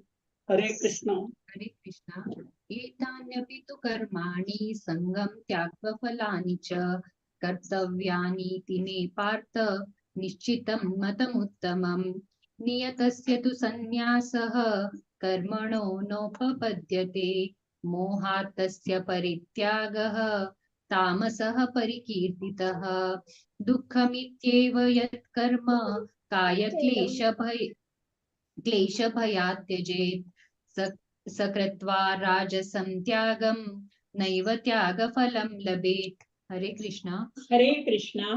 Speaker 8: हरे कृष्णा.
Speaker 13: हरे कृष्णा. एतान्यपि तु कर्माणि सङ्गं त्याक्त्वा फलानि च कर्तव्यानीति मे पार्थ निश्चितं मतमुत्तमम्. नियतस्य तु संन्यासः कर्मणो नोपपद्यते मोहात् तस्य परित्यागः तामसः परिकीर्तितः. दुःखमित्येव यत्कर्म कायक्लेशभयात् त्यजेत् सकृत्वा राजसं त्यागं नैव त्यागफलं लभेत्. हरे कृष्णा.
Speaker 20: हरे कृष्णा.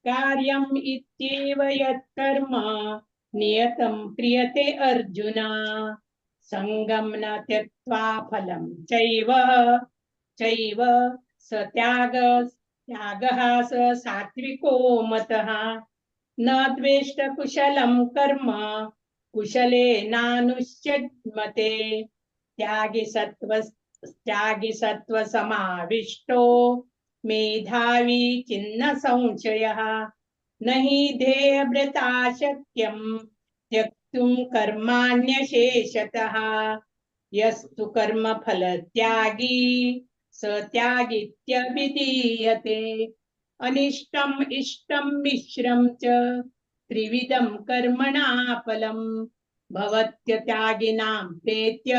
Speaker 20: कार्यम् इत्येव यत्कर्म नियतं क्रियते अर्जुन सङ्गं न त्यक्त्वा फलं चैव चैव स त्यागः स सात्विको मतः. न द्वेष्ट कुशलं कर्म कुशलेनानुष्यमते त्यागी सत्व समाविष्टो मेधावी छिन्न संशयः. नहि ध्येयव्रता शक्यं त्यक्तुं कर्माण्यशेषतः यस्तु कर्मफलत्यागी स त्यागीत्यभिधीयते. अनिष्टम् इष्टं मिश्रं च त्रिविधं कर्मणा फलं भवत्य त्यागिनां प्रेत्य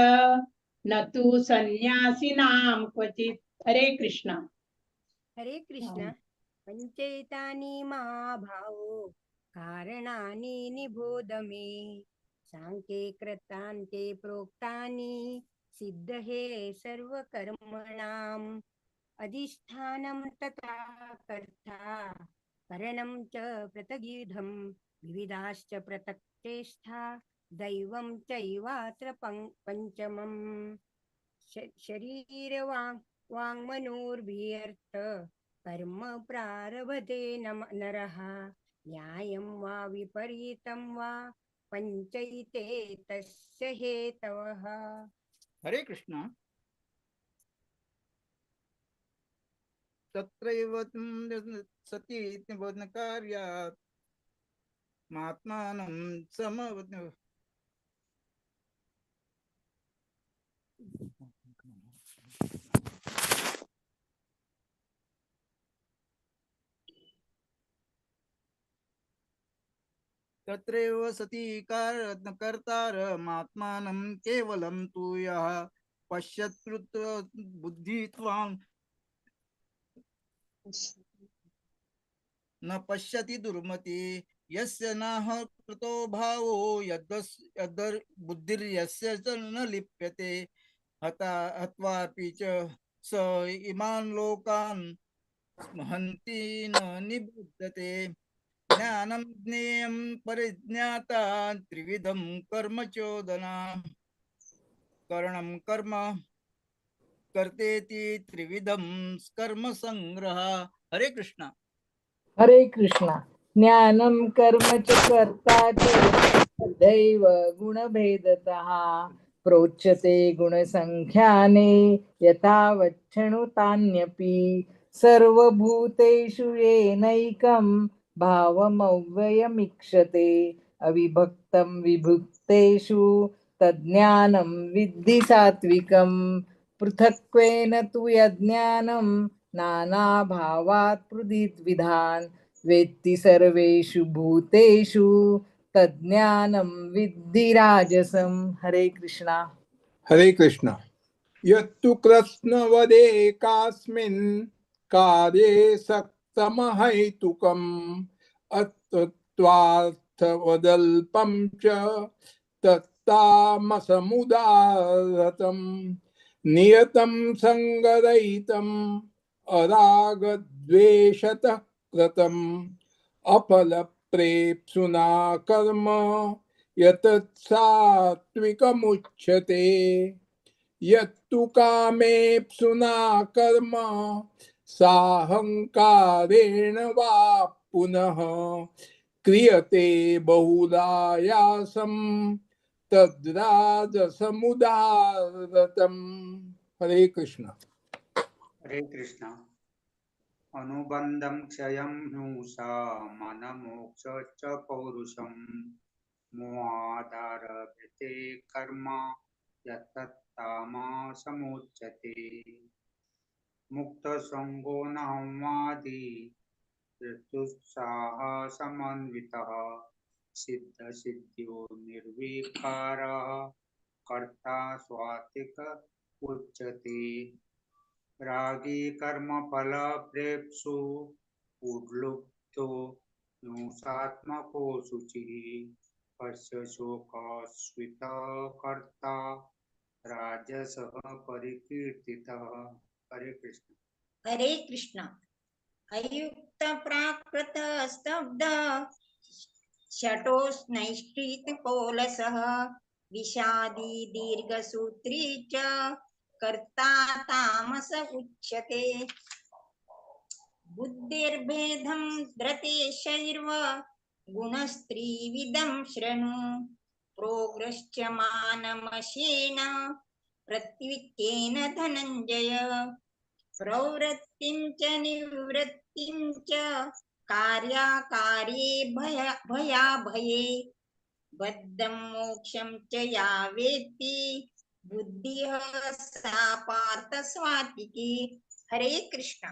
Speaker 20: न तु संन्यासिनां क्वचित्. हरे कृष्णा.
Speaker 23: हरे कृष्णा. पंचैतानि महाभावो कारणानि निबोध मे सांख्ये कृतान्ते प्रोक्तानि सिद्धहे सर्वकर्मणाम्. अधिष्ठानं तथा कर्ता करणं च पृथगिदं विविधाश्च पृथक् चेष्टा दैवं चैवात्र पंचमम्. शरीर वाङ्मनोर्भिर्थ कर्म प्रारभते नरः न्यायं वा विपरीतं वा पंचैते तस्य हेतवः।
Speaker 1: हरे कृष्ण। तत्रैव सति कार्यात् महात्मानं समवत् तत्रैव सति कर्तारमात्मानं केवलं तु यः पश्यत्कृत बुद्धित्वान् न पश्यति दुर्मति यस्य नाह कृतो भावो यद्बुद्धिर्यस्य च न लिप्यते हत्वापि च स इमान् लोकान् हन्ति न निबध्यते। ज्ञानं ज्ञेयं परिज्ञाता त्रिविधं कर्म चोदना करणं कर्म कर्तेति त्रिविधं कर्म संग्रह। हरे कृष्ण।
Speaker 2: हरे कृष्ण। ज्ञानं कर्म च कर्ता च दैव गुणभेदतः प्रोच्यते गुणसंख्याने यथावच्छृणुतान्यपि सर्वभूतेषु येनैकं भावमव्ययमीक्षते अविभक्तं विभुक्तेषु तज्ज्ञानं विद्धि सात्विकं पृथक्त्वेन तु यज्ञानं नानाभावात् पृथिद्विधान् वेत्ति सर्वेषु भूतेषु तज्ज्ञानं विद्धि राजसं। हरे कृष्णा।
Speaker 4: हरे कृष्णा। यत्तु कृत्स्नवदेकास्मिन् कार्ये सक्तमहैतुकम् अत्वार्थवदल्पं च तत्तामसमुदाहृतं नियतं सङ्गरहितम् अरागद्वेषतः कृतम् अफलप्रेप्सुना कर्म यतत् सात्विकमुच्यते। यत्तु कामेप्सुना कर्म साहंकारेण वा पुनः क्रियते बहुलायासं तद्राजसमुदाहृतम्। हरे कृष्ण।
Speaker 21: हरे कृष्ण। अनुबंधं क्षयं हिंसा मनमोक्ष च पौरुषं मोहादारभ्यते कर्म यत्तत्तामसमुच्यते। मुक्तसंगो नहंवादी ऋतुत्साह समन्वितः सिद्धसिद्ध्यो निर्विकारः कर्ता स्वातिक उच्यते। रागी कर्मफल प्रेप्सु उद्लुप्तो हिंसात्मको शुचिः पश्य शोकस्वितः कर्ता राजसः परिकीर्तितः। हरे कृष्ण।
Speaker 16: हरे कृष्ण। अयुक्त प्राकृत स्तब्ध शटोस्नैष्ठितकोलसः विषादी दीर्घसूत्री च कर्ता तामस उच्यते। बुद्धिर्भेदं धृतेशैर्व गुणस्त्रिविधं शृणु प्रोग्रश्च मानमशेन प्रत्युत्थेन धनञ्जय। प्रवृत्तिं च निवृत्तिं च कार्याकार्ये भयाभये बद्धं मोक्षं च या वेत्ति बुद्धिः सा पार्थ स्वातिकी। हरे कृष्ण।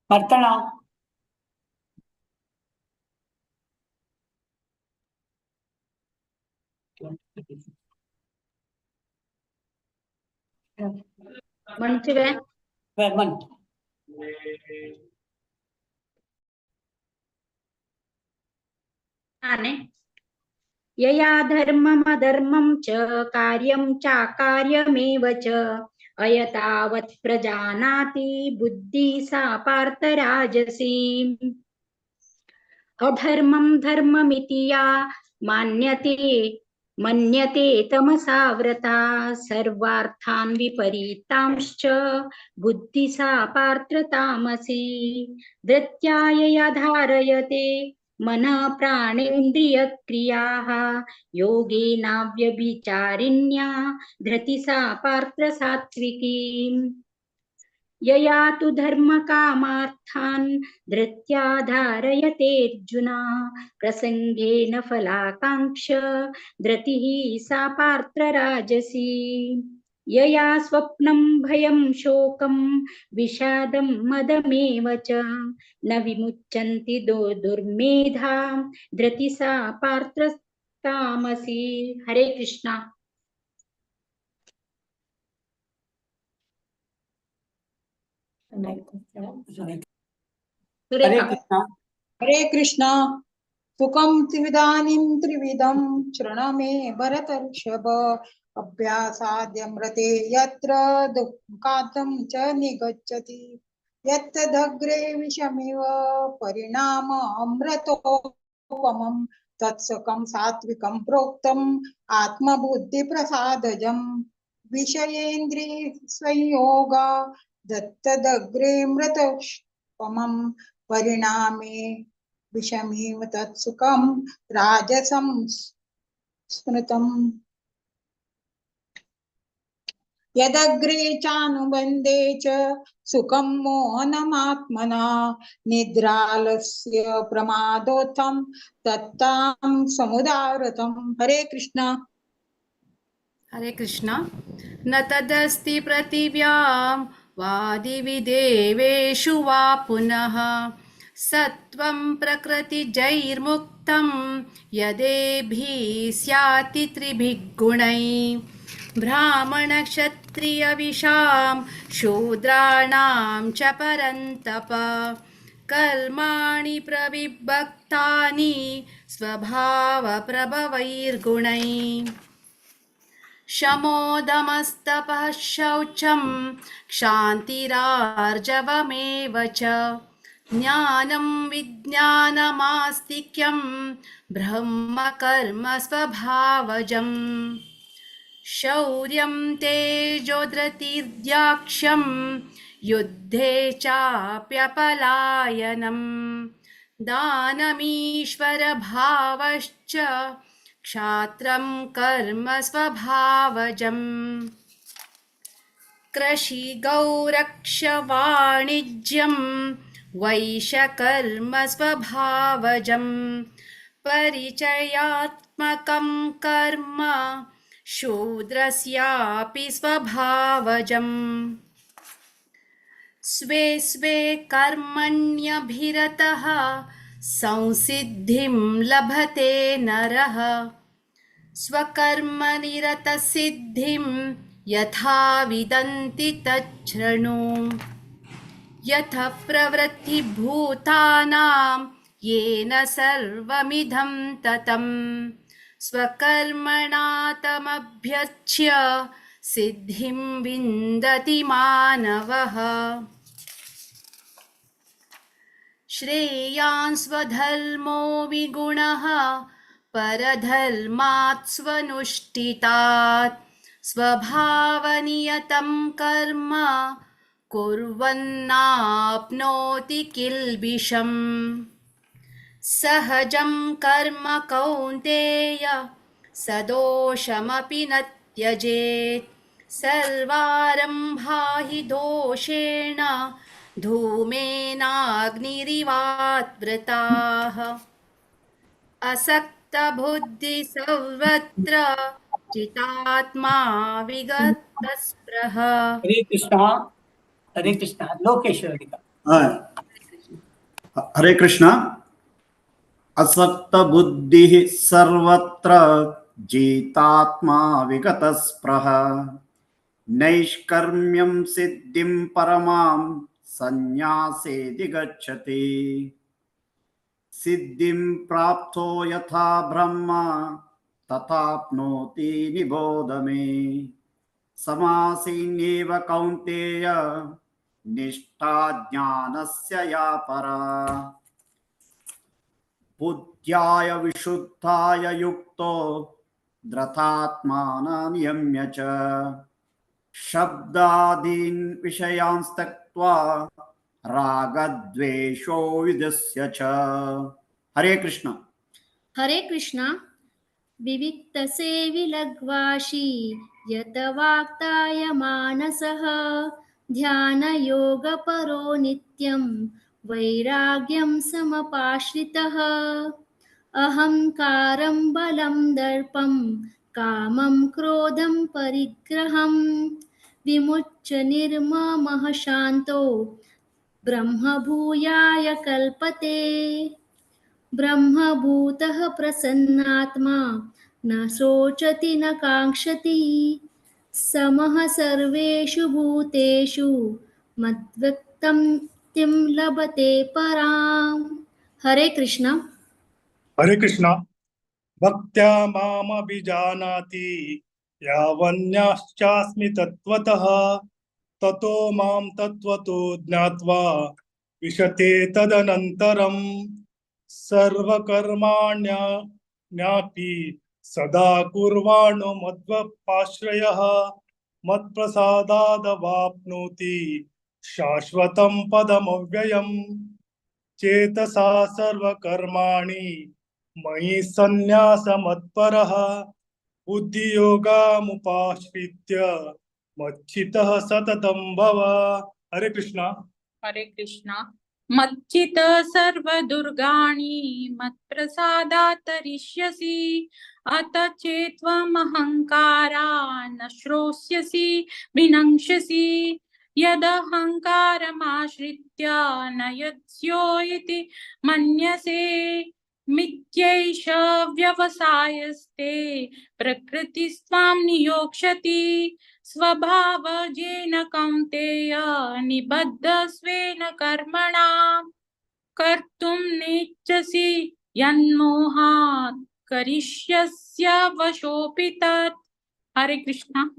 Speaker 7: प्रार्थना।
Speaker 17: म्हणचे काय?
Speaker 7: म्हण.
Speaker 17: हा न्ही. यया धर्ममधर्मं च कार्यं चाकार्यमेव च अयतावत् प्रजानाति बुद्धि सा पार्थ राजसी। अधर्मं धर्ममिति या मान्यते मन्यते तमसाव्रता सर्वार्थान् विपरीतांश्च बुद्धि सा पार्थ तामसी। धृत्या यया धारयते मनः प्राणेन्द्रियक्रियाः योगेनाव्यभिचारिण्या धृति सा पार्थ सात्विकी। यया तु धर्मकामार्थान् धृत्या धारयतेऽर्जुन प्रसङ्गेन फलाकाङ्क्ष धृतिः सा पार्थ राजसी। यया स्वप्नं भयं शोकं विषादं मदमेव च न विमुच्यन्ति दुर्मेधा धृति सा पार्थ तामसी। हरे कृष्णा।
Speaker 12: हरे कृष्णा।
Speaker 3: हरे कृष्णा। सुखं त्रिविदानीं त्रिविधं शृणु मे भरतर्षभ अभ्यासाद्यमृते यत्र दुःखातं च निगच्छति यत्तदग्रे विषमिव परिणाम अमृतोपमं तत्सुखं सात्विकं प्रोक्तम् आत्मबुद्धिप्रसादजं विषयेन्द्रिय संयोगा दत्तदग्रे मृतोपमं परिणामे विषमिव तत्सुखं राजसं स्मृतम्। यदग्रे चानुबन्धे च सुखं मोहनमात्मना निद्रालस्य प्रमादोत्थं तत्तां समुदारतम्। हरे कृष्णा।
Speaker 10: हरे कृष्णा। न तदस्ति पृथिव्यां वादिवि देवेषु वा पुनः सत्त्वं प्रकृतिजैर्मुक्तं यदेभिः स्याति त्रिभिः गुणैः ब्राह्मणक्षत्रियविषां शूद्राणां च परन्तप कर्माणि प्रविभक्तानि स्वभावप्रभवैर्गुणैः शमोदमस्तपः शौचं क्षान्तिरार्जवमेव च ज्ञानं विज्ञानमास्तिक्यं ब्रह्मकर्म स्वभावजम् शौर्यं तेजोधृतिर्दाक्ष्यं युद्धे चाप्यपलायनं दानमीश्वरभावश्च क्षात्रं कर्म स्वभावजम् कृषिगौरक्षवाणिज्यं वैश्यकर्म स्वभावजं परिचयात्मकं कर्म शूद्रस्यापि स्वभावजम् स्वे स्वे कर्मण्यभिरतः संसिद्धिं लभते नरः स्वकर्मनिरतसिद्धिं यथा विदन्ति तच्छृणु। यथ प्रवृत्तिभूतानां येन सर्वमिदं ततं स्वकर्मणा तमभ्यर्च्य सिद्धिं विन्दति मानवः। श्रेयान् स्वधर्मो विगुणः परधर्मात् स्वनुष्ठितात् स्वभावनियतं कर्म कुर्वन्नाप्नोति किल्बिषम्। सहजं कर्म कौन्तेय सदोषमपि न त्यजेत् सर्वारम्भा हि दोषेण धूमेनाग्निरिवावृताः। असक्तबुद्धिः सर्वत्र चितात्मा विगतस्पृहः।
Speaker 7: हरे कृष्णा। हरे कृष्णा। लोकेश्वर।
Speaker 11: हरे कृष्णा। असक्तबुद्धिः सर्वत्र जितात्मा विगतस्पृहः नैष्कर्म्यं सिद्धिं परमां संन्यासेति गच्छति। सिद्धिं प्राप्तो यथा ब्रह्म तथाप्नोति निबोध मे। समासीन्येव कौन्तेय निष्ठा ज्ञानस्य या परा। बुद्ध्याय विशुद्धाय युक्तो द्रथात्मानं नियम्य च शब्दादीन् विषयांस्तक्त्वा रागद्वेषो विदस्य च। हरे कृष्ण।
Speaker 9: हरे कृष्ण। विविक्तसेवि लघ्वाशी यत वाक्ताय मानसः ध्यानयोगपरो नित्यं वैराग्यं समपाश्रितः। अहंकारं बलं दर्पं कामं क्रोधं परिग्रहं विमुच्य निर्ममः शान्तो ब्रह्मभूयाय कल्पते। ब्रह्मभूतः प्रसन्नात्मा न शोचति न काङ्क्षति समः सर्वेषु भूतेषु मद्वक्तं तिं लभते पराम्। हरे कृष्ण।
Speaker 14: हरे कृष्ण। भक्त्या मामभिजानाति यावन्याश्चास्मि तत्त्वतः ततो मां तत्त्वतो ज्ञात्वा विशते तदनन्तरं सर्वकर्माण्यापि सदा कुर्वाणो मद्वपाश्रयः मत्प्रसादादवाप्नोति शाश्वतं पदमव्ययम्। चेतसा सर्वकर्माणि मयि सन्न्यासमत्परः बुद्धियोगामुपाश्रित्य मच्चितः सततं भव। हरे कृष्णा।
Speaker 15: हरे कृष्णा। मच्चित सर्वदुर्गाणि मत्प्रसादात् तरिष्यसि अत चेत्त्वमहङ्कारा न श्रोष्यसि विनंक्ष्यसि यदहङ्कारमाश्रित्य न यत्स्यो इति मन्यसे मिथ्यैष व्यवसायस्ते प्रकृतिस्त्वां नियोक्ष्यति स्वभावजेन कौन्तेय निबद्धस्वेन कर्मणा कर्तुं नेच्छसि यन्मोहात् करिष्यस्य वशोऽपि तत्। हरे कृष्णा।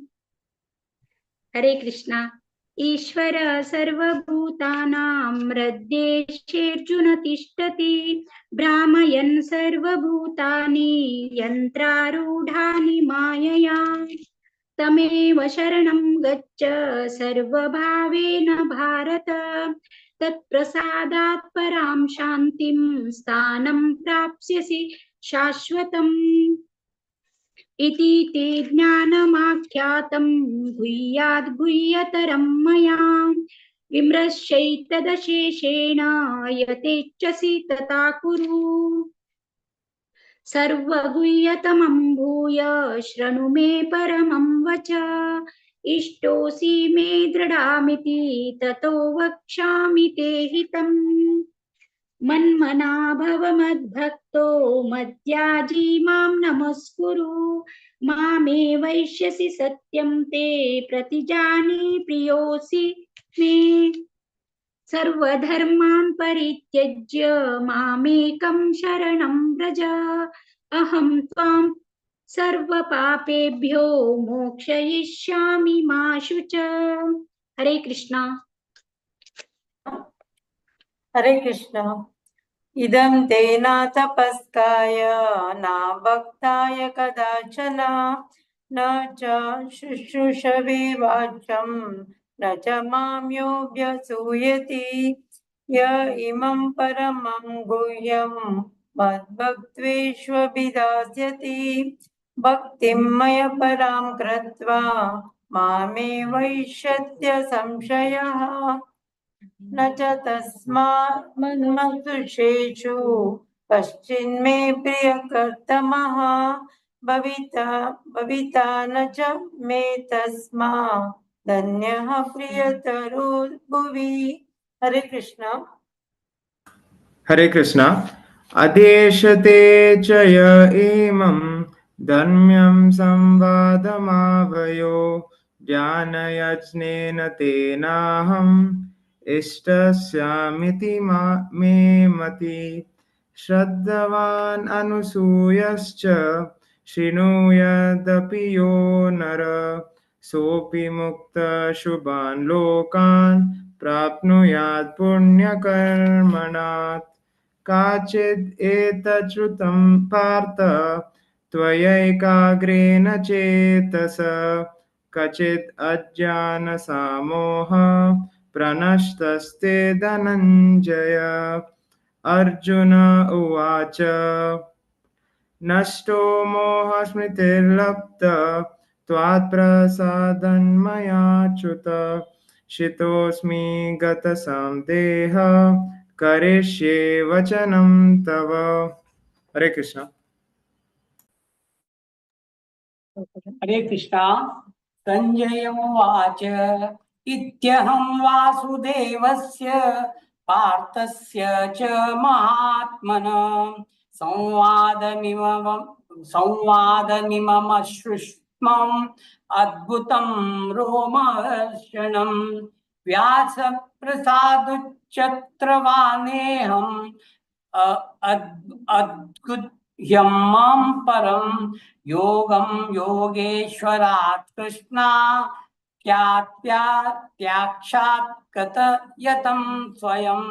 Speaker 17: हरे कृष्णा। ईश्वर सर्वभूतानां हृद्देशेऽर्जुन तिष्ठति भ्रामयन् सर्वभूतानि यन्त्रारूढानि मायया तमेव शरणं गच्छ सर्वभावेन भारत तत्प्रसादात् परां शान्तिं स्थानं प्राप्स्यसि शाश्वतम्। इति ते ज्ञानमाख्यातं गुह्याद् गुह्यतरं मया विमृश्यैतदशेषेण यथेच्छसि तथा कुरु। सर्वगुह्यतमं भूय शृणु मे परमं वच इष्टोऽसि मे दृढामिति ततो वक्ष्यामि ते हितम्। मन्मना भव मद्भक्तो मद्याजी मां नमस्कुरु मामे वैश्यसि सत्यं ते प्रतिजाने प्रियोऽसि मे। सर्वधर्मान् परित्यज्य मामेकं शरणं व्रज अहं त्वां सर्वपापेभ्यो मोक्षयिष्यामि मा शुच। हरे कृष्णा।
Speaker 18: हरे कृष्ण। इदं ते न तपस्काय न भक्ताय कदाचन न च शुश्रूषवे वाच्यं न च मां योऽभ्यसूयति य इमं परमं गुह्यं मद्भक्त्वेष्वभिधास्यति भक्तिं मय परां कृत्वा मामे वैश्यत्य संशयः न च तस्मात् मन्मसुषेषु कश्चिन्मे प्रियकर्तमः भविता भविता न च मे तस्मात् धन्यः प्रियतरो भुवि। हरे कृष्णा।
Speaker 19: हरे कृष्णा। अदेशते च य इमं धर्म्यं संवादमावयो ज्ञानयज्ञेन तेनाहम् इष्टस्यामिति मे मति। श्रद्धावान् अनुसूयश्च शृणुयादपि यो नर सोऽपि मुक्तः शुभान् लोकान् प्राप्नुयात् पुण्यकर्मणात्। काचिद् एतच्छ्रुतं पार्थ त्वयैकाग्रेण चेतस कचिद् अज्ञानसामोह प्रणष्टस्ते धनञ्जय। अर्जुन उवाच नष्टो मोहस्मृतिर्लब्ध त्वात् प्रसादन्मयाच्युत शितोऽस्मि गतसन्देह करिष्ये वचनं तव। हरे कृष्ण।
Speaker 7: हरे कृष्ण। संजय उवाच इत्यहं वासुदेवस्य पार्थस्य च महात्मनः संवादमिममश्रुष्मम् अद्भुतं रोमहर्षणं व्यासप्रसादुच्चत्रवानेऽहम् अद्गुह्यं मां परं योगं योगेश्वरात् कृष्णा त्याक्षात् कथयतं स्वयं।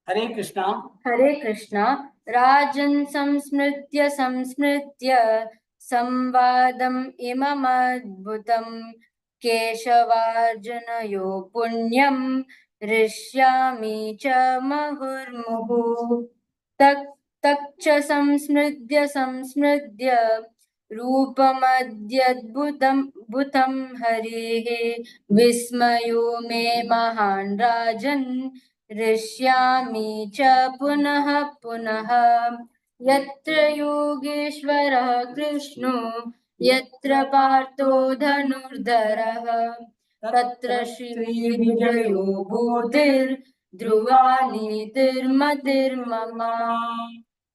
Speaker 7: हरे कृष्णा।
Speaker 5: हरे कृष्णा। राजन् संस्मृत्य संस्मृत्य संवादम् इममद्भुतं केशवार्जुनयो पुण्यं हृष्यामि च मुहुर्मुहुः। तच्च संस्मृत्य संस्मृत्य रूपमद्यद्भुतं भूतं हरेः विस्मयो मे महान् राजन् हृष्यामि च पुनः पुनः। यत्र योगेश्वरः कृष्णो यत्र पार्थो धनुर्धरः तत्र श्रीविजयो भूतिर्ध्रुवा नीतिर्मतिर्मम।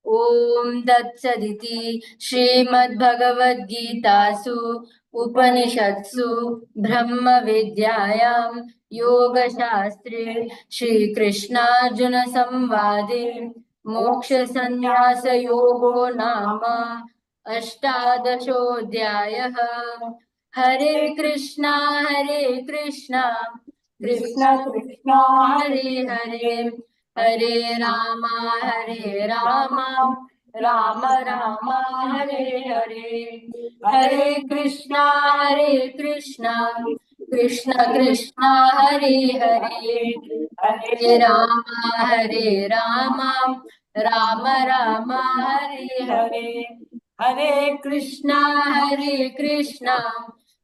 Speaker 5: ॐ तत्सदिति श्रीमद्भगवद्गीतासु उपनिषत्सु ब्रह्मविद्यायां योगशास्त्रे श्रीकृष्णार्जुनसंवादे मोक्षसंन्यासयोगो नाम अष्टादशोऽध्यायः। हरे कृष्णा हरे कृष्णा कृष्ण कृष्ण हरे हरे हरे राम राम राम हरे हरे। हरे कृष्णा कृष्ण कृष्ण हरे हरे हरे राम राम राम हरे हरे। हरे कृष्णा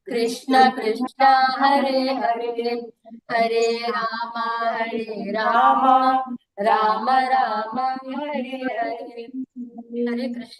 Speaker 5: कृष्ण कृष्ण हरे हरे हरे राम राम राम हरे हरे। हरे कृष्ण।